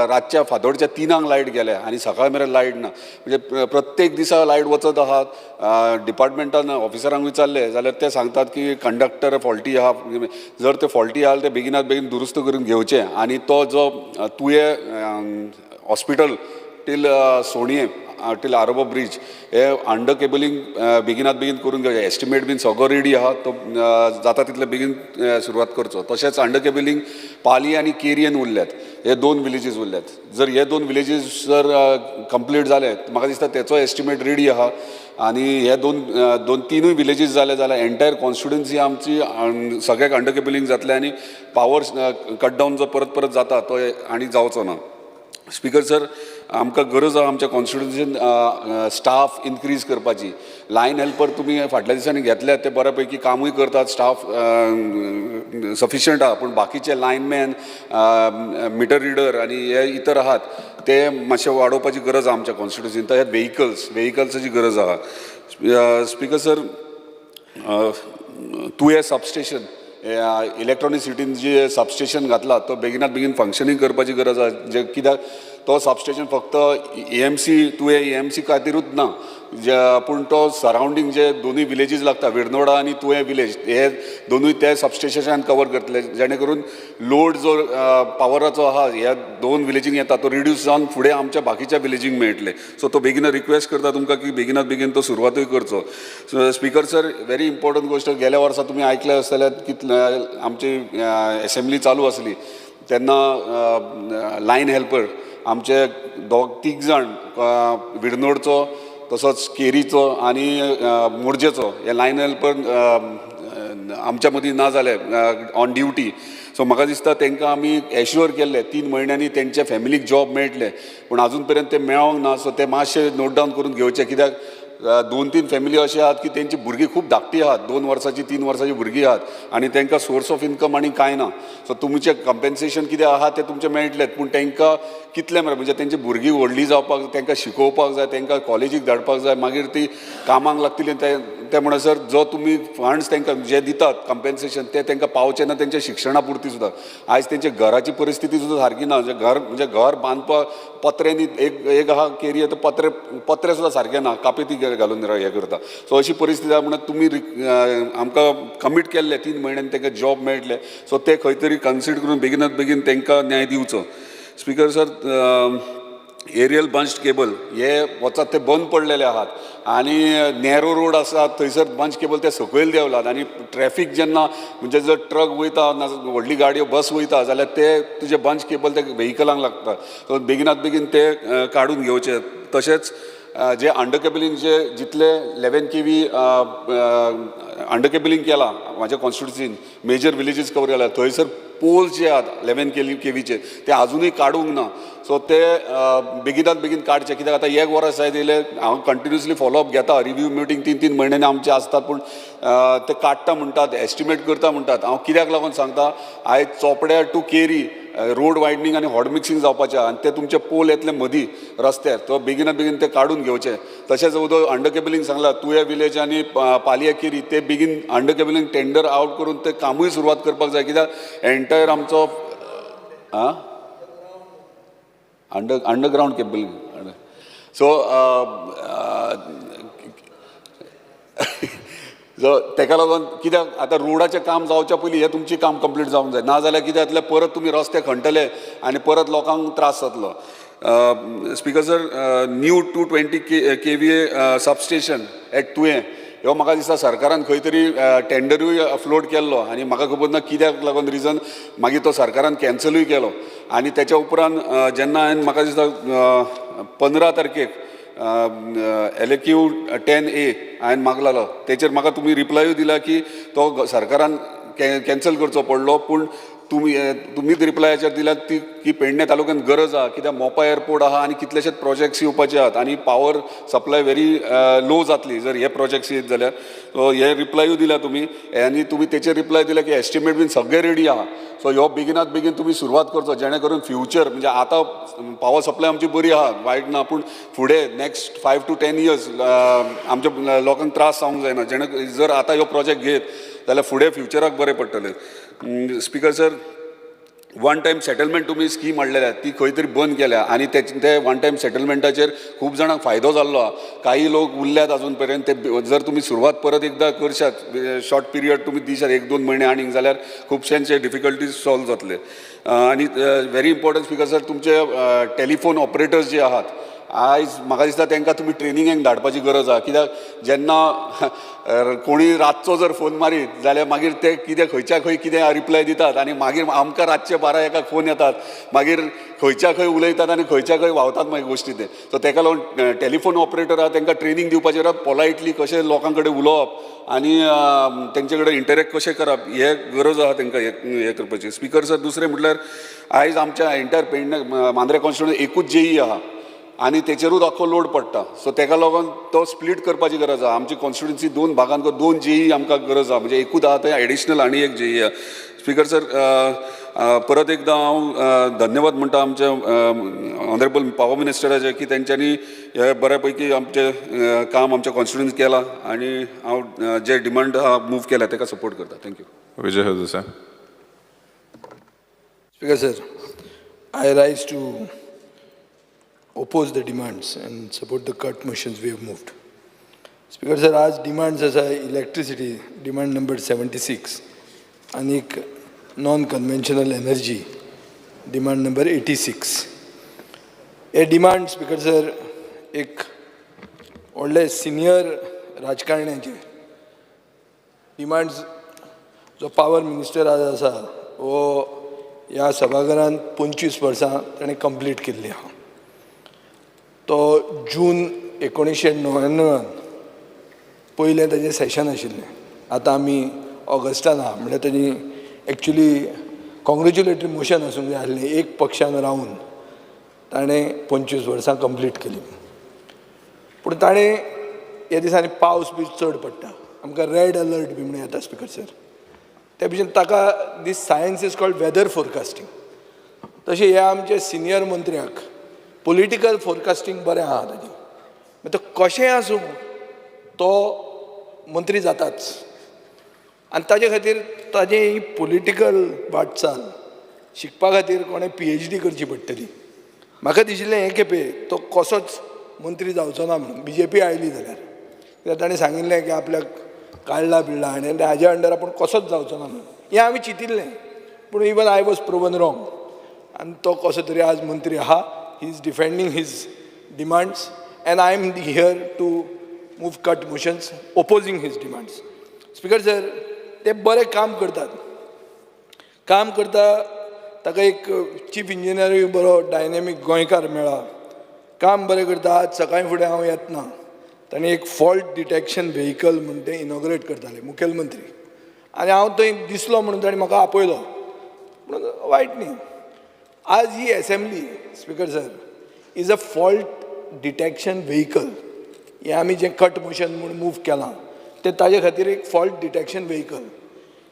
Speaker 20: रातच्या फांतोडच्या 3 लायट गेल्या आनी सकाळ मेरेन लायट ना, म्हणजे प्रत्येक दिसा लायट वचत आहात. डिपार्टमेंटान ऑफिसरांक विचारलें जाल्यार ते सांगतात की कंडक्टर फॉल्टी आहा, जर ते फॉल्टी आहा ते बेगिनात बेगीन दुरुस्त करून घेवचे आनी तो जो Tuye hospital till Sonye till Arobo bridge हे अंडर केबलिंग बेगिनात बेगीन करून घेवचें. एस्टिमेट बीन सगळो रेडी आहा, तो जाता तितले बेगीन सुरवात करचो. तशेंच अंडर केबलिंग पाली आनी केरियन उरल्यात, हे 2 विलेजीस उरल्यात. जर हे 2 विलेजीस जर कंप्लीट जाले म्हाका दिसता तेचो एस्टिमेट रेडी आहा आनी हे दोन तिनूय विलेजीस जाले जाल्यार एंटायर कॉन्स्टिट्युन्सी आमची सगळ्याक अंडर केबलिंग जातलें आनी पावर कट डावन जो परत परत जाता तो आनी जावचो ना. स्पिकर सर, आमकां गरज आहा आमच्या कॉन्स्टिट्युन्सीन स्टाफ इनक्रीज करपाची. लायन हेल्पर तुमी फाटल्या दिसांनी घेतल्यात ते बऱ्या पैकी कामूय करतात, स्टाफ सफिशियंट आहा, पूण बाकीचे लायनमॅन, मिटर रिडर आनी हे इतर आहात ते मातशे वाडोवपाची गरज आहा आमच्या कॉन्स्टिट्युन्सीन. तशेंच वेहिकल्साची गरज आहा. Speaker sir, Tuem substation electronic सिटीन जे सबस्टेशन घातला तो बेगिनात बेगीन फंक्शनींग करपाची गरज आहा, जे कित्याक तो सबस्टेशन फक्त EMC तुवें EMC खातीरूच ना, पूण तो सरावंडींग जे दोनूय विलेजीस लागता, विर्नोडा आनी तुवें विलेज, हे दोनूय ते सबस्टेशनान कवर करतले, जेणे करून लोड जो पावराचो आहा ह्या 2 विलेजींक येता तो रिड्यूस जावन फुडें आमच्या बाकीच्या विलेजींक मेळटले. सो तो बेगीन रिक्वेस्ट करता तुमकां की बेगिनात बेगीन तो सुरवातूय करचो. So speaker sir, very important गोश्ट, गेल्या वर्सा तुमी आयकले आसतले कितले आमची एसेंब्ली चालू आसली तेन्ना लायन हेल्पर आमचे 2-3 जाण विर्नोडचो तसोच केरीचो आनी मोरजेचो हे लायन हेल्पर आमच्या मदीं ना जाले ऑन ड्युटी. सो म्हाका दिसता तांकां आमी एश्युअर केल्ले 3 म्हयन्यांनी तेंच्या फॅमिलीक जॉब मेळटले, पूण आजून पर्यंत ते मेळोंक ना. सो ते मातशे नोट डावन करून घेवचे, कित्याक दोन तीन फॅमिली अशे आहात की तेंची भुरगीं खूब धाकटी आहात, 2 वर्सांची 3 वर्सांची भुरगीं आहात आनी तांकां सोर्स ऑफ इन्कम आनी कांय ना. सो तुमचें कंपेन्सेशन कितें आहा तें तुमचें मेळटलें, पूण तांकां कितलें म्हणजे तेंची भुरगीं व्हडलीं जावपाक, तांकां शिकोवपाक जाय, तांकां कॉलेजीक धाडपाक जाय, मागीर ती कामाक लागतली. ते म्हणसर जो तुमी फंड्स तांकां जे दितात कंपेन्सेशन ते तांकां पावचें ना तेंच्या शिक्षणा पुरती सुद्दां. आयज तेंच्या घराची परिस्थिती सुद्दां सारकी ना. घर म्हणजे घर बांदपाक पत्र्यांनी एक आहा केरी, तो पत्रे सुद्दां सारके ना, कापेती घालून हें करता. सो अशी परिस्थिती आहा. म्हणून तुमी आमकां कमीट केल्ले 3 म्हयन्यान तांकां जॉब मेळटले, सो ते खंय तरी कन्सिडर करून बेगिनात बेगीन तांकां न्याय दिवचो. Speaker sir, aerial bunched cable हे वचत ते बंद पडलेले आहात आनी नॅरो रोड आसा थंयसर बंच केबल ते सकयल देंवलात आनी ट्रॅफीक जेन्ना म्हणजे जर ट्रक वयता ना व्हडली गाडयो बस वयता जाल्यार ते तुजे बंच केबल ते व्हेकलांक लागता. सो बेगिनात बेगीन ते काडून घेवचे. तशेंच जे अंडर केबलिंग जे जितले 11 kV under cabling केला म्हाज्या कॉन्स्टिट्युन्सीन मेजर विलेजीस कवर केला, थंयसर पोल्स जे आहात 11 kVचे ते आजुनूय काडूंक ना. सो ते बेगिनात बेगीन काडचे, कित्याक आतां एक वर्स जायत येयलें हांव कंटिन्युअसली फॉलोअप घेता. रिव्यू मिटींग 3-3 म्हयन्यांनी आमचे आसतात, पूण ते काडटा म्हणटात, एस्टिमेट करता म्हणटात. हांव कित्याक लागून सांगता, आयज चोपड्या टू केरी रोड वायडनींग आनी हॉट मिक्सिंग जावपाचें आनी ते तुमचे पोल येतले मदीं रस्त्यार, तो बेगिनात बेगीन ते काडून घेवचे. तशेंच उदक अंडर केबलिंग सांगला तुया विलेज आनी पालया केरी ते बेगीन अंडर केबलिंग टेंडर आवट करून ते कामूय सुरवात करपाक जाय, कित्याक एंटायर आमचो अंडरग्रावंड केबलिंग. सो सो तेका लागून कित्याक आतां रोडाचें काम जावच्या पयलीं हें तुमचें काम कंप्लीट जावंक जाय, ना जाल्यार कितें जातलें परत तुमी रस्ते खणटले आनी परत लोकांक त्रास जातलो. Speaker sir, new 220 kVA substation at Tuem ह्यो म्हाका दिसता सरकारान खंय तरी टेंडरूय फ्लोट केल्लो आनी म्हाका खबर ना कित्याक लागून रिजन मागीर तो सरकारान कॅन्सलूय केलो. आनी तेच्या उपरांत जेन्ना हांवें म्हाका दिसता 15 तारखेक LAQ 10A हांवें मागलेलो, तेचेर म्हाका तुमी रिप्लायूय दिला की तो सरकारान कॅन्सल करचो पडलो, पूण तुमीच रिप्लायाचेर दिला ती की पेडणे तालुक्यांत गरज आहा, कित्याक मोपा एअरपोर्ट आहा आनी कितलेशेच प्रोजेक्ट्स येवपाचे आहात आनी पावर सप्लाय व्हेरी लो जातली जर हे प्रोजेक्ट्स येत जाल्यार. सो हे रिप्लायूय दिला तुमी आनी तुमी तेचेर रिप्लाय दिला की एस्टिमेट बीन सगळें रेडी आहा. सो ह्यो बेगिनात बेगीन तुमी सुरवात करचो, जेणे करून फ्युचर म्हणजे आतां पावर सप्लाय आमची बरी आहा, वायट ना, पूण फुडें नेक्स्ट 5 to 10 years आमच्या लोकांक त्रास जावंक जायना, जेणे जर आतां ह्यो प्रोजेक्ट घेत जाल्यार फुडें फ्युचराक बरें पडटलें. Speaker sir, one time settlement तुमी स्कीम हाडलेल्या ती खंय तरी बंद केल्या आनी ते वन टायम सेटलमेंटाचेर खूब जाणांक फायदो जाल्लो आहा. काही लोक उरल्यात अजून पर्यंत, ते जर तुमी सुरवात परत एकदां करशात, शॉर्ट पिरियड तुमी दिशात 1-2 म्हयने आनीक, जाल्यार खुबश्यांचे डिफिकल्टीज सॉल्व जातले. आनी व्हेरी इम्पॉर्टंट स्पीकर सर, तुमचे टेलिफोन ऑपरेटर्स जे आहात आयज म्हाका दिसता तांकां तुमी ट्रेनिंगेक धाडपाची गरज आहा, कित्याक जेन्ना कोणी रातचो जर फोन मारीत जाल्यार मागीर ते कितें खंयच्या खंय कितें रिप्लाय दितात आनी मागीर आमकां रातचे 12-1 फोन येतात, मागीर खंयच्या खंय उलयतात आनी खंयच्या खंय व्हांवतात मागीर गोश्टी ते. सो ताका लागून टेलिफोन ऑपरेटर आहा तांकां ट्रेनींग दिवपाचें, पोलायटली कशें लोकां कडेन उलोवप आनी तेंचे कडेन इंटरेक्ट कशें करप हे गरज आहा तांकां हें करपाची. स्पीकर सर, दुसरें म्हटल्यार आयज आमच्या एंटायर पेडणे मांद्रे कॉन्स्टिट्युएन्सी एकूच जेई आहा आनी तेचेरूच आख्खो लोड पडटा. सो तेका लागून तो स्प्लीट करपाची गरज आहा. आमची कॉन्स्टिट्युएन्सी 2 भागांत 2 जेई आमकां गरज आहा, म्हणजे एकूच आहा थंय एडिशनल आनी एक जेई आहा. स्पीकर सर, परत एकदां हांव धन्यवाद म्हणटा आमच्या ऑनरेबल पावर मिनिस्टराचे की तेंच्यांनी हे बऱ्या पैकी आमचें काम आमच्या कॉन्स्टिट्युएन्सी केलां आनी हांव जे डिमांड आहा मूव केल्या तेका सपोर्ट करता. Thank you.
Speaker 8: Vijay Sardesai.
Speaker 21: Speaker sir, I rise to oppose the demands and support the cut motions we have moved. Speaker sir, आज demands आसा electricity, demand number 76, आनीक non-conventional energy, demand number 86. हे demand speaker sir एक व्हडले senior राजकारण्याचे demands, जो power minister आज आसा हो ह्या सभाघरांत 25 वर्सां ताणें कंप्लीट केल्ली आहा. तो जून 1999 पयलें ताजें सेशन आशिल्लें. आतां आमी ऑगस्टान आहा, म्हणल्यार ताजी एक्चुली कॉंग्रेच्युलेटरी मोशन आसूंक जाय आसलें. एक पक्षान रावन ताणें 25 वर्सां कंप्लीट केली, पूण ताणें ह्या दिसांनी पावस बी चड पडटा, आमकां रेड अलर्ट बी म्हणून येता स्पीकर सर. त्या भशेन ताका this science is called weather forecasting. तशें हे आमचे सिनियर मंत्र्याक पोलिटिकल फोरकास्टींग बरें आहा ताजें. मागीर तो कशेंय आसूं तो मंत्री जाताच आनी ताजे खातीर ताजें ही पोलिटिकल वाटचाल शिकपा खातीर कोणें PhD करची पडटली. म्हाका दिशिल्लें हे खेपे तो कसोच मंत्री जावचो ना म्हणून BJP आयली जाल्यार, कित्याक ताणें सांगिल्लें की आपल्याक काडला बिडला आनी हाज्या अंडर आपूण कसोच जावचो ना म्हणून, हें आमी चिंतिल्लें. पूण even I was proven wrong आनी तो कसो तरी आज मंत्री आहा. He is defending his demands and I am here to move cut motions opposing his demands. Speaker sir, ते बरें काम करतात, काम करता, ताका एक चीफ इंजिनियरूय बरो डायनेमीक गोंयकार मेळ्ळा, काम बरें करता. आज सकाळीं फुडें हांव येतना ताणें एक फॉल्ट डिटेक्शन व्हेकल म्हूण तें इनॉग्रेट करताले मुखेलमंत्री, आनी हांव थंय दिसलो म्हणून ताणें म्हाका आपयलो, म्हणून वायट न्ही. आज ही assembly speaker sir is a fault detection vehicle. हें आमी जें कट मोशन म्हूण मूव केलां तें ताजे खातीर एक फॉल्ट डिटेक्शन व्हेकल,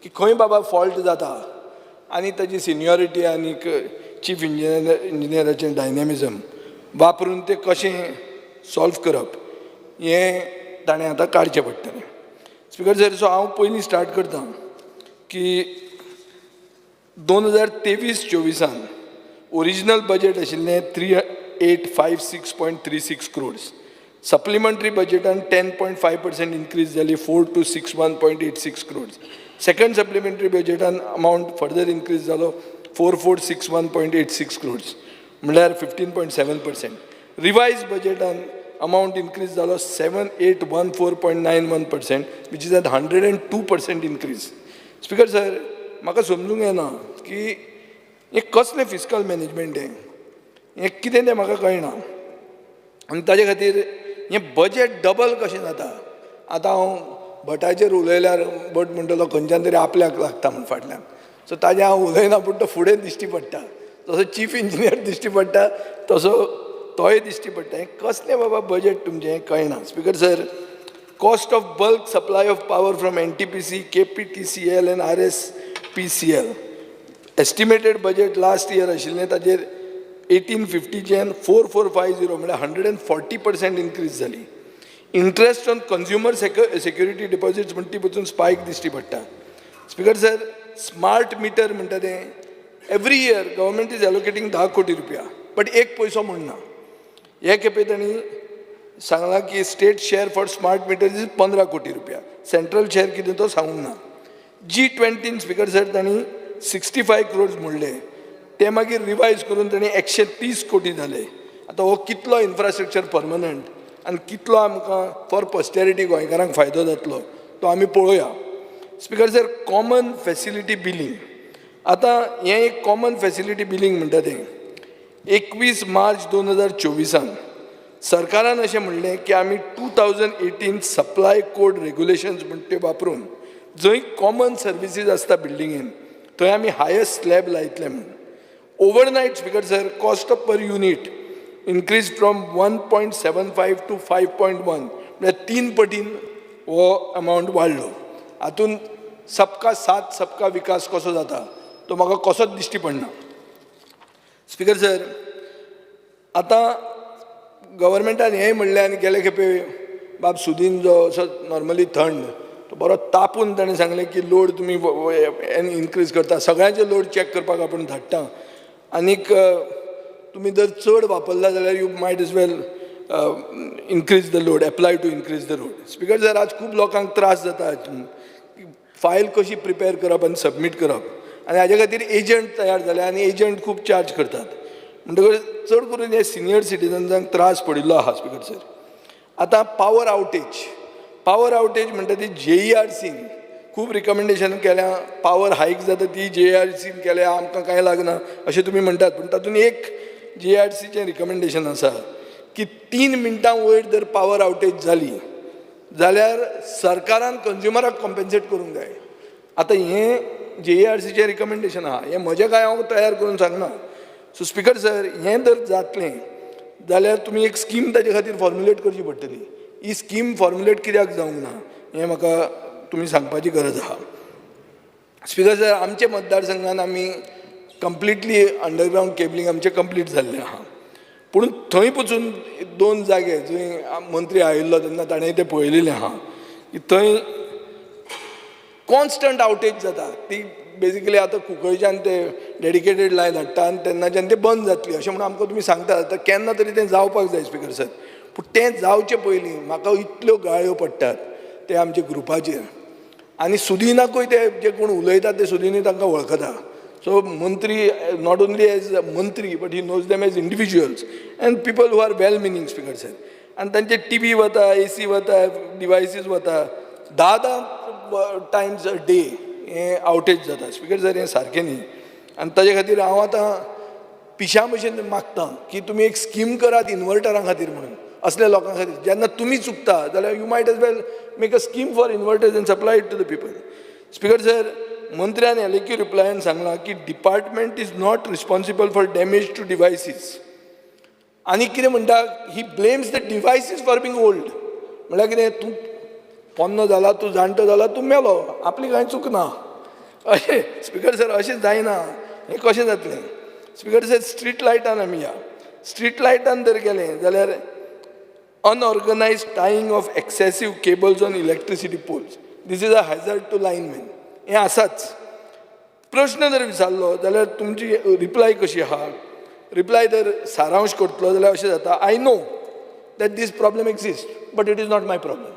Speaker 21: की खंय बाबा फॉल्ट जाता आनी ताजी सिनियरिटी आनीक चीफ इंजिनियराचें डायनेमिजम वापरून तें कशें सॉल्व करप हें ताणें आतां काडचें पडटलें. स्पीकर सर, सो हांव पयलीं स्टार्ट करता की 2023-24 ओरिजिनल बजेट आशिल्लें 3856.36 crores, supplementary बजेटान 10.5% increase जाली 4261.86 crores, second supplementary बजेटान amount further increase जालो 4461.86 crores म्हणल्यार 15.7%. रिवायज बजेटान अमावंट इनक्रीज जालो 7814.91% which is at 102% increase. Speaker sir, म्हाका समजूंक येना की हें कसलें फिस्कल मॅनेजमेंट, हें हें कितें तें म्हाका कळना. आनी ताजे खातीर हें बजेट डबल कशें जाता. आतां हांव भटाचेर उलयल्यार भट म्हणटलो खंयच्यान तरी आपल्याक लागता म्हूण फाटल्यान, सो ताजें हांव उलयना, पूण तो फुडें दिश्टी पडटा, जसो चीफ इंजिनियर दिश्टी पडटा तसो तोय दिश्टी पडटा. हें कसलें बाबा बजेट तुमचें हें कळना. Speaker sir, cost of bulk supply of power from NTPC, KPTCL and RSPCL estimated budget last year आशिल्लें ताजेर 1850च्यान 4450 म्हळ्यार 140% इनक्रीज जाली. Interest on consumer security deposits म्हण ती पसून स्पायक दिश्टी पडटा. स्पीकर सर, स्मार्ट मिटर म्हणटा तें every year government is allocating 10 कोटी रुपया, बट एक पयसो म्हण ना. हे खेपे तांणी सांगलां की state share for smart meter is 15 कोटी रुपया, सेंट्रल शेअर कितें तो सांगूंक ना. G20 speaker sir तांणी 65 crores म्हणले, ते मागीर रिवायज करून तांणी 130 कोटी जाले. आतां हो कितलो इन्फ्रास्ट्रक्चर परमनंट आनी कितलो आमकां फॉर पोस्टेरिटी गोंयकारांक फायदो जातलो तो आमी पळोवया. Speaker sir, common facility billing, आतां हें एक कॉमन फॅसिलिटी बिलींग म्हणटा तें 21 मार्च 2024 सरकारान अशें म्हणलें की आमी 2018 सप्लाय कोड रेगुलेशन्स म्हण त्यो वापरून जंय कॉमन सर्विसीस आसता बिल्डिंगेन थंय आमी हायस्ट स्लॅब लायतले म्हूण. Overnight speaker sir, cost of per unit increase from 1.75 to 5.1 म्हळ्यार 3 पटीन हो अमावंट वाडलो. हातून सबका साथ सबका विकास कसो जाता तो म्हाका कसोच दिश्टी पडना. स्पीकर सर, आतां गव्हर्मेंटान हेंय म्हणलें आनी गेले खेपे बाब सुदीन जो असो नॉर्मली थंड तो बरो तापून ताणें सांगलें की लोड तुमी इनक्रीज करता, सगळ्यांचे लोड चॅक करपाक आपूण धाडटा आनीक तुमी जर चड वापरला जाल्यार you might as well increase the load, apply to increase the load. Speaker sir, आज खूब लोकांक त्रास जाता फायल कशी प्रिपेर करप आनी सबमीट करप, आनी हाजे खातीर एजंट तयार जाले आनी एजंट खूब चार्ज करतात, म्हणटकच चड करून हे सिनियर सिटीजन्सांक त्रास पडिल्लो आहा. स्पीकर सर, आतां पावर आवटेज, पावर आवटेज म्हणटा ती JERCन खूब रिकमेंडेशन केल्या, पावर हायक जाता ती JERCन केल्या, आमकां कांय लागना अशें तुमी म्हणटात, पूण तातूंत एक JERCचें रिकमेंडेशन आसा की 3 मिनटां वयर जर पावर आवटेज जाली जाल्यार सरकारान कंज्युमराक कॉम्पेन्सेट करूंक जाय. आतां हें JERCचें रिकमेंडेशन आहा, हें म्हजें कांय हांव तयार करून सांगना. सो स्पीकर सर, हें जर जातलें जाल्यार तुमी एक स्कीम ताजे खातीर फॉर्मुलेट करची पडटली. ही स्कीम फॉर्मुलेट कित्याक जावंक ना हें म्हाका तुमी सांगपाची गरज आहा. स्पीकर सर, आमच्या मतदारसंघान आमी कंप्लिटली अंडरग्रावंड केबलिंग आमचें कंप्लीट जाल्लें आहा, पूण थंय पसून दोन जागे जंय मंत्री आयिल्लो तेन्ना ताणें तें पळयलेलें आहा की थंय कॉन्स्टंट आवटेज जाता. ती बेजिकली आतां कुंकळच्यान ते डेडिकेटेड लायन हाडटा आनी तेन्नाच्यान ते बंद जातली अशें म्हणून आमकां तुमी सांगता. आतां केन्ना तरी तें जावपाक जाय स्पीकर सर. पूण तें जावचे पयलीं म्हाका इतल्यो गाळयो पडटात ते आमच्या ग्रुपाचेर, आनी सुदिनाकूय ते जे कोण उलयतात ते सुदिनूय तांकां वळखता. सो मंत्री not only as मंत्री but he knows them as individuals and people who are well meaning speaker sir. आनी तांचे टी व्ही वता, ए सी वता, डिवायसीस वता, 10 10 टायम्स अ डे हें आवटेज जाता. स्पीकर सर, हें सारकें न्ही आनी ताजे खातीर हांव आतां पिशा भशेन मागता की तुमी एक स्कीम करात इन्वर्टरां खातीर म्हणून असल्या लोकां खातीर. जेन्ना तुमी चुकता जाल्यार you might as well make a scheme for inverters and supply it to the people. Speaker sir, मंत्र्यान एलएक्यू रिप्लायान सांगलां की department is not responsible for damage to devices. आनी कितें म्हणटा, he blames the devices for being old. म्हणल्यार कितें, तूं पोन्नो जाला, तूं जाणटो जाला, तूं मेलो, आपली कांय चूक ना अशें. स्पीकर सर, अशें जायना. हें कशें जातलें स्पीकर सर? स्ट्रीट लायटान आमी या. स्ट्रीट लायटान जर गेलें जाल्यार unorganised tying of excessive cables on electricity poles, this is a hazard to linemen. हें आसाच. प्रश्न जर विचारलो जाल्यार तुमची रिप्लाय कशी आहा? रिप्लाय जर सारांश करतलो जाल्यार अशें जाता, I know that this problem exist but it is not my problem.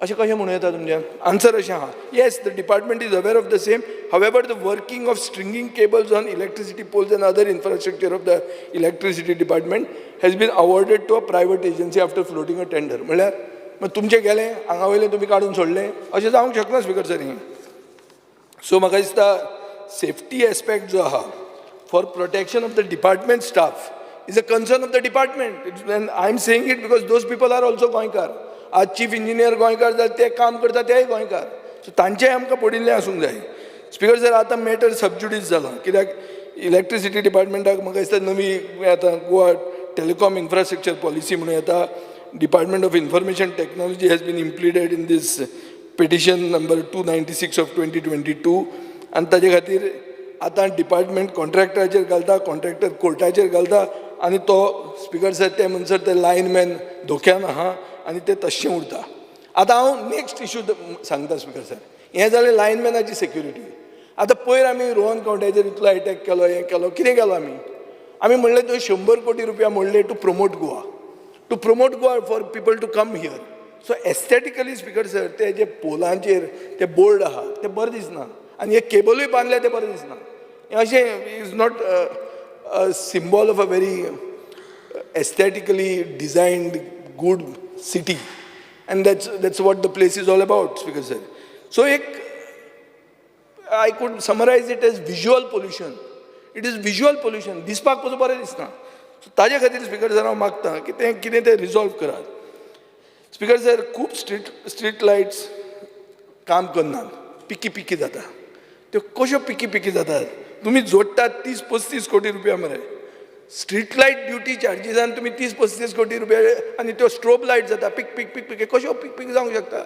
Speaker 21: अशें कशें म्हणूं येता? तुमचें आन्सर अशें आहा, yes, the department is aware of the same, however the working of stringing cables on electricity poles and other infrastructure of the electricity department has been awarded to a private agency after floating a tender. म्हणल्यार मागीर तुमचें गेलें हांगा वयलें तुमी काडून सोडलें, अशें जावंक शकना स्पीकर सर हें. सो म्हाका दिसता सेफ्टी एस्पेक्ट जो आहा for protection of the department staff is a concern of the department, and I am saying it because those people are also गोंयकार. आज चीफ इंजिनियर गोंयकार जाल्यार ते काम करता तेय गोंयकार, सो तांचेंय आमकां पडिल्लें आसूंक जाय. स्पीकर सर, आतां मॅटर सबज्युडीस जालां कित्याक इलेक्ट्रिसिटी डिपार्टमेंटाक म्हाका दिसता नवी आतां गोवा टेलिकॉम इन्फ्रास्ट्रक्चर पॉलिसी म्हणून येता. Department of Information Technology has been impleaded in this petition number 296 of 2022. आनी ताजे खातीर आतां डिपार्टमेंट कॉन्ट्रॅक्टराचेर घालता, कॉन्ट्रॅक्टर कोर्टाचेर घालता आनी तो स्पीकर सर ते म्हणसर ते लायनमॅन धोक्यान आहा आनी ते तश्शें उरता. आतां हांव नेक्स्ट इशू सांगता स्पीकर सर. हें जालें लायनमॅनाची सेक्युरिटी. आतां पयर आमी रोहन खंवट्याचेर इतलो एटॅक केलो, हें केलो, कितें केलो आमी? आमी म्हणलें तुवें 100 कोटी रुपया मोडले to promote Goa, to promote Goa for people to come here. So aesthetically, speaker sir, ते जे पोलांचेर ते बोर्ड आहा ते बरें दिसना आनी हे केबलूय बांदले ते बरें दिसना. हें अशें is not a symbol of a very aesthetically designed good city, and that's what the place is all about, speaker sir. So एक I could summarize it as visual pollution. It is visual pollution. दिसपाक पसून बरें दिसना. So ताजे खातीर speaker sir, हांव मागता की तें कितें तें रिजॉल्व करात. स्पीकर सर, खूब स्ट्रीट लायट्स काम करनात, पिकी पिकी जाता. त्यो कश्यो पिकी पिकी जातात? तुमी जोडटात 30-35 कोटी रुपया मरे. स्ट्रीट लायट ड्युटी चार्जीसान तुमी 30-35 कोटी रुपया आनी त्यो स्ट्रोब लायट जाता पीक पीक पीक पीक. कश्यो पीक पीक जावंक शकता?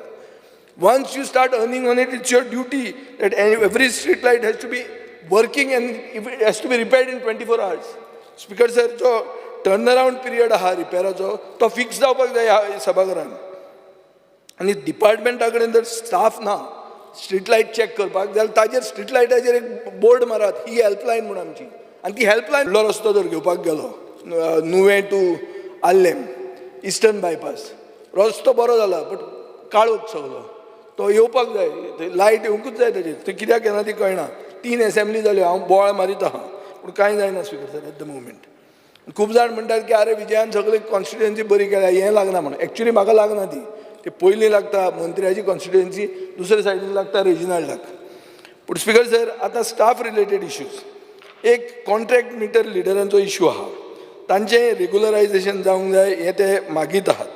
Speaker 21: Once you start earning on it, it's your duty that every street light has to be working and if it has to be repaired in 24 hours. Speaker sir, जो टर्न अराउंड पिरियड आहा रिपेराचो तो fix जावपाक जाय ह्या सभाघरान. आनी डिपार्टमेंटा कडेन जर staff ना स्ट्रीट लायट चॅक करपाक जाल्यार ताजेर स्ट्रीट लायटाचेर एक बोर्ड मारात, ही हेल्पलायन म्हूण आमची. आनी ती हेल्पलायन फुडलो रस्तो जर घेवपाक गेलो, नुवें टू आर्लेम इस्टर्न बायपास रस्तो बरो जाला बट काळोख सगलो. तो येवपाक जाय, थंय लायट येवंकूच जाय ताजेर. थंय कित्याक येना ती कळना. तीन एसेंब्ली जाल्यो, हांव बोवाळ मारीत आहा पूण कांय जायना speaker sir at the moment. खूब जाण म्हणटात की आरे, विजयान सगळी कॉन्स्टिट्युएन्सी बरी केल्या, हें लागना म्हणून. एक्चुली म्हाका लागना ती. ती पयलीं लागता मंत्र्याची कॉन्स्टिट्युएन्सी, दुसरे सायडीन लागता रेजिनाल्डाक. पूण स्पीकर सर, आतां स्टाफ रिलेटेड इश्यूज, एक कॉन्ट्रॅक्ट मिटर रिडरांचो इशू आहा. तांचें रेगुलरायझेशन जावंक जाय हें ते मागीत आहात.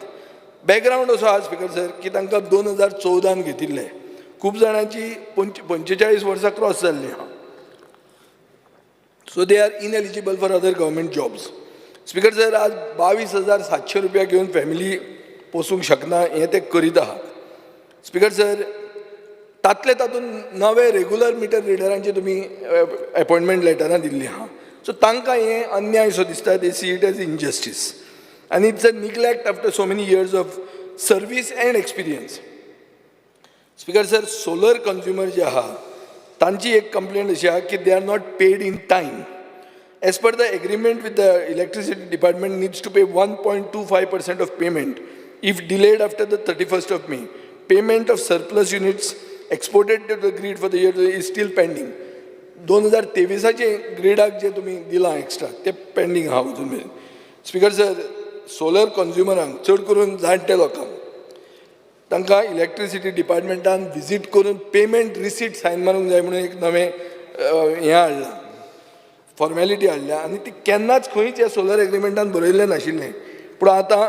Speaker 21: बॅकग्रावंड असो आहा स्पीकर सर की तांकां 2014न घेतिल्ले. खूब जाणांची 45 वर्सां क्रॉस जाल्लीं आहा, so they are ineligible for other government jobs. Speaker sir, आज 22,700 रुपया घेवन फॅमिली पोसूंक शकना हें ते करीत आहात. स्पिकर सर, तातले तातूंत नवे रेगुलर मिटर रिडरांचे तुमी एपॉयंटमेंट लेटरां दिल्लीं आहा. सो तांकां हें अन्याय सो दिसता, they see it as injustice आनी it's a neglect after so many years of service and experience. Speaker sir, solar consumer जे आहा तांची एक कंप्लेन अशी आहा की they are not paid in time. As per the agreement with the electricity department needs to pay 1.25% of payment if delayed after the 31st of May. Payment of surplus units exported to the grid for the year is still pending. 2023आचे ग्रिडाक जे तुमी दिलां extra ते pending आहा अजून मेरेन. Speaker sir, solar कंज्युमरांक, चड करून जाणटे लोकांक, तांकां इलेक्ट्रिसिटी डिपार्टमेंटान विजीट करून पेमेंट रिसीट सायन मारूंक जाय म्हणून एक नवें हें हाडलां, फॉर्मेलिटी हाडल्या आनी ती केन्नाच खंयच ह्या सोलर एग्रीमेंटान बरयल्लें नाशिल्लें. पूण आतां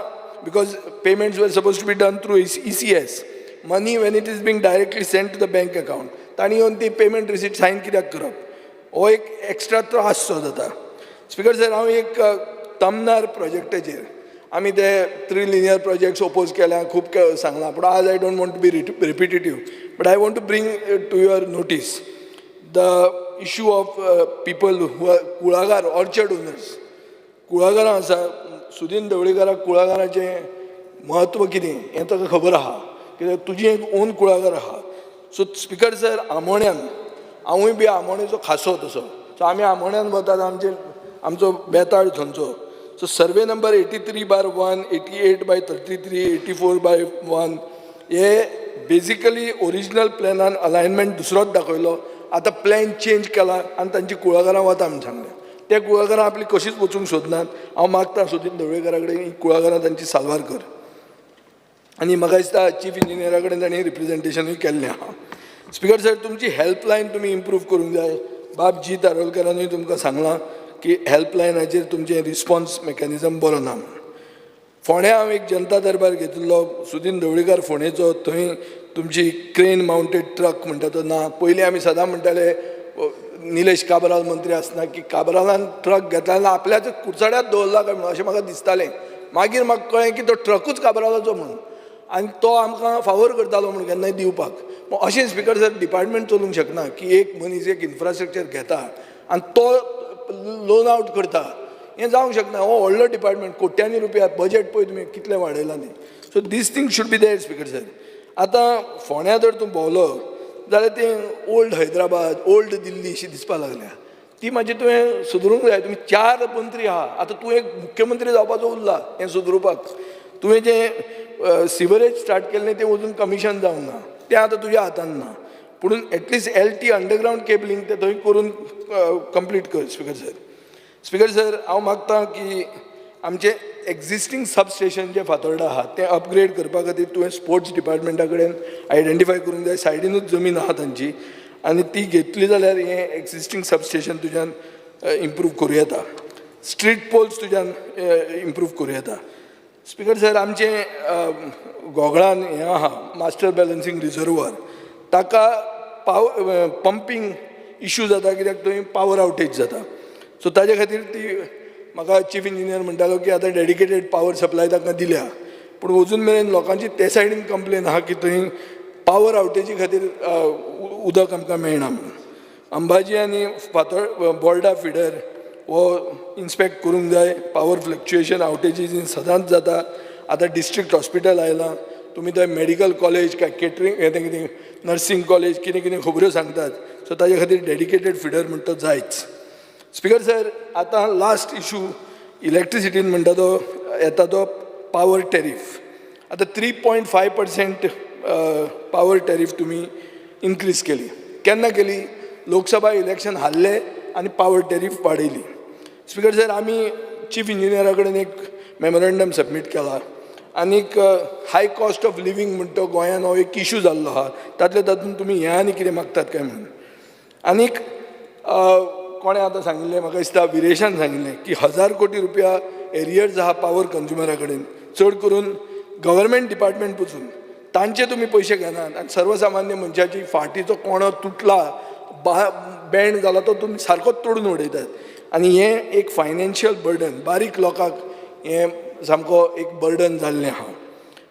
Speaker 21: because payments were suppose to be done through ECS money when it is being directly sent to the bank account, तांणी येवन ती पेमेंट रिसीट सायन कित्याक करप, हो एक एक्स्ट्रा त्रास सो जाता. स्पिकर सर, हांव एक तमनार प्रोजेक्टाचेर आमी ते थ्री लिनियर प्रोजेक्ट्स ओपोज केल्या, खूब सांगलां, पूण आज I don't want to be repetitive, but I want to bring to your notice the issue of people who are कुळागर, ऑर्चर्ड ओनर्स. कुळागरां आसा. सुदीन ढवळीकाराक कुळागराचें म्हत्व कितें हें ताका खबर आहा, कित्याक तुजी एक ओन कुळागर आहा. सो स्पिकर सर, आमोण्यान हांवूय बी आमोणेचो खासो तसो, सो आमी आमोण्यान वतात, आमचे आमचो बेताळ थंयचो. So survey number 83/1, 88/33, 84/1 हे बेजिकली ओरिजिनल प्लॅनान अलायनमेंट दुसरोच दाखयलो. आतां प्लॅन चेंज केला आनी तांची कुळागरां वता म्हूण सांगलें. ते कुळागरां आपली कशींच वचूंक सोदनात. हांव मागता सुदीन ढवळीकारा कडेन, ही कुळागरां तांची साल्वार कर. आनी म्हाका दिसता चीफ इंजिनियरा कडेन तांणी रिप्रेजेंटेशनूय केल्लें आहा. स्पिकर सर, तुमची हेल्पलायन तुमी इम्प्रूव करूंक जाय. बाब जी तारोलकरानूय तुमकां सांगलां की हेल्पलायनाचेर तुमचें रिस्पॉन्स मॅकॅनिजम बरो ना म्हूण. फोंड्या हांव एक जनता दरबार घेतिल्लो, सुदीन ढवळीकार फोंडेचो, थंय तुमची क्रेन मावंटेड ट्रक म्हणटा तो ना. पयलीं आमी सदां म्हणटाले निलेश काब्राल मंत्री आसतना की काब्रालान ट्रक घेतला जाल्यार आपल्याच कुडचड्यात दवरला काय म्हणून, अशें म्हाका दिसतालें. मागीर म्हाका कळ्ळें की तो ट्रकूच काब्रालाचो म्हणून आनी तो आमकां फावोर करतालो म्हणून केन्नाय दिवपाक. अशें स्पिकर सर डिपार्टमेंट चलूंक शकना की एक मनीस एक इन्फ्रास्ट्रक्चर घेता आनी तो लोन आवट करता, हें जावंक शकना. हो व्हडलो डिपार्टमेंट, कोट्यांनी रुपया बजेट पळय तुमी कितलें वाडयलां तें. So these thing should be there speaker sir. आतां फोंड्या जर तूं भोंवलो जाल्यार तें ओल्ड हैदराबाद, ओल्ड दिल्ली अशी दिसपाक लागल्या. ती मातशी तुवें सुदरूंक जाय. तुमी 4 मंत्री आहा, आतां तूं एक मुख्यमंत्री जावपाचो उरला हें सुदरुपाक. तुवें जें सिवरेज स्टार्ट केल्लें तें अजून कमिशन जावंक ना, तें आतां तुज्या हातान ना. पूण at least LT underground cabling तें थंय करून कंप्लीट कर स्पिकर सर. स्पिकर सर, हांव मागता की आमचें एक्झिस्टींग सब स्टेशन जें फातोर्डा आहा तें अपग्रेड करपा खातीर तुवें स्पोर्ट्स डिपार्टमेंटा कडेन आयडेंटिफाय करूंक जाय. सायडीनूच जमीन आहा तांची आनी ती घेतली जाल्यार हें एक्झिस्टींग सब स्टेशन तुज्यान इम्प्रूव करूं येता. स्ट्रीट पोल्स तुज्यान इम्प्रूव करूं येता. स्पिकर सर, आमचें गोगळान हें आहा मास्टर बॅलन्सींग रिजर्वर, ताका पंपींग इशू जाता कित्याक थंय पावर आवटेज जाता. सो ताजे खातीर ती म्हाका चीफ इंजिनियर म्हणटालो की आतां डेडिकेटेड पावर सप्लाय तांकां दिल्या, पूण अजून मेरेन लोकांची ते सायडीन कंप्लेन आहा की थंय पावर आवटेजी खातीर उदक आमकां मेळना म्हणून. अंबाजी आनी फातर बोर्डा फिडर हो इन्स्पेक्ट करूंक जाय. पावर फ्लक्चुएशन आवटेजीस सदांच जाता. आतां डिस्ट्रिक्ट हॉस्पिटल आयलां, तुमी थंय मेडिकल कॉलेज काय केटरींग हें तें कितें नर्सींग कॉलेज कितें कितें खबऱ्यो सांगतात. सो ताजे खातीर डेडिकेटेड फिडर म्हणटा तो जायच. स्पिकर सर, आतां लास्ट इशू इलेक्ट्रिसिटीन म्हणटा तो येता तो पावर टॅरीफ. आतां 3.5% पावर टॅरीफ तुमी इन्क्रीज केली. केन्ना केली? लोकसभा इलेक्शन हारले आनी पावर टॅरीफ वाडयली. स्पिकर सर, आमी चीफ इंजिनियरा कडेन एक मेमोरंडम सबमीट केला आनीक हाय कॉस्ट ऑफ लिवींग म्हणटा तो गोंयान हो एक इशू जाल्लो आहा, तातले तातूंत तुमी हें आनी कितें मागतात काय म्हणून. आनीक कोणें आतां सांगिल्लें, म्हाका दिसता विरेशान सांगिल्लें की 1000 कोटी रुपया एरियर्स आहा पावर कंज्युमरा कडेन, चड करून गव्हर्मेंट डिपार्टमेंट पसून तांचे तुमी पयशे घेनात आनी सर्वसामान्य मनशाची फाटीचो कोणो तुटला, बँड जाला तो तुमी सारकोच तोडून उडयतात. आनी हें एक फायनान्शियल बर्डन बारीक लोकांक हें सामको एक बर्डन जाल्लें आहा.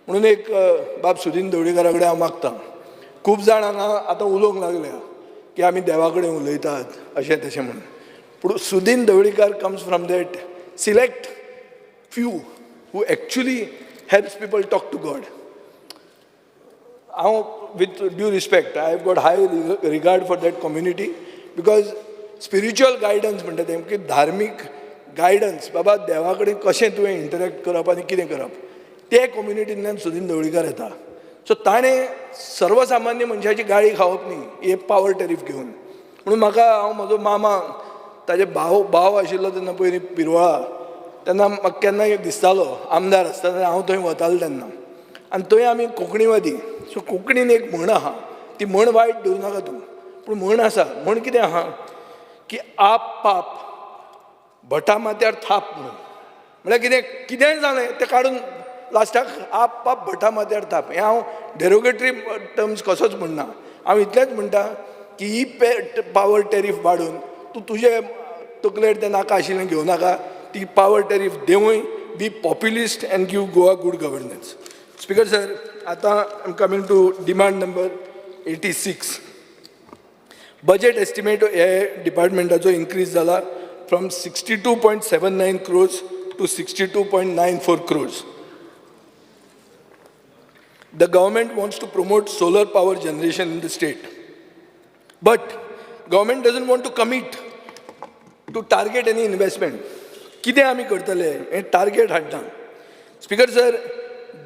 Speaker 21: म्हणून एक बाब सुदीन ढवळीकारा कडेन हांव मागतां. खूब जाण हांगा आतां उलोवंक लागल्या की आमी देवा कडेन उलयतात अशें तशें म्हणून, पूण Sudin Dhavalikar comes from that select few who actually helps people talk to God. हांव with due respect, I have got high regard for that community because spiritual guidance म्हणटा तें की धार्मीक गायडन्स, बाबा देवा कडेन कशें तुवें इंटरॅक्ट करप आनी कितें करप, ते कम्युनिटींतल्यान सुदीन ढवळीकार येता. सो ताणें सर्वसामान्य मनशाची गाळी खावप न्ही हे पावर टॅरीफ घेवन. म्हणून म्हाका हांव म्हजो मामा ताजे भाव आशिल्लो तेन्ना पयलीं पिरवळा, तेन्ना म्हाका केन्ना एक दिसतालो आमदार आसतना हांव थंय वतालो तेन्ना, आनी थंय आमी कोंकणीवादी. सो कोंकणीन एक म्हण आहा, ती म्हण वायट धरूं नाका तूं, पूण म्हण आसा. म्हण कितें आहा की आप पाप भटा माथ्यार थाप म्हणून. म्हळ्यार कितें कितेंय जालें तें काडून लास्टाक आप पाप भटा माथ्यार थाप. हें हांव डेरोगेटरी टर्म्स कसोच म्हणना, हांव इतलेंच म्हणटा की ही पावर टॅरीफ वाडोवन तूं तुजे तकलेर तें नाका आशिल्लें घेवं नाका, ती पावर टॅरीफ देंवय, be populist and give Goa good governance. Speaker sir, आतां I am coming to demand number 86. Budget estimate हे डिपार्टमेंटाचो इन्क्रीज जाला from 62.79 crores to 62.94 crores. The government wants to promote solar power generation in the state, but government doesn't want to commit to target any investment. कितें आमी करतले हें target हाडना. Speaker sir,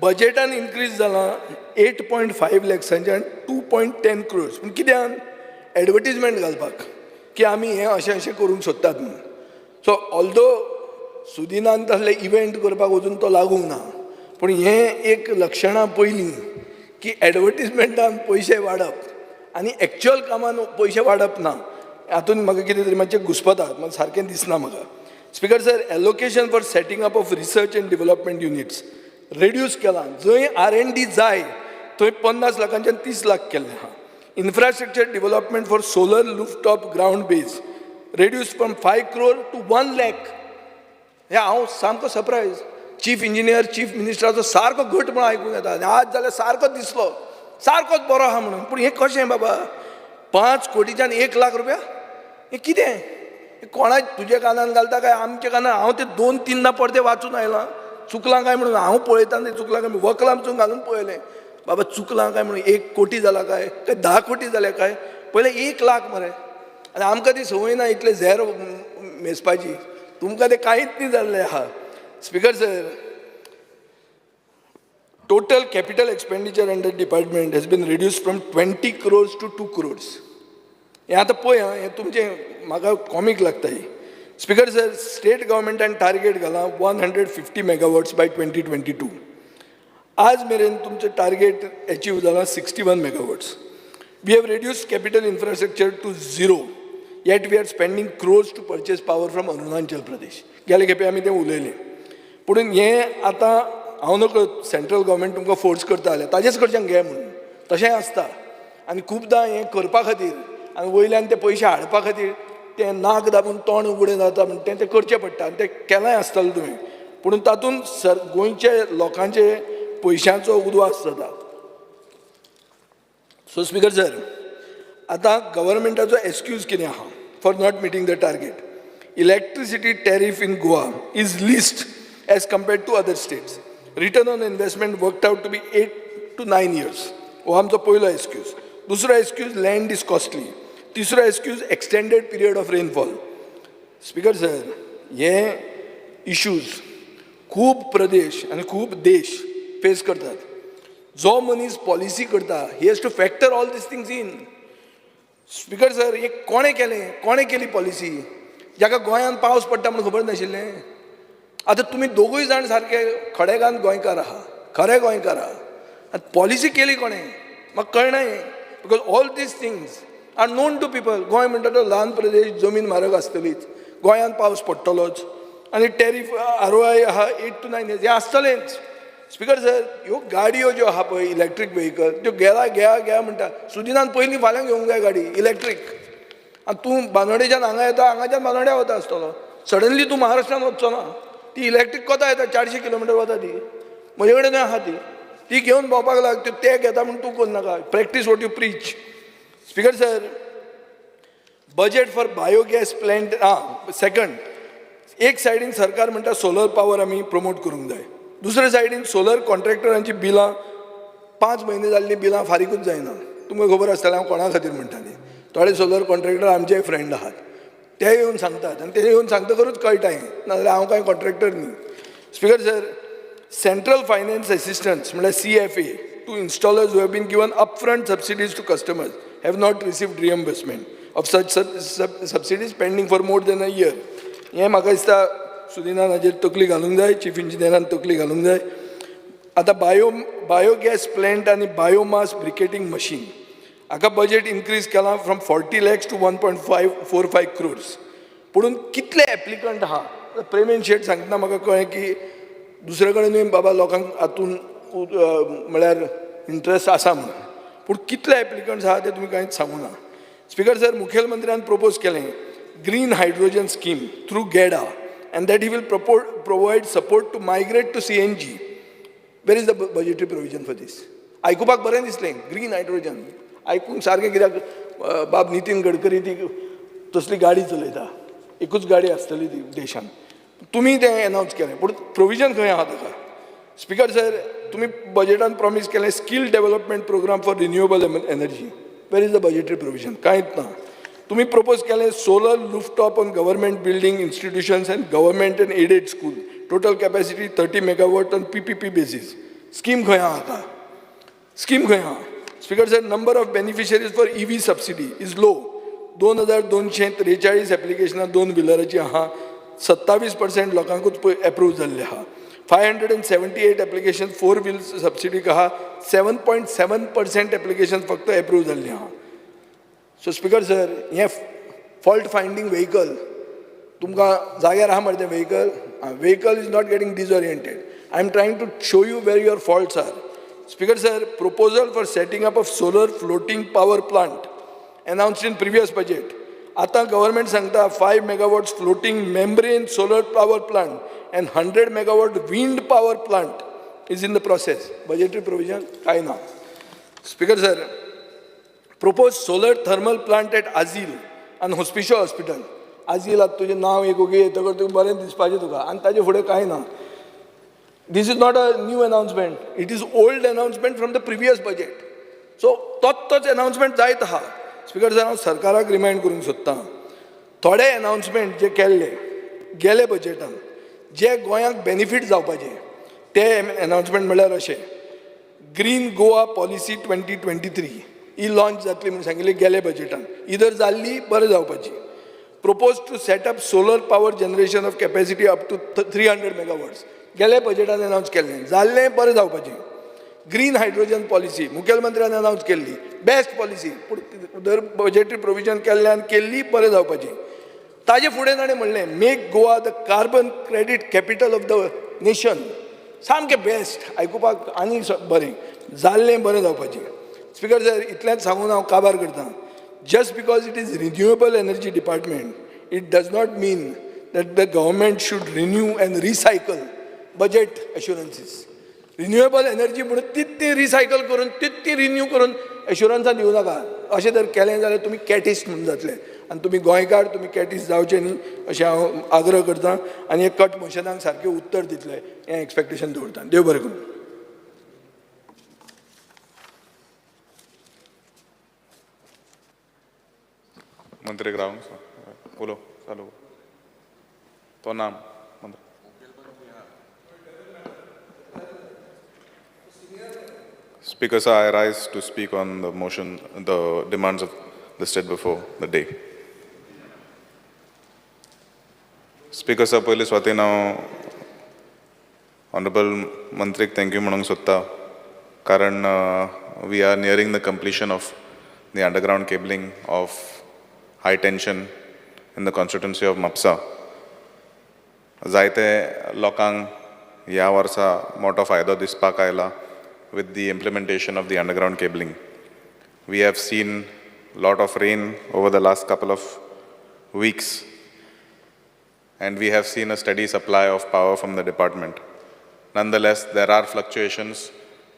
Speaker 21: बजेटान increase जाला 8.5 लॅक्सांच्यान 2.10 क्रोर्स. पूण कित्यान advertisement घालपाक की आमी हें अशें अशें करूंक सोदतात म्हणून. सो ऑल्दो सुदिनान तसले इव्हेंट करपाक वचून तो लागूंक ना, पूण हें एक लक्षणां पयलीं की एडवर्टीजमेंटान पयशे वाडप आनी एक्चुअल कामान पयशे वाडप ना, हातून म्हाका कितें तरी मातशें घुस्पता, म्हाका सारकें दिसना म्हाका. Speaker sir, allocation for setting up of research and development units reduce केलां. जंय R&D जाय थंय 50 लाखांच्यान 30 लाख केल्लें आहा. Infrastructure development for solar rooftop ground base reduce from 5 crore to 1 lakh. हें हांव सामको सरप्रायज. चीफ इंजिनियर चीफ मिनिस्टराचो सारको घट म्हणून आयकूंक येता आनी आज जाल्यार सारको दिसलो सारकोच बरो आहा म्हणून. पूण हें कशें बाबा, 5 कोटीच्यान 1 लाख रुपया, हें कितें? कोणा तुज्या कानान घालता काय आमच्या कानान? हांव ते 2-3 परते वाचून आयलां, चुकलां काय म्हणून. हांव पळयता तें चुकलां काय, वकलां पसून घालून पळयलें बाबा चुकलां काय म्हणून. 1 कोटी जाला काय काय 10 कोटी जाल्या काय, पयलें 1 लाख मरे. आनी आमकां ती संवय ना इतले झेर मेजपाची, तुमकां तें कांयच न्ही जाल्लें आहा. Speaker sir, total capital expenditure under department has been reduce from 20 crores to 2 crores. हें आतां पळय आं, हें तुमचें म्हाका कॉमीक लागता ही. स्पीकर सर, स्टेट गव्हर्मेंटान टार्गेट घालां 150 मेगावॉट्स बाय 2022. आज मेरेन तुमचें टार्गेट एचीव जालां 61 megawatts. We have reduced capital infrastructure to 0, yet we are spending crores to purchase power from Arunachal Pradesh. गेले खेपे आमी तें उलयलें. पूण हें आतां हांव नकळो सेंट्रल गव्हर्मेंट तुमकां फोर्स करता जाल्यार ताजेच कडच्यान घे म्हणून, तशेंय आसता. आनी खुबदां हें करपा खातीर आनी वयल्यान ते पयशे हाडपा खातीर तें नाक दाबून तोंड उगडें जाता म्हण तें करचें पडटा आनी तें केलांय आसतलें तुवें. पूण तातूंत सर गोंयचे लोकांचे पयशांचो उद्वास जाता. सो स्पीकर सर, आतां गव्हर्मेंटाचो एक्सक्यूज कितें आहा for not meeting the target? Electricity tariff in Goa is least as compared to other states. Return on investment worked out to be 8 to 9 years. हो आमचो पयलो एक्सक्यूज. दुसरो एक्सक्यूज, लँड is costly. तिसरो excuse, extended period of rainfall. Speaker sir, हे issues खूब प्रदेश आनी खूब देश फेस करतात. जो मनीस पॉलिसी करता he has to factor all these things in. Speaker sir, हे कोणें केलें, कोणें केली पॉलिसी? जाका गोंयांत पावस पडटा म्हूण खबर नाशिल्लें. आतां तुमी दोगूय जाण सारके खडेगांत गोंयकार आहा, खरे गोंयकार आहा. आतां पॉलिसी केली कोणें म्हाका कळना हें, because all these things are known to people. Goa म्हणटा तो ल्हान प्रदेश, जमीन म्हारग आसतलीच, गोंयांत पावस पडटलोच आनी टॅरीफ ROI आहा 8 to 9 years, हें आसतलेंच. स्पीकर सर, ह्यो गाडयो ज्यो आहा पळय इलेक्ट्रीक व्हेकल, त्यो घेला घेया घेया म्हणटा. सुदिनान पयलीं फाल्यां घेवंक जाय गाडी इलेक्ट्रीक. आनी तूं बानोडेच्यान हांगा येता, हांगाच्यान बानोड्या वता आसतलो, सडनली तूं महाराष्ट्रान वचचो ना. ती इलेक्ट्रीक कोता येता, 400 किलोमिटर वता ती. म्हजे कडेन आहा ती. ती घेवन भोंवपाक लाग. ते घेता म्हूण तूं करनाका. Practice what you preach. Speaker sir, budget for biogas plant. आं, सेकंड, एक सायडीन सरकार म्हणटा सोलर पावर आमी प्रमोट करूंक जाय, दुसरे सायडीन सोलर कॉन्ट्रॅक्टरांची बिलां 5 म्हयने जाल्लीं बिलां फारीकूच जायना. तुमकां खबर आसतलें हांव कोणा खातीर म्हणटा ती. थोडे सोलर कॉन्ट्रॅक्टर आमचे फ्रेंड आहात, ते येवन सांगतात आनी ते येवन सांगतकरूच कळटा हें, नाजाल्यार हांव कांय कॉन्ट्रॅक्टर न्ही. Speaker sir, central finance assistance म्हणल्यार CFA to installers who have been given upfront subsidies to customers have not received reimbursement of such subsidies pending for more than a year. हें म्हाका दिसता सुदिनान हाजेर तकली घालूंक जाय, चीफ इंजिनियरान तकली घालूंक जाय. आतां बायोगॅस प्लॅन्ट आनी बायोमास ब्रिकेटींग मशीन हाका बजेट इन्क्रीज केलां from 40 lakhs to 1.545 crores. पुणून कितले एप्लिकंट आहा, प्रेमेन शेट सांगतना म्हाका कळ्ळें की दुसरे कडेनूय बाबा लोकांक हातून म्हळ्यार इंट्रस्ट आसा म्हणून, पूण कितले एप्लिकंट्स आहा ते तुमी कांयच सांगू ना. स्पीकर सर, मुखेलमंत्र्यान प्रपोज केलें green hydrogen scheme through GEDA and that he will provide support to migrate to CNG. Where is the budgetary provision for this? आयकुपाक बरें दिसलें ग्रीन हायड्रोजन, आयकूंक सारकें, कित्याक बाब नितीन गडकरी ती तसली गाडी चलयता, एकूच गाडी आसतली ती देशान. तुमी तें एनावन्स केलें, पूण प्रोविजन खंय आहा ताका? स्पीकर सर, तुमी बजेटान प्रॉमीस केलें skill development programme for renewable energy. Where is the budgetary provision? कांयच ना. तुमी प्रपोज केलें solar rooftop on government building institutions and government and aided school, total capacity 30 megawatt on PPP basis. Scheme खंय आहा आतां? Scheme खंय आहा? Speaker sir, number of beneficiaries for EV subsidy is low. 2243 एप्लिकेशनां 2 व्हिलराचीं आहा, 27% लोकांकूच एप्रूव जाल्ले आहा. 578 एप्लिकेशन 4 व्हील सबसिडीक आहा, 7.7% एप्लिकेशन फक्त एप्रूव जाल्लीं आहा. सो स्पीकर सर, हें फॉल्ट फायंडींग व्हेकल तुमकां जाग्यार आहा मरे तें vehicle. Vehicle is not getting disoriented. I am trying to show you where your faults are. Speaker sir, proposal for setting up of solar floating power plant announced in previous budget. आतां government सांगता 5 megawatts floating membrane solar power plant and 100 megawatt wind power plant is in the process. Budgetary provision कांय ना. Speaker sir, propose solar thermal plant at Azil आनी Hospicio hospital. आझील आतां तुजें नांव एक ओगी येतकर तुका बरें दिसपाचें तुका, आनी ताजे फुडें कांय ना. This is not a new announcement, it is old announcement from the previous budget. So तोच एनावन्समेंट जायत आहा. स्पीकर सर, हांव सरकाराक रिमायंड करूंक सोदतां, थोडे एनावन्समेंट जे केल्ले गेले बजेटान जे गोंयांक बेनिफीट जावपाचे ते एनावन्समेंट म्हणल्यार अशें, ग्रीन गोवा पॉलिसी 2023 ही लॉन्च जातली म्हूण सांगिल्ली गेले बजेटान, इधर जाल्ली बरें जावपाची. Propose to set up solar power generation of capacity up to 300 megawatts, गेले बजेटान अनावन्स केल्लें, जाल्लें बरें जावपाचें. ग्रीन हायड्रोजन पॉलिसी मुखेलमंत्र्यान अनावन्स केल्ली, बेस्ट पॉलिसी, पूण दर बजेटरी प्रोविजन केल्ल्यान केल्ली बरें जावपाचें. ताजे फुडें ताणें म्हणलें make Goa the carbon credit capital of the nation, सामकें बेस्ट, आयकुपाक आनी बरें जाल्लें बरें जावपाचें. स्पीकर सर, इतलेंच सांगून हांव काबार करतां. Just because it is renewable energy department, it does not mean that the government should renew and recycle budget assurances. Renewable energy म्हणून तीच ती रिसायकल करून तीच ती रिन्यू करून एश्युरन्सां दिवं नाका. अशें जर केलें जाल्यार तुमी कॅटिस्ट म्हणून जातले आनी तुमी गोंयकार, तुमी कॅटिस्ट जावचे न्ही अशें हांव आग्रह करतां आनी हे कट मोशनाक सारकें उत्तर दितले हें एक्सपेक्टेशन दवरता. देव बरें करूं.
Speaker 8: मंत्रीक रावंक उलो चालू तो नाम मंत्री. Speaker sir, I rise to speak on the motion, the demands of listed before the day. Speaker sir, पयले सुवातेन हांव ऑनरेबल मंत्रीक thank you म्हणूंक सोदता, कारण we are nearing the completion of the underground cabling of high tension in the constituency of Mapusa. जायते लोकांक ह्या वर्सा मोठो फायदो दिसपाक आयला with the implementation of the underground cabling. We have seen lot of rain over the last couple of weeks, and we have seen a steady supply of power from the department. Nonetheless, there are fluctuations,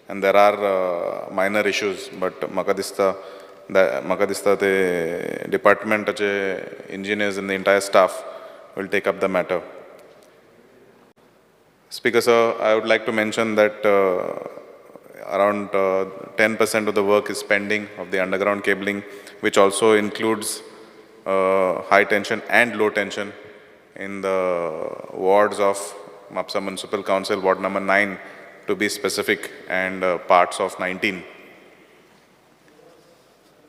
Speaker 8: And there are minor issues, but म्हाका दिसता म्हाका दिसता ते डिपार्टमेंटाचे engineers and the entire staff will take up the matter. Speaker sir, I would like to mention that around 10% of the work is pending of the underground cabling, which also includes high tension and low tension in the wards of Mapsa Municipal Council, ward number 9 to be specific, and parts of 19.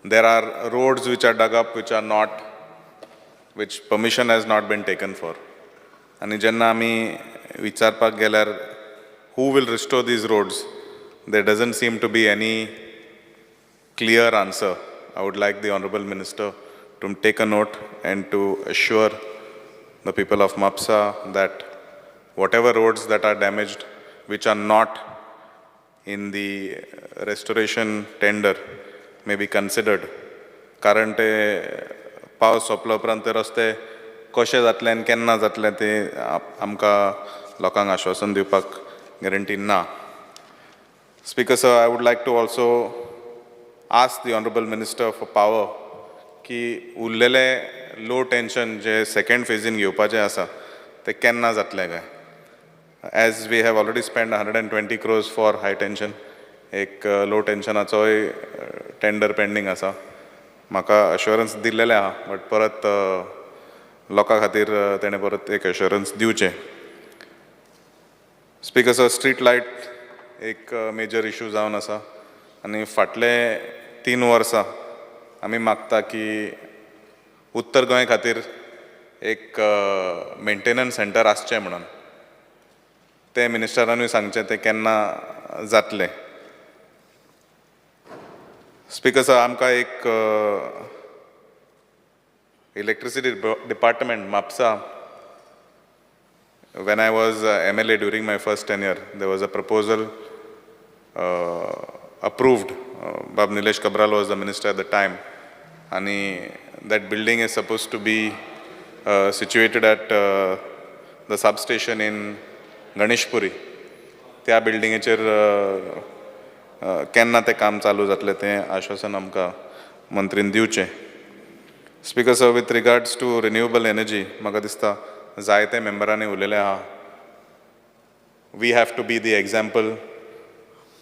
Speaker 8: There are roads which are dug up, which are not, which permission has not been taken for. आनी जेन्ना आमी विचारपाक गेल्यार who will restore these roads, there doesn't seem to be any clear answer. I would like the Honorable Minister to take a note and to assure the people of Mapsa that whatever roads that are damaged, which are not in the restoration tender, may be considered. कारण ते पावस सोंपलो उपरांत ते रस्ते कशे जातले आनी केन्ना जातले ते आमकां लोकांक आश्वासन दिवपाक गॅरंटी ना. Speaker sir, I would like to also ask the Honorable Minister for Power की उरलेले लो टेंशन जे सेकेंड फेजीन घेवपाचें आसा ते केन्ना जातले काय? As we have already spend 120 crores for high tension, एक लो टेंशनाचोय टेंडर पेंडींग आसा. म्हाका अश्योरन्स दिल्लेलें आहा, बट परत लोकां खातीर तेणें परत एक अश्योरन्स दिवचें. स्पीकर सर, स्ट्रीट लायट एक मेजर इशू जावन आसा आनी फाटले 3 वर्सां आमी मागता की उत्तर गोंय खातीर एक मेंटेनन्स सेंटर आसचें म्हणून. तें मिनिस्टरानूय सांगचें तें केन्ना जातलें. स्पीकर सर, आमकां एक electricity department Mapusa, when I was MLA during my first tenure, there was a proposal approved. Bab Nilesh Cabral was the minister at the time, and that building is supposed to be situated at the substation in Ganeshpuri. त्या बिल्डिंगेचेर केन्ना तें काम चालू जातलें तें आश्वासन आमकां मंत्रीन दिवचें. Speaker sir, with regards to renewable energy, म्हाका दिसता जायते मेंबरांनी उलयलें आहा. We have to be the example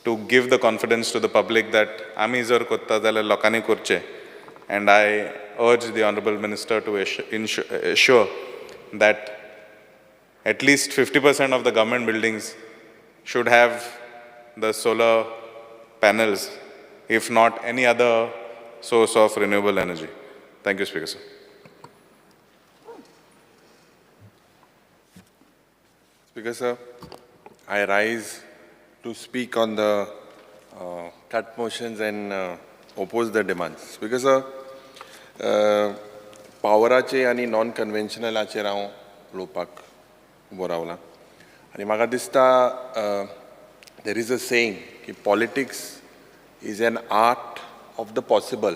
Speaker 8: to give the confidence to the public that आमी जर करता जाल्यार लोकांनी करचें. And I urge the Honorable Minister to assure that at least 50% of the government buildings should have the solar panels, if not any other source of renewable energy. Thank you, Speaker sir.
Speaker 1: Speaker sir, I rise to speak on the cut motions and oppose the demands. Speaker sir, पावराचे आनी non कन्व्हेन्शनलाचेर हांव उलोवपाक उबो रावला आनी म्हाका दिसता there is a saying की politics is an art of the possible.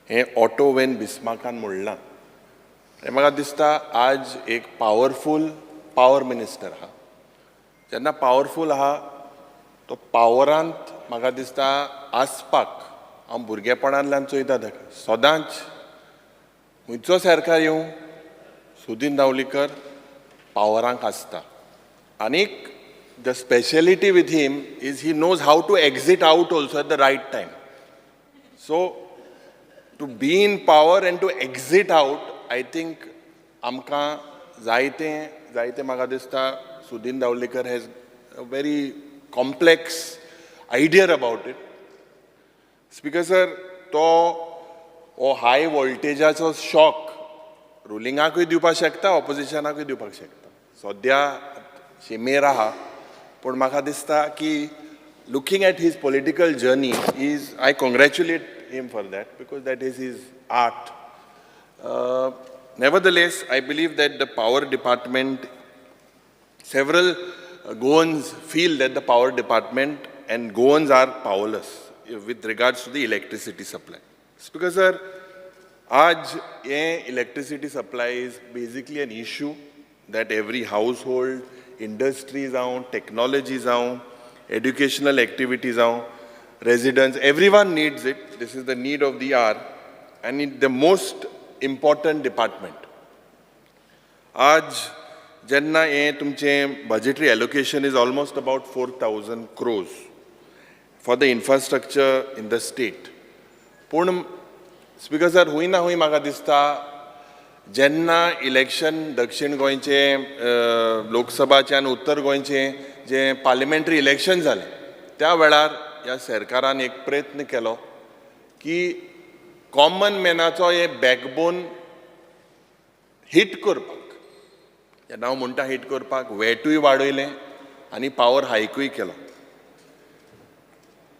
Speaker 1: हें ऑटो वेन बिस्मार्कान म्हणलां आनी म्हाका दिसता आज एक पावरफूल पावर मिनिस्टर आहा. जेन्ना पावरफूल आहा तो पावरांत म्हाका दिसता आसपाक हांव भुरगेपणांतल्यान चोयता ताका सदांच खंयचो सरकार येवं सुदीन दावलीकर पावरांक आसता. आनीक the speciality with him is he knows how to exit out also at the right time. So to be in power and to exit out, I think आमकां जायते जायते म्हाका दिसता Sudin Dhavalikar has a very complex idea about it. Speaker sir, तो हो हाय वोल्टेजाचो shock रुलिंगाकूय दिवपाक शकता, ऑपोजिशनाकूय दिवपाक शकता. सद्या शिमेर आहा, पूण म्हाका दिसता की looking at his political journey is, I congratulate him for that because that is his art. Nevertheless, I believe that the power department, several Goans feel that the power department and Goans are powerless with regards to the electricity supply. Speaker sir, aaj ye electricity supply is basically an issue that every household, industries जावं, technology जावं, educational activity जावं, residents, everyone needs it. This is the need of the hour आनी the most important department. आज जेन्ना हें तुमचें budgetary allocation is almost about 4,000 crores for the infrastructure in the state. पूण speaker sir, हूंय ना हूंय म्हाका दिसता जेन्ना इलेक्शन दक्षिण गोंयचें लोकसभाचें आनी उत्तर गोंयचें जें पार्लिमेंटरी इलेक्शन जालें त्या वेळार ह्या सरकारान एक प्रयत्न केलो की कॉमन मॅनाचो हे बॅकबोन हीट करपाक. जेन्ना हांव म्हणटा हीट करपाक, वॅटूय वाडयलें आनी पावर हायकूय केलो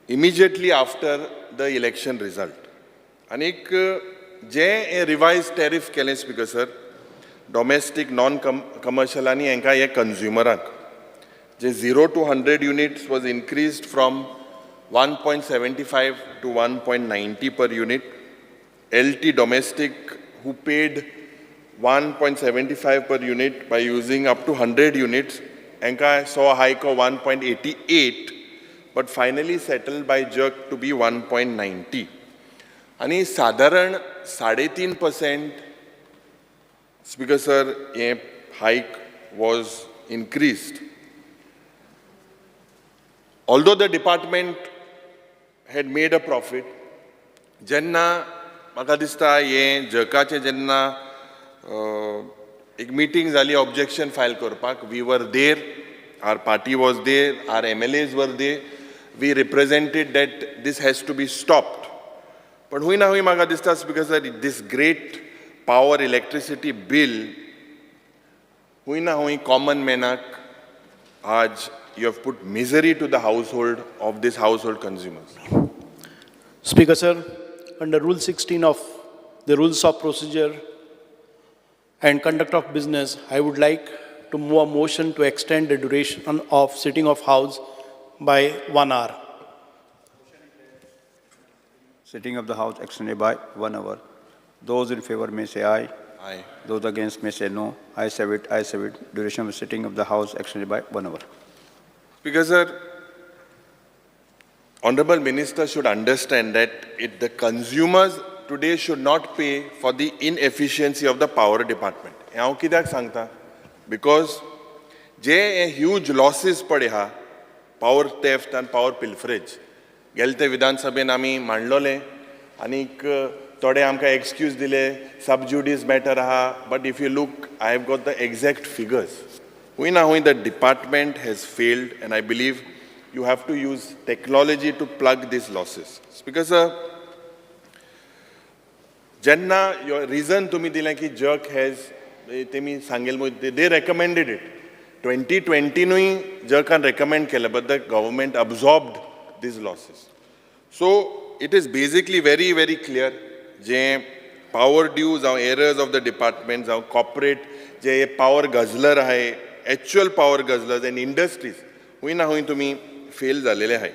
Speaker 1: immediately after the election result. आनीक जें हें रिवायज टॅरीफ केलें speaker sir, domestic, non commercial आनी हेंकां हे कंज्युमरांक जे 0 to 100 units was increased from 1.75 to 1.90 per unit. LT domestic who paid 1.75 per unit by using up to 100 units, हांकां saw a hike of 1.88, but finally settled by JURC to be 1.90. आनी सादारण 3.5%, speaker sir, हें hike was increased. Although the department had made a profit, जेन्ना म्हाका दिसता हें जकाचें जेन्ना एक मिटींग जाली ऑब्जेक्शन फायल करपाक, we were there, our party was there, our MLAs were there, we represented that this has to be stopped. पण हूंय ना हूंय म्हाका दिसता, speaker sir, this great power electricity bill हूंय ना हूंय कॉमन मॅनाक आज you have put misery to the household of this household consumers.
Speaker 3: Speaker, sir, under Rule 16 of the Rules of Procedure and Conduct of Business, I would like to move a motion to extend the duration of sitting of House by 1 hour.
Speaker 22: Sitting of the House extended by 1 hour. Those in favor may say aye.
Speaker 1: Aye.
Speaker 22: Those against may say no. Ayes have it, ayes have it. Duration of sitting of the House extended by 1 hour.
Speaker 1: Speaker sir, Honorable Minister should understand that the consumers today should not pay for the inefficiency of the power department. हें हांव कित्याक सांगता? Because जे हे huge लॉसीस पळय आहा, power theft आनी power pilferage, गेले ते विधानसभेन आमी मांडलोले आनीक थोडे आमकां एक्सक्यूज दिले, सब ज्युडीस मॅटर आहा, but if you look, I have got the exact figures. हूंय ना हूंय the department has failed and I believe you have to use technology to plug these losses. Because जेन्ना रिजन तुमी दिलें की जक हॅज तेमी सांगेल, they recommended it 2020नूय जकान recommend केलें, but the government absorbed these losses. So it is basically very very clear, J power due जावं errors of the department जावं कॉर्पोरेट जे पावर गझलर आहाय, actual power guzzlers and industries, हूंय ना हूंय तुमी fail जालेले आहाय.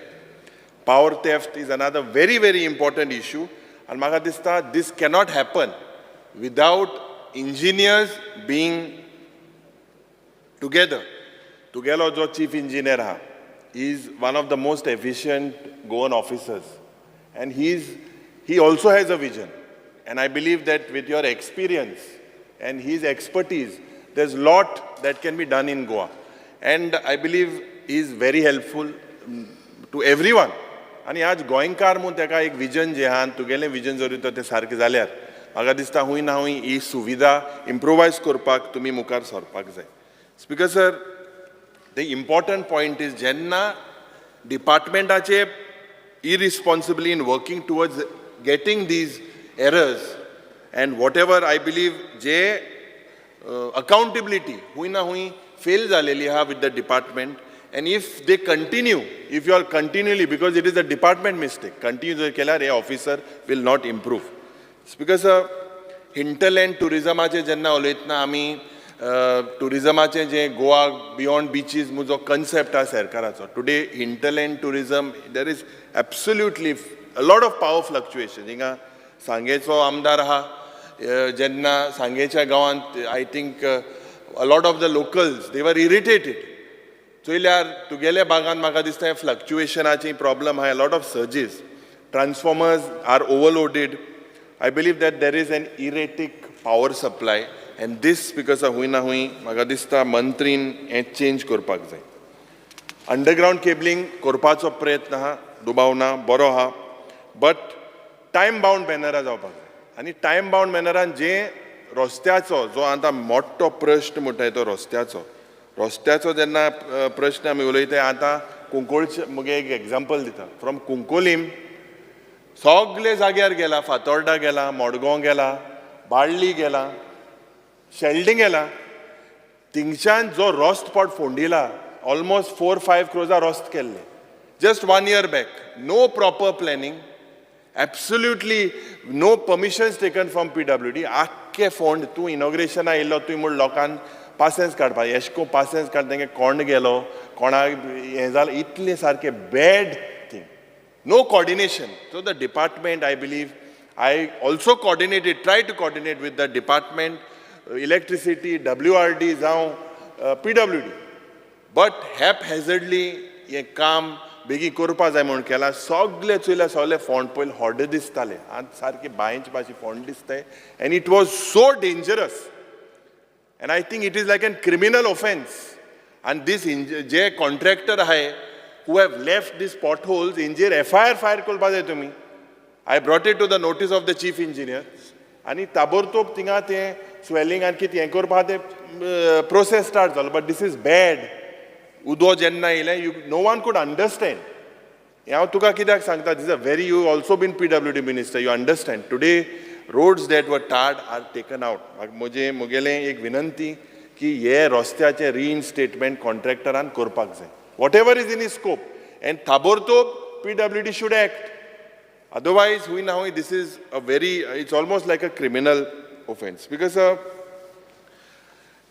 Speaker 1: Power theft is another very very important issue आनी म्हाका दिसता this cannot happen without engineers being together. तुगेलो जो चीफ इंजिनियर आहा is one of the most efficient Goan officers and he also has a vision, and I believe that with your experience and his expertise, there's lot that can be done in Goa, and I believe he is very helpful to everyone. आनी आज गोंयकार म्हूण ताका एक vision जें आहा आनी तुगेलें विजन जरी तर तें सारकें जाल्यार म्हाका दिसता हूंय ना हूंय ही सुविधा इम्प्रोवायज करपाक तुमी मुखार सरपाक जाय. Speaker sir, the important point is जेन्ना डिपार्टमेंटाचे irresponsibility in working towards getting these errors and whatever, I believe J accountability हूंय ना हूंय फेल जालेली आहा with the department, and if they continue, if you are continually, because it is a department mistake, continue जर केल्यार हे officer will not improve. Speaker sir, hinterland टुरिजमाचेर जेन्ना उलयतना आमी टुरिजमाचें जें गोवा बियॉन्ड बिचीज म्हूण जो कन्सेप्ट आहा सरकाराचो, today hinterland tourism, there is absolutely a lot of power fluctuation. हिंगा सांगेचो आमदार आहा, जेन्ना सांगेच्या गांवांत I think a lot of the locals, they were irritated. चोयल्यार तुगेल्या बागान म्हाका दिसता हें फ्लक्चुएशनाची प्रॉब्लम आहा, lot of surges, transformers are overloaded. I believe that there is an erratic power supply and this because हुंय ना हुंय म्हाका दिसता मंत्रीन हें चेंज करपाक जाय. अंडरग्रावंड केबलिंग करपाचो प्रयत्न आहा, दुबाव ना, बरो आहा, बट टायम बावंड मॅनरा जावपाक जाय. आनी टायम बावंड मॅनरान जे रस्त्याचो जो आतां मोठो प्रश्न म्हणटा तो रस्त्याचो, रस्त्याचो जेन्ना प्रश्न आमी उलयता आतां कुंकळचे मुगे एक एग्जाम्पल दिता. फ्रॉम कुंकोलीम सगळे जाग्यार गेला, फातोर्डा गेला, मडगांव गेला, बाळ्ळी गेला, शेल्डिंग गेला, थिंगच्यान जो रस्तो पट फोंडिला ऑलमोस्ट 4-5 क्रोजा रस्त केल्ले just 1 year back. No proper planning, absolutely no permissions taken from PWD. आख्खे फोंड तूं इनॉग्रेशना येयल्लो, तुवें म्हूण लोकांक पासेंस काडपाक एशको पासेंस काड, तेंगे कोण गेलो कोणाक हें जालें, इतलें सारकें bad thing, no coordination. So the department, I believe I also coordinated, try to coordinate with the department, electricity, WRD जावं PWD, but हॅपहॅझर्डली हें काम बेगीन करपा जाय म्हूण केलां. सगळे चोयल्यार सगळे फोंड पयलीं होडे दिसताले, आतां सारके बांयचे भाशेन फोंड दिसताय and it was so dangerous and I think it is like an criminal offence. आनी दीस जे कॉन्ट्रॅक्टर आहाय who have left these potholes, हेंचेर FIR file करपा जाय तुमी. I brought it to the notice of the chief engineer आनी ताबोरतोब थिंगा तें swelling आनी कितें हें करपा तें प्रोसेस स्टार्ट जालो. But this is bad. उदो जेन्ना येयलें, you no one could understand. हें हांव तुका कित्याक सांगता, this a very, you also been PWD minister, you understand. Today roads that were tarred are taken out. म्हजें म्हगेलें एक विनंती की हे रस्त्याचें रिइन्स्टेटमेंट कॉन्ट्रॅक्टरान करपाक जाय, whatever is in his scope, and ताबोरतोब PWD should act. Otherwise हुंय ना हुंय this is a very, it's almost like a criminal offence. Because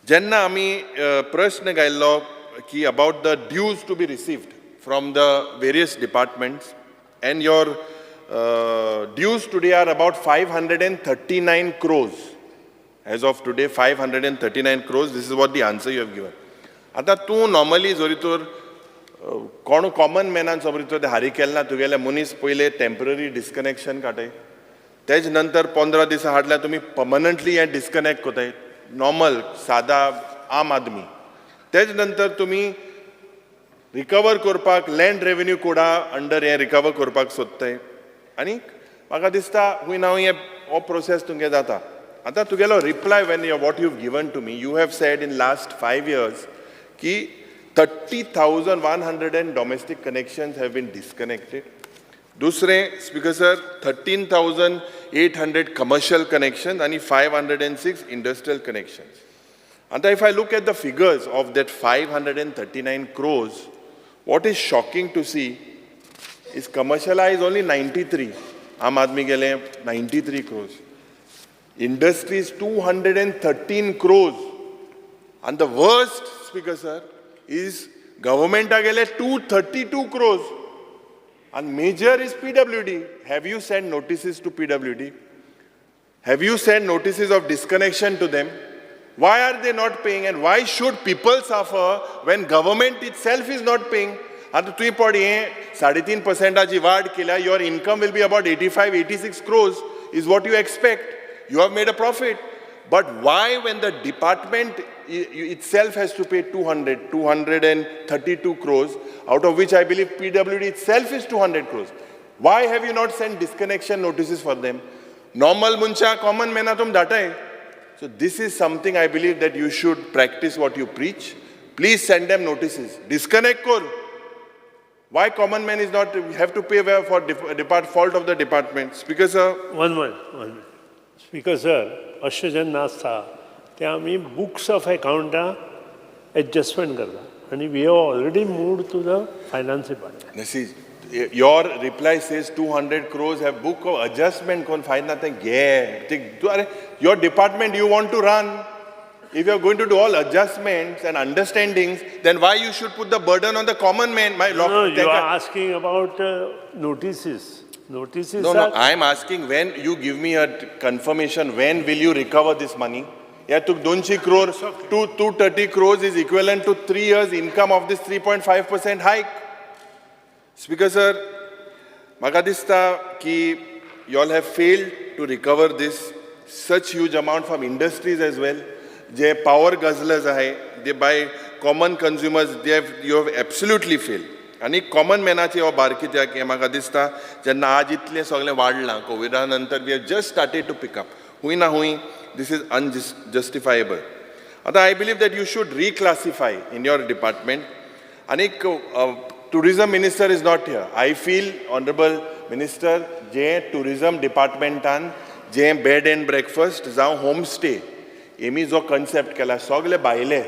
Speaker 1: जेन्ना आमी प्रश्न घायल्लो की about the dues to be received from the various departments, and your dues today are about 539 crores. As of today 539 crores, this is what the answer you have given. आतां तूं normally जरी तर कोण common मॅनान समज तर हारी केलें ना, तुगेले मनीस पयले टेंपररी डिस्कनेक्शन काडटाय, तेज नंतर 15 दिसां हाडल्यार तुमी पर्मनंटली हें डिस्कनेक्ट कोताय, नॉर्मल सादा आम आदमी. तेज नंतर तुमी रिकवर करपाक लँड रेवेन्यू कोडा अंडर हें रिकवर करपाक सोदताय. आनी म्हाका दिसता हुंय ना हुंय हो प्रोसेस तुमगे जाता. आतां तुगेलो reply when what you given to me, you have said in last 5 years की 30,100 domestic connections have been disconnected. दुसरें स्पीकर सर, 13,800 कमर्शियल कनेक्शन आनी 506 इंडस्ट्रियल कनेक्शन्स. आतां if I look at the figures of that 539 crores, what is shocking to see is commercialise only 93, आम आदमी गेले 93 crores, industries 213 crores, and the worst, Speaker sir, is गव्हर्मेंटा गेले 232 crores, and major is PWD. Have you sent notices to PWD? Have you sent notices of disconnection to them? Why are they not paying, and why should people suffer when government itself is not paying? आतां तुवें पड हें 3.5% वाड केल्या, your income will be about 85-86 crores is what you expect. You have made a profit. But why when the department itself has to pay 232 crores, out of which I believe PWD itself is 200 crores. Why have you not sent disconnection notices for them? Normal मनशा common man तुम धाटाय. So this is something I believe that you should practice what you preach. Please send them notices. Disconnect kor. Why common man is not have to pay for fault of the department? Speaker sir.
Speaker 7: One minute. Speaker sir, अशें जेन्ना आसता तें आमी books of एकावंटां adjustment करता आनी we have already moved to the finance department.
Speaker 1: See, your reply says 200 crores have book of adjustment kon fine na te ge. Your department you want to run. If you are going to do all adjustments and understandings, then why you should put the burden on the common man?
Speaker 7: No, you are asking about notices. Notices
Speaker 1: No, I am asking when you give me a confirmation, when will you recover this money? ह्या तुका 200 crore, 230 crores is equivalent to 3 years income of this 3.5% hike. Speaker sir, म्हाका दिसता की you all have failed to recover this such huge amount from industries as well. J power guzzlers आहे, they by common consumers, they have you have absolutely failed. आनी common मॅनाचे हो भार कित्याक हें म्हाका दिसता, जेन्ना आज इतलें सगळें वाडलां कोविडा नंतर, we have just started to pick up. हुंय ना हुंय this is unjustifiable. आतां I believe that you should reclassify in your department. आनीक tourism minister is not here. I feel, honourable minister, J tourism डिपार्टमेंटान J bed and breakfast जावं home stay Hemy जो concept केला, सगळे भायले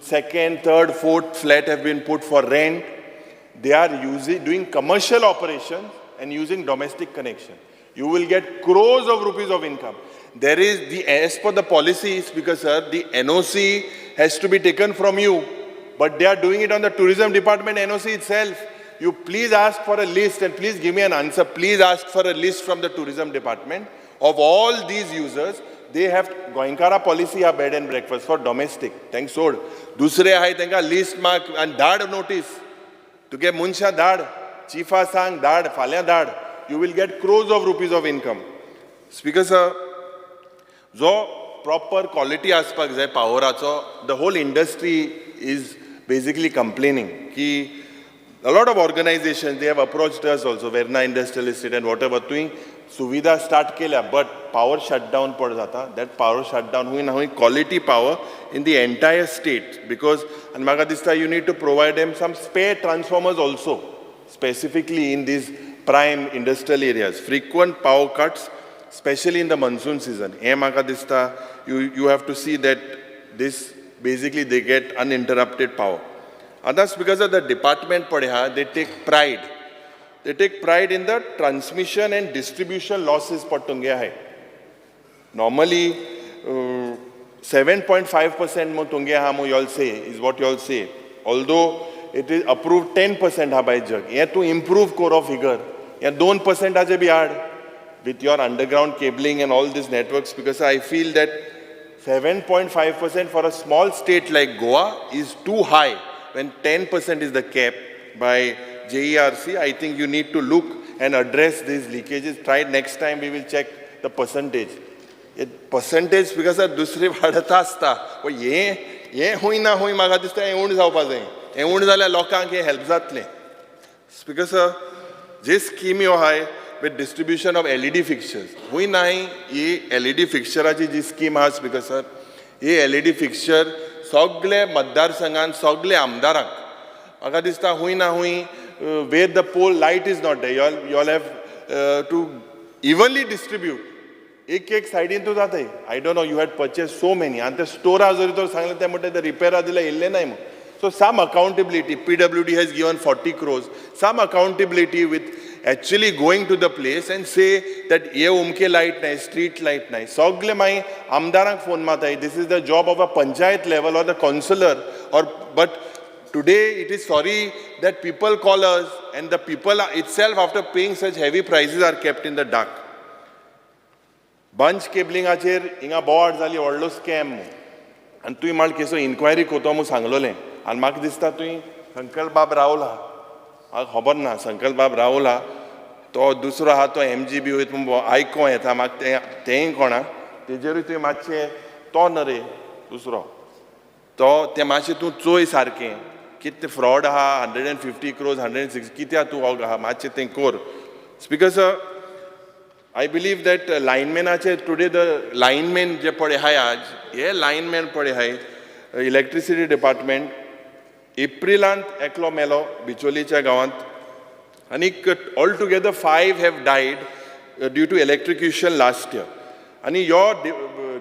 Speaker 1: second, third, fourth flat have been put for rent. They are using doing commercial operation and using domestic connection. You will get crores of rupees of income. There is the, as per the policy, Speaker sir, the NOC has to be taken from you, but they are doing it on the tourism department NOC itself. You please ask for a list and please give me an answer. Please ask for a list from the tourism department of all these users. They have गोंयकारा policy हा bed and breakfast for domestic, तांकां सोड, दुसरे आहाय तांकां list माग आनी धाड notice. तुगे मनशां धाड, चिफा सांग धाड, फाल्यां धाड. You will get crores of rupees of income. Speaker sir, जो प्रॉपर क्वॉलिटी आसपाक जाय पावराचो, the whole industry is basically complaining की a lot of organizations, they have approached us also, Verna Industrial Estate and whatever, तुवें सुविधा start केल्या but power shutdown पड जाता. That power shutdown हुंय ना हुंय quality power in the entire state, because आनी म्हाका दिसता you need to provide them some spare transformers also, specifically in these prime industrial areas. Frequent power cuts, specially in the monsoon season, हें म्हाका दिसता you have to see that this basically they get uninterrupted power. आतां because of the department पळय आहा, they take pride. They take pride in the transmission and distribution losses पड तुमगे आहाय. Normally 7.5% मग तुमगे आहा मग y'all say is what y'all say. Although it is approved 10% आहा बाय जग. हें तूं इम्प्रूव कोरो फिगर. हें 2% बी हाड with your underground cabling and all these networks, because I feel that 7.5% for a small state like Goa is too high when 10% is the cap by JERC. I think you need to look and address these leakages. Try next time we will check the percentage. It percentage because दुसरी वाडत आसता, पण हें हुंय ना हुंय म्हाका दिसता हें उण जावपा जाय. हें उण जाल्यार लोकांक हें हेल्प जातलें. स्पीकर सर, जे स्किम्यो आहाय with distribution of LED fixtures, हुंय ना ही LED फिक्स्चराची जी स्कीम आहा स्पीकर सर, ही LED fixture सगळे मतदारसंघान सगळे आमदारांक म्हाका दिसता हुंय ना हुंय where the pole light is not there, y'all have to evenly distribute. एक एक सायडीन तूं जाताय. I don't know, you had purchase so many. आनी ते स्टोरा जरी तर सांगलें ते म्हणटा ते रिपेरा दिल्यार येयल्ले नाय म्हूण. So some accountability, PWD has given 40 crores, some accountability with actually going to the place and say that हे उमके लायट नाय, स्ट्रीट लायट नाय, सगळे मागीर आमदारांक phone मारताय. This is the job of a panchayat level or the councillor or, but today it is sorry that people call us and the people itself after paying such heavy prices are kept in the dark. Bunch केबलिंगाचेर हिंगा बोवाळ जाली, व्हडलो scam, आनी तुवें म्हाका केसो enquiry कोतो म्हूण सांगलोलें. आनी म्हाका दिसता तुवें संकल्प बाब रावला, म्हाका खबर ना संकल्प बाब रावला, तो दुसरो आहा तो MGB वयता म्हूण आयकों येता म्हाका, तेंय कोणा तेजेरूय तुवें मातशें तो न रे दुसरो तो तें मातशें तूं चोय सारकें कितें फ्रॉड आहा, 150 crores 106 कित्याक तूं आहा, मातशें तें कोर. Speaker sir, I believe that लायनमॅनाचे today the lineman जे पळय आहाय आज, हे लायनमॅन पळय आहाय इलेक्ट्रिसिटी डिपार्टमेंट, एप्रिलांत एकलो मेलो बिचोलीच्या गांवांत, आनीक all together 5 have died due to electrocution last year. आनी your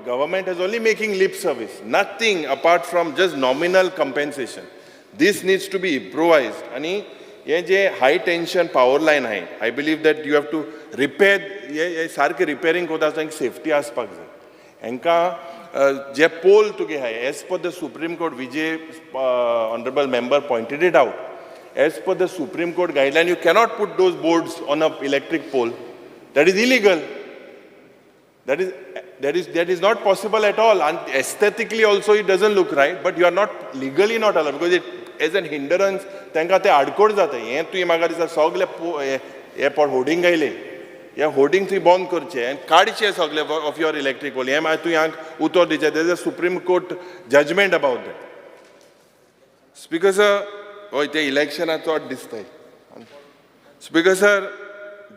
Speaker 1: government has only making lip service, nothing apart from just nominal compensation. This needs to be improvised. आनी हे जे हाय टेन्शन पावर लायन आहाय, I believe that you have to repair, हे सारकें repairing कोता आसतना safety आसपाक जाय. हांकां जे पोल तुगे आहाय, as per the Supreme Court, Vijay honourable member pointed it out, as per the Supreme Court guideline you cannot put those boards on a electric pole, that is illegal. That is That is not possible at all, and aesthetically also it doesn't look right, but you are not legally not allowed because it as an hindrance. तांकां ते आडकोड जाता. हें तुवें म्हाका दिसता सगळे हे पळ होर्डिंग आयले, हे होर्डिंग तुवें बंद करचें आनी काडचें सगळे ऑफ your electric pole. हें मागीर तुवें हांगा उतर दिवचें. There is a Supreme Court judgment about that. Speaker sir, हय, ते इलेक्शना चड दिसताय. स्पीकर सर,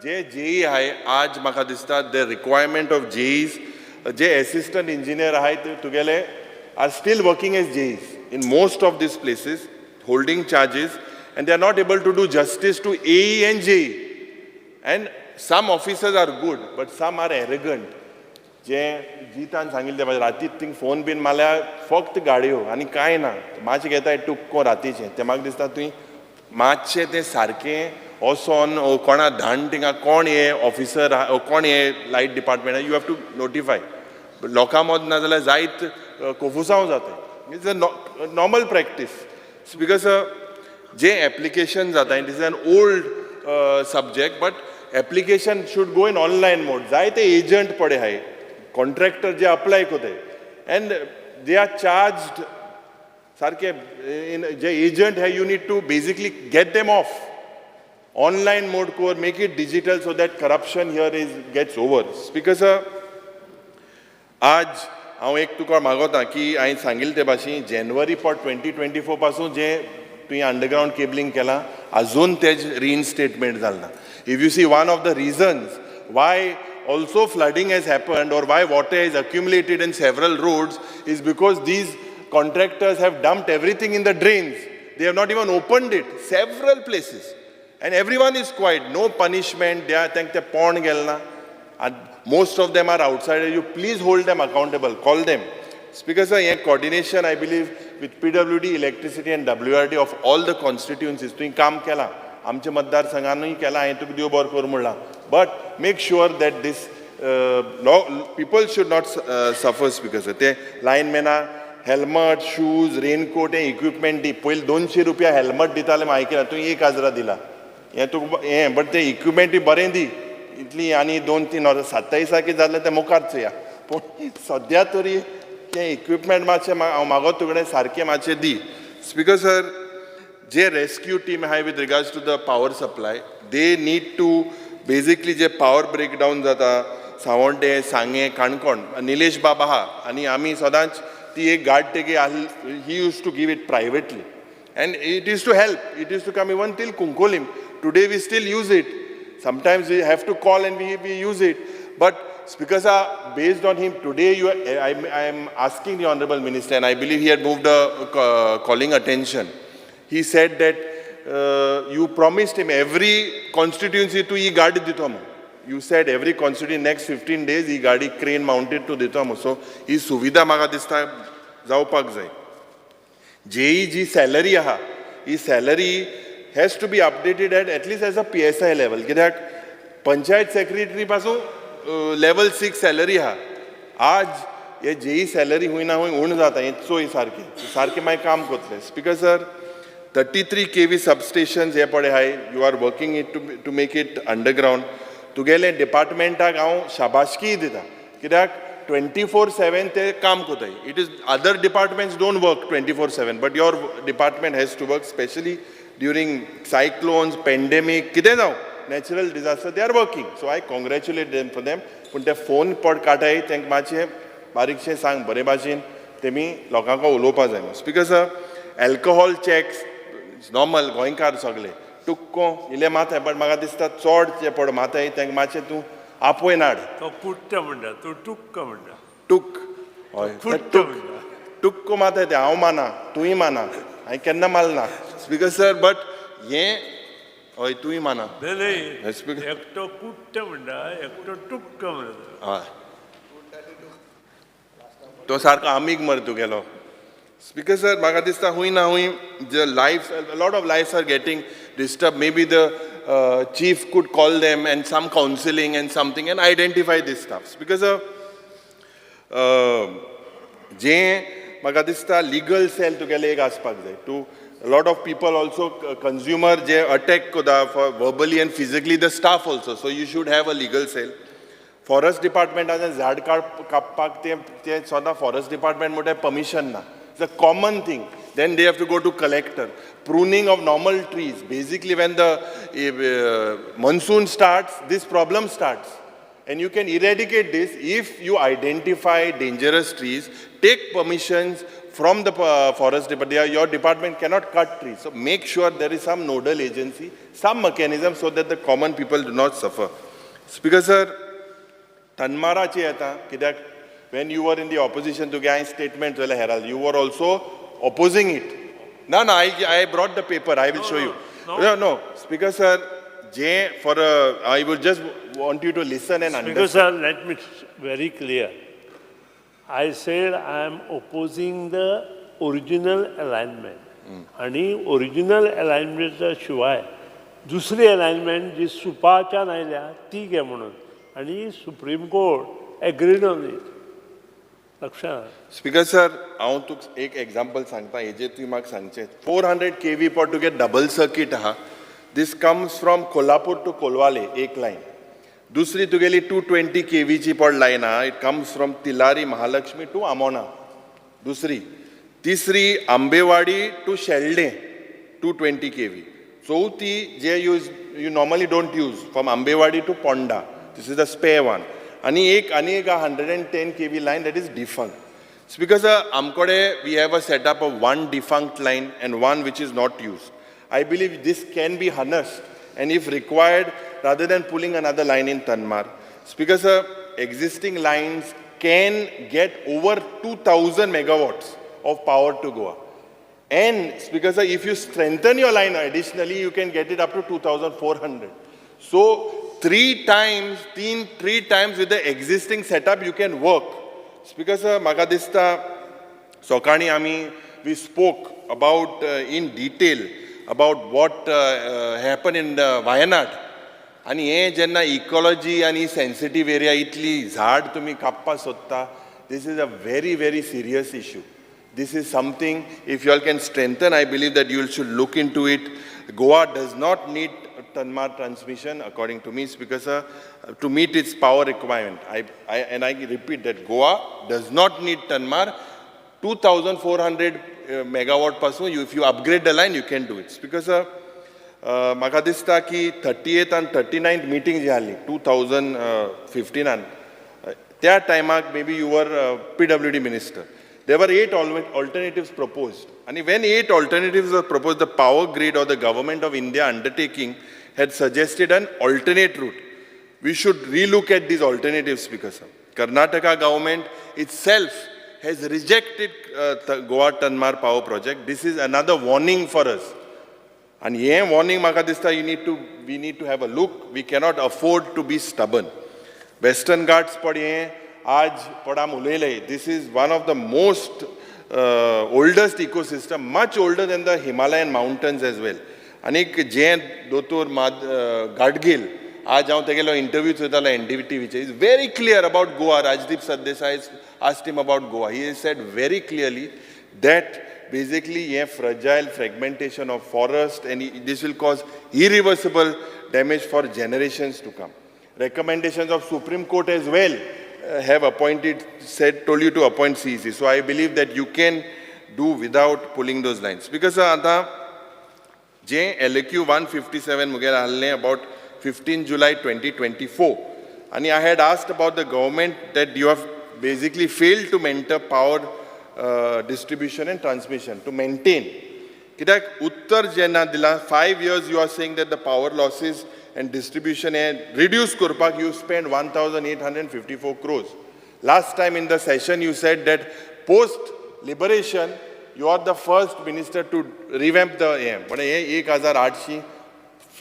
Speaker 1: जे जेई आहाय, आज म्हाका दिसता the requirement of जेईज, J assistant engineer आहाय ते तुगेले are still working as JEs in most of these places, holding charges, and they are not able to do justice to AE and JE. And some officers are good, but some are arrogant. जे जितान सांगिल्लें ते रातीक thing phone बीन मारल्यार फक्त गाडयो आनी कांय ना. मातशें घेताय टुक्को रातीचें. तें म्हाका दिसता तुवें मातशें तें सारकें वचोन कोणा धाड थिंगा, कोण हे ऑफिसर, कोण हे light department, you have to notify. लोकां मद ना जाल्यार जायत कोफुसांव जाता. It's a normal practice. Speaker sir, J application जाता, it is an old subject, but application should go in online mode. जायते एजंट पडे आहाय, कॉन्ट्रॅक्टर जे अप्लाय कोताय and they are charged सारके इन जे एजंट हे, you need to basically get them off. Online mode कर, make it digital so that corruption here is gets over. Speaker sir, आज हांव एक तुका मागोता की हांवें सांगिल्लें ते भाशेन जेनवरी पट 2024 पासून जे तुवें अंडरग्रावंड केबलिंग केलां, अजून तेज रिइन्स्टेटमेंट जालें ना. If you see, one of the reasons why also flooding has happened or why water is accumulated in several roads is because these contractors have dumped everything in the drains. They have not even opened it, several places. And everyone is quiet, no punishment, they are तांकां ते पोण गेल ना. And most of them are outsiders. You please hold them accountable, call them. Speaker sir, हें coordination, I believe, with PWD, electricity and WRD of all the constituencies, तुवें काम केलां, आमच्या मतदारसंघानूय केलां, हांवें तुका देव बरो करूं म्हणलां. But make sure that this people should not suffer. Speaker sir, ते लायनमॅना हेल्मट, शूज, रेनकोट हें इक्विपमेंट दी. पयलीं 200 रुपया हेल्मट दिताले आयकलां, तुवें 1000 दिला. हें तुका हें, बट तें इक्विपमेंटूय बरें दी इतली. आनी 2-3 वर्सां 27 कितें जालें तें मुखार चोया, पूण सद्या तरी तें इक्विपमेंट मातशें हांव मागोता तुजे कडेन सारकें मातशें दी. स्पीकर सर, जे रेस्क्यू टीम आहाय with regards to the power supply, they need to basically J power breakdown जाता सांवड्डें, सांगें, काणकोण, निलेश बाब आहा आनी आमी सदांच ती एक गाडी तेगे आहली, he used to give it privately and it used to help. It used to come even till Cuncolim. Today we still use it. Sometimes we have to call and we use it. But speakers are based on him. Today you are, I am asking the Honorable Minister, and I believe he had moved a calling attention. He said that you promised him every constituency to ही गाडी दितो म्हणून. You said every constituency next 15 days ही गाडी crane mounted to दितो म्हणून. So ही सुविधा म्हाका दिसता जावपाक जाय. JEE जी salary आहा, ही salary has to be updated at least as a PSI level, कित्याक पंचायत सेक्रेटरी पासून लेवल 6 सॅलरी आहा. आज हे जेई सॅलरी हूंय ना हूंय उण जाता. हें चोय सारकें सारकें, मागीर काम करतले. Speaker sir, 33 kV substation हे पळय आहाय, you are working it to make it underground. तुगेले डिपार्टमेंटाक हांव शाबासकीय दिता, कित्याक 24/7 ते काम करताय. It is other departments don't work 24/7, but your department has to work, specially during cyclones, pandemic, कितें जावं, natural disaster, they are working. So I congratulate them for them. पूण ते फोन पड काडाय, तांकां मातशें बारीकशें सांग बरे भाशेन, तेमी लोकांक उलोवपा जाय. Speaker sir, alcohol checks normal. गोंयकार सगळे टुक्को इल्ले माथाय, बट म्हाका दिसता चड जे पड माथाय तांकां मातशें तूं आपय नाड.
Speaker 7: तो कुट्ट म्हणटा, तूं टुक्क म्हणटा.
Speaker 1: टूक, हय.
Speaker 7: कुट्ट.
Speaker 1: टूक, टुक्को माथाय ते. हांव माना, तूंय माना, हांवें केन्ना मारना स्पीकर सर, बट हें हय, तूंय माना.
Speaker 7: नाही.
Speaker 1: स्पीकर
Speaker 7: एकटो कुट्ट म्हणटा, एकटो टुक्क म्हणटा.
Speaker 1: हय, तो सारको आमीग मरे तुगेलो. स्पीकर सर, म्हाका दिसता हूंय ना हूंय the life, lot of lives are getting disturb. Maybe the chief could call them and some counselling and something and identify this stuff. Speaker sir, जें म्हाका दिसता लिगल सेल तुगेलें एक आसपाक जाय to lot of people also, consumer J attack करता for verbally and physically the staff also, so you should have a legal cell. Forest डिपार्टमेंटान झाड कापपाक ते ते सदां फॉरेस्ट डिपार्टमेंट म्हणटा परमिशन ना. It's a common thing. Then they have to go to collector. Pruning of normal trees, basically when the monsoon starts, this problem starts. And you can eradicate this if you identify dangerous trees, take permissions from the forest department. Your department cannot cut trees. So make sure there is some nodal agency, some mechanism so that the common people do not suffer. Speaker sir, तन्माराची येता कित्याक when you were in the opposition तुगे हांवें statement चोयलें Herald, you were also opposing it. ना ना, I brought the paper, I will show you. No no speaker sir, J for I will just want you to listen and
Speaker 7: Speaker sir,
Speaker 1: understand.
Speaker 7: Let me very clear. I said I am opposing the original alignment. आणि original अलायनमेंटच्या शिवाय दुसरी alignment जी सुपाच्यान आयल्या ती घे म्हणून आनी Supreme Court agreed on it. लक्षात.
Speaker 1: स्पीकर सर, हांव तुका एक एग्जाम्पल सांगता हेजेर तुवें म्हाका सांगचें. 400 kV for to get double circuit आहा. This comes from Kolhapur to Colvale एक लायन. दुसरी तुगेली 220 केवीची पड लायन आहा. It comes from Tillari Mahalakshmi to Amona दुसरी. तिसरी Ambewadi to Shelde 220 kV. चवथी जे use you normally don't use, from Ambewadi to Ponda. This is the spare one. आनी एक आनी एक 110 kV line that is defunct. Speaker sir, आमकडे we have a setup of one defunct line and one which is not used. I believe this can be harnessed and if required, rather than pulling another line in Tanmar. Speaker sir, existing lines can get over 2000 megawatts of power to Goa. And Speaker sir, if you strengthen your line additionally, you can get it up to 2400. So three times with the existing setup you can work. Speaker sir, म्हाका दिसता सकाळीं आमी we spoke about in detail about what happened in the Wayanad. आनी हें जेन्ना ecology आनी sensitive area इतली झाड तुमी कापपाक सोदता, this is a very very serious issue. This is something, if you all can strengthen, I believe that you should look into it. Goa does not need Tanmar transmission, according to me, because to meet its power requirement. And I repeat that Goa does not need Tanmar. 2400 megawatt पासून if you upgrade the line, you can do it. Because म्हाका दिसता की thirty eighth आनी thirty ninth meeting जी आहली 2015नान, त्या टायमाक maybe you were PWD minister. There were eight alternatives proposed. And when eight alternatives were proposed, the Power Grid or the Government of India undertaking had suggested an alternate route. We should relook at these alternatives because Karnataka government itself has rejected the Goa Tanmar power project. This is another warning for us. And hey warning म्हाका दिसता you need to we need to have a look. We cannot afford to be stubborn. Western Ghats पड हें आज पड आम उलयले, this is one of the most oldest ecosystem, much older than the Himalayan mountains as well. आनीक जे दोतोर माद गाडगील, आज हांव तेगेलो interview चोयतालो एनडीटीव्हीचेर, is very clear about Goa. Rajdeep Sardesai asked him about Goa. He said very clearly that basically a fragile fragmentation of forest and this will cause irreversible damage for generations to come. Recommendations of Supreme Court as well have appointed, said, told you to appoint CEC. So I believe that you can do without pulling those lines. Because आतां जे LAQ 157 Munger आहलें about 15 July 2024 आनी I had asked about the government that you have basically failed to maintain power distribution and transmission to maintain. कित्याक उत्तर जेन्ना दिलां, 5 years you are saying that the power losses and distribution hey reduce करपाक you spend 1854 crores. Last time in the session you said that post liberation you are the first minister to revamp the M, पण हे एक हजार आठशी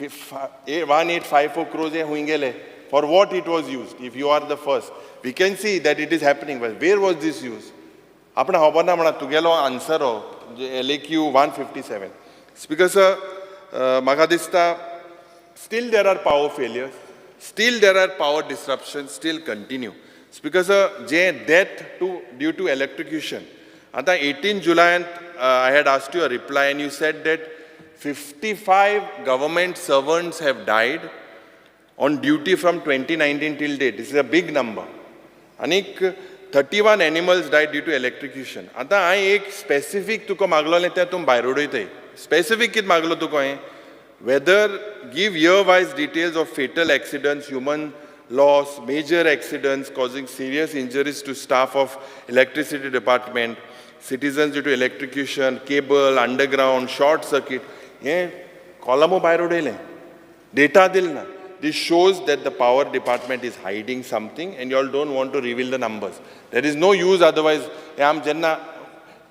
Speaker 1: 1854 crores हे हुंय गेले? For what it was used? If you are the first, we can see that it is happening, but where was this used? आपण खबर ना म्हणा तुगेलो आन्सर हो LAQ 157. Speaker sir, म्हाका दिसता still there are power failures, still there are power disruptions, still continue. Speaker sir, J death to due to electrocution, आतां 18 जुलयान I had asked you a reply and you said that 55 government servants have died. on duty from 2019 till date. This is a big number. आनीक 31 animals died due to electrocution. आतां हांवें एक specific तुका मागलोलें तें तूं भायर उडयताय. Specific कितें मागलो तुका हांवें? Whether give year wise details of fatal accidents, human loss, major accidents causing serious injuries to staff of electricity department, citizens due to electrocution, cable, underground, short circuit. हें कॉलमो भायर उडयलें, डेटा दिल ना. This shows that the power department is hiding something and you all don't want to reveal the numbers. There is no use otherwise. हे आम जेन्ना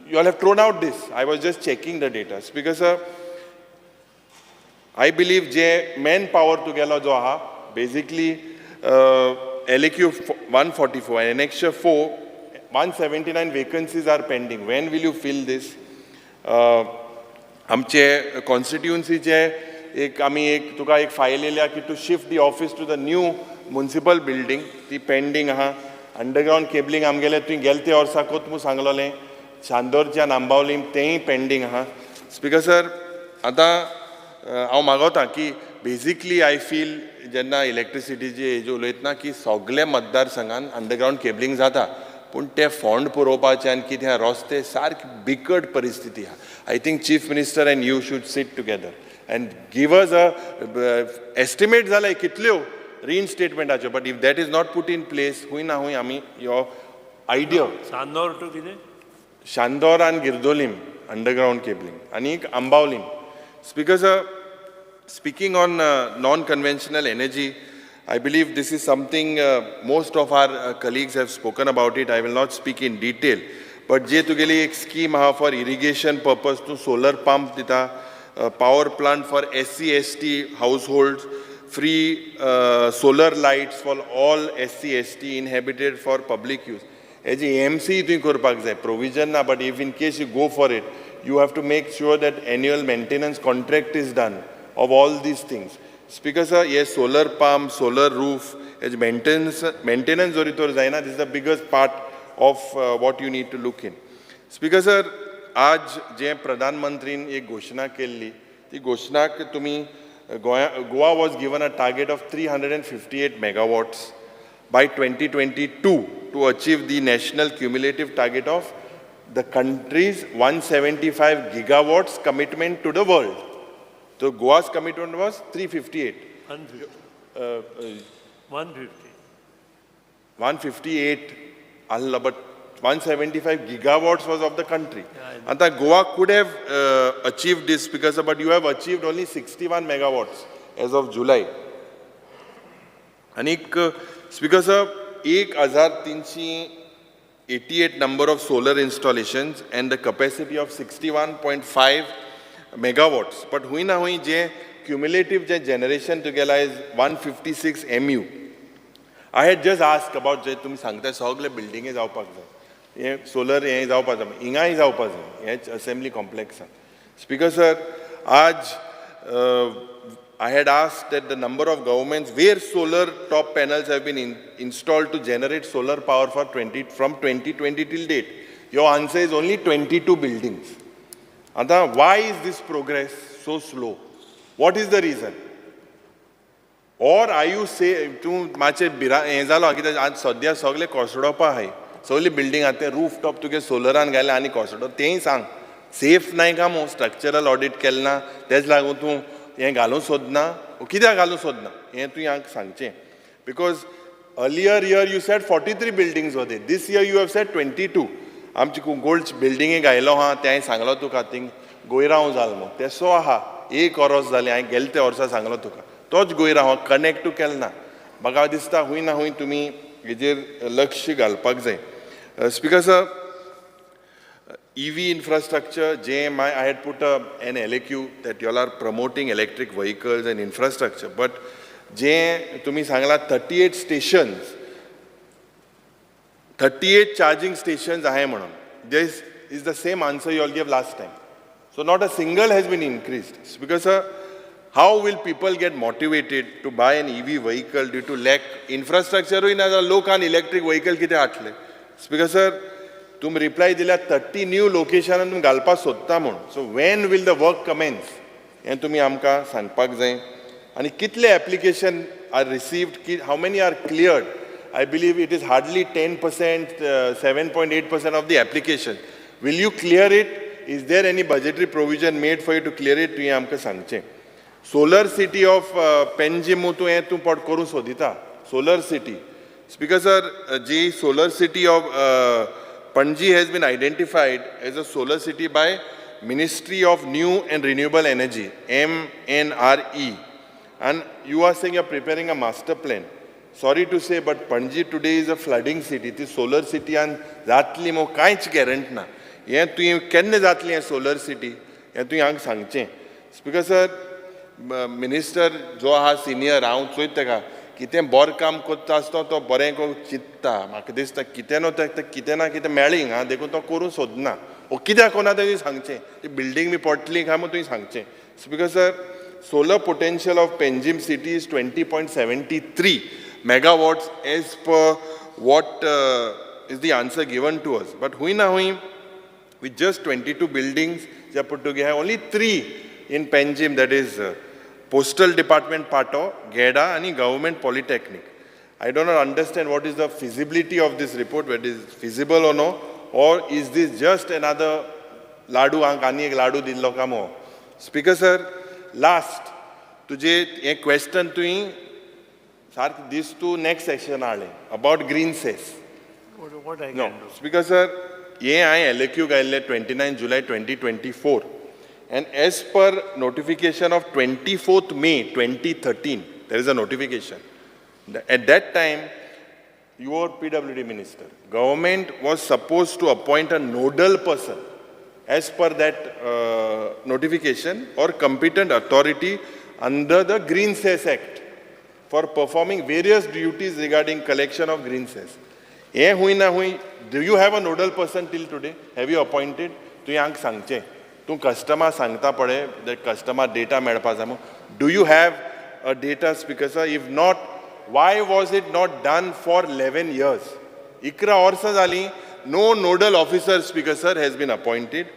Speaker 1: you all have thrown out this. I was just checking the data. Speaker sir, I believe J man power तुगेलो जो आहा, basically LAQ 144 and Annexure 4, 179 vacancies are pending. When will you fill this? आमचे कॉन्स्टिट्युन्सीचे एक आमी एक तुका एक file येयल्या की to shift the office to the new municipal building, ती पेंडींग आहा. अंडरग्रावंड केबलिंग आमगेलें तुवें गेले ते वर्सा कोत सांगलोलें चांदोरच्यान आंबावलीम, तेंय पेंडींग आहा. स्पिकर सर, आतां हांव मागवता की बेजिकली I feel जेन्ना इलेक्ट्रिसिटीची हेजी उलयतना की सगळे मतदारसंघान अंडरग्रावंड केबलिंग जाता, पूण ते फोंड पुरोवपाचे आनी कितें आहा, रस्ते सारके बिकट परिस्थिती आहा. I think Chief Minister and you should sit together and give us a estimate जाल्यार कितल्यो रिइन्स्टेटमेंटाच्यो, but if that is not put in place, खूंय ना खूंय आमी यो आयडिया
Speaker 7: चांदोर टू कितें?
Speaker 1: शांदोर आनी गिरदोलीम अंडरग्रावंड केबलिंग आनी एक अंबावलीम. Speaker sir, speaking on non-conventional energy, I believe this is something most of our colleagues have spoken about it. I will not speak in detail. But जे तुगेली एक स्कीम आहा for irrigation purpose, तूं solar pump दिता, power plant for SC ST households, free solar lights for all SC ST inhabited for public use. Heji AMC तुवें करपाक जाय, provision ना, but if in case you go for it, you have to make sure that annual maintenance contract is done of all these things. Speaker sir, hey solar pump, solar roof, Hej maintenance जरी तर जायना, this is the biggest part of what you need to look in. Speaker sir, आज जे प्रधानमंत्रीन एक घोशणा केल्ली, ती घोशणाक तुमी गोंया, Goa was given a target of 358 megawatts by 2022 to achieve the national cumulative target of the country's 175 gigawatts commitment to the world. So Goa's commitment was 358.
Speaker 7: 150. 150.
Speaker 1: 158 आहलो, but 175 gigawatts was of the country. आतां Goa could have achieved this because, but you have achieved only 61 megawatts as of July. आनीक speaker sir, 1388 number of solar installations and the capacity of 61.5 megawatts. But हुंय ना हुंय जे cumulative J generation तुगेला is 156 MU. I had just asked about जे तुमी सांगता सगळे बिल्डिंगे जावपाक जाय, हें solar हें जावपाक जाय, हिंगाय जावपाक जाय हेच असेंब्ली कॉम्प्लेक्सान. स्पीकर सर, आज I had asked that the number of governments where solar top panels have been installed to generate solar power for 20 from 2020 till date. Your answer is only 22 buildings. आतां why is this progress so slow? What is the reason? Or are you say तूं मातशें भिरा हें जालो कित्याक आज सद्या सगळे कोसळोवपा आहाय सगळी बिल्डींग आहा, ते रूफ टॉप तुगे सोलरान घाले आनी कोसळो, तेंय सांग सेफ नाय काय मू? स्ट्रक्चरल ऑडीट केलें ना, तेच लागून तूं हें घालूंक सोदना, कित्याक घालूंक सोदना हें तुवें हांगा सांगचें, because earlier year you said 43 buildings होते, this year you have said 22. आमची गोल्ड बिल्डिंगे घायलो आहा तें हांवें सांगलो तुका, थिंग गोयरांव जाल मू तेसो आहा, एक ओरोस जालें, हांवें गेले ते वर्सा सांगलो तुका, तोच गोयरांव आहा, कनेक्टू केलें ना. म्हाका दिसता खूंय ना खूंय तुमी हेजेर लक्ष घालपाक जाय. Speaker sir, EV infrastructure, JMI, I had put an LAQ that you all are promoting electric vehicles and infrastructure, but जे तुमी सांगला 38 stations, 38 charging stations आहे म्हणून, this is the same answer you all gave last time. So not a single has been increased. Because sir, how will people get motivated to buy an EV vehicle due to lack infrastructure ना जाल्यार लोकान electric vehicle कितें हाडटले? Because sir, तुमी reply दिल्या 30 new लोकेशनान तुमी घालपाक सोदता म्हूण, so when will the work commence हें तुमी आमकां सांगपाक जाय. आनी कितले application are received, की how many are cleared? I believe it is hardly 10%, 7.8% of the application. Will you clear it? Is there any budgetary provision made for you to clear it? तुवें आमकां सांगचें. सोलर सिटी ऑफ पेंजीम तूं हें तूं पोट करूंक सोदिता solar city. Speaker sir, ji solar city of Panaji has been identified as a solar city by Ministry of New and Renewable Energy, MNRE. And you are saying you are preparing a master plan. Sorry to say, but Panaji today is a flooding city. ती solar city आनी जातली मो कांयच गॅरंट ना. हें तुवें केन्ना जातली हें सोलर सिटी हें तुवें हांगा सांगचें. स्पीकर सर, मिनिस्टर जो आहा सिनियर, हांव चोयता तेका कितें बरें काम करता आसतना तो बरें करूंक चिंत्ता. म्हाका दिसता कितें न्हू तें कितें ना कितें मेळ्ळी हिंगा, देखून तो करूंक सोदना. ओ कित्याक कोना तें सांगचें. ती बिल्डींग बी पडटली काय म्हूण तुवें सांगचें. Speaker sir, solar potential of Panjim city is 20.73 megawatts as per what is the answer given to us. But hui na hui, with just 22 buildings they put together, only 3 in Panjim, that is Postal Department Pato, GEDA and Government Polytechnic. I do not understand what is the feasibility of this report, whether it is feasible or no, or is this just another ladu, ani ek ladu dillo kamo. Speaker sir, last, तुझे एक question तुवें सारकें दीस तूं next Seshan हाडलें about green cess. No speaker sir, हें हांवें L A Q घायल्लें 29 July 2024, and as per notification of 24 May 2013, there is a notification. At that time your PWD minister, government was suppose to appoint a nodal person as per that notification or competent authority under the Green Cess Act for performing various duties regarding collection of green cess. Hey hui na hui, do you have a nodal person till today? Have you appointed? तुवें हांगा सांगचें, तूं customer सांगता पळय, that customer data मेळपा जाय. Do you have a data, speaker sir? If not, why was it not done for 11 years? 11 वर्सां जालीं, no nodal officer, speaker sir, has been appointed.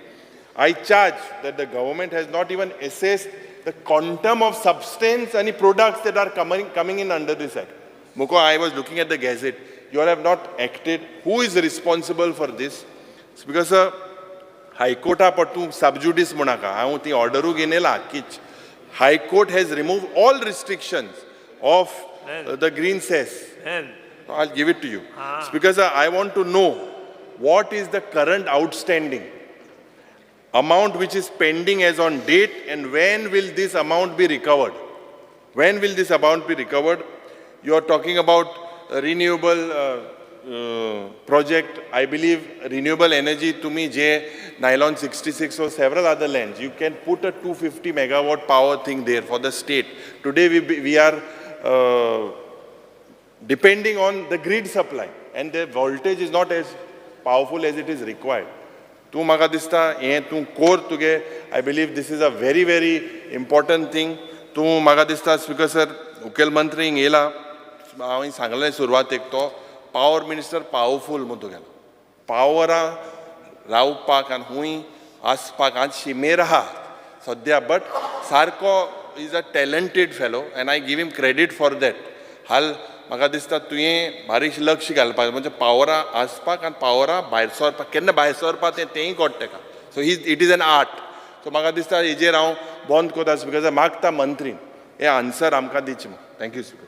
Speaker 1: I charge that the government has not even assessed the quantum of substance and products that are coming in under this act. Mukho, I was looking at the gazette. You all have not acted. Who is responsible for this? Speaker sir, High Court पण तूं sub judice म्हणूनाका, हांव ती ऑर्डरूय घेयला कीच. High Court has removed all restrictions of the green cess. I'll give it to you. Speaker sir, I want to know what is the current outstanding amount which is pending as on date, and when will this amount be recovered? When will this amount be recovered? You are talking about renewable project. I believe renewable energy, to me, J, Nylon 66 or several other lands, you can put a 250 megawatt power thing there for the state. Today we are depending on the grid supply, and the voltage is not as powerful as it is required. तूं म्हाका दिसता हें तूं कोर तुगे. I believe this is a very very important thing. तूं म्हाका दिसता speaker sir, मुखेलमंत्री हिंग येयला, हांवें सांगलें सुरवातेक, तो पावर मिनिस्टर पावरफूल म्हूण तुगेलो पावरा रावपाक आनी हूंय आसपाक आनी शिमेर आहा सद्या, बट सारको is a talented fellow and I give him credit for that. हाल म्हाका दिसता तुवें बारीक लक्ष घालपाक, म्हणजे पावरा आसपाक आनी पावरा भायर सरपाक, केन्ना भायर सरपाक तें तेंय कळटा तेका. So he it is an art. So म्हाका दिसता हेजेर हांव बंद करता स्पीकर, मागता मंत्रीन हे आन्सर आमकां दिवचें म्हूण. Thank you speaker.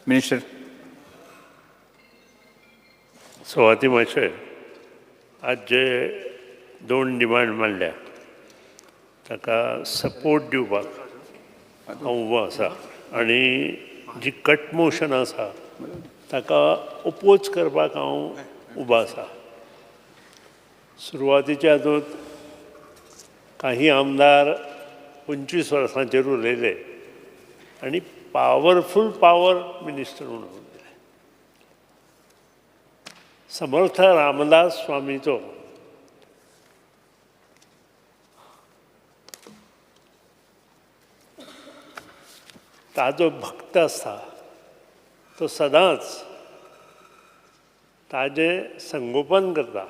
Speaker 22: Minister.
Speaker 7: Swati मातशें आज जे दोन डिमांड मांडल्या ताका सपोर्ट दिवपाक हांव उबो आसा, आनी जी कट मोशन आसा ताका ओपोज करपाक हांव उबो आसा. सुरवातीच्या हातूंत काही आमदार 25 वर्सांचेर उलयले आनी पावरफूल पावर मिनिस्टर म्हणून उलयले. समर्थ रामदास स्वामीचो ताजो भक्त आसता तो सदांच ताजें संगोपन करता,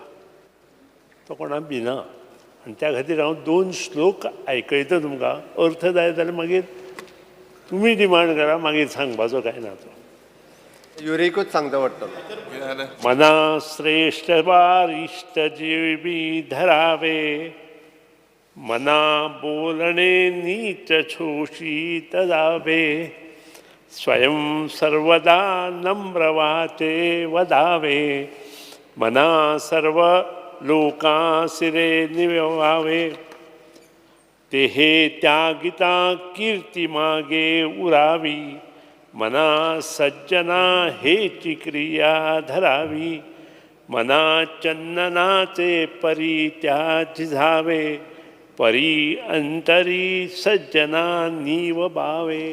Speaker 7: तो कोणाक भिना. आनी त्या खातीर हांव 2 श्लोक आयकयता तुमकां, अर्थ जाय जाल्यार मागीर तुमी डिमांड करा, मागीर सांगपाचो कांय ना तो.
Speaker 4: युरिकूच सांगता पडटलो.
Speaker 7: मना श्रेष्ठ वारिष्ठ जीवी धरावे, मना बोलणे नीच शोषित जावे, स्वयं सर्वदा नम्र वाचे वदावे, मना सर्व लोकांसिरे निवावे, तेहे त्यागिता कीर्ती मागे उरावी, मना सज्जना हेची क्रिया धरावी, मना चंदनाचे परी त्या झिजावे, परी अंतरी सज्जना नीव बावे.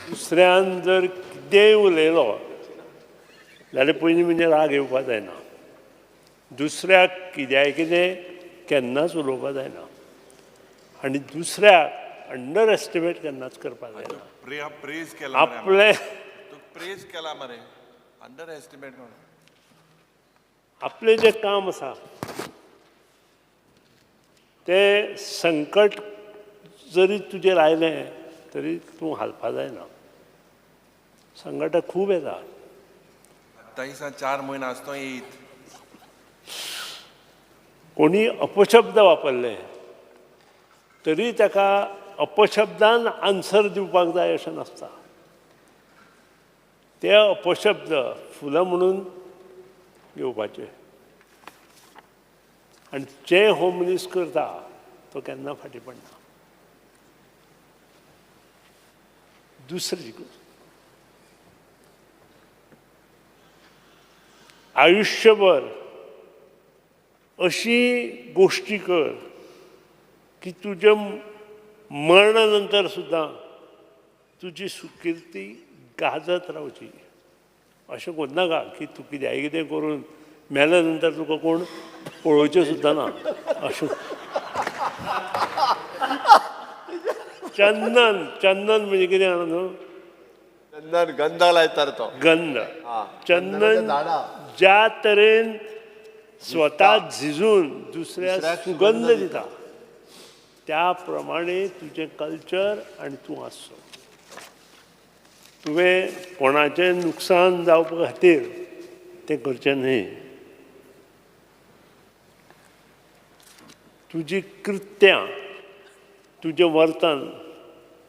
Speaker 7: दुसऱ्यान जर कितेंय उलयलो जाल्यार पयलीं म्हणजे राग येवपा जायना. दुसऱ्याक कित्याय कितें केन्नाच उलोवपा जायना आनी दुसऱ्याक अंडर एस्टिमेट केन्नाच करपा जायना.
Speaker 1: प्रेज केला
Speaker 7: आपले
Speaker 1: प्रेज केला मरे, अंडर एस्टिमेट
Speaker 7: आपलें जें काम आसा तें संकट जरी तुजेर आयलें तरी तूं हालपा जायना. संकटां खूब येता.
Speaker 1: 4 म्हयने आसतो येयत.
Speaker 7: कोणी अपशब्द वापरले तरी ताका अपशब्दान आन्सर दिवपाक जाय अशें नासता. ते अपशब्द फुलां म्हणून घेवपाचे आनी जे हो मनीस करता तो केन्ना फाटीं पडना. दुसरी आयुष्यभर अशी गोष्टी कर की तुझ्या मरणा नंतर सुद्दां तुजी सुकीर्ती गाजत रावची. अशें कोन्नाका की तूं कित्याय कितें करून मेल्या नंतर तुका कोण पळोवचें सुद्दां ना. अशें चंदन, चंदन म्हणजे कितें जाणा न्हू?
Speaker 4: चंदन गंध लायता तो.
Speaker 7: गंध. चंदन ज्या तरेन स्वता झिजून दुसऱ्या सुगंध दिता त्या प्रमाणे तुजें कल्चर आनी तूं आसचो. तुवें कोणाचें नुकसान जावपा खातीर तें करचें न्हय. तुजी कृत्यां, तुजें वर्तन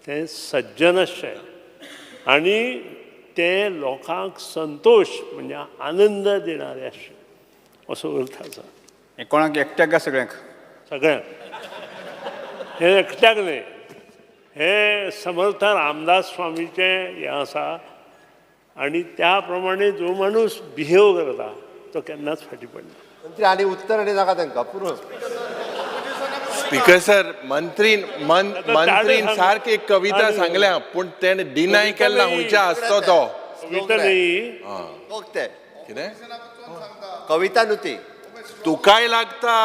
Speaker 7: तें सज्जन आसचें आनी तें लोकांक संतोश म्हणजे आनंद दिणारें आसचें असो अर्थ आसा.
Speaker 22: कोणाक एकट्याक काय सगळ्यांक?
Speaker 7: सगळ्यांक. हें एकट्याक न्हय, हें समर्थ रामदास स्वामीचें हें आसा आनी त्या प्रमाणे जो माणूस बिहेव करता तो केन्नाच फाटीं पडना.
Speaker 4: मंत्री आनी उत्तर आनी नाका तांकां पुरो.
Speaker 1: स्पीकर सर, मंत्रीन मंत्रीन सारकी एक कविता सांगल्या पूण तेणें डिनाय केला खंयच्या आसतो तो.
Speaker 7: कविता न्ही
Speaker 1: कितें
Speaker 4: कविता न्हू ती.
Speaker 1: तुकाय लागता,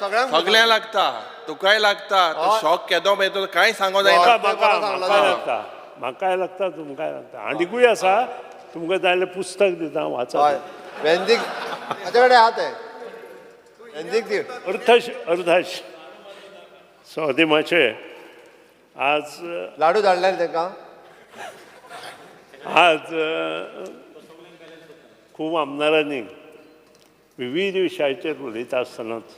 Speaker 1: सगळ्यांक लागता, तुकाय लागता. तो शॉक केदो मेळटलो कांय सांगो जायना.
Speaker 7: म्हाकाय लागता, म्हाकाय लागता, तुमकांय लागता. आनिकूय आसा, तुमकां जाय जाल्यार पुस्तक दिता, वाचा.
Speaker 4: वेंदीक म्हाजे कडेन आहा तें, वेंदीक दी.
Speaker 7: अर्थाश अर्थाश सौदिमाचे आज
Speaker 4: लाडू धाडले तांकां.
Speaker 7: आज खूब आमदारांनी विविध विशयाचेर उलयता आसतनाच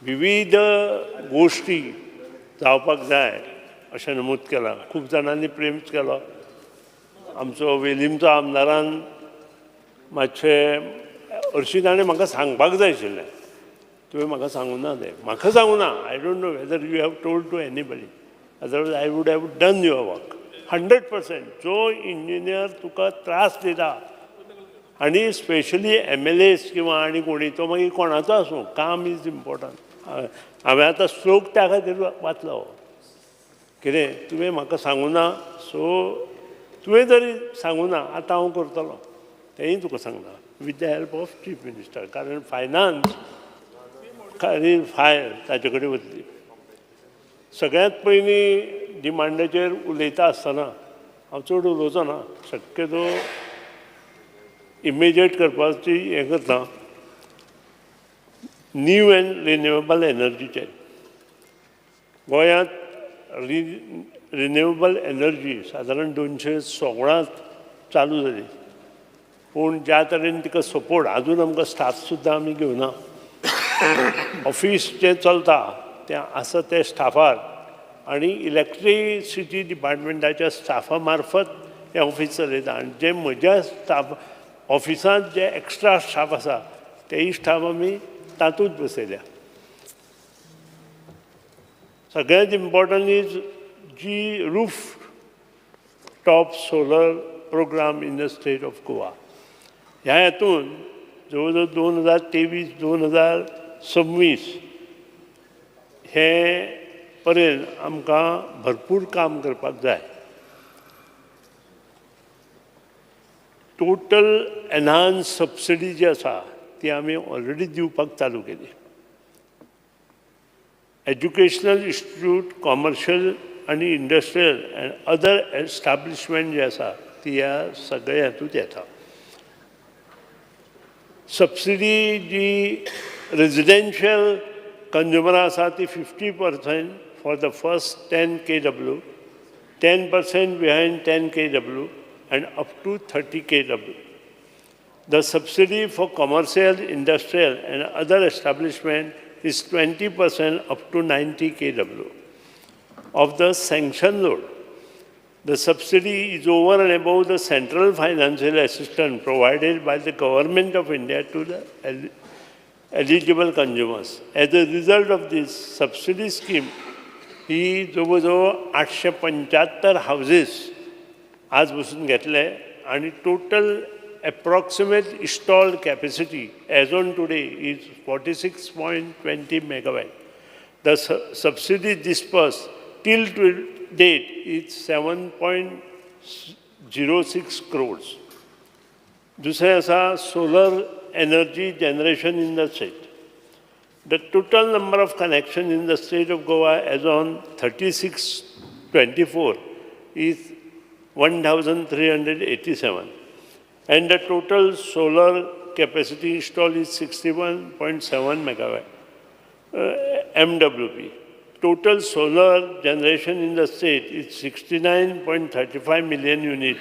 Speaker 7: विविध गोश्टी जावपाक जाय अशें नमूद केलां. खूब जाणांनी प्रेम केलो. आमचो वेलीमचो आमदारान मातशें हरशीं ताणें म्हाका सांगपाक जाय आशिल्लें, तुवें म्हाका सांगूं ना तें. म्हाका सांगूं ना. I don't know whether you have told to anybody, otherwise I would have done your work 100%. जो इंजिनियर तुका त्रास दिता आनी स्पेशली MLAs किंवा आनी कोणी, तो मागीर कोणाचो आसूं, काम is important. हांवें आतां श्लोक त्या खातीर वाचलो. कितें तुवें म्हाका सांगूं ना, सो तुवें जरी सांगूं ना आतां हांव करतलो तेंय तुका सांगना, with the help of chief minister. कारण फायनान्स आनी फायल ताचे कडेन वतली. सगळ्यांत पयलीं डिमांडाचेर उलयता आसतना हांव चड उलोवचो ना, शक्यतो इमिजिएट करपाची हें करता. न्यू एंड रिन्युएबल एनर्जीचेर गोंयांत रिन्युएबल एनर्जी सादारण 216 चालू जाली, पूण ज्या तरेन तिका सपोर्ट आजून आमकां स्टाफ सुद्दां आमी घेवना. ऑफीस जें चलता तें आसा ते स्टाफार आनी इलेक्ट्रिसिटी डिपार्टमेंटाच्या स्टाफा मार्फत हें ऑफीस चलयता आनी जे म्हज्या स्टाफ ऑफिसांत जे एक्स्ट्रा स्टाफ आसा तेय स्टाफ आमी तातूंत बसयल्या. सगळ्यांत इम्पॉर्टंट is जी roof top solar program in the state of Goa. ह्या हातून जवळ जवळ 2023 2026 हे पर्यंत आमकां भरपूर काम करपाक जाय. टोटल एनहान्स सबसिडी जी आसा ती आमी ऑलरेडी दिवपाक चालू केली. एज्युकेशनल इन्स्टिट्यूट, कॉमर्शियल आनी इंडस्ट्रियल एंड अदर एस्टाब्लिशमेंट जे आसा ती ह्या सगळ्या हातूंत येता. सबसिडी जी रेजिडेन्शियल कंज्युमरां आसा ती 50% for the first 10 kW, 10% behind 10 kW and up to 30 kW. The subsidy for commercial, industrial and other establishment is 20% up to 90 kW of the sanction load. The subsidy is over and above the central financial assistance provided by the Government of India to the eligible consumers. As a result of this subsidy scheme, ही जवळ जवळ 875 houses आज बसून घेतले आनी total approximate installed capacity as on today is 46.20 megawatt. The subsidy disbursed till date is 7.06 crores. दुसरें आसा solar energy generation in the state. The total number of connection in the state of Goa as on 36/24 is 1,387 and the total solar capacity installed is 61.7 megawatt MWP. Total solar generation in the state is 69.35 million units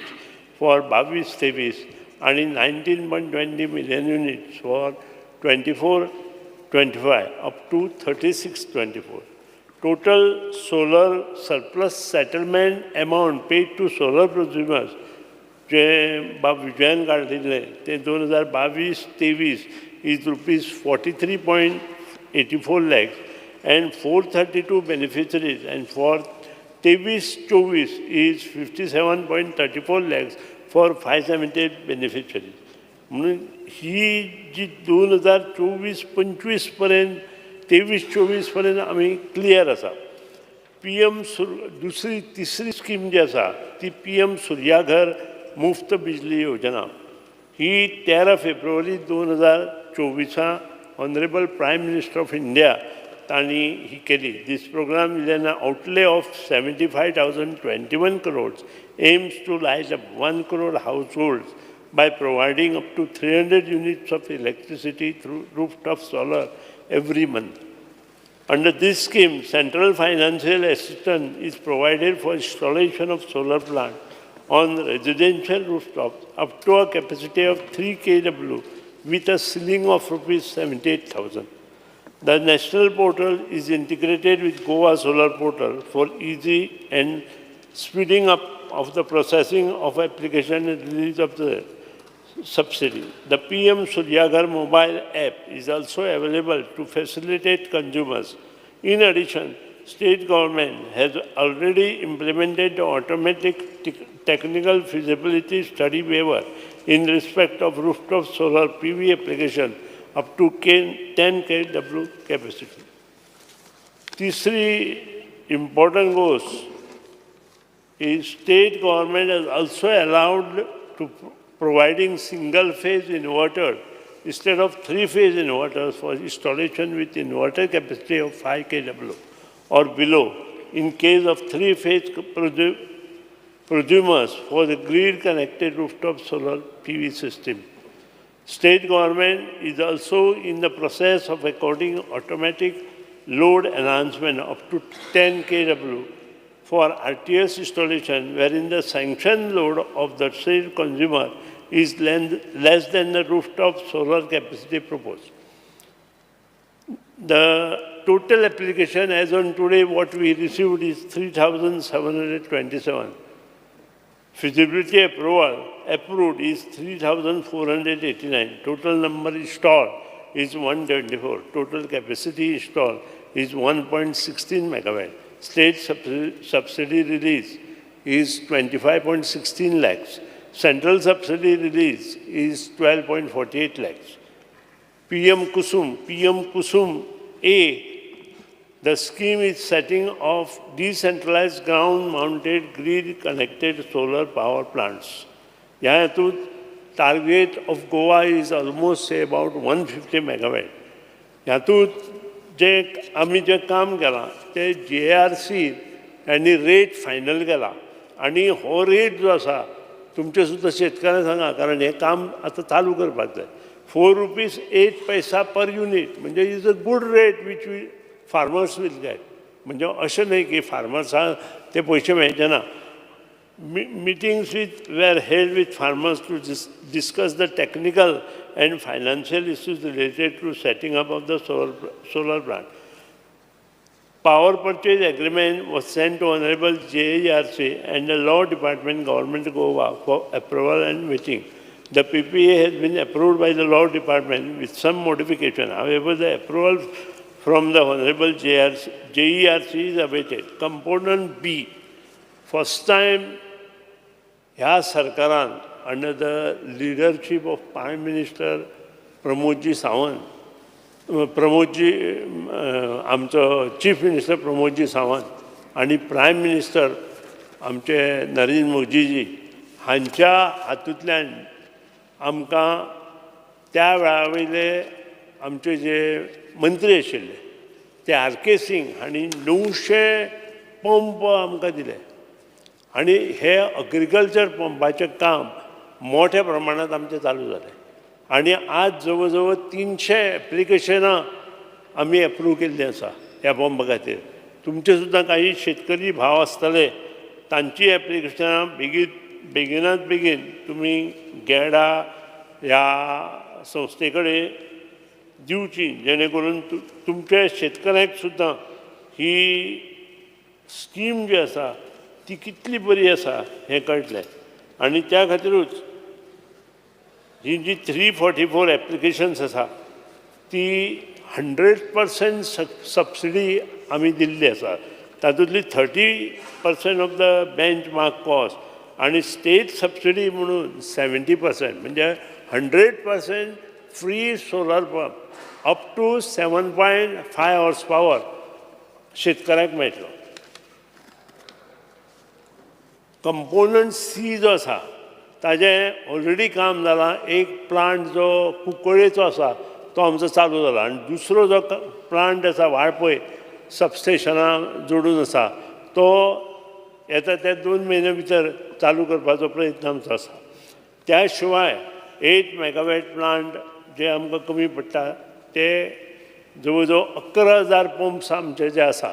Speaker 7: for 22-23 and 19.20 million units for 24-25 up to 36-24. Total solar surplus settlement amount paid to solar prosumers जे बाब विजयान काडिल्ले ते 2022-23 is rupees 43.84 lakhs and 432 beneficiaries, and for 23-24 is 57.34 lakhs for 578 beneficiaries. म्हणून ही जी 2024-25 पर्यंत 23-24 पर्यंत आमी clear आसा. P M दुसरी तिसरी स्कीम जी आसा ती पी एम सूर्याघर मुफ्त बिजली योजना. ही 13 फेब्रुवारी 2024 honourable prime minister of India तांणी ही केली. This program is an outlay of 75,021 crores aims to light up 1 crore households by providing up to 300 units of electricity through rooftop solar every month. Under this scheme, central financial assistance is provided for installation of solar plant on residential rooftops up to a capacity of 3 kW with a ceiling of rupees 78,000. The national portal is integrated with Goa Solar Portal for easy and speeding up of the processing of application and release of the subsidy. The PM Suryaghar mobile app is also available to facilitate consumers. In addition, state government has already implemented the automatic technical feasibility study waiver in respect of rooftop solar PV application up to 10 kW capacity. Tisri important goes is state government has also allowed to providing single phase inverter instead of three phase inverters for installation with inverter capacity of 5 kW or below in case of three phase prosumers for the grid connected rooftop solar PV system. State government is also in the process of according automatic load enhancement up to 10 kW for RTS installation wherein the sanctioned load of the said consumer is less than the rooftop solar capacity proposed. The total application as on today, what we received is 3,727. Feasibility approval approved is 3,489. Total number installed is 124. Total capacity installed is 1.16 megawatt. State subsidy release is 25.16 lakhs. Central subsidy release is 12.48 lakhs. PM Kusum A, the scheme is setting of decentralized ground-mounted grid-connected solar power plants. ह्या हेतूंत target of Goa is almost say about 150 megawatt. हातूंत जे आमी जें काम केलां तें JRC आनी rate final केला आनी हो रेट जो आसा तुमचे सुद्दां शेतकऱ्यांक सांगा, कारण हें काम आतां चालू करपाक जाय. 4 rupees 8 paisa per unit म्हणजे is a good rate which we farmers will get. म्हणजे अशें न्हय की फार्मर्सांक ते पयशे मेळचे ना. Meetings were held with farmers to discuss the technical and financial issues related to setting up of the solar plant. Power purchase agreement was sent to Honorable JERC and the Law Department, Government Goa for approval and meeting. The PPA has been approved by the Law Department with some modification. However, the approval from the Honorable JERC is awaited. Component B, first time ह्या सरकारान under the leadership of Prime Minister Pramodji Sawant, Pramodji आमचो chief minister Pramod ji Sawant आनी prime minister आमचे नरेंद्र मोदीजी हांच्या हातूंतल्यान आमकां त्या वेळा वयले आमचे जे मंत्री आशिल्ले ते RK Singh हांणी 900 पंप आमकां दिले आनी हे अग्रिकल्चर पंपाचें काम मोठ्या प्रमाणांत आमचें चालू जालें आनी आज जवळ जवळ 300 एप्लिकेशनां आमी एप्रूव केल्लीं आसा ह्या पंपा खातीर. तुमचे सुद्दां काही शेतकरी भाव आसतले तांची एप्लिकेशनां बेगिनात बेगीन तुमी गेडा ह्या संस्थे कडेन दिवची, जेणे करून तुमच्या शेतकऱ्यांक सुद्दां ही स्कीम जी आसा ती कितली बरी आसा हें कळटलें. आनी त्या खातीरूच ही जी 344 एप्लिकेशन्स आसा ती 100% सबसिडी आमी दिल्ली आसा. तातूंतली 30% of the benchmark cost आनी स्टेट सबसिडी म्हणून 70% म्हणजे 100% free solar pump up to 7.5 horse power शेतकऱ्यांक मेळटलो. कंपोनंट सी जो आसा ताजें ऑलरेडी काम जालां. एक प्लांट जो कुंकळेचो आसा तो आमचो चालू जाला आनी दुसरो जो प्लांट आसा वाळपय सबस्टेशना जोडून आसा तो येता त्या 2 म्हयन्या भितर चालू करपाचो प्रयत्न आमचो आसा. त्या शिवाय 8 मेगावॅट प्लांट जे आमकां कमी पडटा ते जवळ जवळ 11,000 पंप्स आमचे जे आसा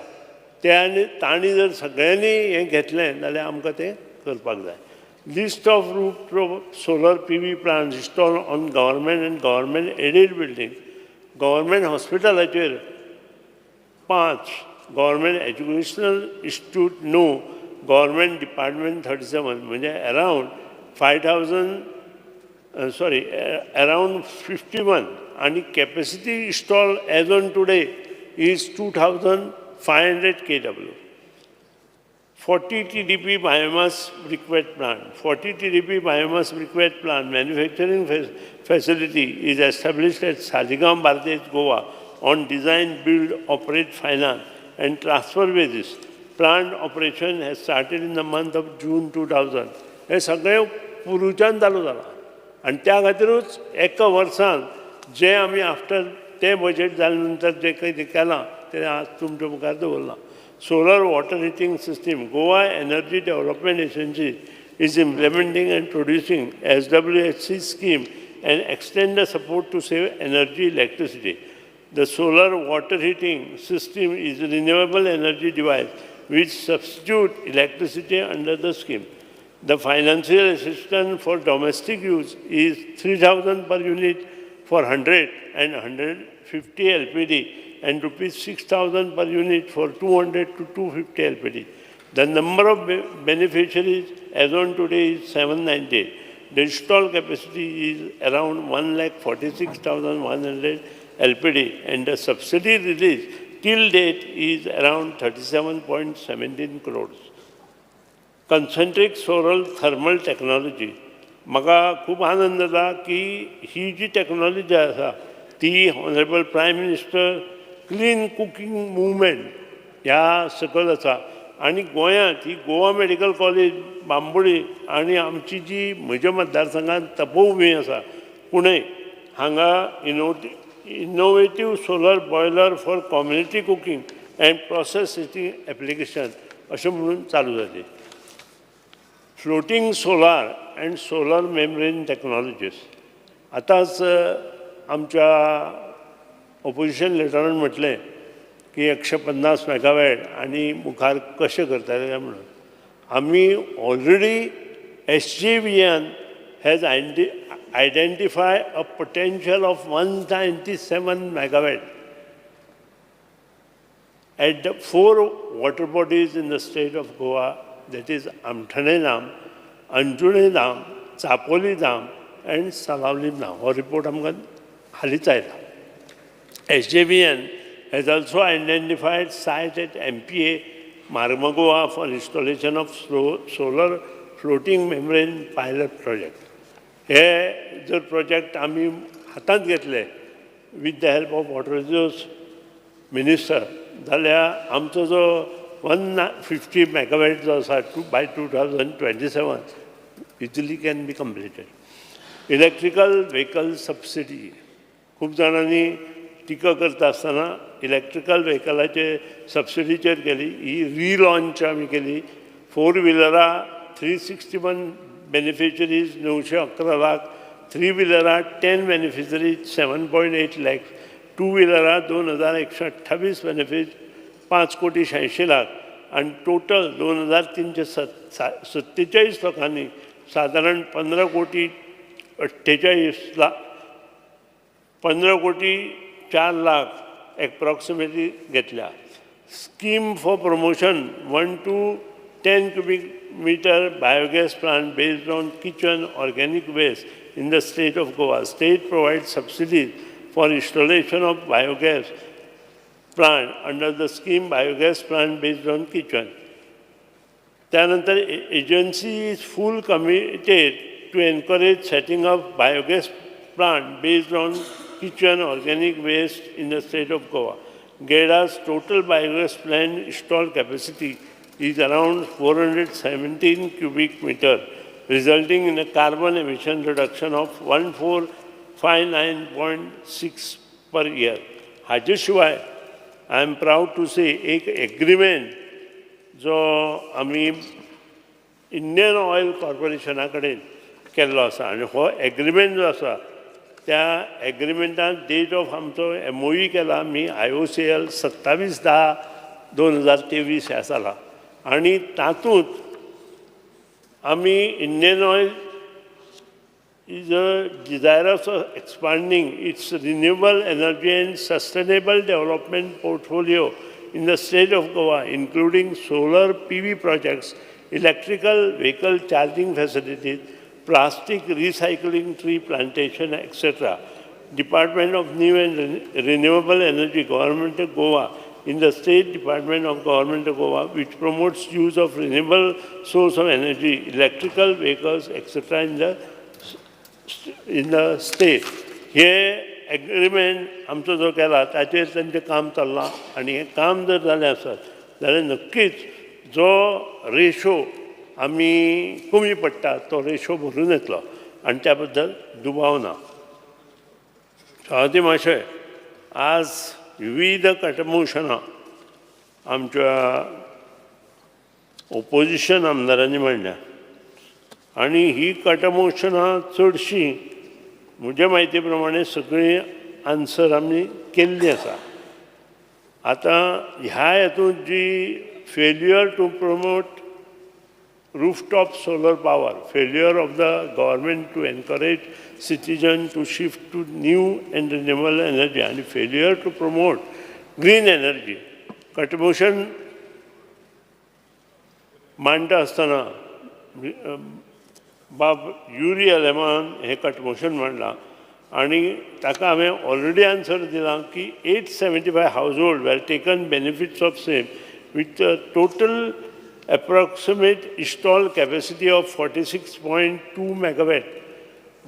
Speaker 7: ते आनी तांणी जर सगळ्यांनी हें घेतलें जाल्यार आमकां तें करपाक जाय. List of rooftop solar PV plants installed on government and government aided buildings. Government hospitalaचेर 5, government educational institute 9, government department 37, म्हणजे अरावंड अरावंड 51 आनी capacity install as on today is 2,500 kW. 40 TDP biomass briquette plant. 40 TDP biomass briquette plant manufacturing facility is established at Saligao, Bardez, Goa on design, build, operate, finance and transfer basis. Plant operation has started in the month of June 2000. हे सगळें पुरूच्यान चालू जाला आनी त्या खातीरूच एका वर्सान जे आमी आफ्टर तें बजेट जाले नंतर जें कितें केलां तें आज तुमच्या मुखार दवरलां. Solar water heating system. Goa Energy Development Agency is implementing and producing SWHC scheme and extend the support to save energy electricity. The solar water heating system is a renewable energy device which substitute electricity under the scheme. The financial assistance for domestic use is 3,000 per unit for 100 and 150 LPD and rupees 6,000 per unit for 200 to 250 LPD. The number of beneficiaries as on today is 790. The installed capacity is around 1,46,100 LPD, and the subsidy release till date is around 37.17 crores. Concentric solar thermal technology. म्हाका खूब आनंद जाता की ही जी technology आसा ती honourable prime minister clean cooking movement ह्या सकयल आसा आनी गोंयांत ही गोवा मेडिकल कॉलेज बांबोळी आनी आमची जी म्हज्या मतदारसंघात तपोभूंय आसा पुणे हांगा innovative solar boiler for community cooking and process heating application अशें म्हणून चालू जाली. Floating solar and solar membrane technologies. आतांच आमच्या ओपोजिशन लिडरान म्हटलें की 150 मेगावॅट आनी मुखार कशें करतले काय म्हणून. आमी already SJVN has identify a potential of 197 megawatt at the 4 water bodies in the state of Goa, that is Amthane Dam, Anjunem Dam, Chapoli Dam and Salaulim Dam. हो रिपोर्ट आमकां हालींच आयला. SJVN has also identified site at MPA Marmagoa for installation of solar floating membrane pilot project. हे जर project आमी हातांत घेतले with the help of water resource minister जाल्यार आमचो जो 150 मेगावॅट जो आसा by 2027 easily can be completed. Electrical vehicle subsidy. खूब जाणांनी टिका करता आसतना इलेक्ट्रिकल व्हेकलाचे सबसिडीचेर केली. ही रिलॉन्च आमी केली. 4 व्हिलरां 361 beneficiaries 911 lakh, 3 व्हिलरां 10 beneficiaries 7.8 lakh, 2 व्हिलरां 2128 benefit 5 कोटी 86 लाख आनी टोटल 2347 लोकांनी सादारण 15 कोटी 48 लाख, 15 कोटी 4 लाख एप्रॉक्सिमेटली घेतल्या. Scheme for promotion 1 to 10 cubic meter biogas plant based on kitchen organic waste in the state of Goa. State provide subsidies for installation of biogas plant under the scheme biogas plant based on kitchen. त्यानंतर agency is full committed to encourage setting up biogas plant based on kitchen organic waste in the state of Goa. GEDA's total biogas plant installed capacity is around 417 cubic meter, resulting in a carbon emission reduction of 1459.6 per year. हाजे शिवाय I am proud to say एक agreement जो आमी Indian oil कॉर्पोरेशना कडेन केल्लो आसा आनी हो एग्रीमेंट जो आसा त्या एग्रीमेंटान डेट ऑफ आमचो एमओयू केला आमी आयओसीएल 27/10/2023 ह्या साला आनी तातूंत आमी Indian Oil is a desirous of expanding its renewable energy and sustainable development portfolio in the state of Goa, including solar PV projects, electrical vehicle charging facilities, plastic recycling, tree plantation, etc. Department of New and Renewable Energy, Government of Goa, in the State Department of Government of Goa, which promotes use of renewable source of energy, electrical vehicles, etc. in the state. हे agreement आमचो जो केला ताचेर तांचें काम चल्लां आनी हें काम जर जालें आसत जाल्यार नक्कीच जो रेशो आमी कमी पडटा तो रेशो भरून येतलो आनी त्या बद्दल दुबाव ना. सभापती महाशय, आज विविध कटमोशनां आमच्या ओपोजिशन आमदारांनी मांडल्या आनी ही कटमोशनां चडशीं म्हज्या म्हायती प्रमाणे सगळीं आन्सर आमी केल्ली आसा. आतां ह्या हेतून जी failure to promote rooftop solar power, failure of the government to encourage citizen to shift to new and renewable energy, आनी failure to promote green energy. Cut motion मांडटा आसतना बाब युरी आलेमान हें कट मोशन मांडलां आनी ताका हांवें ऑलरेडी आन्सर दिलां की 875 household were taken benefits of same with total approximate installed capacity of 46.2 megawatt.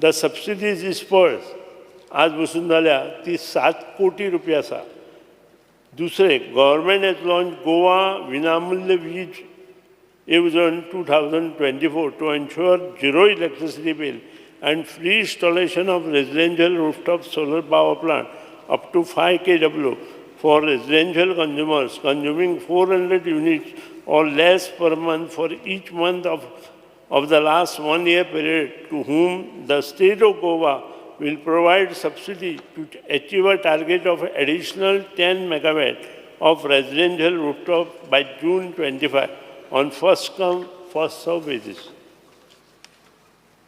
Speaker 7: The subsidies disbursed आज बसून जाल्या ती 7 कोटी रुपया आसा. दुसरें, गव्हर्मेंट हॅज लॉन्च गोवा विनामूल्य वीज येवजण 2024 to ensure zero electricity bill and free installation of residential rooftop solar power plant up to 5 kW for residential consumers consuming 400 units or less per month for each month of the last 1 year period, to whom the state of Goa will provide subsidy to achieve a target of additional 10 megawatt of residential rooftop by June 25 on first come, first serve basis.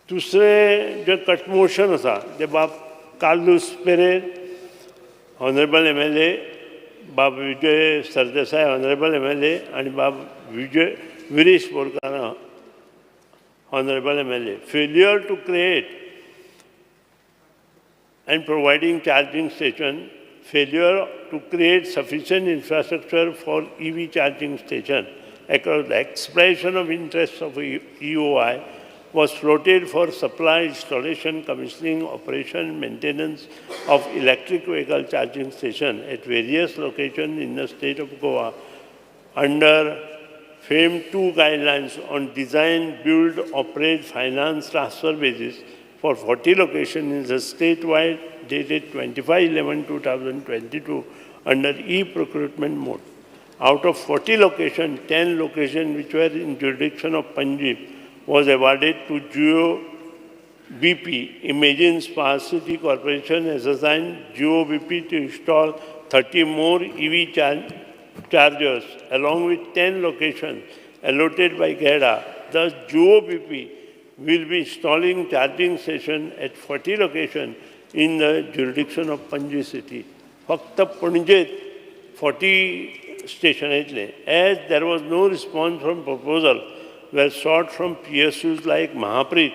Speaker 7: दुसरें जें cut motion आसा तें बाब Carlos Pereira honourable MLA, बाब Vijay Sardesai honourable MLA आनी बाब Vijay Viresh Borkar honourable MLA. Failure to create and providing charging station, failure to create sufficient infrastructure for EV charging station across the expression of interest of EOI was floated for supply, installation, commissioning, operation, maintenance of electric vehicle charging station at various locations in the state of Goa under FAME 2 guidelines on design, build, operate, finance, transfer basis for 40 locations in the statewide dated 25/11/2022 under e-procurement mode. Out of 40 locations, 10 locations which were in jurisdiction of Panjim was awarded to Jio BP. Imagine Smart City Corporation has assigned Jio BP to install 30 more EV chargers along with 10 locations allotted by GEDA. Thus, Jio BP will be installing charging station at 40 locations in the jurisdiction of Panjim city. Fakta Panjit 40 station येतले. As there was no response from proposal were sought from PSUs like Mahapreet,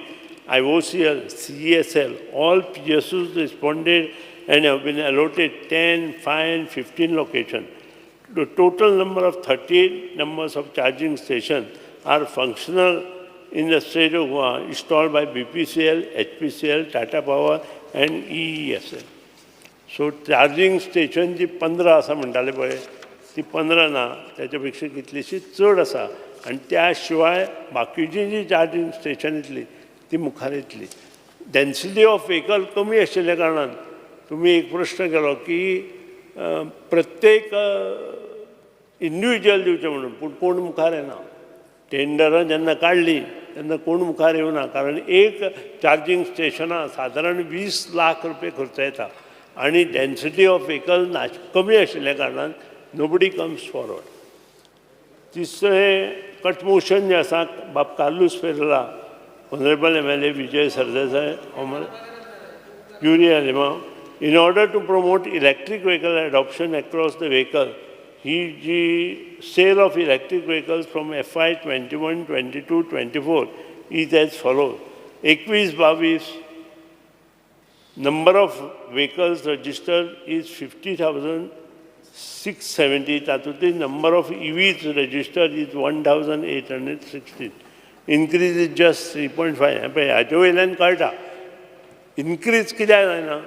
Speaker 7: IOCL, CESL. All PSUs responded and have been allotted 10, 5 and 15 locations. The total number of 38 numbers of charging stations are functional in the state of Goa, installed by BPCL, HPCL, Tata Power and EESL. So charging station जी 15 आसा म्हणटाले पळय, ती 15 ना, त्याच्या पेक्षा कितलीशी चड आसा आनी त्या शिवाय बाकीची जी चार्जींग स्टेशन येतली ती मुखार येतली. डेन्सिटी ऑफ व्हेकल कमी आशिल्ल्या कारणान तुमी एक प्रश्न केलो की प्रत्येक इंडिविज्युअल दिवचें म्हणून, पूण कोण मुखार येना. टेंडरां जेन्ना काडली तेन्ना कोण मुखार येवना, कारण एक चार्जींग स्टेशनां सादारण 20 लाख रुपये खर्च येता आनी डेन्सिटी ऑफ व्हेकल ना कमी आशिल्ल्या कारणान नोबडी कम्स फॉरवर्ड. तिसरें कट मोशन जें आसा बाब Carlos Pereira honourable MLA Vijay Sardesai Omar Yuri Alemao, in order to promote electric vehicle adoption across the vehicle, he ji sale of electric vehicles from FY 21, 22, 24 is as follows. 21-22 number of vehicles registered is 50,670. तातूंतली number of EVs registered is 1,816. Increase is just 3.5. पळय हाजे वयल्यान कळटा increase कित्याक जायना,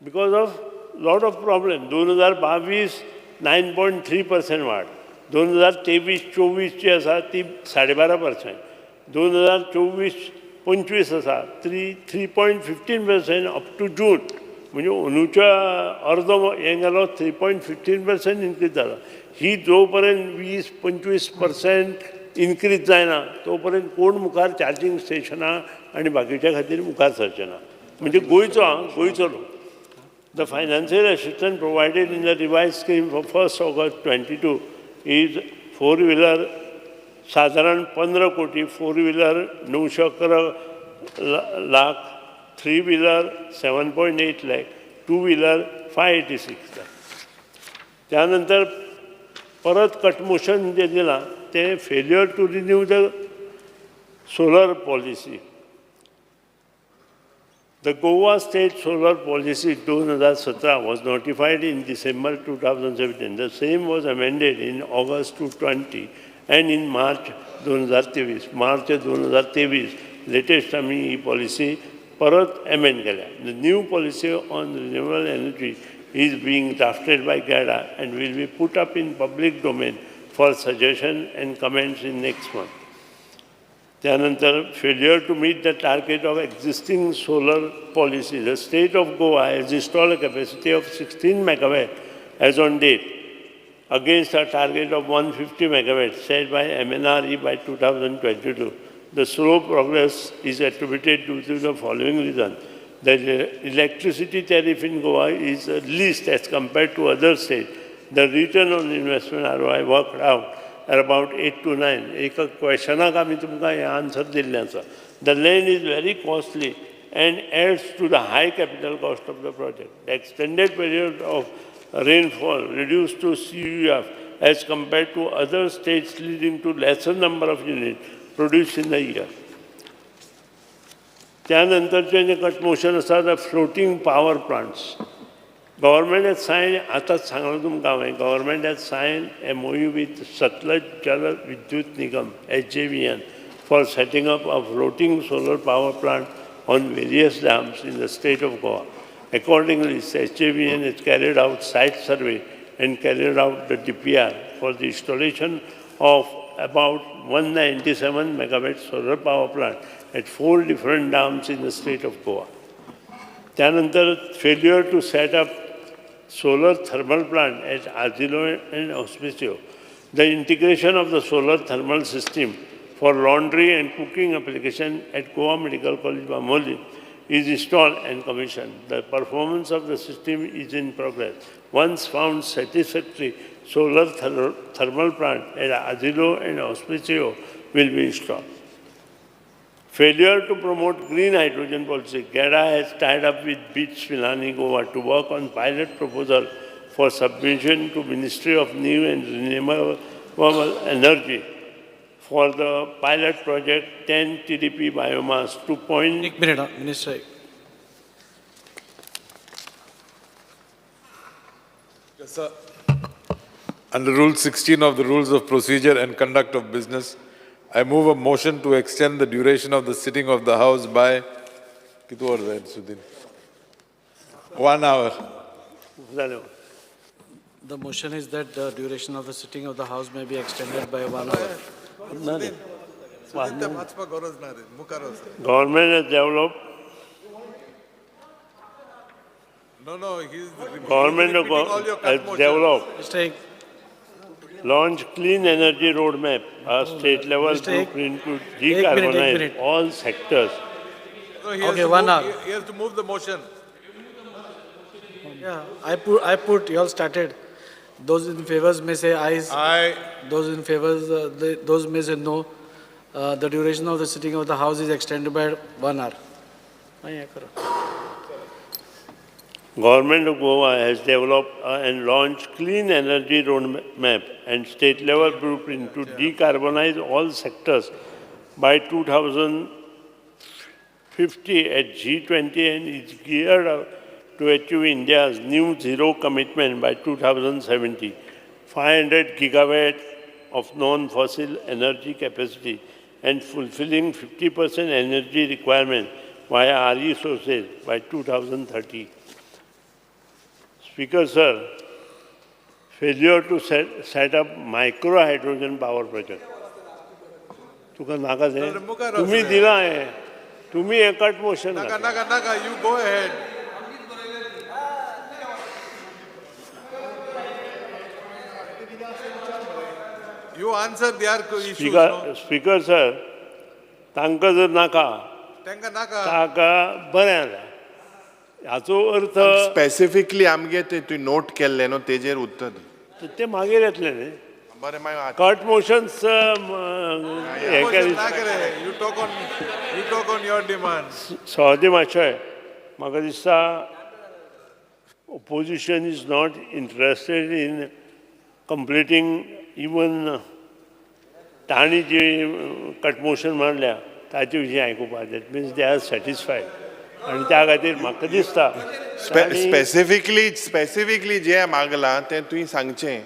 Speaker 7: because of lot of problem. 2022 9.3% वाड, 2023-24 जी आसा ती 12.5%, 2024-25 आसा 3.15% अप टू जून, म्हणजे अंदूच्या अर्दो हें गेलो 3.15% इनक्रीज जाला. ही जो पर्यंत 20-25% इनक्रीज जायना तो पर्यंत कोण मुखार चार्जींग स्टेशनां आनी बाकीच्या खातीर मुखार सरचे ना. म्हणजे गोंयचो आं, गोंयचो लोक. The financial assistance provided in the revised scheme for 1st August 22 is four wheeler साधारण 15 कोटी, four wheeler 911 lakh, three wheeler 7.8 lakh, two wheeler 586 lakh. त्यानंतर परत कटमोशन जे दिलां तें failure to renew the solar policy. The Goa State Solar Policy 2017 was notified in December 2017. The same was amended in August 2020 and in March 2023. March 2023 latest आमी ही policy परत amend केल्या. The new policy on renewable energy is being drafted by GEDA and will be put up in public domain for suggestion and comments in next month. त्यानंतर failure to meet the target of existing solar policy. The state of Goa has installed a capacity of 16 megawatt as on date against a target of 150 megawatt set by MNRE by 2022. The slow progress is attributed due to the following reason. The electricity tariff in Goa is least as compared to other states. The return on investment ROI worked out at about 8 to 9. एक क्वेश्चनाक आमी तुमकां हें answer दिल्लें आसा. The land is very costly and adds to the high capital cost of the project. The extended period of rainfall reduced to CUF as compared to other states, leading to lesser number of units produced in the year. त्यानंतरचें जें cut motion आसा the floating power plants. Government has signed, आतांच सांगलां तुमकां हांवें, government has signed MOU with Satluj Jal Vidyut Nigam, SJVN, for setting up a floating solar power plant on various dams in the state of Goa. Accordingly, SJVN has carried out site survey and carried out the DPR for the installation of about 197 megawatt solar power plant at 4 different dams in the state of Goa. त्यानंतर failure to set up solar thermal plant at Azilo and Hospicio. The integration of the solar thermal system for laundry and cooking application at Goa Medical College, Bambolim is installed and commissioned. The performance of the system is in progress. Once found satisfactory, solar thermal plant at Azilo and Hospicio will be installed. Failure to promote green hydrogen policy. GEDA has tied up with BITS Pilani Goa to work on pilot proposal for submission to Ministry of New and Renewable Energy for the pilot project 10 TDP biomass 2.
Speaker 10: एक minute, Minister.
Speaker 17: Yes, sir. Under Rule 16 of the Rules of Procedure and Conduct of Business, I move a motion to extend the duration of the sitting of the House by 1 hour.
Speaker 10: The motion is that the duration of the sitting of the House may be extended by 1 hour.
Speaker 7: Government has developed.
Speaker 17: No, he's
Speaker 7: government has developed. Launch clean energy roadmap, a state level blueprint to decarbonize all sectors.
Speaker 17: No, he
Speaker 10: okay, 1 hour.
Speaker 17: He has to move the motion.
Speaker 10: Yeah, I put, you all started. Those in favors may say ayes.
Speaker 17: Aye.
Speaker 10: Those in favors, those may say no. The duration of the sitting of the House is extended by 1 hour.
Speaker 7: Government of Goa has developed and launched clean energy roadmap and state level blueprint to decarbonize all sectors by 2050 at G20 and is geared up to achieve India's new zero commitment by 2070, 500 gigawatt of non-fossil energy capacity and fulfilling 50% energy requirement via RE sources by 2030. Speaker, sir, failure to set up micro hydrogen power project. तुका नाका ते? तुम्ही दिला आहे, तुम्ही एकट motion
Speaker 17: नाका नाका नाका, you go ahead. You answer their issues.
Speaker 7: Speaker sir, तांकां जर नाका,
Speaker 17: तांकां नाका,
Speaker 7: ताका बरें जालें. हाचो अर्थ
Speaker 1: स्पेसिफिकली आमगे ते तुवें नोट केल्ले न्हू तेजेर उत्तर दी.
Speaker 7: ते मागीर येतले न्ही.
Speaker 1: बरें, मागीर
Speaker 7: कट मोशन्स हे
Speaker 17: You talk on your demand.
Speaker 7: Saudi मातशें म्हाका दिसता opposition is not interested in completing even तांणी जी कट मोशन मांडल्या ताचे विशीं आयकुपाक, that means they are satisfied. आनी त्या खातीर म्हाका दिसता
Speaker 1: स्पेसिफिकली जें मागलां तें तुवें सांगचें.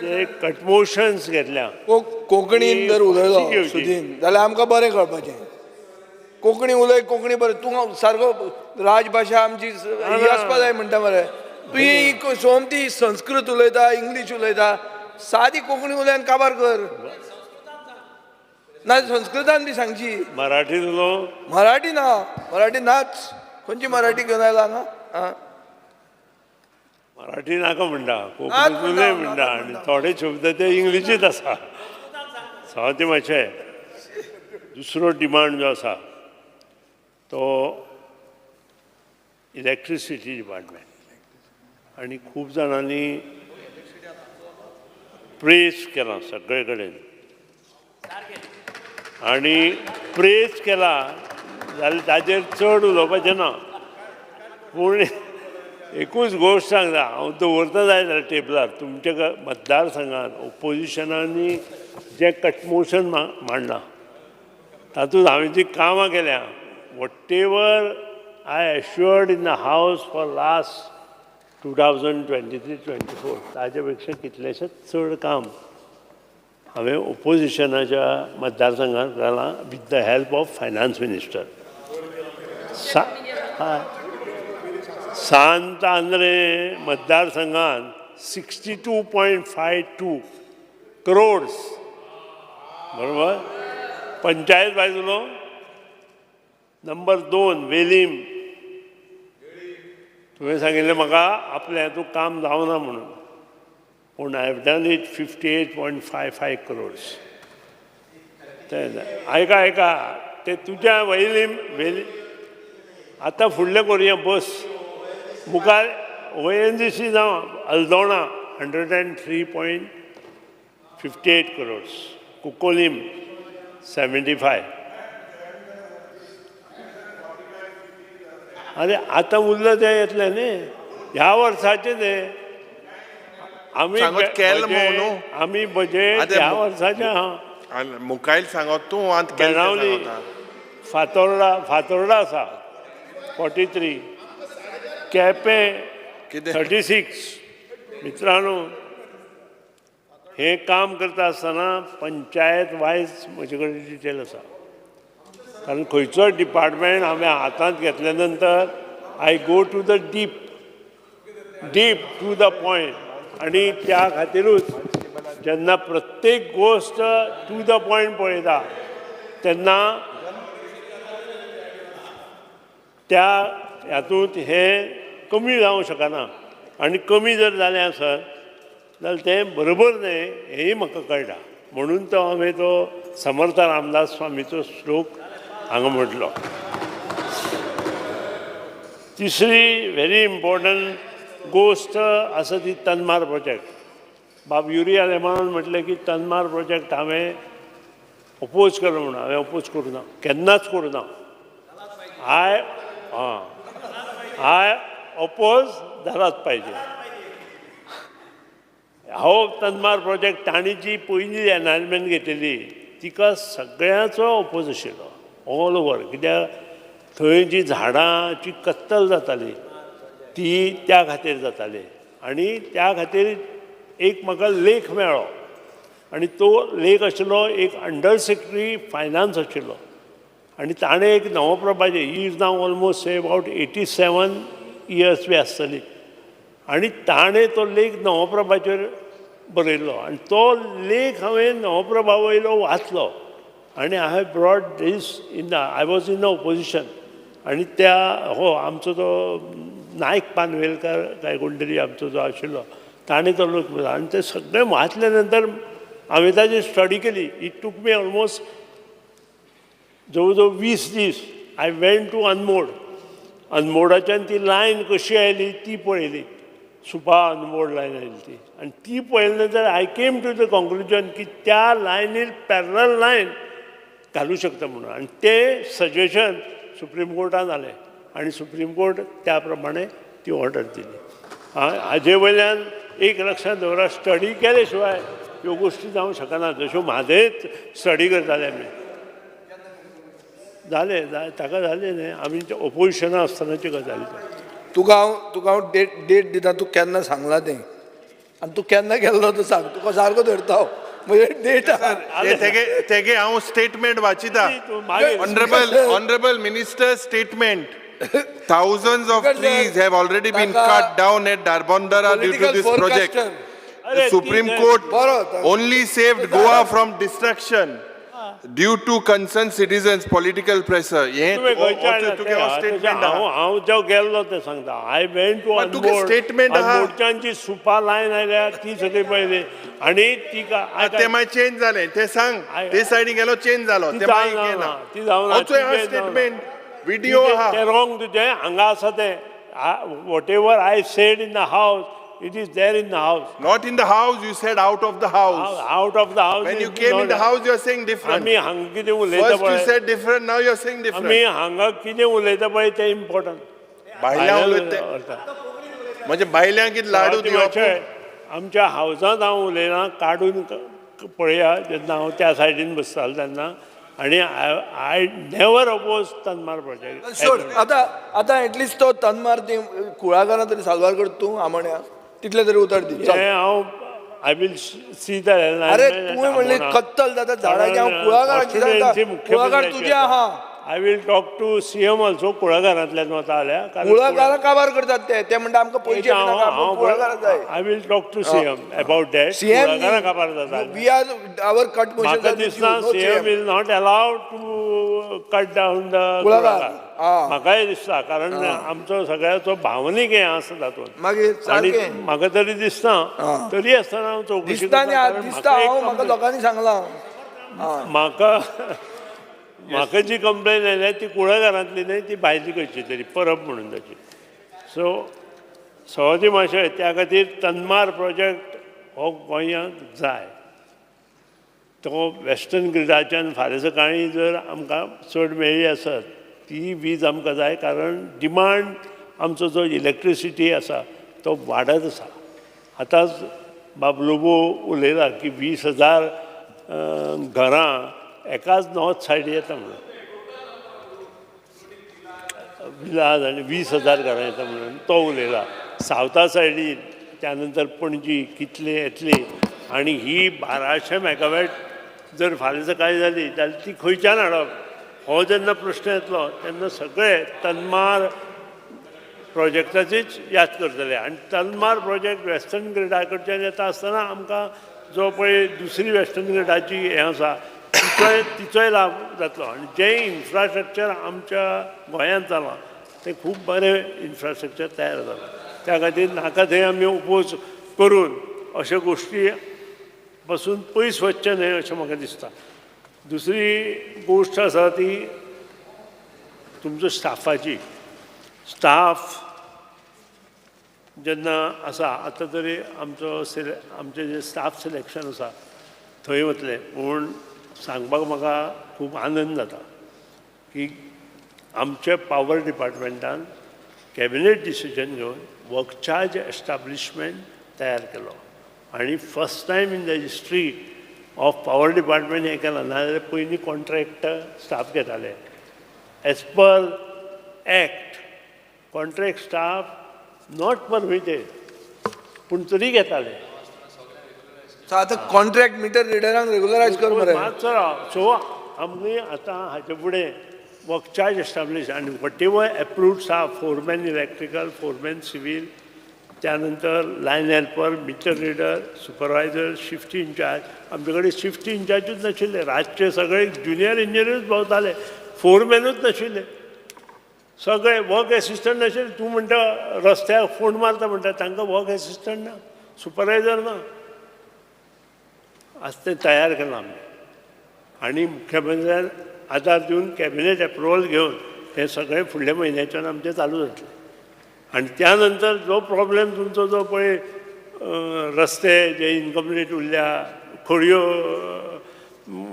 Speaker 7: जे कट मोशन्स घेतल्या
Speaker 21: कोंकणीन जर उलयलो सुदीन जाल्यार आमकां बरें कळपाचें. कोंकणी उलय, कोंकणी बरें. तूं सारको राजभाशा आमची ही आसपा जाय म्हणटा मरे. तुवें सोमती संस्कृत उलयता, इंग्लीश उलयता, सादी कोंकणी उलय आनी काबार कर. ना संस्कृतान बी सांगची.
Speaker 7: मराठी उलो?
Speaker 21: मराठी ना, मराठी नाच. खंयची मराठी घेवन आयला हांगा? आं,
Speaker 7: मराठी नाका म्हणटा, कोंकणी उलय म्हणटा आनी थोडे शब्द ते इंग्लिशींत आसा. सावती मातशें दुसरो डिमांड जो आसा तो इलेक्ट्रिसिटी डिपार्टमेंट. आनी खूब जाणांनी प्रेस केला सगळे कडेन आनी प्रेस केला जाल्यार ताजेर चड उलोवपाचें ना. पूण एकूच गोश्ट सांगता हांव, दवरता जाय जाल्यार टेबलार तुमच्या मतदारसंघात ओपोजिशनांनी जें कटमोशन मांडलां तातूंत हांवें जीं कामां केल्या, whatever I assured in the house for last 2023-24 ताजे पेक्षा कितलेशेच चड काम हांवें ओपोजिशनाच्या मतदारसंघात केलां with the help of finance minister. Sant Andre मतदारसंघात 62.52 crores, बरोबर. पंचायत बाजूलो नंबर 2 वेलीम, तुवें सांगिल्लें म्हाका आपलें हातूंत काम जावना म्हणून, पूण I have done it 58.55 crores. तें आयका आयका ते तुज्या वयलीम वेली आतां फुडलें करुया बस मुखार ONGC जावं Aldona 103.58 crores, Cuncolim 75. आरे आतां उरलें तें येतलें न्ही ह्या वर्साचें तें. आमी आमी बजेट ह्या वर्साचें आहा.
Speaker 1: मुखायल सांगत तूं आतां
Speaker 7: बेणावली फातोर्डा, फातोर्डा आसा 43, केपें 36. मित्रांनो, हें काम करता आसतना पंचायत वायज म्हजे कडेन डिटेल आसा, कारण खंयचोय डिपार्टमेंट हांवें हातांत घेतल्या नंतर I go to the deep deep to the point. आनी त्या खातीरूच जेन्ना प्रत्येक गोश्ट टू the point पळयता तेन्ना त्या हातूंत हें कमी जावंक शकना. आनी कमी जर जालें आसत जाल्यार तें बरोबर न्हय हेंय म्हाका कळटा. म्हणून तो हांवें तो समर्थ रामदास स्वामीचो श्लोक हांगा म्हटलो. तिसरी व्हेरी इम्पॉर्टंट गोश्ट आसा ती तन्मार प्रोजेक्ट. बाब युरी आलेमानान म्हटलें की तन्मार प्रोजेक्ट हांवें ओपोज केलो म्हणून. हांवें ओपोज करूं ना, केन्नाच करूं ना. I oppose जालाच पाहिजे. हो तन्मार प्रोजेक्ट तांणी जी पयली एनाउन्समेंट घेतलेली तिका सगळ्यांचो ओपोज आशिल्लो ऑल ओवर. कित्याक थंय जी झाडांची कत्तल जाताली ती त्या खातीर जाताली. आनी त्या खातीर एक म्हाका लेख मेळ्ळो आनी तो लेख आशिल्लो एक अंडर सेक्रेटरी फायनान्स आशिल्लो आनी ताणें एक नवप्रभाचे, he is now almost about 87 years बी आसतली, आनी ताणें तो लेख नवप्रभाचेर बरयल्लो आनी तो लेख हांवें नवप्रभा वयलो वाचलो आनी I have brought this in the, I was in the opposition. आनी त्या हो आमचो तो नायक पानवेलकर काय कोण तरी आमचो जो आशिल्लो ताणें तो लेख बरयलो आनी ते सगळें वाचल्या नंतर हांवें ताजी स्टडी केली. It took me almost जवळ जवळ 20 दीस. I went to Anmod अनमोडाच्यान ती लायन कशी आयली ती पळयली, सुपा अनमोड लायन आयली ती, आनी ती पळयले नंतर I came to the conclusion की त्या लायनीर पॅरल लायन घालूं शकता म्हणून, आनी तें सजेशन सुप्रीम कोर्टान जालें आनी सुप्रीम कोर्ट त्या प्रमाणे ती ऑर्डर दिली. हाजे वयल्यान एक लक्षांत दवरा, स्टडी केले शिवाय ह्यो गोश्टी जावंक शकना. जश्यो म्हादयच स्टडी करताले आमी, जालें ताका जालें न्ही, आमी ओपोजिशना आसतनाची गजाली.
Speaker 21: तुका हांव डेट दिता, तूं केन्ना सांगलां तें आनी तूं केन्ना गेल्लो तो सांग, तुका सारको धरता हांव म्हणजे डेट.
Speaker 1: तेगे हांव statement वाचिता. Honourable minister statement, thousands of trees have already been cut down at Dharbandora due to this project. The Supreme Court only saved Goa from destruction due to concerned citizens' political pressure.
Speaker 7: हांव जो गेल्लो तें सांगता. I went to statement, अनमोडच्यान जी सुपा line आयल्या ती सगळी पळयली आनी ती
Speaker 1: ते मागीर चेंज जालें तें सांग, ते सायडीन गेलो चेंज जालो
Speaker 7: ती जावना
Speaker 1: स्टेटमेंट व्हिडिओ आहा.
Speaker 7: तें रॉंग तुजें हांगा आसा तें. Whatever I said in the house, it is there in the house.
Speaker 1: Not in the house, you said out of the house.
Speaker 7: Out of the house.
Speaker 1: When you came in the house, you are saying different.
Speaker 7: आमी हांगा कितें उलयता
Speaker 1: पळय. First you said different, now you are saying different.
Speaker 7: आमी हांगा कितें उलयता पळय तें इम्पॉर्टंट.
Speaker 1: भायल्या उलयता म्हणजे भायल्यांक कितें लाडू दिवप.
Speaker 7: आमच्या हावजांत हांव उलयना, काडून पळया जेन्ना हांव त्या सायडीन बसतालो तेन्ना. आनी I never oppose Tanmar project.
Speaker 21: सोड आतां, आतां एटलिस्ट तो तन्मार ती कुळागरां तरी साल्वार करता तूं आमोण्या, तितलें तरी उतर दी.
Speaker 7: हांव I will see the.
Speaker 21: अरे तुवें म्हणलें कत्तल जाता झाडाची, हांव कुळागराची सांगता, कुळागर तुजें आहा.
Speaker 7: I will talk to CM also. कुळागरांतल्यान वता जाल्यार
Speaker 21: कुळागरां काबार करतात ते, ते म्हणटा आमकां पयशे नाका, कुळागरां जाय.
Speaker 7: I will talk to CM about that. कुळागरां काबार जाता.
Speaker 21: We are our cut motion.
Speaker 7: म्हाका दिसना CM will not allow to cut down the कुळागर. म्हाकाय दिसता, कारण आमचो सगळ्याचो भावनीक हें आसा तातूंत.
Speaker 21: मागीर
Speaker 7: आनी म्हाका तरी दिसना, तरी आसतना हांव चवकशी
Speaker 21: करता. दिसता हांव, म्हाका लोकांनी सांगलां.
Speaker 7: म्हाका म्हाका जी कंप्लेन आयल्या ती कुळागरांतली न्हय, ती भायली खंयची तरी परब म्हणून ताची. सो सवाजी माशय त्या खातीर तन्मार प्रोजेक्ट हो गोंयांक जाय. तो वेस्टर्न ग्रिडाच्यान फाल्यां सकाळीं जर आमकां चड मेळ्ळी आसत ती वीज आमकां जाय, कारण डिमांड आमचो जो इलेक्ट्रिसिटी आसा तो वाडत आसा. आतांच बाब लोबो उलयला की 20,000 घरां एकाच नॉर्थ सायड येता म्हणून, विलाज आनी 20,000 घरां येता म्हणून तो उलयला. सावथा सायडीन त्यानंतर पणजी कितले येतली, आनी ही 1200 मेगावॅट जर फाल्यां सकाळीं जाली जाल्यार ती खंयच्यान हाडप हो जेन्ना प्रश्न येतलो तेन्ना सगळे तन्मार प्रोजेक्टाचीच याद करतले. आनी तन्मार प्रोजेक्ट वेस्टर्न ग्रिडा कडच्यान येता आसतना आमकां जो पळय दुसरी वेस्टर्न ग्रिडाची हें आसा तिचोय लाभ जातलो. आनी जें इन्फ्रास्ट्रक्चर आमच्या गोंयांत जालां तें खूब बरें इन्फ्रास्ट्रक्चर तयार जालां. त्या खातीर नाका थंय आमी ओपोज करून अश्यो गोश्टी पासून पयस वचचें न्हय अशें म्हाका दिसता. दुसरी गोश्ट आसा ती तुमचो स्टाफाची. स्टाफ जेन्ना आसा आतां तरी आमचो आमचें जें स्टाफ सिलेक्शन आसा थंय वतलें, पूण सांगपाक म्हाका खूब आनंद जाता की आमच्या पावर डिपार्टमेंटान कॅबिनेट डिसिजन घेवन वर्क चार्ज एस्टाब्लिशमेंट तयार केलो आनी first time in the history of power department हें केलां. नाजाल्यार पयलीं कॉन्ट्रॅक्ट स्टाफ घेताले. As per act contract staff not permitted, पूण तरी घेताले.
Speaker 21: आतां कॉन्ट्रॅक्ट मिटर रिडरांक रेगुलरायज कर मरे.
Speaker 7: मातसो राव. सो आमी आतां हाचे फुडें वर्क चार्ज एस्टाब्लीश आनी whatever approved staff, foreman electrical, foreman civil, त्यानंतर line helper, meter reader, supervisor, shift incharge. आमचे कडेन शिफ्ट इन्चार्जूच नाशिल्ले. रातचे सगळे ज्युनियर इंजिनियरूच भोंवताले, फोरमॅनूच नाशिल्ले, सगळे वर्क एसिस्टंट नाशिल्ले. तूं म्हणटा रस्त्यार फोन मारता म्हणटा, तांकां वर्क एसिस्टंट ना, सुपरवायजर ना. आज तें तयार केलां आमी आनी मुख्यमंत्र्यान आदार दिवन कॅबिनेट एप्रुवल घेवन हें सगळें फुडल्या म्हयन्याच्यान आमचें चालू जातलें. आनी त्या नंतर जो प्रॉब्लेम तुमचो जो पळय रस्ते जे इनकम्प्लीट उरल्या, खोडयो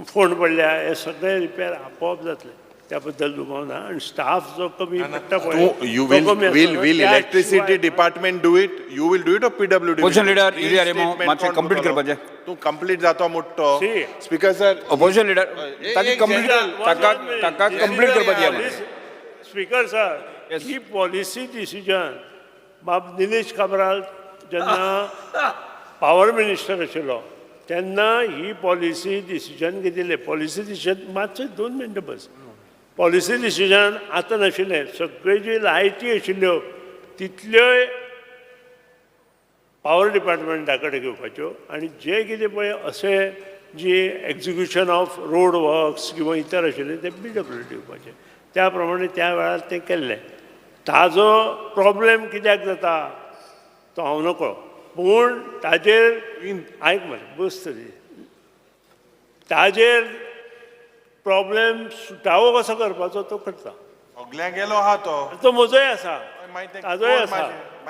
Speaker 7: फोंड पडल्या, हे सगळे रिपेर आपोआप जातले, त्या बद्दल दुबाव ना. आनी स्टाफ जो कमी पडटा पळय,
Speaker 1: You will will electricity department do it? You will do it or PWD?
Speaker 22: Opposition leader, Yuri Aremo, मातशें complete करपाचें.
Speaker 1: तूं कंप्लीट जातो मोठो. स्पीकर सर,
Speaker 22: ऑपोजिशन लिडर, ताका कंप्लीट, ताका ताका कंप्लीट करपाक दिया.
Speaker 7: स्पीकर सर, ही पॉलिसी डिसिजन बाब निलेश काब्राल जेन्ना पावर मिनिस्टर आशिल्लो तेन्ना ही पॉलिसी डिसिजन घेतिल्लें. पॉलिसी डिसिजन मातशें 2 मिनटां बस. पॉलिसी डिसिजन आतां नाशिल्लें, सगळ्यो जी लायटी आशिल्ल्यो तितल्योय पावर डिपार्टमेंटा कडेन घेवपाच्यो आनी जे कितें पळय अशें जी एक्जिक्युशन ऑफ रोड वर्क्स किंवा इतर आशिल्ले ते PWD दिवपाचे. त्या प्रमाणे त्या वेळार तें केल्लें. ताजो प्रॉब्लेम कित्याक जाता तो हांव नकळो, पूण ताजेर आयक मरे बस तरी, ताजेर प्रॉब्लेम सुटावो कसो करपाचो तो करता.
Speaker 1: सगळ्यांक गेलो आहा तो,
Speaker 7: तो म्हजोय आसा, ताजोय आसा,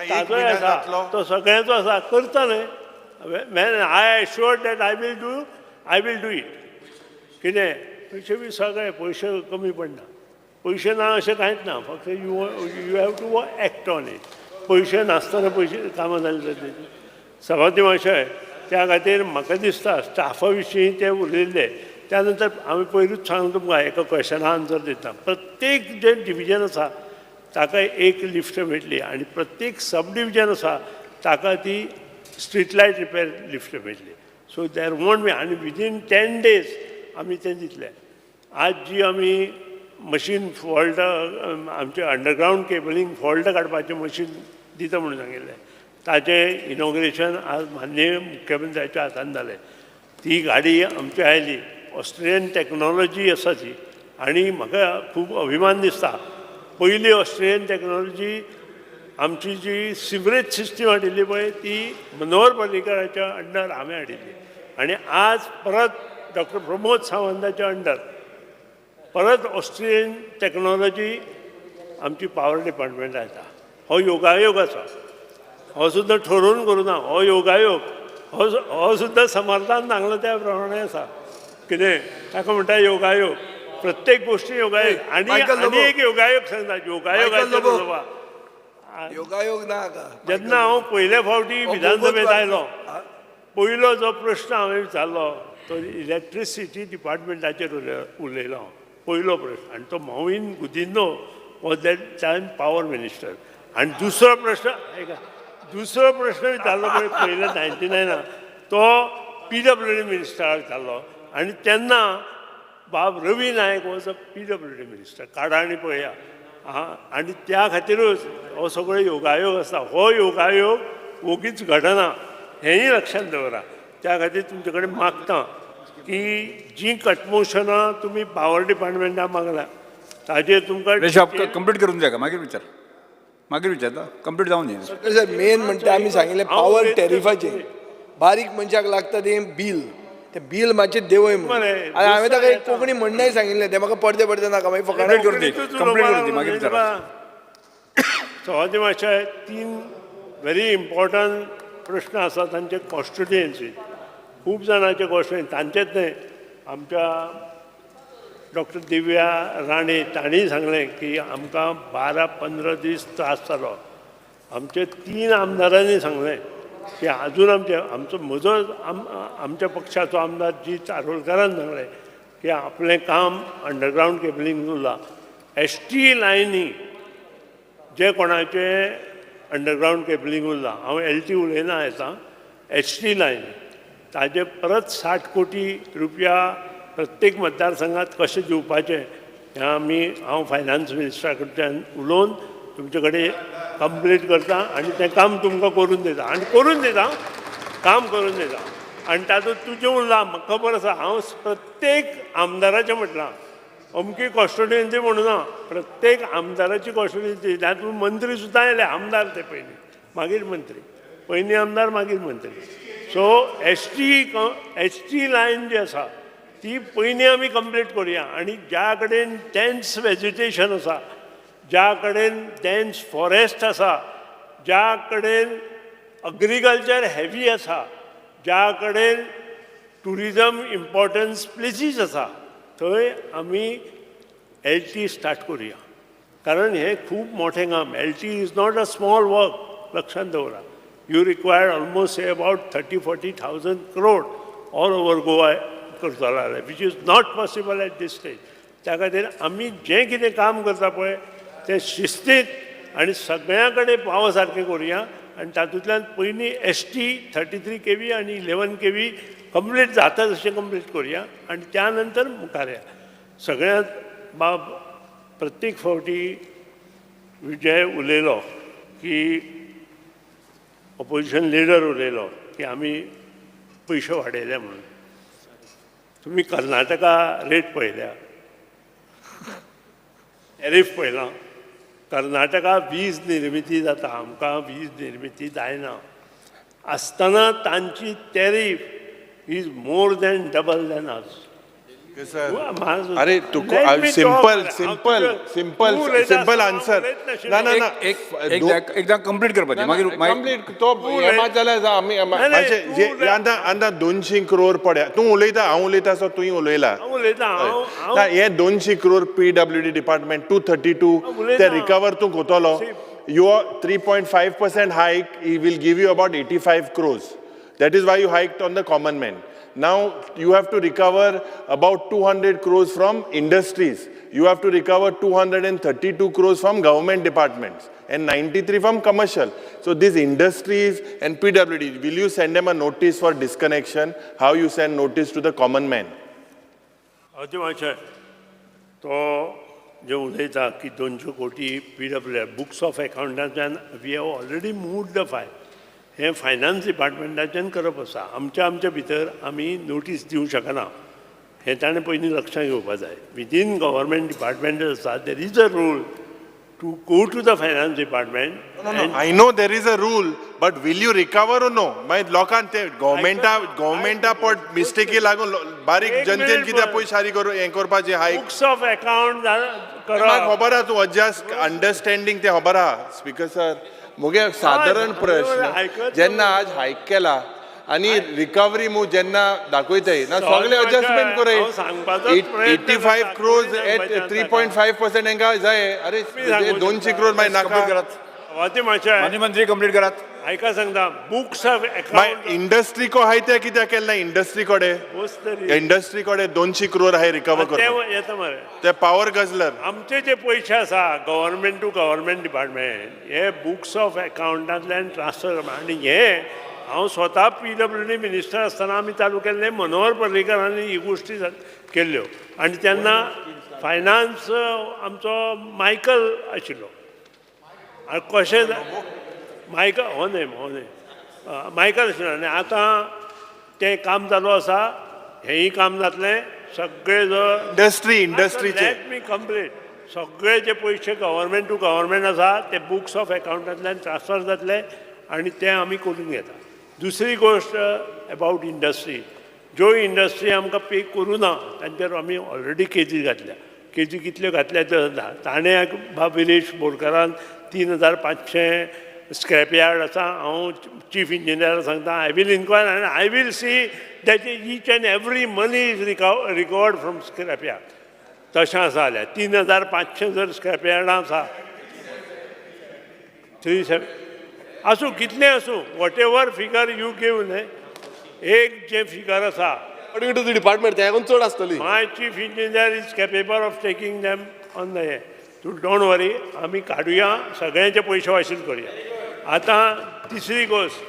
Speaker 7: ताजोय आसा, तो सगळ्यांचो आसा, करता न्हय. Man I assure that I will do, I will do it. कितें पयशे बी सगळे पयशे कमी पडना, पयशे ना अशें कांयच ना, फक्त you you have to act on it. पयशे नासतना पयशे कामां जालीं जातली. सभापती महाशय, त्या खातीर म्हाका दिसता स्टाफा विशीं ते उलयल्ले. त्या नंतर हांवें पयरूच सांगलां तुमकां, एका क्वेशना आन्सर दिता. प्रत्येक जें डिविजन आसा ताका एक लिफ्ट मेळटली आनी प्रत्येक सब डिविजन आसा ताका ती स्ट्रीट लायट रिपेर लिफ्ट मेळटली. सो there won't be, आनी विदीन 10 डेज आमी तें दितले. आज जी आमी मशीन फॉल्ट, आमचे अंडरग्रावंड केबलींग फॉल्ट काडपाचें मशीन दिता म्हणून सांगिल्लें, ताचें इनॉग्रेशन आज माननीय मुख्यमंत्र्याच्या हातान जालें. ती गाडी आमची आयली, ऑस्ट्रियन टॅक्नॉलॉजी आसा ती, आनी म्हाका खूब अभिमान दिसता. पयली ऑस्ट्रियन टॅक्नॉलॉजी आमची जी सिवरेज सिस्टीम हाडिल्ली पळय ती मनोहर पर्रीकराच्या अंडर हांवें हाडिल्ली, आनी आज परत डॉक्टर प्रमोद सावंताच्या अंडर परत ऑस्ट्रियन टॅक्नॉलॉजी आमची पावर डिपार्टमेंटात येता. हो योगायोग आसा, हो सुद्दां ठरोवन करूं ना, हो योगायोग, हो सुद्दां समर्थान सांगला त्या प्रमाणे आसा. कितें ताका म्हणटा योगायोग, प्रत्येक गोश्टी योगायोग. आनी आनी एक योगायोग सांगता, योगायोगाचेर उलोवपा
Speaker 21: योगायोग ना.
Speaker 7: जेन्ना हांव पयले फावटी विधानसभेंत आयलो, पयलो जो प्रश्न हांवें विचारलो तो इलेक्ट्रिसिटी डिपार्टमेंटाचेर उलयलो हांव, पयलो प्रश्न, आनी तो Mauvin Godinho was that time power minister. आनी दुसरो प्रश्न, दुसरो प्रश्न विचारलो पळय पयले 99 तो PWD मिनिस्टराक विचारलो, आनी तेन्ना बाब Ravi Naik was a PWD minister. काडा आनी पळया. आनी त्या खातीरूच हो सगळो योगायोग आसा. हो योगायोग वोगीच घडना हेंय लक्षांत दवरा. त्या खातीर तुमचे कडेन मागता की जीं कटमोशनां तुमी पावर डिपार्टमेंटाक मागला ताजेर तुमकां
Speaker 22: कंप्लीट करून जाय, मागीर विचार, मागीर विचारता, कंप्लीट जावन दी.
Speaker 21: सर मेन म्हणटा आमी सांगिल्लें पावर टॅरिफाचेर बारीक मनशाक लागता तें बील, तें बील मातशें देंवय म्हणून. आनी हांवें ताका एक कोंकणी म्हणणेंय सांगिल्लें, तें म्हाका परतें परतें नाका, मागीर फकाणां
Speaker 22: करून दी, कंप्लीट करून दी, मागीर विचारा.
Speaker 7: सभापती मातशें 3 व्हेरी इम्पॉर्टंट प्रश्न आसा तांचे कॉन्स्टिट्युएन्सी, खूब जाणांचे कॉन्स्टिट्युएन्सी, तांचेच न्हय, आमच्या डॉक्टर दिव्या राणे तांणी सांगलें की आमकां 12-15 दीस त्रास जालो. आमचे 3 आमदारांनी सांगलें की आजून आमचे आमचो म्हजो आमच्या पक्षाचो आमदार जी चारोलकारान सांगलें की आपलें काम अंडरग्रावंड केबलींग उरलां, ST लायनी जे कोणाचे अंडरग्रावंड केबलींग उरलां, हांव LT उलयना आतां, ST लायन ताजे परत 60 कोटी रुपया प्रत्येक मतदारसंघात कशें दिवपाचें हें आमी, हांव फायनान्स मिनिस्टरा कडच्यान उलोवन तुमचे कडेन कंप्लीट करता आनी तें काम तुमकां करून दिता, आनी करून दिता, काम करून दिता. आनी तातूंत तुजें उरलां म्हाका खबर आसा, हांव प्रत्येक आमदाराचें म्हटलां, अमकी कॉन्स्टिट्युएन्सी म्हणून ना, प्रत्येक आमदाराची कॉन्स्टिट्युएन्सी, तातूंत मंत्री सुद्दां आयले, आमदार ते पयलीं, मागीर मंत्री, पयलीं आमदार मागीर मंत्री. सो ST line जी आसा ती पयलीं आमी कंप्लीट करुया, आनी ज्या कडेन डेन्स वेजिटेशन आसा ज्या कडेन डेन्स फॉरेस्ट आसा, ज्या कडेन अग्रीकल्चर हेवी आसा, ज्या कडेन टुरिजम इम्पॉर्टन्स प्लेसीस आसा, थंय आमी एल टी स्टार्ट करुया. कारण हें खूब मोठें काम. LT is not a small work. लक्षांत दवरा, you require almost about 30-40 thousand crore all over Goa करतलो जाल्यार, which is not possible at this stage. त्या खातीर आमी जें कितें काम करता पळय, तें शिस्तीत आनी सगळ्यां कडेन पावो सारकें करुया. आनी तातूंतल्यान पयलीं ST 33 kV आनी 11 केवी कंप्लीट जाता तशें कंप्लीट करुया आनी त्या नंतर मुखार या. सगळ्यांत बाब, प्रत्येक फावटी विजय उलयलो की, ऑपोजिशन लिडर उलयलो की आमी पयशे वाडयले म्हणून. तुमी कर्नाटका रेट पळयल्या, टॅरीफ पळयलां? कर्नाटका वीज निर्मिती जाता, आमकां वीज निर्मिती जायना आसतना तांची tariff is more than double than us.
Speaker 1: अरे, तुका simple simple simple simple answer. ना ना ना.
Speaker 20: एकदा कंप्लीट करपाचें, मागीर
Speaker 1: कंप्लीट तो हे मात जाल्यार आमी मातशें आतां आतां 200 क्रोर पड्या. तूं उलयता, हांव उलयता, सो तुवें उलयला.
Speaker 7: हांव उलयता, हांव
Speaker 1: ना, हे 200 क्रोर PWD department 232 ते रिकवर तूं कोतलो? Your 3.5% hike will give you about 85 crores. That is why you hiked on the common man. Now you have to recover about 200 crores from industries. You have to recover 232 crores from government departments and 93 from commercial. So these industries and PWD, will you send them a notice for disconnection? How you send notice to the common man?
Speaker 7: Ajay मातशें, तो जे उलयता की 200 कोटी PW, books of एकावंटाच्यान we have already moved the file. हें finance डिपार्टमेंटाच्यान करप आसा. आमच्या आमच्या भितर आमी नोटीस दिवंक शकना, हें ताणें पयलीं लक्षांत घेवपा जाय. विदीन गव्हर्मेंट डिपार्टमेंट आसा, there is a rule to go to the finance department.
Speaker 1: No, I know there is a rule, but will you recover or no? मागीर लोकांक ते गव्हर्मेंटा गव्हर्मेंटा पट मिस्टेकी लागून बारीक
Speaker 7: एक
Speaker 1: जनतेन
Speaker 7: minute.
Speaker 1: कित्याक पयशे शारी करू हें करपाचें हायक?
Speaker 7: Books of account.
Speaker 1: म्हाका खबर आहा, तूं एडजस्ट अंडरस्टँडींग तें खबर आहा. स्पीकर सर, मुगे सादारण प्रश्न, जेन्ना आज हायक केला आनी रिकवरी मूव जेन्ना दाखयताय ना, सगळे एडजस्टमेंट करय.
Speaker 7: हांव सांगपाचोच प्रयत्न
Speaker 1: 85 crores
Speaker 7: करता.
Speaker 1: एट 3.5% हेंका जाय. अरे, 200 क्रोर मागीर नाका.
Speaker 7: वाती मातशें.
Speaker 20: माननीय मंत्री, कंप्लीट करात.
Speaker 7: आयका सांगता, बुक्स ऑफ
Speaker 1: मागीर
Speaker 7: एकावंट.
Speaker 1: इंडस्ट्रीको हाय ते कित्याक केलें ना? इंडस्ट्री कडेन
Speaker 7: तरी
Speaker 1: इंडस्ट्री कडेन 200 क्रोर हाय रिकवर
Speaker 7: ते
Speaker 1: करपाक.
Speaker 7: येता मरे.
Speaker 1: ते पावर गजलर.
Speaker 7: आमचे जे पयशे आसा, गव्हर्मेंट टू गव्हर्मेंट डिपार्टमेंट, हे बुक्स ऑफ एकावंटांतल्यान ट्रान्सफर. आनी हे हांव स्वता पीडब्ल्यूडी मिनिस्टर आसतना आमी चालू केल्लें. मनोहर पर्रीकरांनी ही गोश्टी केल्ल्यो आनी तेन्ना फायनान्स आमचो मायकल आशिल्लो. आनी कशें मायकल हो न्हय, हो न्हय, मायकल आशिल्लो. आनी आतां तें काम चालू आसा, हेंय काम जातलें सगळें जर
Speaker 1: इंडस्ट्री इंडस्ट्रीचे
Speaker 7: let me complete. सगळे जे पयशे गव्हर्मेंट टू गव्हर्मेंट आसा, ते बुक्स ऑफ एकावंटांतल्यान ट्रान्सफर जातले आनी ते आमी करून घेता. दुसरी गोश्ट अबावट इंडस्ट्री, ज्यो इंडस्ट्री आमकां पे करूं ना, तांचेर आमी ऑलरेडी केजी घातल्या. केजी कितल्यो घातल्या त्यो जाता. ताणें बाब विरेश बोरकारान 3500 स्क्रॅप यार्ड आसा. हांव चीफ इंजिनियराक सांगता, I will inquire आनी I will see that each and every money is recovered from scrap yard. तशें आसा जाल्यार 3500 जर स्क्रॅप यार्डां आसा, थ्री सेवन आसूं, कितलें आसूं, whatever figure you give न्हय, एक जें फिगर आसा
Speaker 16: अकॉर्डिंग टू the department तेकून चड आसतली.
Speaker 7: My chief engineer is capable of taking them on the हे. तूं don't worry, आमी काडुया, सगळ्यांचे पयशे वाशील करुया. आतां तिसरी गोश्ट,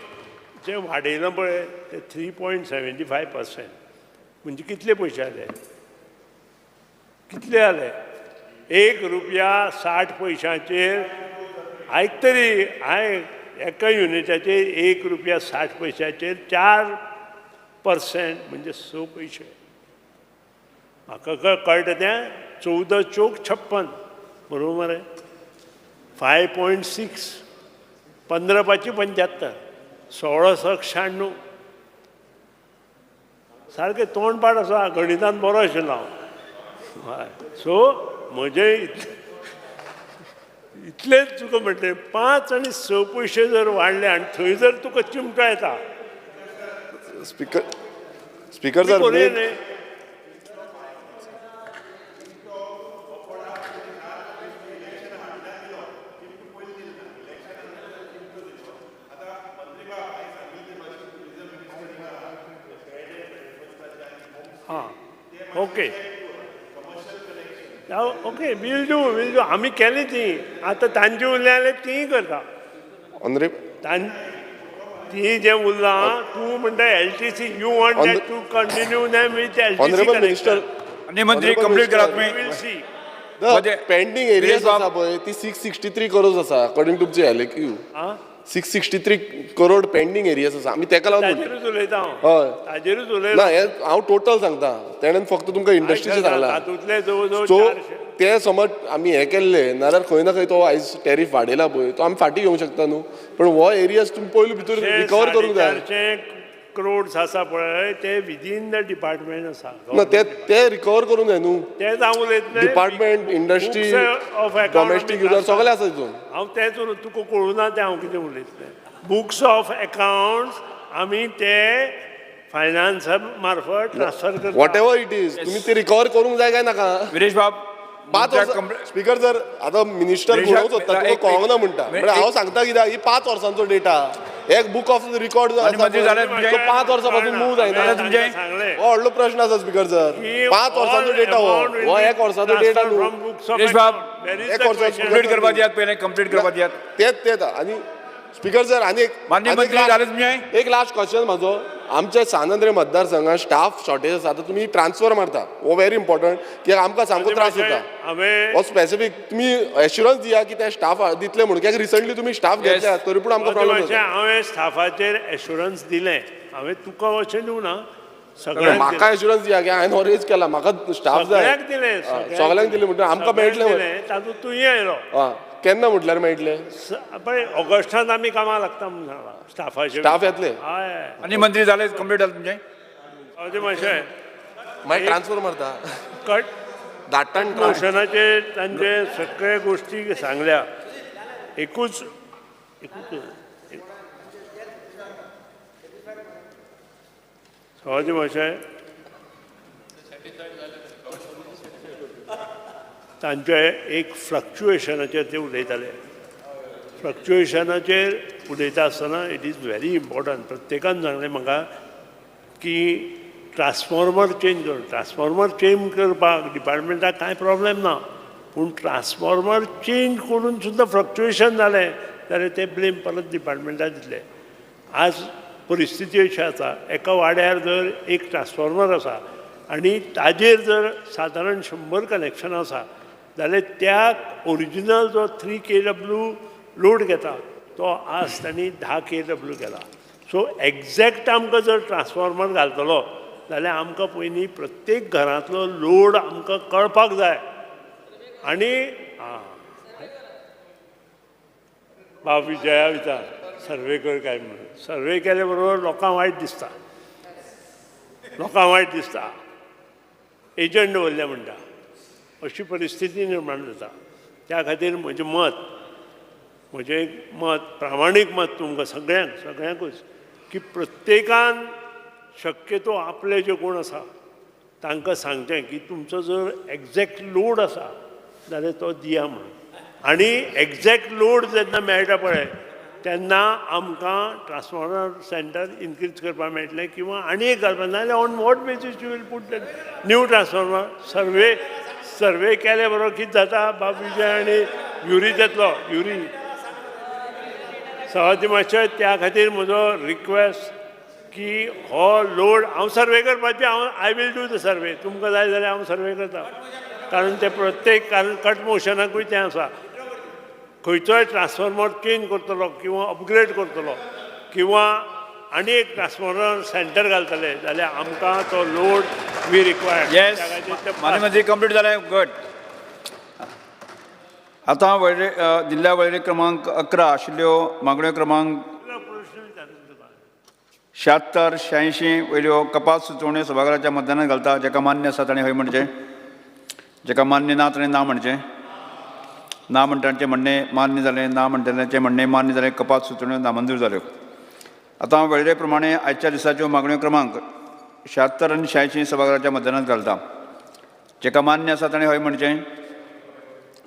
Speaker 7: जें वाडयलां पळय ते 3.75%, म्हणजे कितले पयशे जाले? कितले जाले? 1 रुपया 60 पयशांचेर, आयक तरी आयक, एका युनिटाचेर 1 रुपया 60 पयशाचेर 4% म्हणजे 6 पयशे. म्हाका कळटा तें, 14 चोक 56, बरोबर मरे? 5.6, 15 पांची 75, 16 सक 96. सारकें तोंडपाठ आसा, गणितान बरो आशिल्लो हांव. हय, सो म्हजें इतलें. इतलेंच तुका म्हणटलें, 5 आनी 6 पयशे जर वाडले आनी थंय जर तुका चिमटो येता.
Speaker 16: स्पीकर सर,
Speaker 7: हां, okay okay, we'll do we'll do. आमी केली ती, आतां तांची उरली जाल्यार तीय करता. ती जें उरलां तूं म्हणटा LTC, you want that to continue them with LTC.
Speaker 16: Honourable minister,
Speaker 22: आनी मंत्री कंप्लीट करात तुमी.
Speaker 16: पेंडींग एरियाज आसा पळय ती 663 करोड आसा according two LAQ. 663 crore pending areas आसा, आमी तेका लागून
Speaker 7: ताजेरूच उलयता हांव.
Speaker 16: हय,
Speaker 7: ताजेरूच उलयता
Speaker 16: ना, हें हांव टोटल सांगता, तेणेन फक्त तुमकां इंडस्ट्रीचें सांगलां.
Speaker 7: तातूंतले जवळ जवळ
Speaker 16: सो ते समज आमी हें केल्ले नाल्यार खंय ना खंय तो आयज टॅरीफ वाडयला पळय तो आमी फाटीं घेवंक शकता न्हू, पण हो एरियाज तुमी पयलू भितर रिकवर करूंक जाय.
Speaker 7: 450 करोड्स आसा पळय ते विदीन the department आसा
Speaker 16: ना, ते रिकवर करूंक जाय न्हू.
Speaker 7: तेच हांव उलयतलें.
Speaker 16: डिपार्टमेंट, इंडस्ट्री, डॉमेस्टीक युजर सगळे आसा तितून.
Speaker 7: हांव तेच तुका कळूं ना तें हांव कितें उलयतलें. बुक्स ऑफ अकाउंट्स आमी ते फायनान्सा मार्फत ट्रान्सफर करता.
Speaker 16: What ever it is, तुमी ते रिकवर करूंक जाय काय नाका?
Speaker 22: विरेश बाब,
Speaker 16: 5 वर्सां स्पीकर सर, आतां मिनिस्टर म्हणूंक सोदता तुका कळोंक ना म्हणटा, म्हळ्यार हांव सांगता कित्याक ही 5 वर्सांचो डेटा, एक बुक ऑफ रिकॉर्ड 5 वर्सां पासून मूव जायना. हो व्हडलो प्रश्न आसा स्पीकर सर, 5 वर्सांचो डेटा हो एक वर्साचो डेटा न्हू. एक वर्साचो
Speaker 22: कंप्लीट करपा दियात पयलें, कंप्लीट करपा दियात.
Speaker 16: तेच तेच. आनी स्पीकर सर, आनी एक लास्ट क्वेश्चन म्हाजो, आमच्या सान आंद्रे मतदारसंघात स्टाफ शॉर्टेज आसा, आतां तुमी ट्रान्सफर मारता, हो व्हेरी इम्पॉर्टंट, कित्याक आमकां सामको त्रास जाता. हो स्पेसिफीक तुमी एश्युरन्स दिया की ते स्टाफ दितले म्हणून, कित्याक रिसंटली तुमी स्टाफ घेतल्या तरी पूण आमकां प्रॉब्लम जाता.
Speaker 7: हांवें स्टाफाचेर एश्युरन्स दिलें, हांवें तुका अशें दिवं ना, सगळ्यांक
Speaker 16: म्हाका एश्युरन्स दिया की हांवें हो रेज केला, म्हाका स्टाफ जाय. सगळ्यांक दिलें म्हणटा आमकां मेळटलें,
Speaker 7: तातूंत तूंय आयलो.
Speaker 16: केन्ना म्हटल्यार मेळटलें?
Speaker 7: पळय ऑगस्टान आमी कामाक लागता म्हणून सांगलां स्टाफाचेर.
Speaker 16: स्टाफ येतले.
Speaker 7: हय.
Speaker 22: आनी मंत्री जाले कंप्लीट जालें तुमचें?
Speaker 7: हय मातशें
Speaker 16: मागीर ट्रान्सफर मारता
Speaker 7: कट
Speaker 16: धाडटान
Speaker 7: मोशनाचेर तांचे सगळे गोश्टी सांगल्या. एकूच सवाजी मातशें तांचे एक फ्लक्च्युएशनाचेर ते उलयताले. फ्लक्च्युएशनाचेर उलयता आसतना it is very important. प्रत्येकान सांगलें म्हाका की ट्रान्सफॉर्मर चेंज कर, ट्रान्सफॉर्मर चेंज करपाक डिपार्टमेंटाक कांय प्रॉब्लेम ना, पूण ट्रान्सफॉर्मर चेंज करून सुद्दां फ्लक्च्युएशन जालें जाल्यार ते ब्लेम परत डिपार्टमेंटाक दितले. आज परिस्थिती अशी आसा, एका वाड्यार जर एक ट्रान्सफॉर्मर आसा आनी ताजेर जर सादारण 100 कनेक्शन आसा जाल्यार त्या ओरिजिनल जो 3 kW load घेता तो आज तांणी 10 kW केला. सो एग्जॅक्ट आमकां जर ट्रान्सफॉर्मर घालतलो जाल्यार आमकां पयलीं प्रत्येक घरांतलो लोड आमकां कळपाक जाय. आनी आं बाब विजया विचार सर्वे कर काय म्हणून, सर्वे केले बरोबर लोकांक वायट दिसता, लोकांक वायट दिसता, एजंट दवरले म्हणटा, अशी परिस्थिती निर्माण जाता. त्या खातीर म्हजें मत, म्हजें एक मत, प्रामाणीक मत तुमकां सगळ्यांक सगळ्यांकूच की प्रत्येकान शक्यतो आपले जे कोण आसा तांकां सांगचें की तुमचो जर एग्जॅक्ट लोड आसा जाल्यार तो दिया म्हणून. आनी एग्जॅक्ट लोड जेन्ना मेळटा पळय तेन्ना आमकां ट्रान्सफॉर्मर सेंटर इनक्रीज करपाक मेळटलें किंवा आनी एक घालपाक, नाजाल्यार on what basis you will put new transformer. Survey survey केले बरोबर कितें जाता, बाब विजय आनी युरी जातलो, युरी सवाती मातशें. त्या खातीर म्हजो रिक्वेस्ट की हो लोड हांव सर्वे करपाची, हांव I will do the survey, तुमकां जाय जाल्यार हांव सर्वे करता, कारण ते प्रत्येक, कारण कट मोशनाकूय तें आसा, खंयचोय ट्रान्सफॉर्मर चेंज करतलो किंवा अपग्रेड करतलो किंवा आनी एक ट्रान्सफॉर्मर सेंटर घालतले जाल्यार आमकां तो लोड we required.
Speaker 22: Yes, माननीय मंत्री कंप्लीट जालें. गुड. आतां वळेरे जिल्ल्या वळेरे क्रमांक 11 आशिल्ल्यो मागण्यो क्रमांक 76 86 वयल्यो कपात सुचोवण्यो सभाघराच्या मतदानात घालता. जाका मान्य आसा ताणें हय म्हणचें, जाका मान्य ना ताणें ना म्हणचें. ना म्हणटांचें म्हणणें मान्य जालें. ना म्हणटल्यांचें म्हणणें मान्य जालें. कपात सुचोवण्यो नामंजूर जाल्यो. आतां हांव वेळे प्रमाणे आयच्या दिसाच्यो मागण्यो क्रमांक 76 आनी 86 सभाघराच्या मतदानात घालता. जेका मान्य आसा ताणें हय म्हणचें,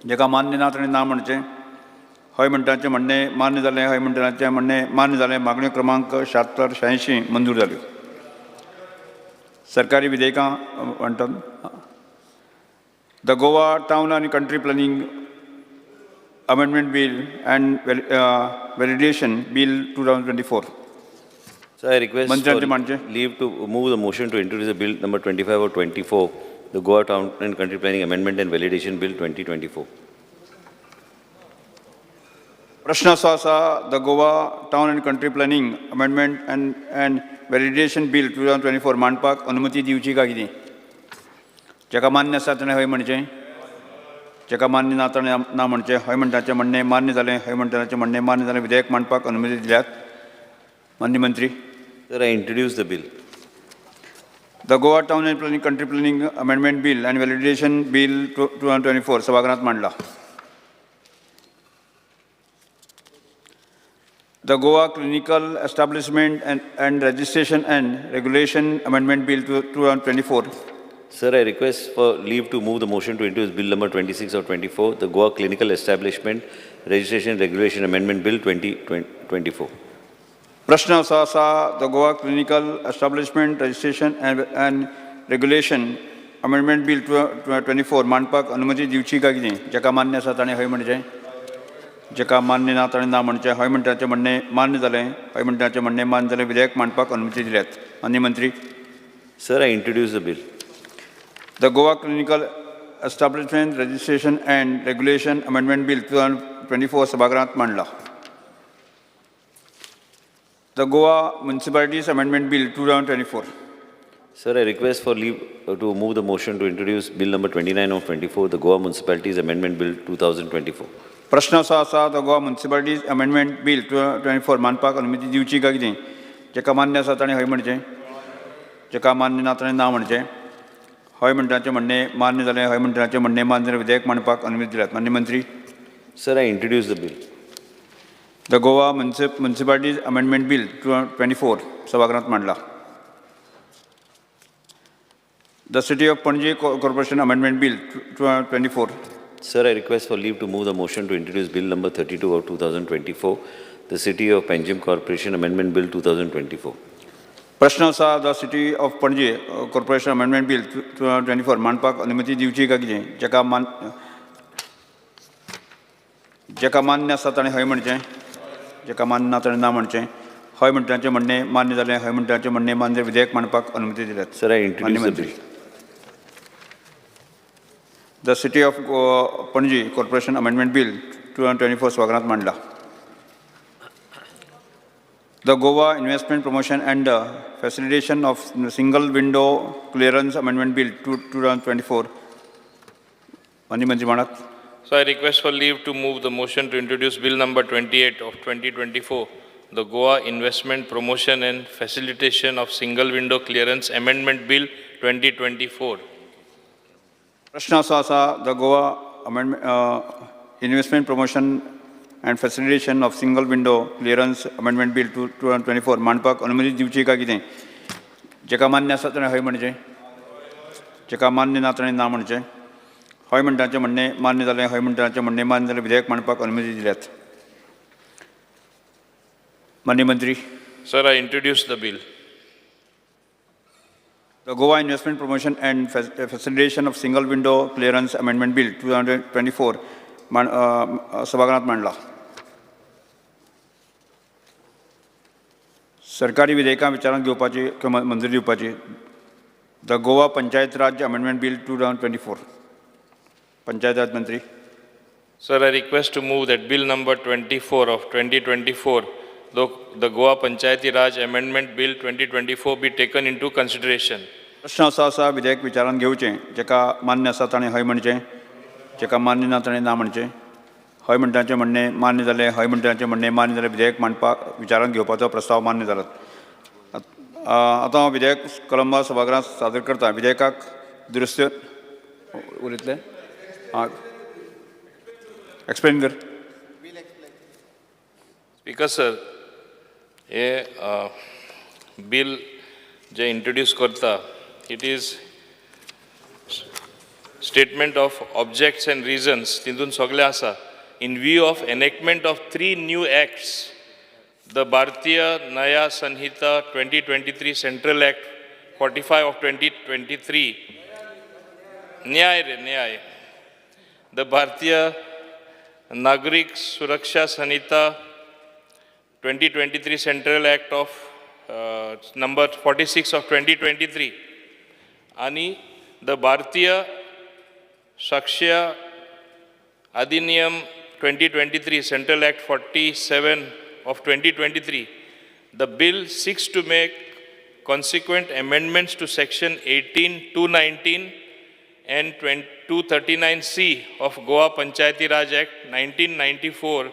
Speaker 22: जेका मान्य ना ताणें ना म्हणचें. हय म्हणटांचें म्हणणें मान्य जालें. हय म्हणटांचें म्हणणें मान्य जालें. मागण्यो क्रमांक 76 86 मंजूर जाल्यो. सरकारी विधेयकां म्हणटात. The Goa town आनी country planning amendment bill and validation bill 2024.
Speaker 5: So I request
Speaker 22: मंत्र्यांचे
Speaker 5: for
Speaker 22: मांडचे.
Speaker 5: leave to move the motion to introduce the bill number 25 of 24, the Goa Town and Country Planning Amendment and Validation Bill 2024.
Speaker 22: प्रश्न असो आसा, the Goa town and country planning amendment and validation bill 2024 मांडपाक अनुमती दिवची काय कितें? जेका मान्य आसा ताणें हय म्हणचें, जेका मान्य ना ताणें ना म्हणचें. हय म्हणटाचें म्हणणें मान्य जालें. हय म्हणटाचें म्हणणें मान्य जालें. विधेयक मांडपाक अनुमती दिल्यात. मान्य मंत्री.
Speaker 5: Sir, I introduce the bill.
Speaker 22: The Goa town and planning country planning amendment bill and validation bill 2024 सभाघरांत मांडला. The Goa clinical establishment and registration and regulation amendment bill 2024.
Speaker 5: Sir, I request for leave to move the motion to introduce bill number 26 of 24, the Goa Clinical Establishment Registration and Regulation Amendment Bill 2024.
Speaker 22: प्रश्न असो आसा, the Goa clinical establishment registration and regulation amendment bill 24 मांडपाक अनुमती दिवची काय कितें? जेका मान्य आसा ताणें हय म्हणचें, जेका मान्य ना ताणें ना म्हणचें. हय म्हणटाचें म्हणणें मान्य जालें. हय म्हणटाचें म्हणणें मान्य जालें. विधेयक मांडपाक अनुमती दिल्यात. मान्य मंत्री.
Speaker 5: Sir, I introduce the bill.
Speaker 22: The Goa clinical establishment registration and regulation amendment bill 2024 सभाघरांत मांडला. The Goa municipalities amendment bill 2024.
Speaker 5: Sir, I request for leave to move the motion to introduce bill number 29 of 24, the Goa Municipalities Amendment Bill 2024.
Speaker 22: प्रश्न असो आसा, the Goa municipalities amendment bill 2024 मांडपाक अनुमती दिवची काय कितें? जेका मान्य आसा ताणें हय म्हणचें, जेका मान्य ना ताणें ना म्हणचें. हय म्हणटाचें म्हणणें मान्य जालें. हय म्हणटाचें म्हणणें मान्य जालें. विधेयक मांडपाक अनुमती दिल्यात. मान्य मंत्री.
Speaker 5: Sir, I introduce the bill.
Speaker 22: The Goa municipalities amendment bill 24 सभाघरांत मांडला. The city of Panaji corporation amendment bill 24.
Speaker 5: Sir, I request for leave to move the motion to introduce bill number 32 of 2024, the City of Panjim Corporation Amendment Bill 2024.
Speaker 22: प्रश्न आसा, the city of Panaji corporation amendment bill 2024 मांडपाक अनुमती दिवची काय कितें? जेका मान्य आसा ताणें हय म्हणचें, जेका मान्य ना ताणें ना म्हणचें. हय म्हणटाचें म्हणणें मान्य जालें. हय म्हणटाचें म्हणणें मान्य जालें. विधेयक मांडपाक अनुमती दिल्यात.
Speaker 5: Sir, I introduce the bill.
Speaker 22: The city of Panaji corporation amendment bill 2024 सभाघरांत मांडला. The Goa investment promotion and facilitation of single window clearance amendment bill 2024. माननीय मंत्री मांडात.
Speaker 6: So I request for leave to move the motion to introduce bill number 28 of 2024, the Goa Investment Promotion and Facilitation of Single Window Clearance Amendment Bill 2024.
Speaker 22: प्रश्न असो आसा, the Goa amendment investment promotion and facilitation of single window clearance amendment bill 2024 मांडपाक अनुमती दिवची काय कितें? जेका मान्य आसा ताणें हय म्हणचें, जेका मान्य ना ताणें ना म्हणचें. हय म्हणटाचें म्हणणें मान्य जालें. हय म्हणटाचें म्हणणें मान्य जालें. विधेयक मांडपाक अनुमती दिल्यात. मान्य मंत्री.
Speaker 6: Sir, I introduce the bill.
Speaker 22: The Goa investment promotion and facilitation of single window clearance amendment bill 2024 सभाघरांत मांडला. सरकारी विधेयकां विचारांत घेवपाची किंवा मंजुरी दिवपाची. The Goa panchayat Raj amendment bill 2024. Panchayat Raj मंत्री.
Speaker 6: Sir, I request to move that bill number 24 of 2024, the Goa Panchayati Raj Amendment Bill 2024 be taken into consideration.
Speaker 22: प्रश्न असो आसा, विधेयक विचारांत घेवचें. जेका मान्य आसा ताणें हय म्हणचें, जेका मान्य ना ताणें ना म्हणचें. हय म्हणटाचें म्हणणें मान्य जालें. हय म्हणटाचें म्हणणें मान्य जालें. विधेयक मांडपाक विचारांत घेवपाचो प्रस्ताव मान्य जाला. आतां हांव विधेयक कलंबा सभाघरांत सादर करता. विधेयकाक दुरुस्त्यो उरयतले. आं, एक्सप्लेन कर.
Speaker 6: स्पीकर सर, हे बील जे इंट्रोड्यूस करता, it is statement of objects and reasons तितून सगळें आसा. In view of enactment of three new acts, the Bharatiya Nyaya Sanhita 2023, Central Act 45 of 2023, न्याय रे न्याय, the Bharatiya Nagarik Suraksha Sanhita 2023, Central Act of number 46 of 2023 आणि the Bharatiya Sakshya Adhiniyam 2023, Central Act 47 of 2023. The bill seeks to make consequent amendments to section 18, 219 and 239C of Goa Panchayati Raj Act 1994,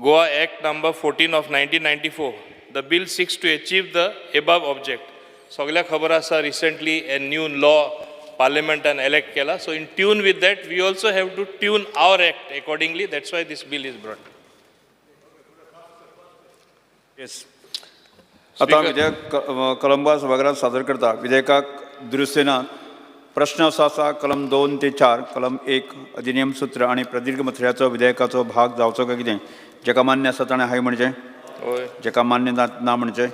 Speaker 6: Goa Act number 14 of 1994. The bill seeks to achieve the above object. सगळ्या खबर आसा, recently a new law पार्लमेंटान elect केला. So in tune with that, we also have to tune our act accordingly. That's why this bill is brought.
Speaker 22: Yes, आतां विधेयक कलंबा सभाघरात सादर करता. विधेयकाक दुरुस्ती ना. प्रश्न असो आसा, कलम 2 ते 4 कलम 1 अधिनियम सूत्र आनी प्रदीर्घ मथळ्याचो विधेयकाचो भाग जावचो काय कितें? जेका मान्य आसा ताणें हय म्हणचें, जेका मान्य ना ना म्हणचें.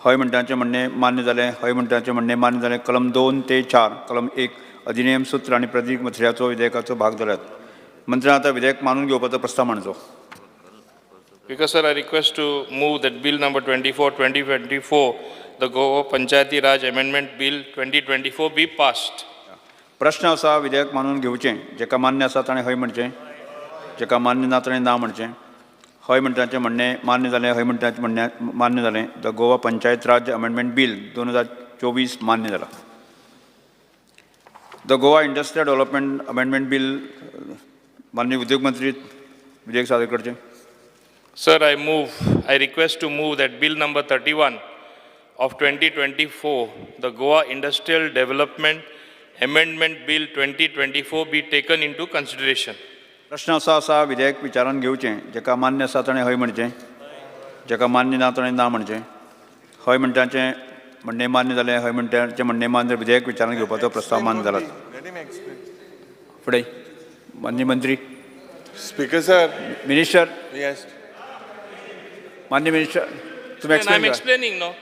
Speaker 22: हय म्हणटाचें म्हणणें मान्य जालें. हय म्हणटाचें म्हणणें मान्य जालें. कलम 2 ते 4 कलम 1 अधिनियम सूत्र आनी प्रदीर्घ मथळ्याचो विधेयकाचो भाग जाल्यात. मंत्र्यान आतां विधेयक मानून घेवपाचो प्रस्ताव मांडचो.
Speaker 6: Speaker sir, I request to move that bill number 24, 2024, the Goa Panchayati Raj Amendment Bill 2024 be passed.
Speaker 22: प्रश्न आसा, विधेयक मानून घेवचें. जेका मान्य आसा ताणें हय म्हणचें, जेका मान्य ना ताणें ना म्हणचें. हय म्हणटाचें म्हणणें मान्य जालें. हय म्हणटाचें म्हणणें मान्य जालें. The Goa Panchayat Raj Amendment Bill 2024 मान्य जाला. The Goa Industrial Development Amendment Bill, माननीय उद्योग मंत्री विधेयक सादर करचें.
Speaker 6: Sir, I request to move that bill number 31 of 2024, the Goa Industrial Development Amendment Bill 2024 be taken into consideration.
Speaker 22: प्रश्न असो आसा, विधेयक विचारान घेवचें. जेका मान्य आसा ताणें हय म्हणचें, जेका मान्य ना ताणें ना म्हणचें. हय म्हणटाचें म्हणणें मान्य जालें. हय म्हणटाचें म्हणणें मान्य. विधेयक विचारान घेवपाचो प्रस्ताव मान्य जाला. फुडें माननीय मंत्री.
Speaker 1: Speaker sir.
Speaker 22: Minister.
Speaker 1: Yes.
Speaker 22: माननीय मिनिस्टर, तुम्ही
Speaker 6: I am
Speaker 22: explain करा.
Speaker 6: explaining, no?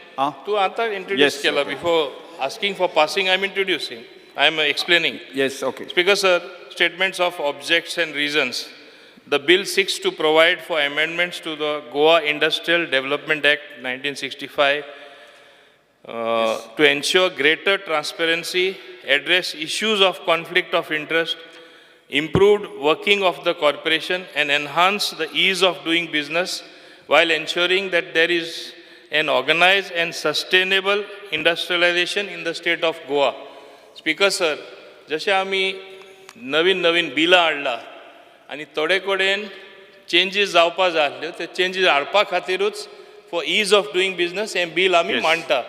Speaker 6: तू आता introduce केला. Before asking for passing, I am introducing. I am explaining.
Speaker 22: Yes, okay.
Speaker 6: Speaker sir, statements of objects and reasons. The bill seeks to provide for amendments to the Goa Industrial Development Act 1965 to ensure greater transparency, address issues of conflict of interest, improved working of the corporation, and enhance the ease of doing business while ensuring that there is an organized and sustainable industrialization in the state of Goa. Speaker sir, जशें आमी नवीन नवीन बिलां हाडला आनी थोडे कडेन changes जावपा जाय आसल्यो, ते चेंजीस हाडपा खातीरूच for ease of doing business हें बील आमी मांडटा.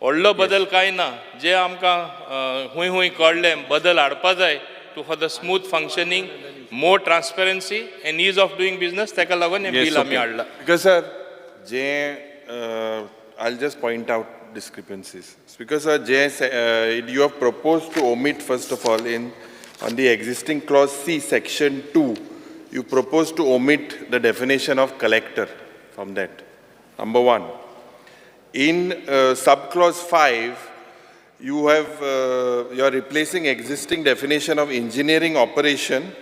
Speaker 6: व्हडलो बदल कांय ना. जे आमकां खूंय खूंय कळ्ळें बदल हाडपा जाय to for the smooth functioning, more transparency and ease of doing business, ताका लागून हें बील आमी हाडलां.
Speaker 1: Speaker sir, J I just point out discrepancies. Speaker sir, J you have proposed to omit, first of all, in on the existing clause C, section 2, you propose to omit the definition of collector from that. Number one. In subclause 5, you are replacing existing definition of engineering operation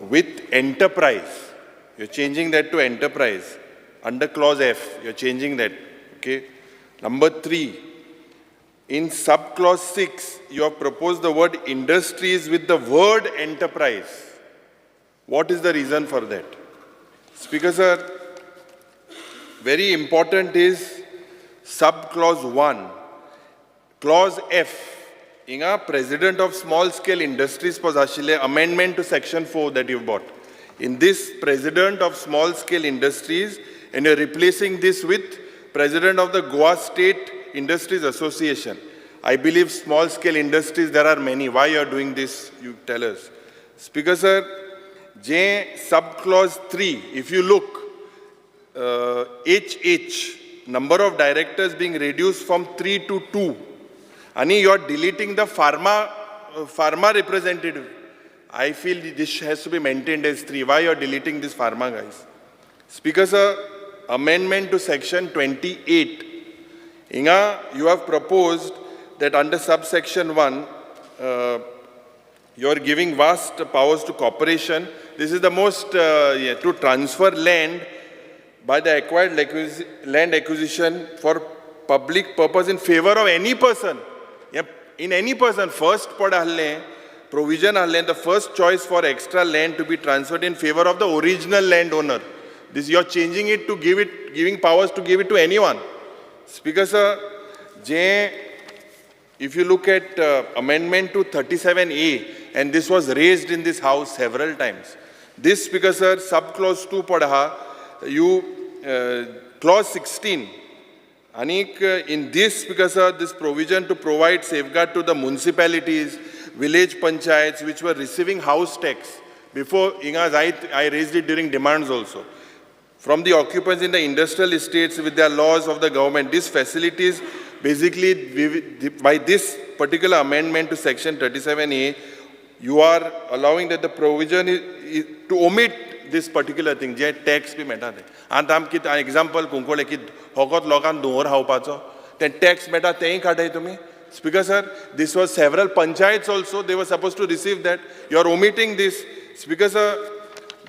Speaker 1: with enterprise. You're changing that to enterprise. Under clause F, you're changing that. Okay. Number 3, in subclause 6, you have proposed the word industries with the word enterprise. What is the reason for that? Speaker sir, very important is subclause 1, clause F. Inga president of small scale industries pos ashile amendment to section 4 that you've brought. In this president of small scale industries, and you're replacing this with president of the Goa State Industries Association. I believe small scale industries, there are many. Why you are doing this, you tell us. Speaker sir, J sub clause 3, if you look, HH, number of directors being reduced from 3 to 2, आणि you are deleting the pharma representative. I feel this has to be maintained as 3. Why you are deleting this pharma guys? Speaker sir, amendment to section 28. Inga, you have proposed that under subsection 1, you are giving vast powers to corporation. This is the most, to transfer land by the acquired land acquisition for public purpose in favor of any person. Yep, in any person, first पड आहलें, provision आहलें, the first choice for extra land to be transferred in favor of the original landowner. This you are changing it to give it, giving powers to give it to anyone. Speaker sir, J, if you look at amendment to 37A, and this was raised in this house several times. This, Speaker sir, sub clause 2 पड you clause 16, Anik, in this, Speaker sir, this provision to provide safeguard to the municipalities, village panchayats which were receiving house tax. Before, Inga, I raised it during demands also. From the occupants in the industrial estates with their laws of the government, these facilities basically, by this particular amendment to section 37A, you are allowing that the provision is to omit this particular thing, J tax B मेळटा ते. आतां आम कितें example Cuncolim की फकत लोकांक धुंवर खावपाचो ते टॅक्स मेळटा तेंय काडाय तुमी. Speaker sir, this was several panchayats also, they were suppose to receive that. You are omitting this. Speaker sir,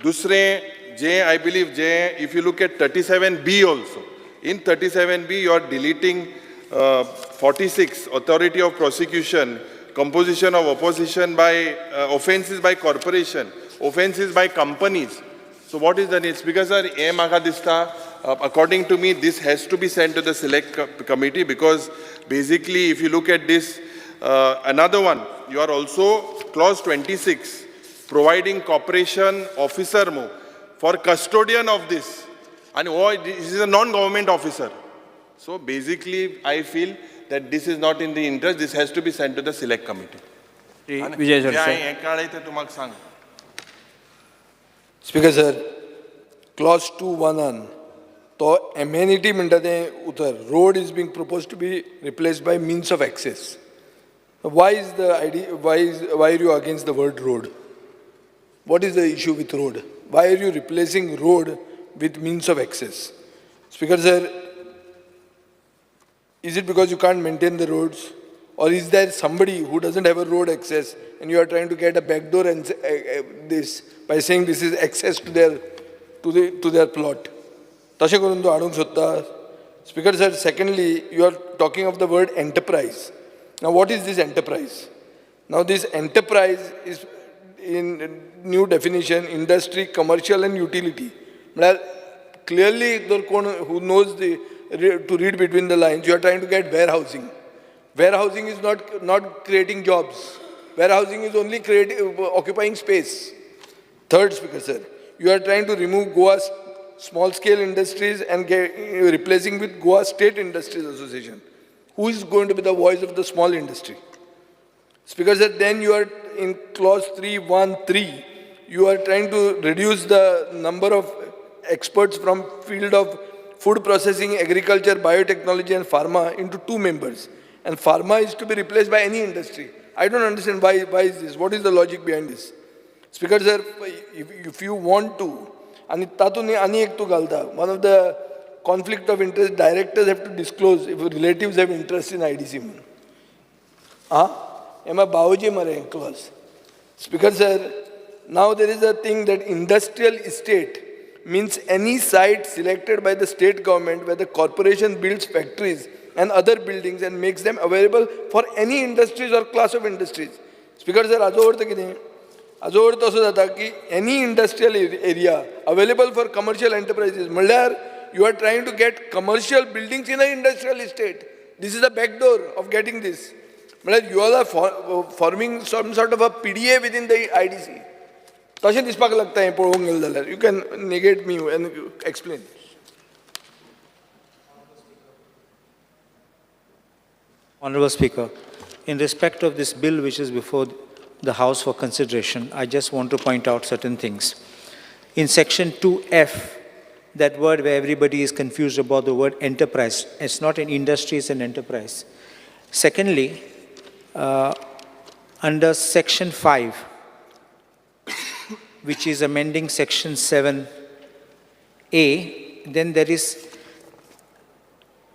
Speaker 1: दुसरें जे I believe J if you look at 37B also, in 37B you are deleting 46, authority of prosecution, composition of opposition by offences by corporation, offences by companies. So what is the need? Speaker sir, हें म्हाका दिसता, according to me, this has to be sent to the select committee, because basically if you look at this, another one, you are also clause 26, providing corporation officer mo for custodian of this, and oh, this is a non-government officer. So basically, I feel that this is not in the interest, this has to be sent to the select committee.
Speaker 22: Vijay Sardesai.
Speaker 1: हें काळय तें तुमकां सांग.
Speaker 21: Speaker sir, clause 2(1) तो amenity म्हणटा तें उतर, road is being proposed to be replaced by means of access. Why is the idea, why are you against the word road? What is the issue with road? Why are you replacing road with means of access? Speaker sir, is it because you can't maintain the roads? Or is there somebody who doesn't have a road access and you are trying to get a backdoor and this by saying this is access to their to their plot? तशें करून तूं हाडूंक सोदता? Speaker sir, secondly, you are talking of the word enterprise. Now what is this enterprise? Now this enterprise is in new definition, industry, commercial and utility. म्हळ्यार clearly जर कोण who knows the to read between the lines, you are trying to get warehousing. Warehousing is not creating jobs. Warehousing is only occupying space. Third, Speaker sir, you are trying to remove Goa's small-scale industries and replacing with Goa State Industries Association. Who is going to be the voice of the small industry? Speaker sir, then you are in clause 3.1.3, you are trying to reduce the number of experts from field of food processing, agriculture, biotechnology and pharma into 2 members. And pharma is to be replaced by any industry. I don't understand why is this? What is the logic behind this? Speaker sir, if you want to, and tatun ani ek tu galta, one of the conflict of interest, directors have to disclose if relatives have interest in IDC. Huh? Ema Bauji mare clause. Speaker sir, now there is a thing that industrial estate means any site selected by the state government where the corporation builds factories and other buildings and makes them available for any industries or class of industries. Speaker sir, ajo अर्थ कितें? Ajo अर्थ असो जाता की any industrial area available for commercial enterprises, म्हणल्यार you are trying to get commercial buildings in an industrial estate. This is the back door of getting this. म्हणल्यार you all are forming some sort of a PDA within the IDC. तशें दिसपाक लागता हें पळोवंक गेलें जाल्यार. You can negate me and explain.
Speaker 2: Honorable Speaker, in respect of this bill which is before, the House for consideration, I just want to point out certain things. In section 2F, that word where everybody is confused about the word enterprise, it's not an industry, it's an enterprise. Secondly, under section 5, which is amending section 7A, then there is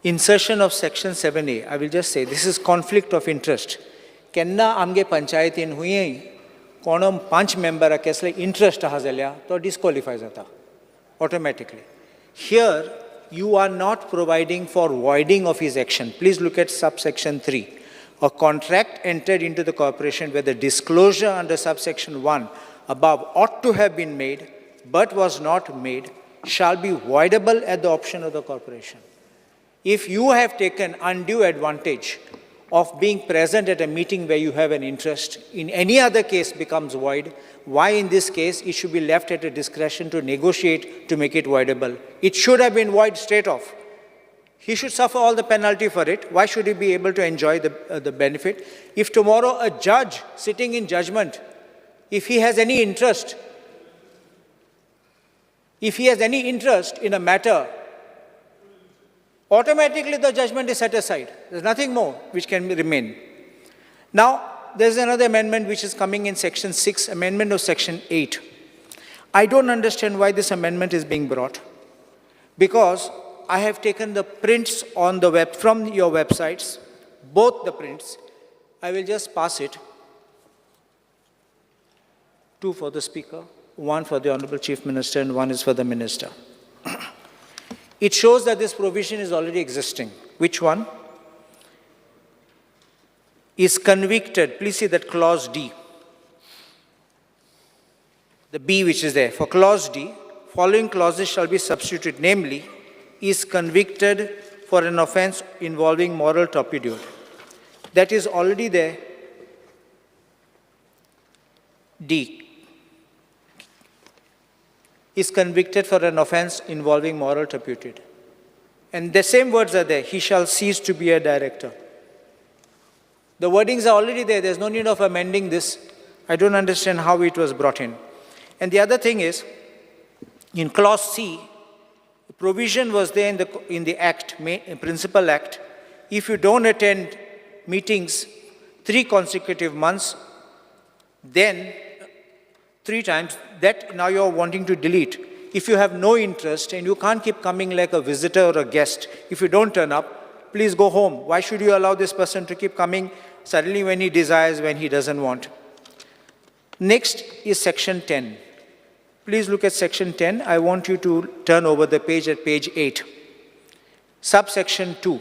Speaker 2: insertion of section 7A. I will just say this is conflict of interest. केन्ना आमगे पंचायतीन हुंयी कोण पांच मेंबराक कसले interest आहा जाल्यार तो डिस्क्वॉलिफाय जाता automatically. Here you are not providing for voiding of his action. Please look at subsection 3. A contract entered into the corporation where the disclosure under subsection 1 above ought to have been made but was not made shall be voidable at the option of the corporation. If you have taken undue advantage of being present at a meeting where you have an interest, in any other case becomes void, why in this case it should be left at a discretion to negotiate to make it voidable? It should have been void straight off. He should suffer all the penalty for it. Why should he be able to enjoy the benefit? If tomorrow a judge sitting in judgment, if he has any interest, if he has any interest in a matter, automatically the judgment is set aside. There's nothing more which can remain. Now, there's another amendment which is coming in section 6, amendment of section 8. I don't understand why this amendment is being brought, because I have taken the prints on the web from your websites, both the prints. I will just pass it. 2 for the Speaker, 1 for the Honorable Chief Minister, and 1 is for the Minister. It shows that this provision is already existing. Which one? Is convicted. Please see that clause D. The B which is there. For clause D, following clauses shall be substituted, namely, is convicted for an offense involving moral turpitude. That is already there. D. Is convicted for an offense involving moral turpitude. And the same words are there. He shall cease to be a director. The wordings are already there. There's no need of amending this. I don't understand how it was brought in. And the other thing is, in clause C, the provision was there in the Act, Principal Act. If you don't attend meetings 3 consecutive months, then 3 times, that now you're wanting to delete. If you have no interest and you can't keep coming like a visitor or a guest, if you don't turn up, please go home. Why should you allow this person to keep coming suddenly when he desires, when he doesn't want? Next is section 10. Please look at section 10. I want you to turn over the page at page 8. Subsection 2.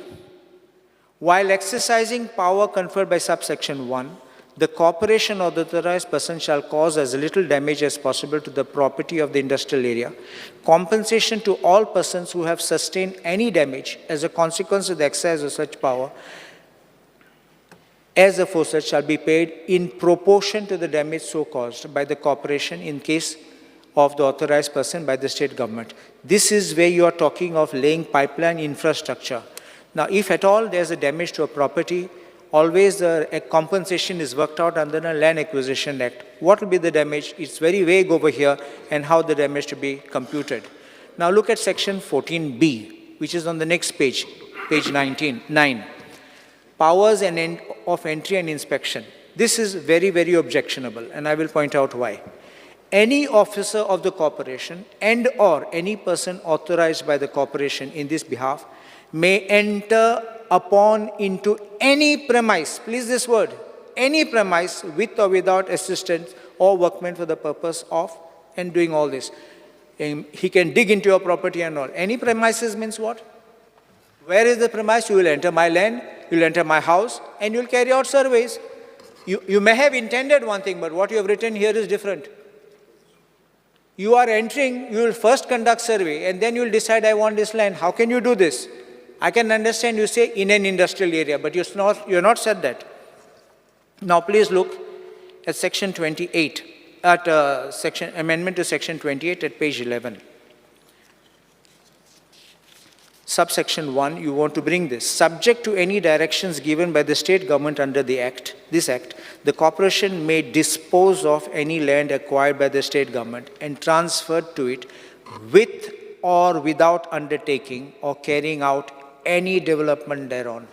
Speaker 2: While exercising power conferred by subsection 1, the corporation or the authorized person shall cause as little damage as possible to the property of the industrial area. Compensation to all persons who have sustained any damage as a consequence of the exercise of such power as aforesaid shall be paid in proportion to the damage so caused by the corporation in case of the authorized person by the state government. This is where you are talking of laying pipeline infrastructure. Now, if at all there's a damage to a property, always a compensation is worked out under the Land Acquisition Act. What will be the damage? It's very vague over here and how the damage to be computed. Now look at section 14B, which is on the next page, page 9. Powers and of entry and inspection. This is very, very objectionable, and I will point out why. Any officer of the corporation and or any person authorized by the corporation in this behalf may enter upon into any premise, please this word, any premise with or without assistance or workmen for the purpose of and doing all this. He can dig into your property and all. Any premises means what? Where is the premise? You will enter my land, you will enter my house, and you will carry out surveys. You may have intended one thing, but what you have written here is different. You are entering, you will first conduct survey, and then you will decide, I want this land. How can you do this? I can understand you say in an industrial area, but you're not said that. Now please look at section 28, at section amendment to section 28 at page 11. Subsection 1, you want to bring this. Subject to any directions given by the state government under the act, this act, the corporation may dispose of any land acquired by the state government and transferred to it with or without undertaking or carrying out any development thereon.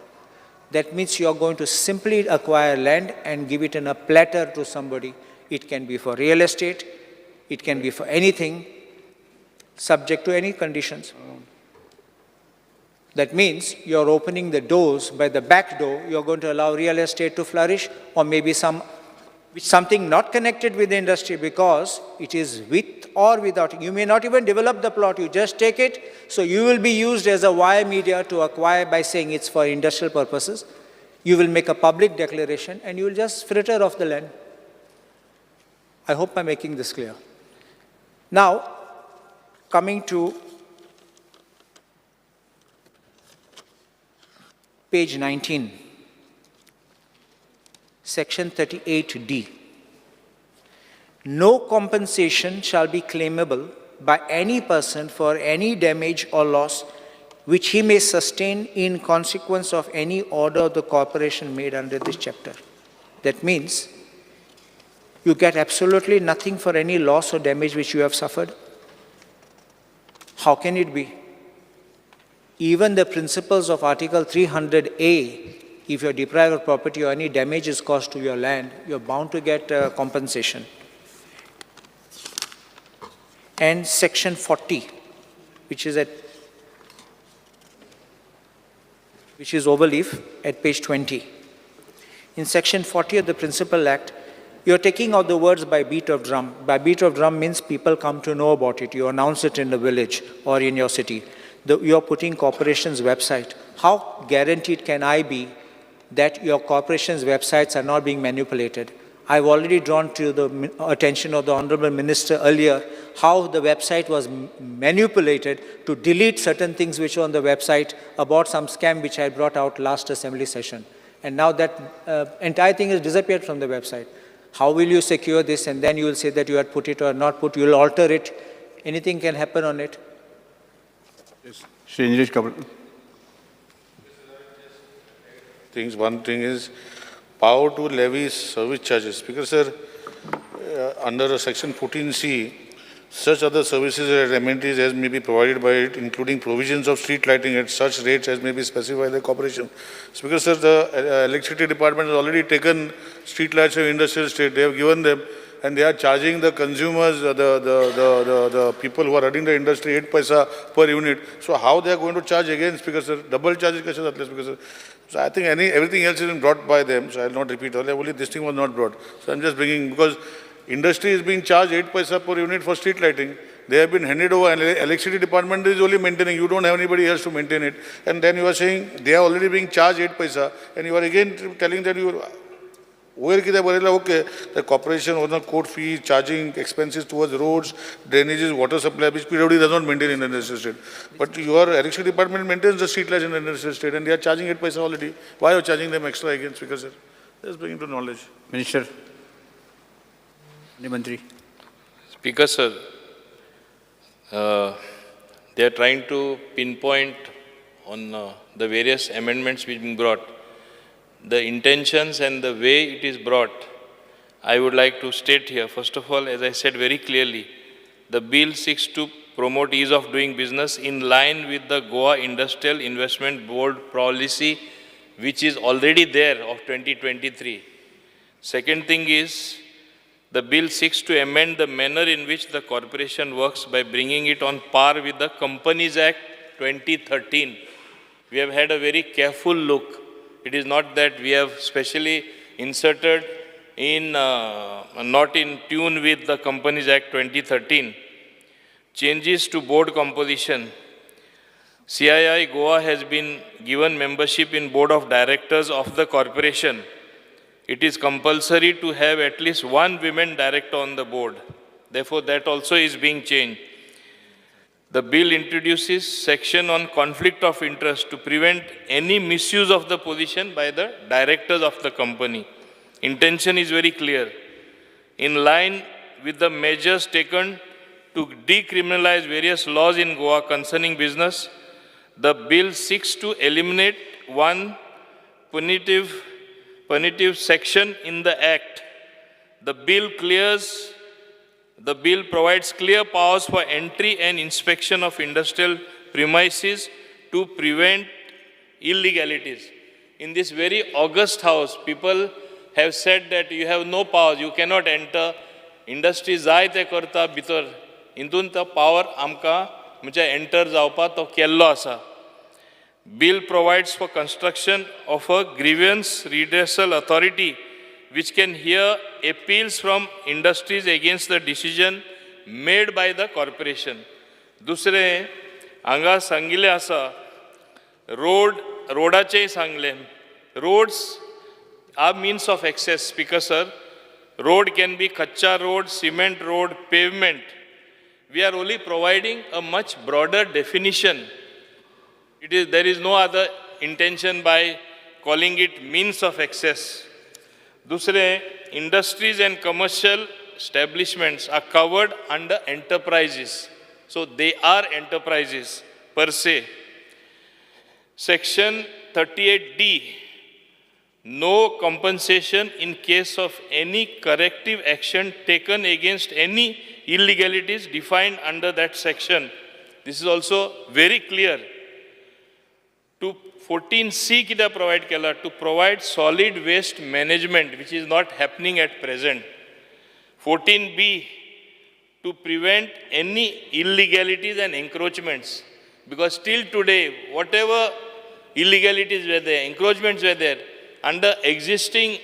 Speaker 2: That means you are going to simply acquire land and give it in a platter to somebody. It can be for real estate, it can be for anything, subject to any conditions. That means you're opening the doors by the back door, you're going to allow real estate to flourish, or maybe something not connected with the industry, because it is with or without. You may not even develop the plot, you just take it. So you will be used as a wire media to acquire by saying it's for industrial purposes. You will make a public declaration and you will just fritter off the land. I hope I'm making this clear. Now, coming to page 19, section 38D. No compensation shall be claimable by any person for any damage or loss which he may sustain in consequence of any order of the corporation made under this chapter. That means you get absolutely nothing for any loss or damage which you have suffered. How can it be? Even the principles of Article 300A, if you're deprived of property or any damage is caused to your land, you're bound to get compensation. And Section 40, which is overleaf at page 20. In Section 40 of the Principal Act, you're taking out the words by beat of drum. By beat of drum means people come to know about it. You announce it in the village or in your city. You're putting corporation's website. How guaranteed can I be that your corporation's websites are not being manipulated? I've already drawn to the attention of the Honorable Minister earlier how the website was manipulated to delete certain things which were on the website about some scam which I brought out last assembly session. And now that entire thing has disappeared from the website. How will you secure this? And then you will say that you had put it or not put, you will alter it. Anything can happen on it.
Speaker 22: Yes. Shri Indiresh Cabral.
Speaker 9: Things. One thing is power to levy service charges. Because, sir, under section 14C, such other services and amenities as may be provided by it, including provisions of street lighting at such rates as may be specified by the corporation. Because, sir, the electricity department has already taken street lights of industrial state. They have given them, and they are charging the consumers, the people who are running the industry, 8 paisa per unit. So how they are going to charge again, because sir, double charges, because sir. So I think everything else is brought by them, so I will not repeat. Only this thing was not brought. So I'm just bringing, because industry is being charged 8 paisa per unit for street lighting. They have been handed over, and electricity department is only maintaining. You don't have anybody else to maintain it. And then you are saying they are already being charged 8 paisa, and you are again telling that you are... Where okay, the corporation owner court fee, charging expenses towards roads, drainages, water supply, which PWD does not maintain in the industrial state. But your electricity department maintains the street lights in the industrial state, and they are charging 8 paisa already. Why are you charging them extra again, Speaker sir? Just bring to knowledge.
Speaker 22: Minister. Mantri.
Speaker 6: Speaker sir, they are trying to pinpoint on the various amendments which been brought. The intentions and the way it is brought, I would like to state here. First of all, as I said very clearly, the bill seeks to promote ease of doing business in line with the Goa Industrial Investment Board policy, which is already there of 2023. Second thing is, the bill seeks to amend the manner in which the corporation works by bringing it on par with the Companies Act 2013. We have had a very careful look. It is not that we have specially inserted in, not in tune with the Companies Act 2013. Changes to board composition. CII Goa has been given membership in board of directors of the corporation. It is compulsory to have at least one women director on the board. Therefore, that also is being changed. The bill introduces section on conflict of interest to prevent any misuse of the position by the directors of the company. Intention is very clear. In line with the measures taken to decriminalize various laws in Goa concerning business, The bill seeks to eliminate one punitive section in the act. The bill provides clear powers for entry and inspection of industrial premises to prevent illegalities. In this very august house, people have said that you have no powers, you cannot enter. Industry जाय ते करता भितर, हितून तो power आमकां म्हणजे enter जावपाक तो केल्लो आसा. Bill provides for construction of a grievance redressal authority which can hear appeals from industries against the decision made by the corporation. दुसरें हांगा सांगिल्लें आसा, रोडाचेंय सांगलें. Roads are means of access, Speaker sir. Road can be kacha road, cement road, pavement. We are only providing a much broader definition. There is no other intention by calling it means of access. Dusre, industries and commercial establishments are covered under enterprises. So they are enterprises per se. Section 38D, no compensation in case of any corrective action taken against any illegalities defined under that section. This is also very clear. To 14C कित्याक provide केला, to provide solid waste management, which is not happening at present. 14B, to prevent any illegalities and encroachments, because till today, whatever illegalities were there, encroachments were there, under existing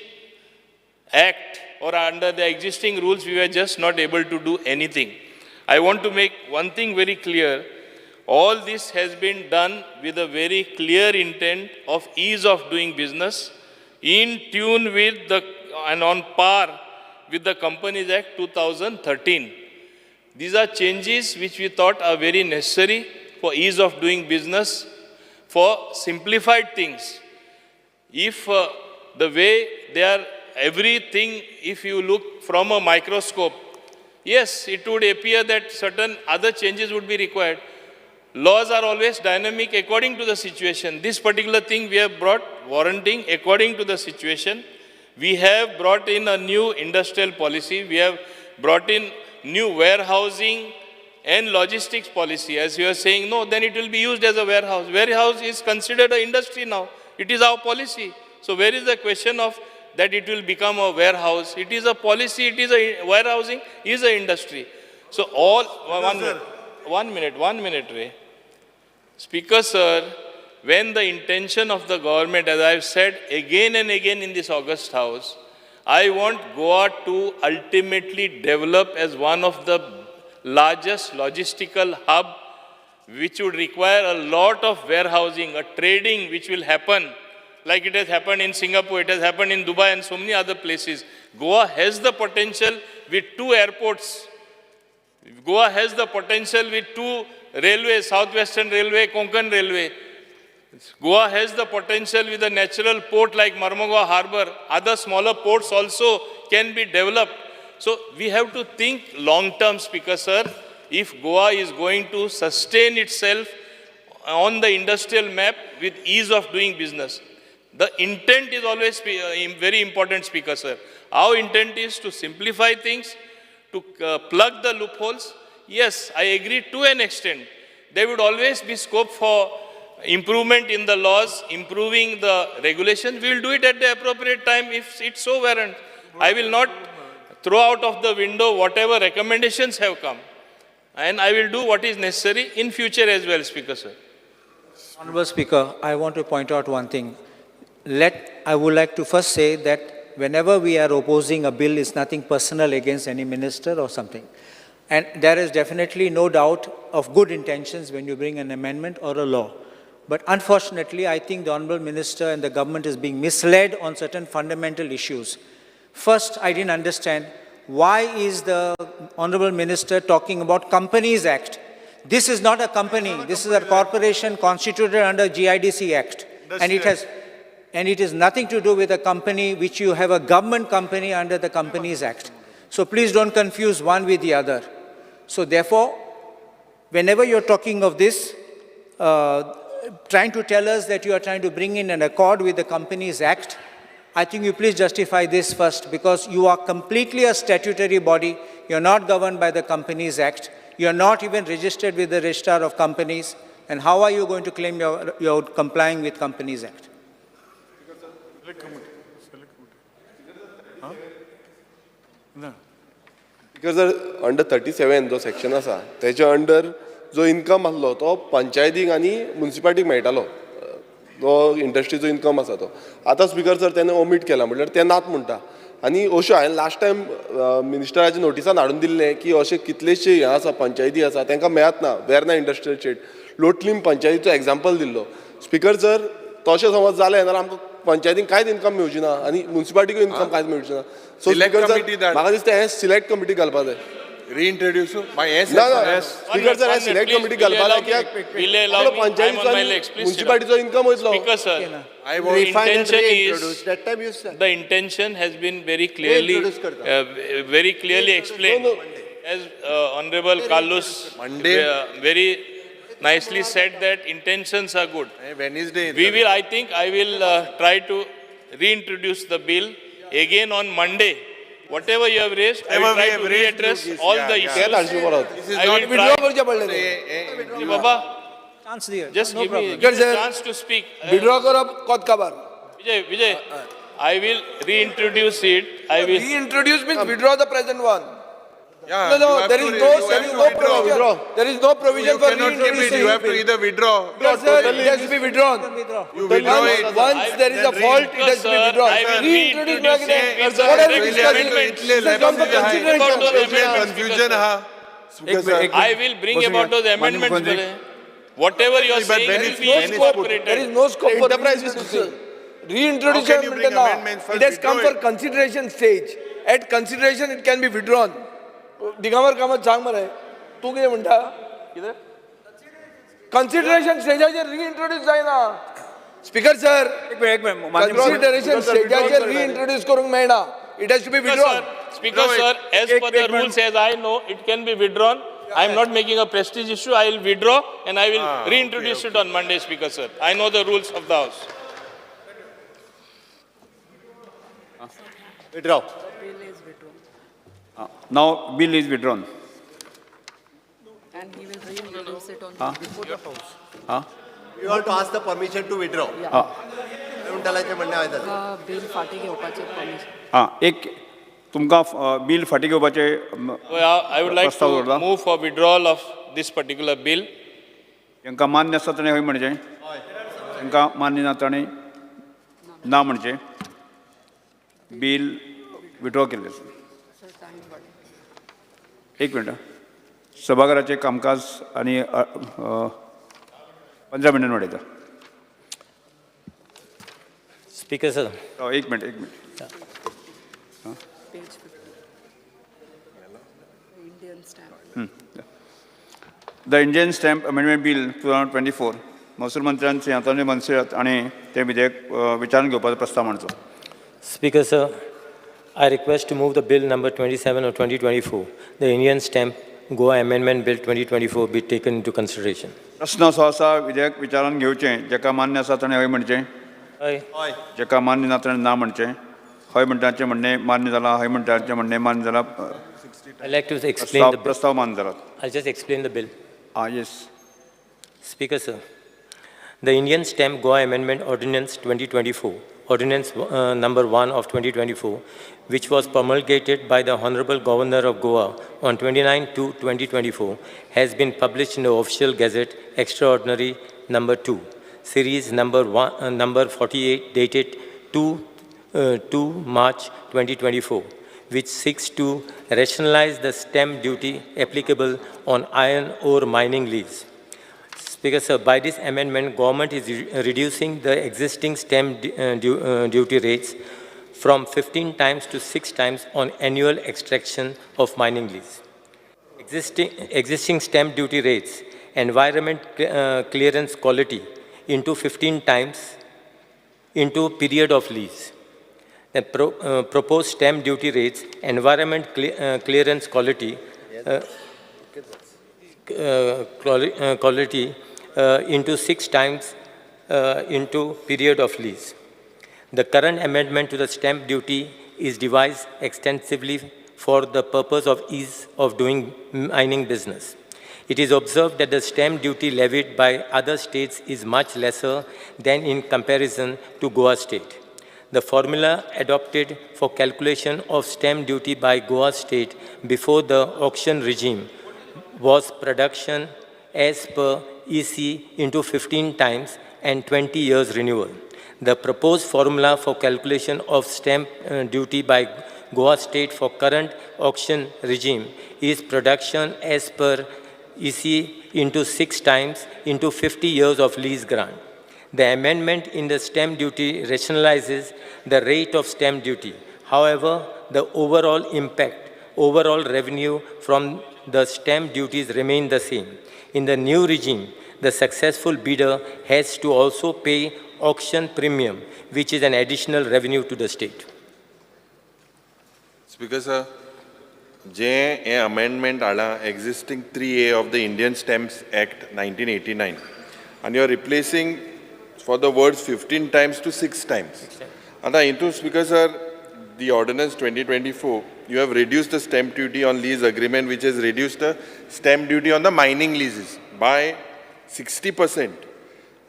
Speaker 6: act or under the existing rules, we were just not able to do anything. I want to make one thing very clear. All this has been done with a very clear intent of ease of doing business, in tune with the and on par with the Companies Act 2013. These are changes which we thought are very necessary for ease of doing business, for simplified things. If the way they are, everything, if you look from a microscope, yes, it would appear that certain other changes would be required. Laws are always dynamic according to the situation. This particular thing we have brought warranting according to the situation. We have brought in a new industrial policy. We have brought in new warehousing and logistics policy. As you are saying, no, then it will be used as a warehouse. Warehouse is considered an industry now. It is our policy. So where is the question of that it will become a warehouse? It is a policy, it is a warehousing, is an industry. So all, one minute, Ray. Speaker, sir, when the intention of the government, as I have said again and again in this august house, I want Goa to ultimately develop as one of the largest logistical hub, which would require a lot of warehousing, a trading which will happen, like it has happened in Singapore, it has happened in Dubai and so many other places. Goa has the potential with 2 airports. Goa has the potential with 2 railways, Southwestern Railway, Konkan Railway. Goa has the potential with a natural port like Marmagoa Harbour. Other smaller ports also can be developed. So we have to think long-term, Speaker sir. If Goa is going to sustain itself on the industrial map with ease of doing business. The intent is always very important, Speaker sir. Our intent is to simplify things, to plug the loopholes. Yes, I agree to an extent. There would always be scope for improvement in the laws, improving the regulations. We will do it at the appropriate time if it so warrants. I will not throw out of the window whatever recommendations have come. And I will do what is necessary in future as well, Speaker sir.
Speaker 2: Honorable Speaker, I want to point out one thing. I would like to first say that whenever we are opposing a bill, it's nothing personal against any minister or something. And there is definitely no doubt of good intentions when you bring an amendment or a law. But unfortunately, I think the Honorable Minister and the government is being misled on certain fundamental issues. First, I didn't understand why is the Honorable Minister talking about Companies Act. This is not a company. This is a corporation constituted under GIDC Act. And it is nothing to do with a company which you have a government company under the Companies Act. So please don't confuse one with the other. So therefore, whenever you're talking of this, trying to tell us that you are trying to bring in an accord with the Companies Act, I think you please justify this first, because you are completely a statutory body. You're not governed by the Companies Act. You're not even registered with the Registrar of Companies. And how are you going to claim you're complying with Companies Act?
Speaker 16: Because under 37 जो section आसा तेच्या under जो income आसलो तो पंचायतीक आनी मुन्सिपालिटीक मेळटालो, जो इंडस्ट्रीचो इनकम आसा तो. आतां स्पिकर सर तेणें ओमीट केला, म्हणल्यार ते नात म्हणटा. आनी अश्यो हांवें लास्ट टायम मिनिस्टराच्या नोटिसान हाडून दिल्लें की अशे कितलेशे हें आसा पंचायती आसा तांकां मेळत ना. वेर्ना इंडस्ट्रियल स्टेट, लोटलीम पंचायतीचो एग्जाम्पल दिल्लो. स्पिकर सर तशें समज जालें जाल्यार आमकां पंचायतीन कांयच इनकम मेळची ना आनी मुन्सिपालिटीकूय इनकम कांयच मेळची ना. सो स्पिकर सर म्हाका दिसता हें सिलेक्ट कमिटी घालपा जाय.
Speaker 1: रिइंट्रोड्यूस
Speaker 16: ना ना स्पिकर सर हें सिलेक्ट कमिटी घालपा जाय कित्याक पंचायतीचो मुन्सिपालिटीचो इनकम वयतलो.
Speaker 6: Speaker sir, the intention has been very clearly explained. As Honorable Carlos very nicely said that intentions are good.
Speaker 1: Wednesday.
Speaker 6: We will, I think, I will try to reintroduce the bill again on Monday. Whatever you have raised, I will try to readdress all the issues.
Speaker 1: This is
Speaker 6: I will
Speaker 1: not
Speaker 6: try.
Speaker 21: Baba,
Speaker 6: just give me a chance to speak.
Speaker 21: Withdraw करप कोत काबार.
Speaker 6: Vijay, I will reintroduce it. I will
Speaker 21: reintroduce means withdraw the present one.
Speaker 1: Yeah,
Speaker 21: no, there is no provision. There is no provision for reintroducing.
Speaker 1: You have to either withdraw.
Speaker 21: No, sir, it has to be withdrawn.
Speaker 1: You withdraw it.
Speaker 21: Once there is a fault, it has to be withdrawn. Reintroduce. What are we discussing? This has come for consideration.
Speaker 1: Confusion,
Speaker 6: I will bring about those amendments. Whatever you are saying will be incorporated.
Speaker 21: There is no scope for reintroducing. Reintroduction. It has come for consideration stage. At consideration, it can be withdrawn. Digambar Kamat सांग मरे तूं कितें म्हणटा? कितें consideration स्टेजाचेर रिइंट्रोड्यूस जायना. Speaker sir, consideration स्टेजाचेर रिइंट्रोड्यूस करूंक मेळना. It has to be withdrawn.
Speaker 6: Speaker sir, as per the rules as I know, it can be withdrawn. I am not making a prestige issue. I will withdraw and I will reintroduce it on Monday, Speaker sir. I know the rules of the house.
Speaker 4: Withdraw.
Speaker 22: Now bill is withdrawn.
Speaker 11: And he will reintroduce it on before the house.
Speaker 4: You want to ask the permission to withdraw.
Speaker 11: Bill फाटी घेवपाचें permission.
Speaker 22: एक तुमकां bill फाटी घेवपाचें.
Speaker 6: I would like to move for withdrawal of this particular bill.
Speaker 22: तांकां मान्य आसा ताणें हय म्हणचें, तांकां मान्य ना ताणें ना म्हणचें. बिल विड्रॉ केल्लें आसा. एक मिनट, सभाघराचें कामकाज आनी 15 मिनटां वाडयता.
Speaker 13: स्पीकर सर,
Speaker 22: एक minute. The Indian Stamp Amendment Bill 2024 महसूल मंत्र्यान श्री आंतोनी मोन्सेरात हांणी तें विधेयक विचारान घेवपाचो प्रस्ताव मांडचो.
Speaker 13: Speaker sir, I request to move the bill number 27 of 2024, the Indian Stamp Goa Amendment Bill 2024 be taken into consideration.
Speaker 22: प्रश्न असो आसा, विधेयक विचारान घेवचें. जेका मान्य आसा ताणें हय म्हणचें,
Speaker 13: हय.
Speaker 22: जेका मान्य ना ताणें ना म्हणचें. हय म्हणटाचें म्हणणें मान्य जालां, हय म्हणटाचें म्हणणें मान्य जालां.
Speaker 13: I'd like to explain the bill.
Speaker 22: प्रस्ताव मान्य जाला.
Speaker 13: I'll just explain the bill.
Speaker 22: Yes.
Speaker 13: Speaker sir, the Indian Stamp Goa Amendment Ordinance 2024, Ordinance number 1 of 2024, which was promulgated by the Honorable Governor of Goa on 29/2/2024, has been published in the Official Gazette Extraordinary number 2, series number 1, number 48, dated 2 March 2024, which seeks to rationalize the stamp duty applicable on iron ore mining lease. Speaker sir, by this amendment, government is reducing the existing stamp duty rates from 15 times to 6 times on annual extraction of mining lease. Existing stamp duty rates, environment clearance quality into 15 times into period of lease. The proposed stamp duty rates, environment clearance quality, quality into 6 times into period of lease. The current amendment to the stamp duty is devised extensively for the purpose of ease of doing mining business. It is observed that the stamp duty levied by other states is much lesser than in comparison to Goa state. The formula adopted for calculation of stamp duty by Goa state before the auction regime was production as per EC into 15 times and 20 years renewal. The proposed formula for calculation of stamp duty by Goa state for current auction regime is production as per EC into 6 times into 50 years of lease grant. The amendment in the stamp duty rationalizes the rate of stamp duty. However, the overall impact, overall revenue from the stamp duties remain the same. In the new regime, the successful bidder has to also pay auction premium, which is an additional revenue to the state.
Speaker 1: Speaker sir, जे हें amendment हाडलां existing 3A of the Indian Stamps Act 1989 आनी you are replacing for the words 15 times to 6 times. आतां हितून Speaker sir, the ordinance 2024, you have reduced the stamp duty on lease agreement, which has reduced the stamp duty on the mining leases by 60%.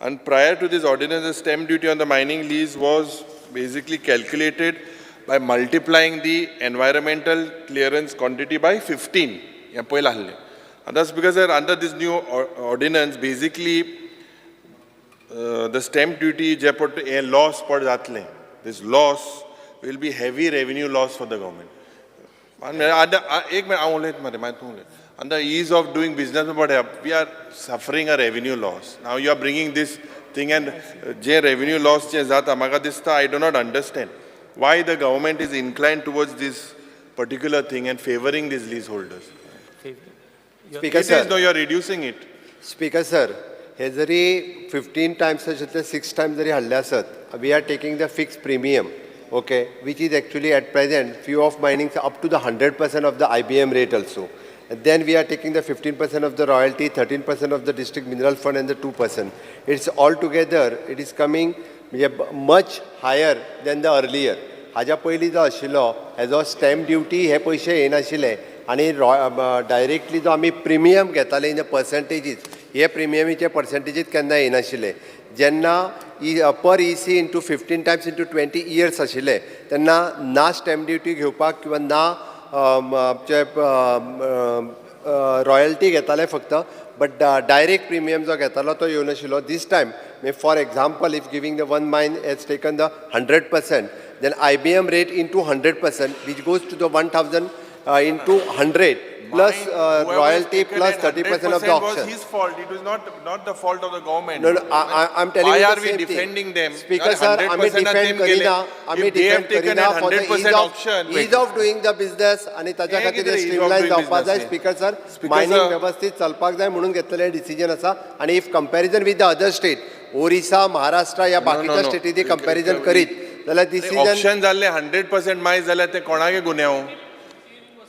Speaker 1: And prior to this ordinance, the stamp duty on the mining lease was basically calculated by multiplying the environmental clearance quantity by 15. हें पयलें आहलें. And that's because under this new ordinance, basically, the stamp duty जे पड हें loss पड जातलें, this loss will be heavy revenue loss for the government. आनी आतां एक मिनट हांव उलयत मरे, मागीर तूं उलय. And the ease of doing business, but we are suffering a revenue loss. Now you are bringing this thing and J revenue loss जे जाता म्हाका दिसता, I do not understand why the government is inclined towards this particular thing and favoring these leaseholders.
Speaker 4: Speaker
Speaker 1: It
Speaker 4: sir.
Speaker 1: is, no, you are reducing it.
Speaker 4: Speaker sir, हे जरी 15 Times आशिल्ले 6 Times जरी हाडले आसत, we are taking the fix premium, okay, which is actually at present few of mining up to the 100% of the IBM rate also. Then we are taking the 15% of the royalty, 13% of the district mineral fund and the 2%. It's all together, it is coming much higher than the earlier. हाज्या पयलीं जो आशिल्लो हेजो stamp duty हे पयशे येनाशिल्ले आनी directly जो आमी प्रिमियम घेताले इन the percentages, हे प्रिमियमीचे पर्संटेजीस केन्ना येनाशिल्ले. जेन्ना per EC into 15 times into 20 years आशिल्ले तेन्ना ना स्टॅम्प ड्युटी घेवपाक किंवा ना आमचे रॉयल्टी घेताले फक्त, बट डायरेक्ट प्रिमियम जो घेतालो तो येवनाशिल्लो. This time, for example, if giving the one mine has taken the 100%, then IBM rate into 100%, which goes to the 1000 into 100 plus
Speaker 1: Whoever
Speaker 4: royalty
Speaker 1: has taken
Speaker 4: plus
Speaker 1: at
Speaker 4: 30% of the
Speaker 1: 100% was
Speaker 4: auction.
Speaker 1: his fault. It was not the fault of the government.
Speaker 4: No, no, I'm telling
Speaker 1: Why
Speaker 4: you the
Speaker 1: are we
Speaker 4: same thing.
Speaker 1: defending them?
Speaker 4: Speaker sir, आमी
Speaker 1: 100%
Speaker 4: defend
Speaker 1: them
Speaker 4: करिना,
Speaker 1: गेले.
Speaker 4: आमी
Speaker 1: If they have
Speaker 4: defend
Speaker 1: taken
Speaker 4: करिना
Speaker 1: at
Speaker 4: for the ease
Speaker 1: 100%
Speaker 4: of
Speaker 1: auction,
Speaker 4: ease of doing the business आनी ताच्या
Speaker 1: हें
Speaker 4: खातीर
Speaker 1: कितें ease of
Speaker 4: streamline
Speaker 1: doing
Speaker 4: जावपाक जाय.
Speaker 1: business?
Speaker 4: Speaker sir,
Speaker 1: Speaker
Speaker 4: mining
Speaker 1: sir.
Speaker 4: वेवस्थीत चलपाक जाय म्हणून घेतलेलें डिसिजन आसा. आनी if comparison with the other state, Orissa, Maharashtra ह्या बाकीच्या
Speaker 1: no.
Speaker 4: स्टेटीनी कंपॅरिजन करीत जाल्यार डिसिजन
Speaker 1: ऑक्शन जाल्ले 100% मायज जाल्यार ते कोणागे गुन्यांव?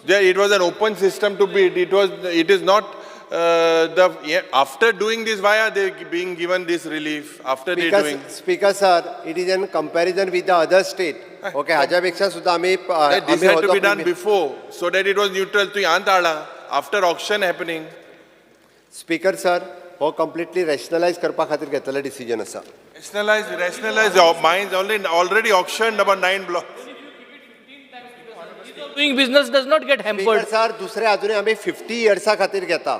Speaker 1: It was an open system to bid. It is not the after doing this, why are they being given this relief after they doing?
Speaker 4: Speaker sir, it is in comparison with the other state, okay. हाज्या पेक्षा सुद्दां आमी
Speaker 1: This had to be done before so that it was neutral. तुवें आंत हाडला after auction happening.
Speaker 4: Speaker sir, हो completely रॅशनलायज करपा खातीर घेतलेलो डिसिजन आसा.
Speaker 1: Rationalize mines already auctioned about 9 blocks.
Speaker 14: Doing business does not get hampered.
Speaker 4: Speaker sir, दुसरे अजुनूय आमी 50 इयर्सा खातीर घेता.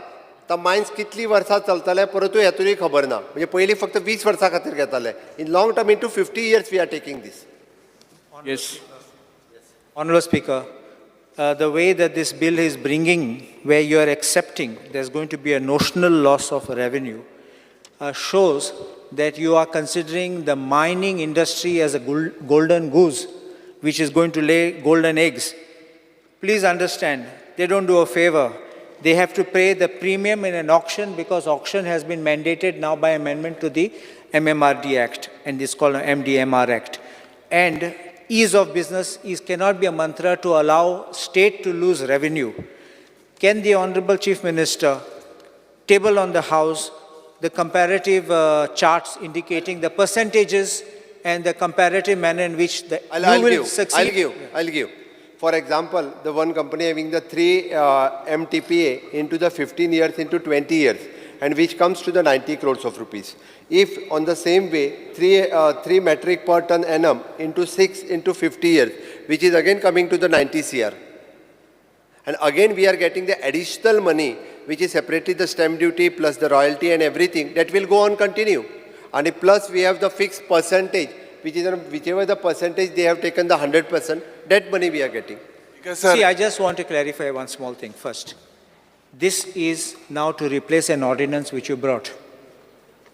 Speaker 4: आतां मायन्स कितली वर्सां चलतले परतूय हेतूनय खबर ना. म्हणजे पयलीं फक्त 20 वर्सां खातीर घेताले, in long term into 50 years we are taking this.
Speaker 22: Yes.
Speaker 2: Honorable Speaker, the way that this bill is bringing, where you are accepting there's going to be a notional loss of revenue, shows that you are considering the mining industry as a golden goose, which is going to lay golden eggs. Please understand, they don't do a favor. They have to pay the premium in an auction because auction has been mandated now by amendment to the MMRD Act, and it's called MDMR Act. And ease of business cannot be a mantra to allow state to lose revenue. Can the Honorable Chief Minister table on the House the comparative charts indicating the percentages and the comparative manner in which the
Speaker 4: I'll
Speaker 2: you will
Speaker 4: give,
Speaker 2: succeed.
Speaker 4: I'll give. For example, the one company having the 3 MTPA into the 15 years into 20 years, and which comes to the 90 crores of rupees. If on the same way, 3 metric per ton annum into 6 into 50 years, which is again coming to the 90 CR. And again we are getting the additional money, which is separately the stamp duty plus the royalty and everything, that will go on continue. And plus we have the fixed percentage, which is whichever the percentage they have taken the 100%, that money we are getting.
Speaker 2: See, I just want to clarify one small thing first. This is now to replace an ordinance which you brought.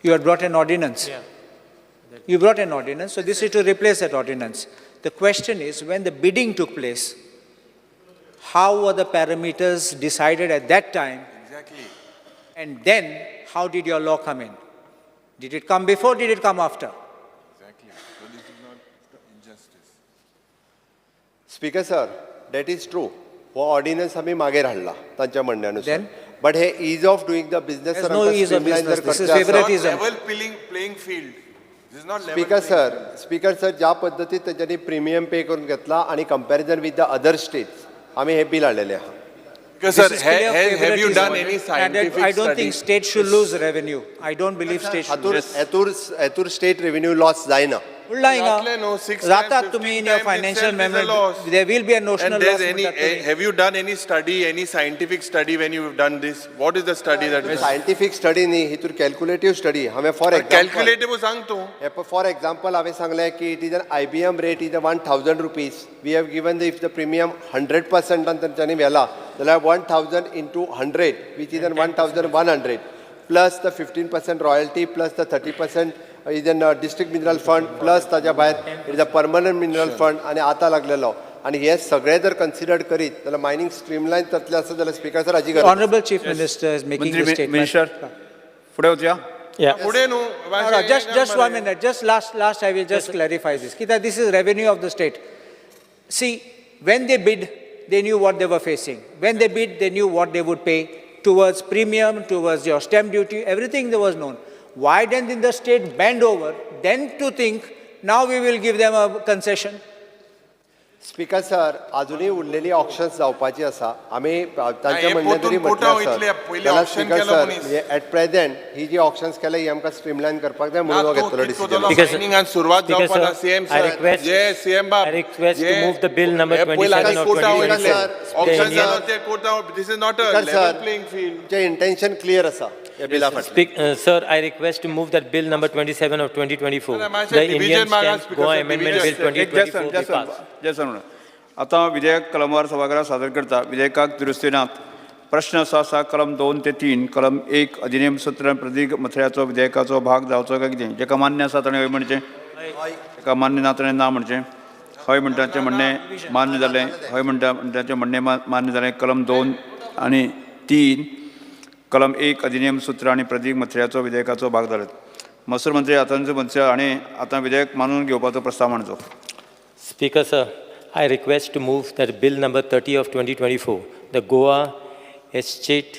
Speaker 2: You had brought an ordinance.
Speaker 13: Yeah.
Speaker 2: You brought an ordinance, so this is to replace that ordinance. The question is, when the bidding took place, how were the parameters decided at that time?
Speaker 1: Exactly.
Speaker 2: And then, how did your law come in? Did it come before, did it come after?
Speaker 1: Exactly. So this is not injustice.
Speaker 4: Speaker sir, that is true. हो ordnance आमी मागीर हाडला तांच्या म्हणण्यानुसार, but hey ease of doing the business.
Speaker 2: There's no ease of business. This is favoritism.
Speaker 1: Level playing field. This is not level
Speaker 4: speaker
Speaker 1: playing
Speaker 4: sir, speaker sir, ज्या पद्दतीन तेंच्यांनी premium pay करून घेतला आनी comparison with the other states आमी हे bill हाडलेलें आहा.
Speaker 1: Because
Speaker 2: This
Speaker 1: sir,
Speaker 2: is clear
Speaker 1: have you done
Speaker 2: favoritism.
Speaker 1: Any
Speaker 2: And
Speaker 1: scientific
Speaker 2: I don't think
Speaker 1: study?
Speaker 2: state should lose revenue. I don't believe state should
Speaker 4: हातूर
Speaker 2: lose.
Speaker 4: हेतूर हेतूर state revenue loss जायना.
Speaker 2: म्हणला हिंगा.
Speaker 1: जातलें न्हू, 6
Speaker 2: जातात
Speaker 1: times,
Speaker 2: तुम्ही
Speaker 1: 15
Speaker 2: in your
Speaker 1: times
Speaker 2: financial
Speaker 1: itself is a
Speaker 2: memory.
Speaker 1: loss.
Speaker 2: There will be a notional
Speaker 1: And there's
Speaker 2: loss.
Speaker 1: any,
Speaker 2: म्हणतात तुम्ही.
Speaker 1: have you done any study, any scientific study when you've done this? What is the study that is?
Speaker 4: Scientific study न्ही, हितूर कॅल्क्युलेटीव study हांवें for example
Speaker 1: Calculative सांग तूं.
Speaker 4: For example हांवें सांगलें की it is an IBM rate is a 1000 rupees. We have given the if the premium 100%आन तेंच्यांनी व्हेला जाल्यार 1000 into 100 which is an 1100 plus the 15% royalty plus the 30% is an district mineral fund plus ताज्या भायर it is a permanent mineral fund आनी आतां लागलेलो आनी हे सगळे जर कन्सिडर करीत जाल्यार मायनींग स्ट्रीमलायन जातलें आसत जाल्यार स्पीकर सर हाजी गरज.
Speaker 2: Honorable Chief Minister is making
Speaker 22: मंत्री
Speaker 2: the statement.
Speaker 22: Minister फुडें वचया.
Speaker 13: Yeah.
Speaker 1: फुडें न्हू.
Speaker 2: No, no, just 1 minute. Just last I will just clarify this. Kita, this is revenue of the state. See, when they bid, they knew what they were facing. When they bid, they knew what they would pay towards premium, towards your stamp duty, everything that was known. Why then did the state bend over, then to think, now we will give them a concession?
Speaker 4: Speaker sir, अजुनूय उरलेली options जावपाची आसा. आमी तांच्या
Speaker 1: हे
Speaker 4: म्हणणें तरी
Speaker 1: पोतून
Speaker 4: म्हटलें
Speaker 1: पोटाव
Speaker 4: आसत
Speaker 1: इतले पयलीं
Speaker 4: जाल्यार
Speaker 1: auction
Speaker 4: speaker
Speaker 1: केलो
Speaker 4: सर,
Speaker 1: मनीस.
Speaker 4: म्हणजे एट प्रेझेंट ही जी ऑप्शन्स केल्या ही आमकां स्ट्रीमलायन करपाक जाय म्हणून हो घेतलो डिसिजन.
Speaker 1: मायनिंगान सुरवात
Speaker 13: Speaker
Speaker 1: जावपा ना
Speaker 13: sir,
Speaker 1: CM
Speaker 13: I
Speaker 1: sir.
Speaker 13: request-
Speaker 1: J CM बाब.
Speaker 13: I request to move the bill number
Speaker 1: हे पयलीं
Speaker 13: 27 of
Speaker 1: कोटा वयतले.
Speaker 13: 2024. The
Speaker 1: Auction
Speaker 13: Indian-
Speaker 1: जालो ते कोटा. This is not a
Speaker 4: Speaker
Speaker 1: level
Speaker 4: sir,
Speaker 1: playing field.
Speaker 4: तुमचें इंटेन्शन क्लियर आसा ह्या बिला फाटलें.
Speaker 13: Sir, I request to move that bill number 27 of 2024,
Speaker 1: No, no,
Speaker 13: the
Speaker 1: division
Speaker 13: Indian
Speaker 1: मागा,
Speaker 13: Stamp
Speaker 1: Speaker
Speaker 13: Goa
Speaker 1: sir,
Speaker 13: Amendment
Speaker 1: division.
Speaker 13: Bill
Speaker 22: एक
Speaker 13: 2024 be passed.
Speaker 22: Jason आतां विधेयक कलमवार सभाघरात सादर करता. विधेयकाक दुरुस्ती नात. प्रश्न असो आसा, कलम 2 ते 3 कलम 1 अधिनेम सूत्र प्रदीर्घ मथळ्याचो विधेयकाचो भाग जावचो काय कितें. जेका मान्य आसा ताणें हय म्हणचें, जेका मान्य ना ताणें ना म्हणचें. हय म्हणटाचें म्हणणें मान्य जालें, हय म्हणटा म्हणटाचें म्हणणें मान्य जालें. कलम 2 आनी 3 कलम 1 अधिनेम सूत्र आनी प्रदीर्घ मथळ्याचो विधेयकाचो भाग जाले. महसूल मंत्री आतांचो मनसे हाणें आतां विधेयक मानून घेवपाचो प्रस्ताव मांडचो.
Speaker 13: Speaker sir, I request to move that bill number 30 of 2024, the Goa Escheat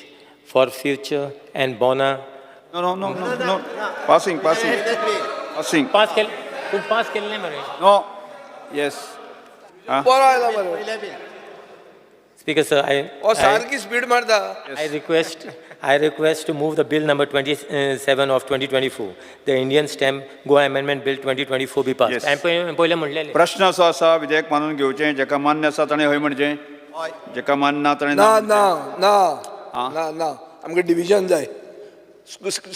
Speaker 13: for Future and Bona.
Speaker 22: No, no, no, no, no. Passing, passing. Passing.
Speaker 13: Pass केल, तूं पास केल्लें मरे.
Speaker 22: No. Yes.
Speaker 21: बरो आयला मरे.
Speaker 13: Speaker sir,
Speaker 21: हो सारकी speed मारता.
Speaker 13: I request to move the bill number 27 of 2024, the Indian Stamp Goa Amendment Bill 2024 be passed.
Speaker 22: Yes.
Speaker 13: हांवें पयलें म्हणलेलें.
Speaker 22: प्रश्न असो आसा, विधेयक मानून घेवचें. जेका मान्य आसा ताणें हय म्हणचें, जेका मान्य ना ताणें
Speaker 21: ना ना ना ना ना, आमकां डिविजन जाय.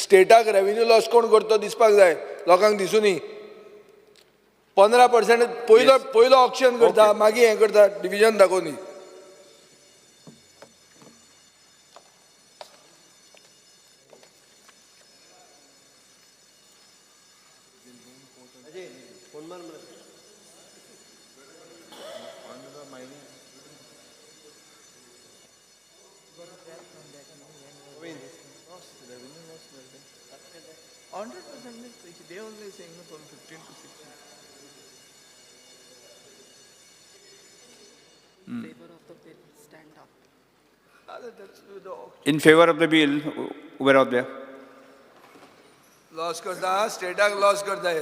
Speaker 21: स्टेटाक रेव्हेन्यू लॉस कोण करतो दिसपाक जाय, लोकांक दिसूनी. 15% पयलो पयलो ऑप्शन करता, मागीर हें करता, division दाखोवनी.
Speaker 22: In favor of the bill, उबे रावत.
Speaker 21: लॉस करता, स्टेटाक लॉस करता हे.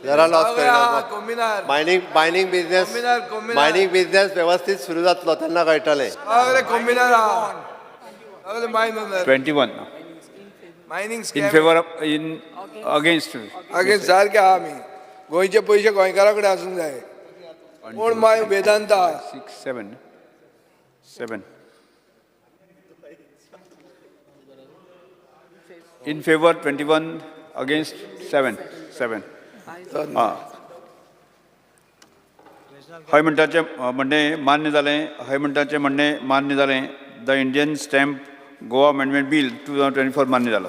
Speaker 4: जरा लॉस
Speaker 21: सगळे
Speaker 4: करिना.
Speaker 21: कोमिनार.
Speaker 4: मायनिंग बिझनेस,
Speaker 21: कोमिनार, कोमिनार.
Speaker 4: मायनिंग बिझनेस व्यवस्थीत सुरू जातलो तेन्ना कळटलें.
Speaker 21: सगळे कोमिनार आहा, सगळे mine owner.
Speaker 22: 21.
Speaker 21: Mining
Speaker 22: In favor of, in against.
Speaker 21: Against सारखे आहा आमी. गोंयचे पयशे गोंयकारा कडेन आसूंक जाय. कोण माय वेदांता.
Speaker 22: 6, 7, 7. In favor 21, against 7, 7. आं, हय म्हणटाचें म्हणणें मान्य जालें. हय म्हणटाचें म्हणणें मान्य जालें. The Indian Stamp Goa Amendment Bill 2024 मान्य जालो.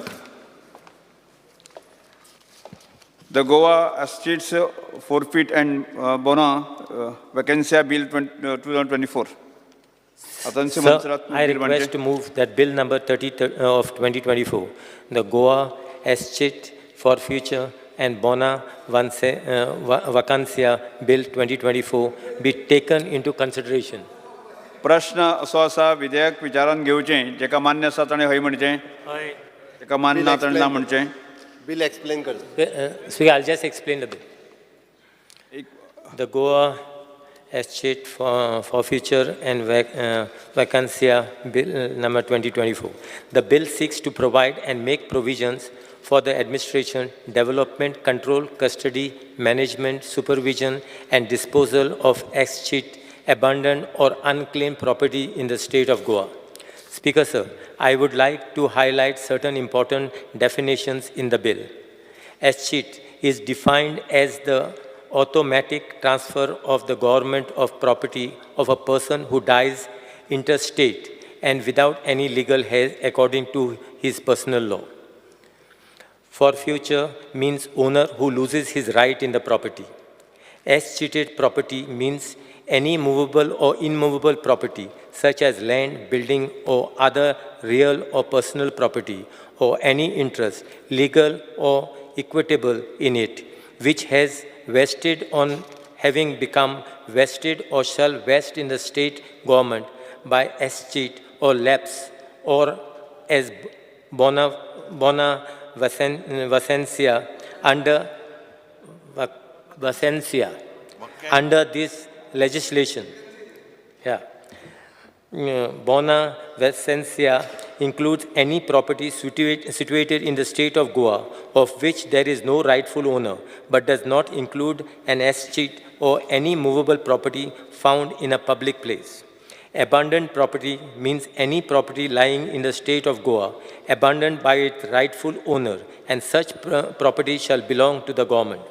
Speaker 22: The Goa Escheats Forfeit and Bona Vacantia Bill 2024. Atansi
Speaker 13: Sir,
Speaker 22: Monserrate.
Speaker 13: I request to move that bill number 30 of 2024, the Goa Escheat Forfeiture and Bona Vacantia Bill 2024 be taken into consideration.
Speaker 22: प्रश्न असो आसा, विधेयक विचारान घेवचें. जेका मान्य आसा ताणें हय म्हणचें, जेका मान्य ना ताणें ना म्हणचें.
Speaker 4: बील एक्सप्लेन कर.
Speaker 13: Speaker, I'll just explain the bill. The Goa Escheat Forfeiture and Vacantia Bill number 2024. The bill seeks to provide and make provisions for the administration, development, control, custody, management, supervision, and disposal of escheat, abandoned or unclaimed property in the state of Goa. Speaker, sir, I would like to highlight certain important definitions in the bill. Escheat is defined as the automatic transfer of the government of property of a person who dies intestate and without any legal heirs according to his personal law. Forfeiture means owner who loses his right in the property. Escheated property means any movable or immovable property, such as land, building, or other real or personal property, or any interest, legal or equitable in it, which has vested on having become vested or shall vest in the state government by escheat or lapse or as bona vacantia under this legislation. Yeah. Bona vacantia includes any property situated in the state of Goa of which there is no rightful owner, but does not include an escheat or any movable property found in a public place. Abandoned property means any property lying in the state of Goa, abandoned by its rightful owner, and such property shall belong to the government.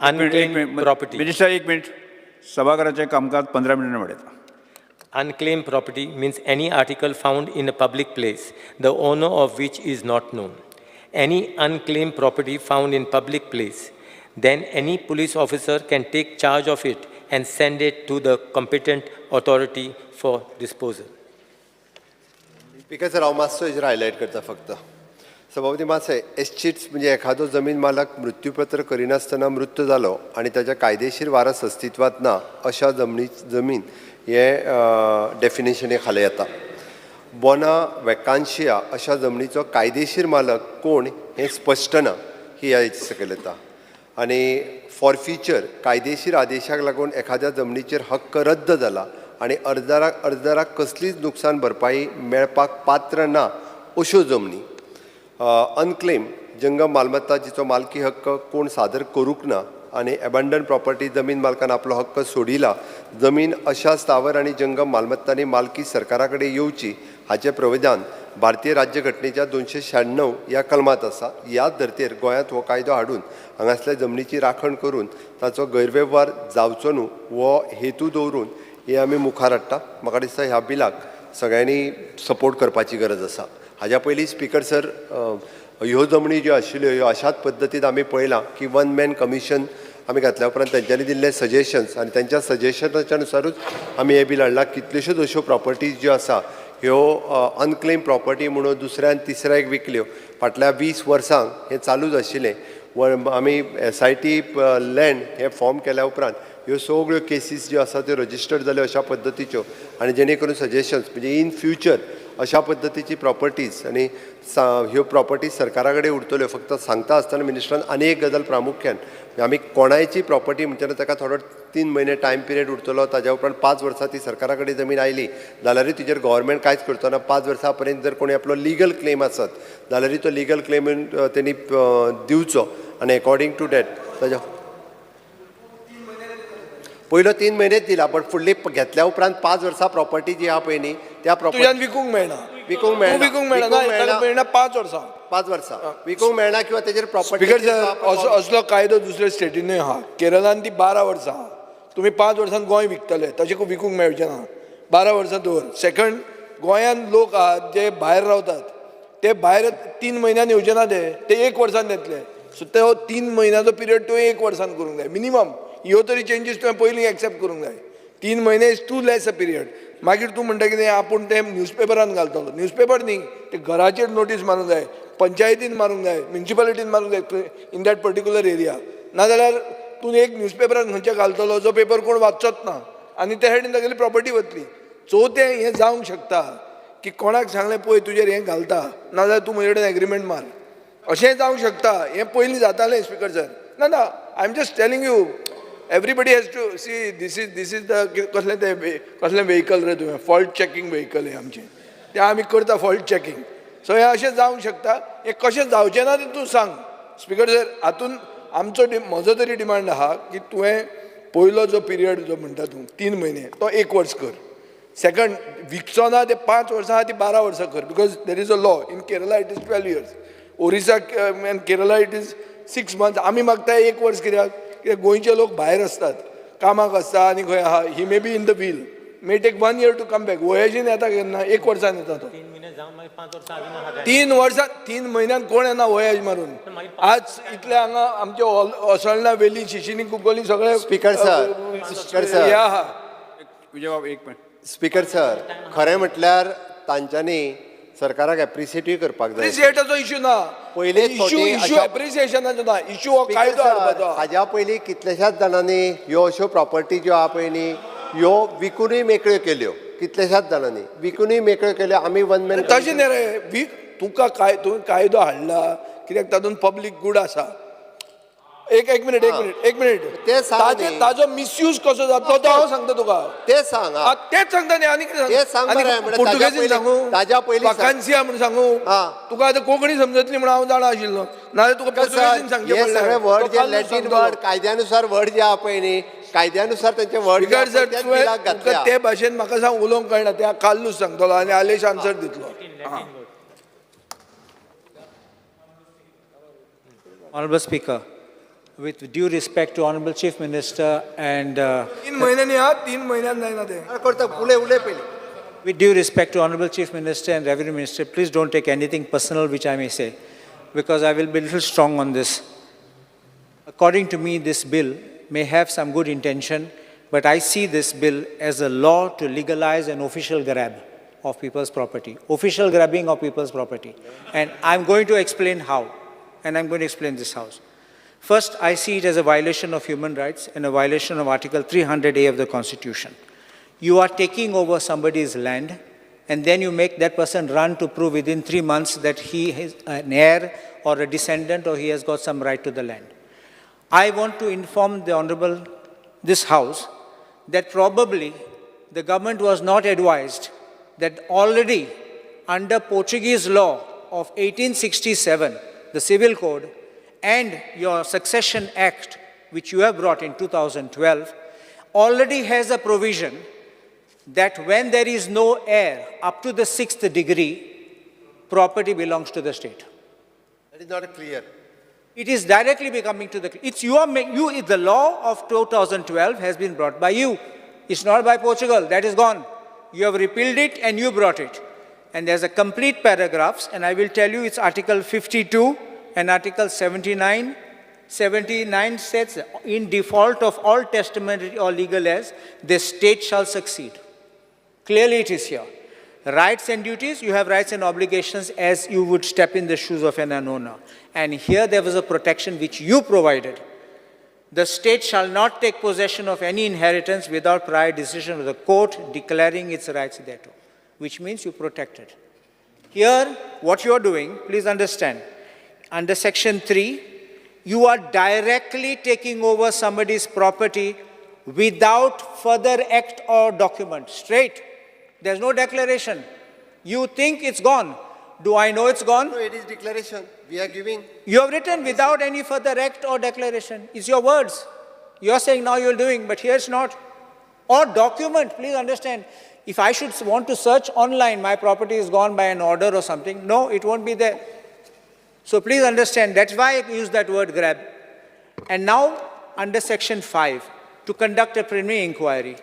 Speaker 13: Unclaimed property.
Speaker 22: Minister, एक minute. सभाघराचें कामकाज 15 मिनटां वाडयता.
Speaker 13: Unclaimed property means any article found in a public place, the owner of which is not known. Any unclaimed property found in public place, then any police officer can take charge of it and send it to the competent authority for disposal.
Speaker 4: Speaker sir, हांव मातसो हेजेर highlight करता फक्त. सभापती मातशें, एस्चिट्स म्हणजे एखादो जमीन मालक मृत्यूपत्र करिनासतना मृत्यू जालो आनी ताच्या कायदेशीर वारस अस्तित्वांत ना अशा जमीन हे डेफिनेशनी खाला येता. बोना वेकांशिया अशा जमनीचो कायदेशीर मालक कोण हें स्पश्ट ना ही ह्या सकयल येता. आनी फॉरफिचर कायदेशीर आदेशाक लागून एखाद्या जमनीचेर हक्क रद्द जाला आनी अर्जदाराक कसलीच नुकसान भरपाई मेळपाक पात्र ना अश्यो जमनी. अनक्लेम जंगम मालमत्ता जिचो मालकी हक्क कोण सादर करूंक ना आनी एबंडन प्रॉपर्टी जमीन मालकान आपलो हक्क सोडिला जमीन अशा स्थावर आनी जंगम मालमत्तांनी मालकी सरकारा कडेन येवची हाचें प्रविधान भारतीय राज्यघटनेच्या 296 ह्या कलमांत आसा. ह्याच धर्तेर गोंयांत हो कायदो हाडून हांगासल्या जमनीची राखण करून ताचो गैरवेव्हार जावचो न्हू हो हेतू दवरून हे आमी मुखार हाडटा. म्हाका दिसता ह्या बिलाक सगळ्यांनी सपोर्ट करपाची गरज आसा. हाज्या पयलीं स्पिकर सर, ह्यो जमनी ज्यो आशिल्ल्यो ह्यो अशाच पद्दतीन आमी पळयलां की वन मॅन कमिशन आमी घातल्या उपरांत तेंच्यांनी दिल्ले सजेशन्स आनी तेंच्या सजेशनाच्या नुसारूच आमी हें बील हाडलां. कितल्योश्योच अश्यो प्रॉपर्टीज ज्यो आसा ह्यो अनक्लेम प्रॉपर्टी म्हणून दुसऱ्यान तिसऱ्याक विकल्यो. फाटल्या 20 वर्सांक हें चालूच आशिल्लें. आमी SIT land हें फॉर्म केल्या उपरांत ह्यो सगळ्यो केसीस ज्यो आसा त्यो रजिस्टर्ड जाल्यो अशा पद्दतीच्यो आनी जेणे करून सजेशन्स म्हणजे इन फ्युचर अशा पद्दतीची प्रॉपर्टीज आनी ह्यो प्रॉपर्टीज सरकारा कडेन उरतल्यो. फक्त सांगता आसतना मिनिस्टरान आनी एक गजाल प्रामुख्यान आमी कोणायची प्रॉपर्टी म्हणटना ताका थोडो 3 म्हयने टायम पिरियड उरतलो, ताज्या उपरांत 5 वर्सां ती सरकारा कडेन जमीन आयली जाल्यारूय तिजेर गव्हर्मेंट कांयच करचो ना. 5 वर्सां पर्यंत जर कोणी आपलो लिगल क्लेम आसत जाल्यारूय तो लिगल क्लेम तेणी दिवचो आनी एकॉर्डिंग टू that ताज्या पयलो 3 म्हयनेच दिला, बट फुडली घेतल्या उपरांत 5 वर्सां प्रॉपर्टी जी आहा पळय न्ही त्या
Speaker 21: तुज्यान विकूंक मेळना,
Speaker 4: विकूंक मेळना,
Speaker 21: विकूंक मेळना, मेळना 5 वर्सां,
Speaker 4: 5 वर्सां विकूंक मेळना किंवा तेजेर प्रॉपर्टी.
Speaker 21: स्पीकर सर, असलो कायदो दुसऱ्या स्टेटीनूय आहा. केरळान ती 12 वर्सां, तुमी 5 वर्सां गोंय विकतले, तशें विकूंक मेळचें ना. 12 वर्सां दवर. सेकंड, गोंयांत लोक आहात जे भायर रावतात, ते भायर 3 म्हयन्यान येवचे ना, ते 1 वर्सान येतले. सो तो 3 म्हयन्याचो पिरियड तुवें 1 वर्सान करूंक जाय मिनिमम. ह्यो तरी चेंजीस तुवें पयलीं एक्सेप्ट करूंक जाय. 3 म्हयने is too less a period. मागीर तूं म्हणटा कितें आपूण तें न्यूजपेपरान घालतलो. न्यूजपेपर न्ही, ते घराचेर नोटीस मारूंक जाय, पंचायतीन मारूंक जाय, म्युनिसिपालिटीन मारूंक जाय इन that particular area. नाजाल्यार तूं एक न्यूजपेपरान खंयच्या घालतलो जो पेपर कोण वाचचोच ना आनी त्या सायडीन तागेली प्रॉपर्टी वतली. चवथें हें जावंक शकता की कोणाक सांगलें पळय तुजेर हें घालता, नाजाल्यार तूं म्हजे कडेन एग्रीमेंट मार, अशेंय जावंक शकता. हें पयलीं जातालें स्पीकर सर. ना ना, I am just telling you, everybody has to see this is the कसलें तें कसलें व्हेकल रे तुवें, फॉल्ट चॅकिंग व्हेकल हें आमचें, तें आमी करता फॉल्ट चॅकिंग. सो हें अशें जावंक शकता. हें कशें जावचें ना तें तूं सांग स्पीकर सर. हातून आमचो म्हजो तरी डिमांड आहा की तुवें पयलो जो पिरियड जो म्हणटा तूं 3 म्हयने तो 1 वर्स कर. सेकंड, विकचो ना ते 5 वर्सां आहा ती 12 वर्सां कर, because there is a law in Kerala it is 12 years, Orissa and Kerala it is 6 months. आमी मागता 1 वर्स कित्याक? कित्याक गोंयचे लोक भायर आसतात, कामाक आसता आनी खंय आहा, he may be in the wheel, may take 1 year to come back. वयाजीन येता केन्ना, 1 वर्सान येता तो. 3 वर्सां 3 म्हयन्यान कोण येना वयाज मारून. आज इतले हांगा आमचे असोळणा वेली शिशिनी कुंकोली सगळे.
Speaker 4: स्पीकर सर,
Speaker 21: हे आहा.
Speaker 22: विजय एक मिनट.
Speaker 4: स्पीकर सर, खरें म्हटल्यार तांच्यांनी सरकाराक एप्रिसिएटूय करपाक जाय.
Speaker 21: एप्रिसिएटाचो इश्यू ना,
Speaker 4: पयले
Speaker 21: इश्यू एप्रिसिएशनाचो ना, इश्यू हो कायदो हाडपाचो.
Speaker 4: हाज्या पयलीं कितल्याशाच जाणांनी ह्यो अश्यो प्रॉपर्टी ज्यो आहा पळय न्ही ह्यो विकुनूय मेकळ्यो केल्यो, कितल्याशाच जाणांनी विकुनूय मेकळ्यो केल्यो. आमी वन मॅन
Speaker 21: तशें न्ही रे, वीक तुका काय तुवें कायदो हाडला कित्याक तातूंत पब्लीक गूड आसा. एक एक मिनिट, एक मिनिट, एक मिनिट.
Speaker 4: ते सांग,
Speaker 21: ताजो मिसयूज कसो जातलो तो हांव सांगता तुका.
Speaker 4: ते सांग,
Speaker 21: तेच सांगता न्ही, आनी
Speaker 4: कितें सांग?
Speaker 21: पुर्तुगेजीन सांगू,
Speaker 4: ताज्या पयलीं
Speaker 21: वाकान्सिया म्हूण सांगू तुका. आतां कोंकणी समजतली म्हूण हांव जाणा आशिल्लो, नाजाल्यार तुका पुर्तुगेजीन सांगचें
Speaker 4: पडलें. सगळे वर्ड जे लॅटीन वर्ड, कायद्यानुसार वर्ड जे आहा पळय न्ही, कायद्यानुसार तेंचे वर्ड
Speaker 21: तुका ते भाशेन म्हाका सांग उलोवंक कळना, ते कार्लूस सांगतलो आनी आलेश आन्सर दितलो.
Speaker 2: Honorable Speaker, with due respect to Honorable Chief Minister and
Speaker 21: 3 महिन्यांनी हा 3 महिन्यांनी जायना ते.
Speaker 2: With due respect to Honorable Chief Minister and Revenue Minister, please don't take anything personal which I may say, because I will be a little strong on this. According to me, this bill may have some good intention, but I see this bill as a law to legalize an official grab of people's property, official grabbing of people's property. And I'm going to explain how, and I'm going to explain this house. First, I see it as a violation of human rights and a violation of Article 300A of the Constitution. You are taking over somebody's land, and then you make that person run to prove within 3 months that he is an heir or a descendant or he has got some right to the land. I want to inform the Honorable this House that probably the government was not advised that already under Portuguese law of 1867, the Civil Code, and your Succession Act, which you have brought in 2012, already has a provision that when there is no heir up to the 6th degree, property belongs to the state.
Speaker 4: That is not clear.
Speaker 2: It is directly becoming to the... It's your, you, the law of 2012 has been brought by you. It's not by Portugal. That is gone. You have repealed it and you brought it. And there's a complete paragraphs, and I will tell you it's Article 52 and Article 79. 79 says, in default of all testamentary or legal heirs, the state shall succeed. Clearly it is here. Rights and duties, you have rights and obligations as you would step in the shoes of an owner. And here there was a protection which you provided. The state shall not take possession of any inheritance without prior decision of the court declaring its rights thereto, which means you protected. Here, what you are doing, please understand, under section 3, you are directly taking over somebody's property without further act or document. Straight. There's no declaration. You think it's gone. Do I know it's gone?
Speaker 4: No, it is declaration. We are giving.
Speaker 2: You have written without any further act or declaration. It's your words. You're saying now you're doing, but here it's not. Or document, please understand. If I should want to search online, my property is gone by an order or something, no, it won't be there. So please understand, that's why I use that word grab. And now, under section 5, to conduct a preliminary inquiry,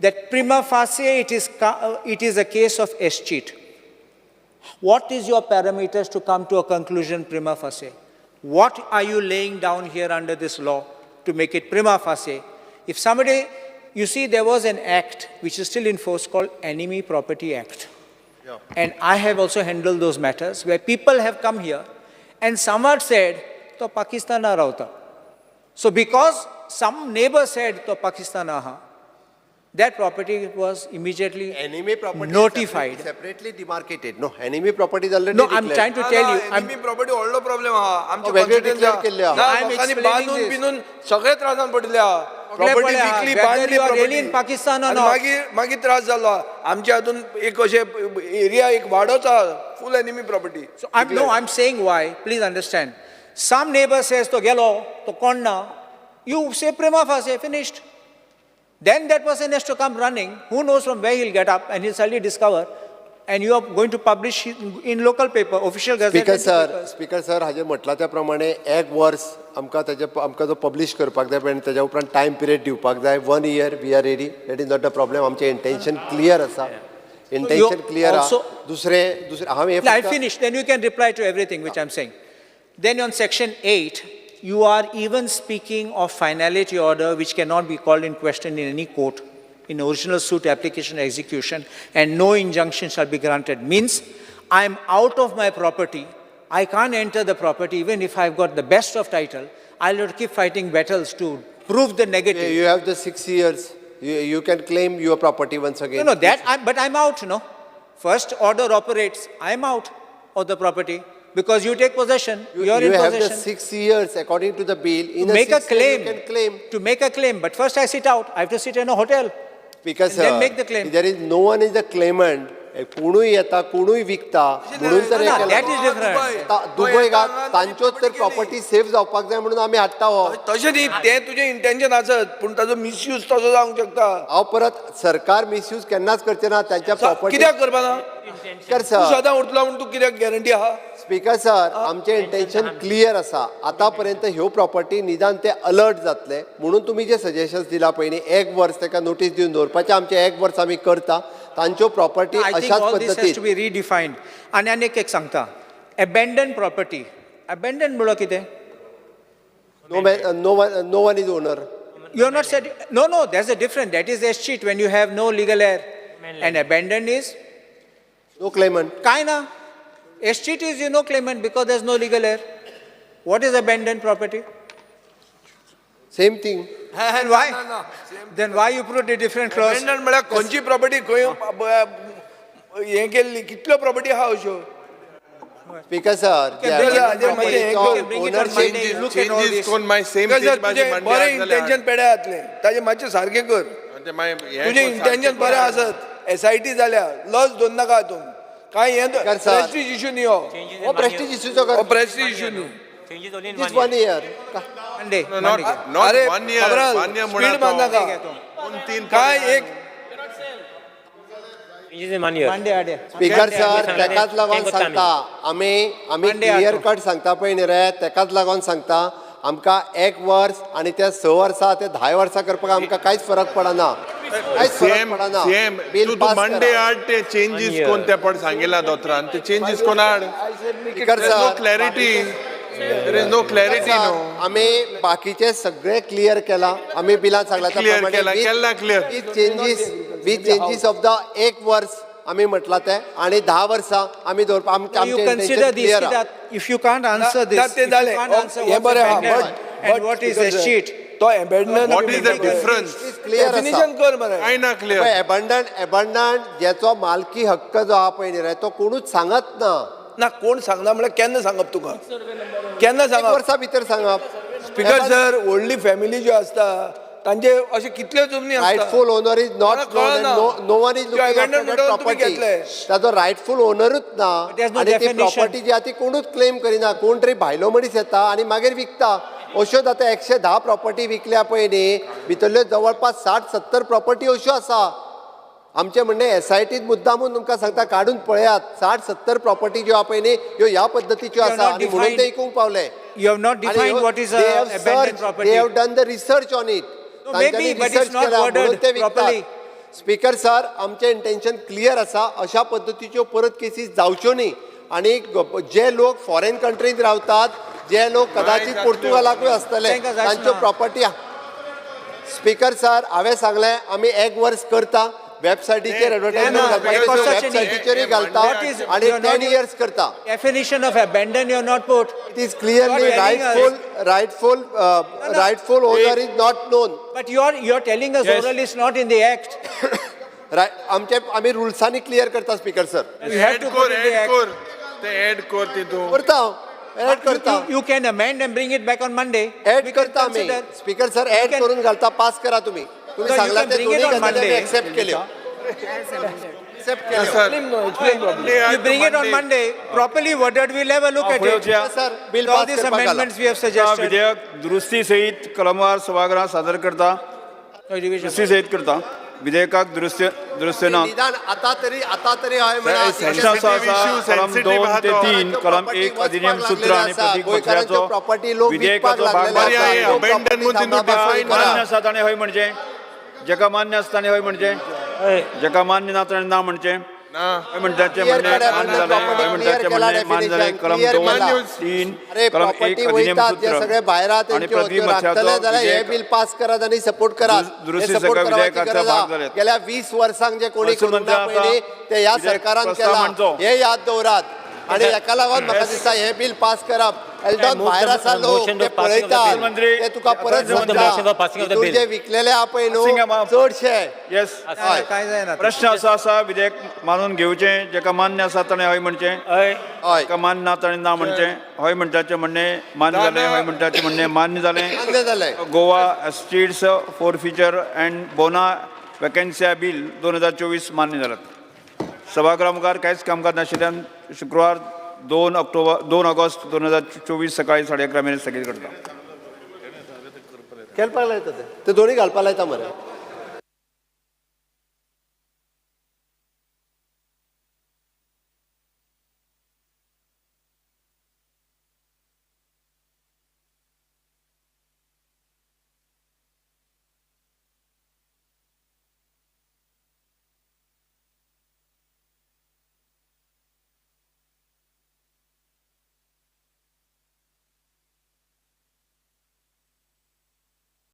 Speaker 2: that prima facie it is a case of escheat. What is your parameters to come to a conclusion prima facie? What are you laying down here under this law to make it prima facie? If somebody, you see, there was an act which is still in force called Enemy Property Act.
Speaker 4: Yeah.
Speaker 2: And I have also handled those matters where people have come here and someone said, to Pakistan rauta. So because some neighbor said, to Pakistan aha, that property was immediately
Speaker 4: Enemy property is
Speaker 2: notified.
Speaker 4: Separately demarcated. No, enemy property is already
Speaker 2: No, I'm
Speaker 4: declared.
Speaker 2: trying to tell you.
Speaker 21: Enemy property व्हडलो problem आहा आमच्या
Speaker 4: वेगळे
Speaker 21: constituency
Speaker 4: declare केल्ले आहा.
Speaker 21: ना
Speaker 2: I'm
Speaker 21: लोकांनी
Speaker 2: explaining
Speaker 21: बांदून
Speaker 2: this.
Speaker 21: बिनून सगळे त्रासान पडले आहा. प्रॉपर्टी
Speaker 2: पडले आहा.
Speaker 21: विकली
Speaker 2: Whether
Speaker 21: बांदली
Speaker 2: you are really
Speaker 21: property.
Speaker 2: in Pakistan or
Speaker 21: आनी
Speaker 2: not.
Speaker 21: मागीर मागीर त्रास जालो आहा. आमच्या हातून एक अशें एरिया एक वाडोच आहा फूल enemy property.
Speaker 2: So I'm saying why. Please understand. Some neighbor says, to gelo, to konna. You say prima facie, finished. Then that person has to come running. Who knows from where he'll get up, and he'll suddenly discover. And you are going to publish in local paper, official gazette.
Speaker 4: Speaker
Speaker 2: and
Speaker 4: sir,
Speaker 2: papers.
Speaker 4: Speaker sir, हाजेर म्हटलां त्या प्रमाणे एक वर्स आमकां ताजे आमकां जो publish करपाक जाय आनी ताज्या उपरांत टायम पिरियड दिवपाक जाय. 1 year we are ready, that is not a problem. आमचें इंटेन्शन क्लियर आसा, इंटेन्शन क्लियर आसा. दुसरें दुसरें हांव हें
Speaker 2: I finish, then you can reply to everything which I am saying. Then on section 8, you are even speaking of finality order which cannot be called in question in any court, in original suit application execution, and no injunction shall be granted. Means, I am out of my property, I can't enter the property even if I've got the best of title. I'll have to keep fighting battles to prove the negative.
Speaker 4: You have the 6 years, you can claim your property once again.
Speaker 2: No, that, but I'm out, no. First order operates, I'm out of the property. Because you take possession, you are in
Speaker 4: possession. You have the 6 years according to the bill. In
Speaker 2: to make a claim,
Speaker 4: you can claim.
Speaker 2: To make a claim, but first I sit out. I have to sit in a hotel.
Speaker 4: Because
Speaker 2: and then make the claim.
Speaker 4: There is no one is the claimant. कोणूय येता, कोणूय विकता, म्हणून तर
Speaker 2: that is different.
Speaker 4: Dubai तांच्योच तर property safe जावपाक जाय म्हणून आमी हाडटा हो.
Speaker 21: तशें न्ही, तें तुजें इंटेन्शन आसत पूण ताजो मिसयूज तसो जावंक शकता.
Speaker 4: हांव परत सरकार मिसयूज केन्नाच करचें ना तांच्या प्रॉपर्टी.
Speaker 21: कित्याक करपा ना?
Speaker 4: स्पीकर सर,
Speaker 21: तूं सदां उरतलो म्हूण तुका कित्याक गॅरंटी आहा?
Speaker 4: स्पीकर सर, आमचें इंटेन्शन क्लियर आसा. आतां पर्यंत ह्यो प्रॉपर्टी निदान ते अलर्ट जातले म्हणून तुमी जे सजेशन्स दिला पयलीं एक वर्स ताका नोटीस दिवन दवरपाचें, आमचें एक वर्स आमी करता तांच्यो प्रॉपर्टी अशाच पद्दतीन
Speaker 2: टू बी रिडिफायन्ड. आनी आनी एक सांगता, एबेंडन प्रॉपर्टी, एबेंडन म्हणल्यार कितें?
Speaker 4: No one is owner.
Speaker 2: You are not said, no, no, there is a difference. That is escheat when you have no legal heir. And abandon is
Speaker 4: no claimant.
Speaker 2: काय ना? Escheat is you no claimant because there is no legal heir. What is abandoned property?
Speaker 4: Same thing.
Speaker 2: And why? Then why you put a different clause?
Speaker 21: Abandoned म्हळ्यार खंयची property खंय हें केल्ली, कितल्यो property आहा अश्यो?
Speaker 4: Speaker sir,
Speaker 21: बरें intention पेड्या जातलें, ताजें मातशें सारकें कर. तुजें इंटेन्शन बरें आसत, SIT जाल्या लज दवर नाका हातूंत कांय. हें प्रेस्टीज इशू न्ही हो,
Speaker 4: प्रेस्टीज इशूचो
Speaker 21: हो, प्रेस्टीज इशू न्ही.
Speaker 4: Just 1 year.
Speaker 2: Monday.
Speaker 1: No, not 1 year. 1 year
Speaker 21: speed मारनाका. काय एक
Speaker 4: स्पीकर सर, तेकाच लागून सांगता आमी आमी क्लियर कट सांगता पळय न्ही रे, तेकाच लागून सांगता आमकां एक वर्स आनी त्या 6 वर्सां ते 10 वर्सां करपाक आमकां कांयच फरक पडना.
Speaker 1: सीएम तूं मंडे हाड ते चेंजीस कोण ते पड सांगिला दोतोरान, ते चेंजीस कोण हाड. No clarity, there is no clarity. No,
Speaker 4: आमी बाकीचे सगळे क्लियर केला, आमी बिलान सांगला
Speaker 1: क्लियर केला, केला clear
Speaker 4: with changes of the एक वर्स आमी म्हटला ते आनी 10 वर्सां आमी दवरपा. आमचें intention clear.
Speaker 2: If you can't answer this, and what is escheat,
Speaker 21: तो abandon
Speaker 1: What is the difference?
Speaker 4: Clear आसा.
Speaker 21: डेफिनेशन कर मरे.
Speaker 1: काय ना क्लियर.
Speaker 4: एबंडन एबंडन ज्याचो मालकी हक्क जो आहा पळय न्ही रे, तो कोणूच सांगत ना.
Speaker 21: ना, कोण सांगना म्हळ्यार केन्ना सांगप तुका? केन्ना
Speaker 4: एक
Speaker 21: सांगप?
Speaker 4: वर्सा भितर सांगप.
Speaker 21: स्पीकर सर, व्हडली फॅमिली ज्यो आसता तांचे अशे कितल्यो जमनी आसता.
Speaker 4: Rightful owner is not
Speaker 21: मला कळना.
Speaker 4: No one is
Speaker 21: त्यो abandon म्हणटा तुमी
Speaker 4: प्रॉपर्टी.
Speaker 21: घेतले.
Speaker 4: ताजो रायटफूल ओनरूच ना
Speaker 2: there's no
Speaker 4: आनी ती
Speaker 2: definition.
Speaker 4: Property जी आहा ती कोणूच क्लेम करिना. कोण तरी भायलो मनीस येता आनी मागीर विकता. अश्योच आतां 110 प्रॉपर्टी विकल्या पळय न्ही, भितरल्यो जवळपास 60-70 प्रॉपर्टी अश्यो आसा. आमचें म्हणणें एसआयटीत मुद्दामून तुमकां सांगता, काडून पळयात, 60-70 प्रॉपर्टी ज्यो आहा पळय न्ही ह्यो ह्या पद्दतीच्यो
Speaker 2: You have
Speaker 4: आसा
Speaker 2: not
Speaker 4: आनी म्हणून ते
Speaker 2: defined-
Speaker 4: विकूंक पावले.
Speaker 2: You have not defined what is a abandoned property.
Speaker 4: They have done the research on it.
Speaker 2: No, maybe, but it's not worded properly.
Speaker 4: Speaker sir, आमचें इंटेन्शन क्लियर आसा. अशा पद्दतीच्यो परत केसीस जावच्यो न्ही आनी जे लोक फॉरेन कंट्रींत रावतात, जे लोक कदाचित पोर्तुगालाकूय आसतले,
Speaker 2: तांकां जायच
Speaker 4: तांच्यो
Speaker 2: ना.
Speaker 4: प्रॉपर्टी. स्पीकर सर, हांवें सांगलें आमी एक वर्स करता, वेबसायटीचेर एडवर्टायजमेंट
Speaker 2: ना,
Speaker 4: घालपाचें,
Speaker 2: कशाचें न्ही.
Speaker 4: वेबसायटीचेरूय घालता
Speaker 2: What is-
Speaker 4: आनी
Speaker 2: you are not-
Speaker 4: 10 years करता.
Speaker 2: Definition of abandon you have not put.
Speaker 4: It is clearly
Speaker 2: You are telling us-
Speaker 4: rightful owner is not known.
Speaker 2: But you are telling us
Speaker 22: Yes.
Speaker 2: orally it's not in the act.
Speaker 4: आमचे आमी रुल्सांनी clear करता speaker sir.
Speaker 2: You have to put in the act.
Speaker 1: कर ते add कर तितून.
Speaker 4: करता हांव, add करता.
Speaker 2: You can amend and bring it back on Monday.
Speaker 4: Add
Speaker 2: We can
Speaker 4: करता आमी.
Speaker 2: consider.
Speaker 4: Speaker sir, add
Speaker 2: can-
Speaker 4: करून घालता, पास करा तुमी. तुम्ही
Speaker 2: No, you
Speaker 4: सांगला
Speaker 2: can
Speaker 4: ते
Speaker 2: bring it
Speaker 4: दोन्ही
Speaker 2: on
Speaker 4: गजाली आमी
Speaker 2: Monday.
Speaker 4: Accept केल्यो.
Speaker 11: As amended.
Speaker 4: Accept केल्यो.
Speaker 2: You bring it on Monday, properly worded, we'll have a look at
Speaker 22: फुडें
Speaker 2: it.
Speaker 22: वचया.
Speaker 4: Sir, bill
Speaker 2: All
Speaker 4: pass
Speaker 2: these
Speaker 4: करपाक घाला.
Speaker 2: amendments we have suggested.
Speaker 22: विधेयक दुरुस्ती सहित कलमवार सभागृहात सादर करता. दुरुस्ती सहित करता. विधेयकाक दुरुस्ती दुरुस्ती ना.
Speaker 4: निदान आता तरी, आता तरी हय म्हणा.
Speaker 22: प्रश्न असो आसा, कलम 2 ते 3, कलम 1 अधिनियम सूत्र आनी प्रतीक पत्राचो
Speaker 4: प्रॉपर्टी लोक विकपाक
Speaker 22: विधेयकाचो भाग
Speaker 4: लागलेले
Speaker 1: बरी
Speaker 4: आसा.
Speaker 1: आहे, abandon म्हणून तितून define
Speaker 22: मान्य आसा ताणें हय म्हणचें, जेका मान्य आसा ताणें हय म्हणचें, जेका मान्य ना ताणें ना म्हणचें. हय म्हणटाचें
Speaker 4: Clear
Speaker 22: म्हणणें
Speaker 4: केला,
Speaker 22: मान्य जालें. हय म्हणटाचें
Speaker 4: clear
Speaker 22: म्हणणें मान्य जालें.
Speaker 4: केला,
Speaker 22: कलम
Speaker 4: clear
Speaker 22: 2
Speaker 4: केला.
Speaker 22: 3
Speaker 4: अरे
Speaker 22: कलम 1
Speaker 4: प्रॉपर्टी
Speaker 22: अधिनियम
Speaker 4: वयतात जे
Speaker 22: सूत्र
Speaker 4: सगळे भायर आहा
Speaker 22: आनी
Speaker 4: तेंच्यो
Speaker 22: प्रदीप
Speaker 4: त्यो राखतले
Speaker 22: मथ्याचो
Speaker 4: जाल्यार हे
Speaker 22: विधेयक
Speaker 4: बील पास करात आनी सपोर्ट करात. हे
Speaker 22: दुरुस्ती
Speaker 4: सपोर्ट
Speaker 22: सगळ्या
Speaker 4: करपाची
Speaker 22: विधेयकाचा
Speaker 4: गरज आहा.
Speaker 22: भाग जाल्यात.
Speaker 4: गेल्या 20 वर्सांक जे कोणी
Speaker 22: महसूल
Speaker 4: करूंक ना
Speaker 22: मंत्री
Speaker 4: पळय न्ही ते ह्या
Speaker 22: विधेयक
Speaker 4: सरकारान
Speaker 22: प्रस्ताव
Speaker 4: केला,
Speaker 22: मांडचो.
Speaker 4: हे याद दवरात. आनी हेका लागून म्हाका दिसता हे बील पास करप. एल्डॉन
Speaker 13: I move
Speaker 4: भायर
Speaker 13: the,
Speaker 4: आसा लोक
Speaker 13: motion
Speaker 4: ते
Speaker 13: of passing of the
Speaker 4: पळयतात
Speaker 13: bill.
Speaker 22: मंत्री,
Speaker 4: ते तुका परत
Speaker 13: move the motion for passing of the
Speaker 4: हितून
Speaker 13: bill.
Speaker 4: जे विकलेले आहा पळय न्हू
Speaker 22: Passing amount.
Speaker 4: चडशे.
Speaker 22: येस.
Speaker 4: हय.
Speaker 2: काय जायना.
Speaker 22: प्रश्न असो आसा, विधेयक मानून घेवचें, जेका मान्य आसा ताणें हय म्हणचें,
Speaker 4: हय.
Speaker 22: जेका मान्य ना ताणें ना म्हणचें. हय म्हणटाचें म्हणणें मान्य जालें. हय म्हणटाचें म्हणणें मान्य जालें.
Speaker 4: मान्य जालें.
Speaker 22: Goa estates forfeiture and bona vacantia bill 2024 मान्य जालात. सभागृहा मुखार कांयच कामकाज नाशिल्ल्यान शुक्रवार 2 ऑक्टोबर 2 ऑगस्ट 2024 सकाळी 11:30 मेरेन स्थगीत करता.
Speaker 4: खेळपाक लायता ते, ते दोन्ही घालपाक लायता मरे.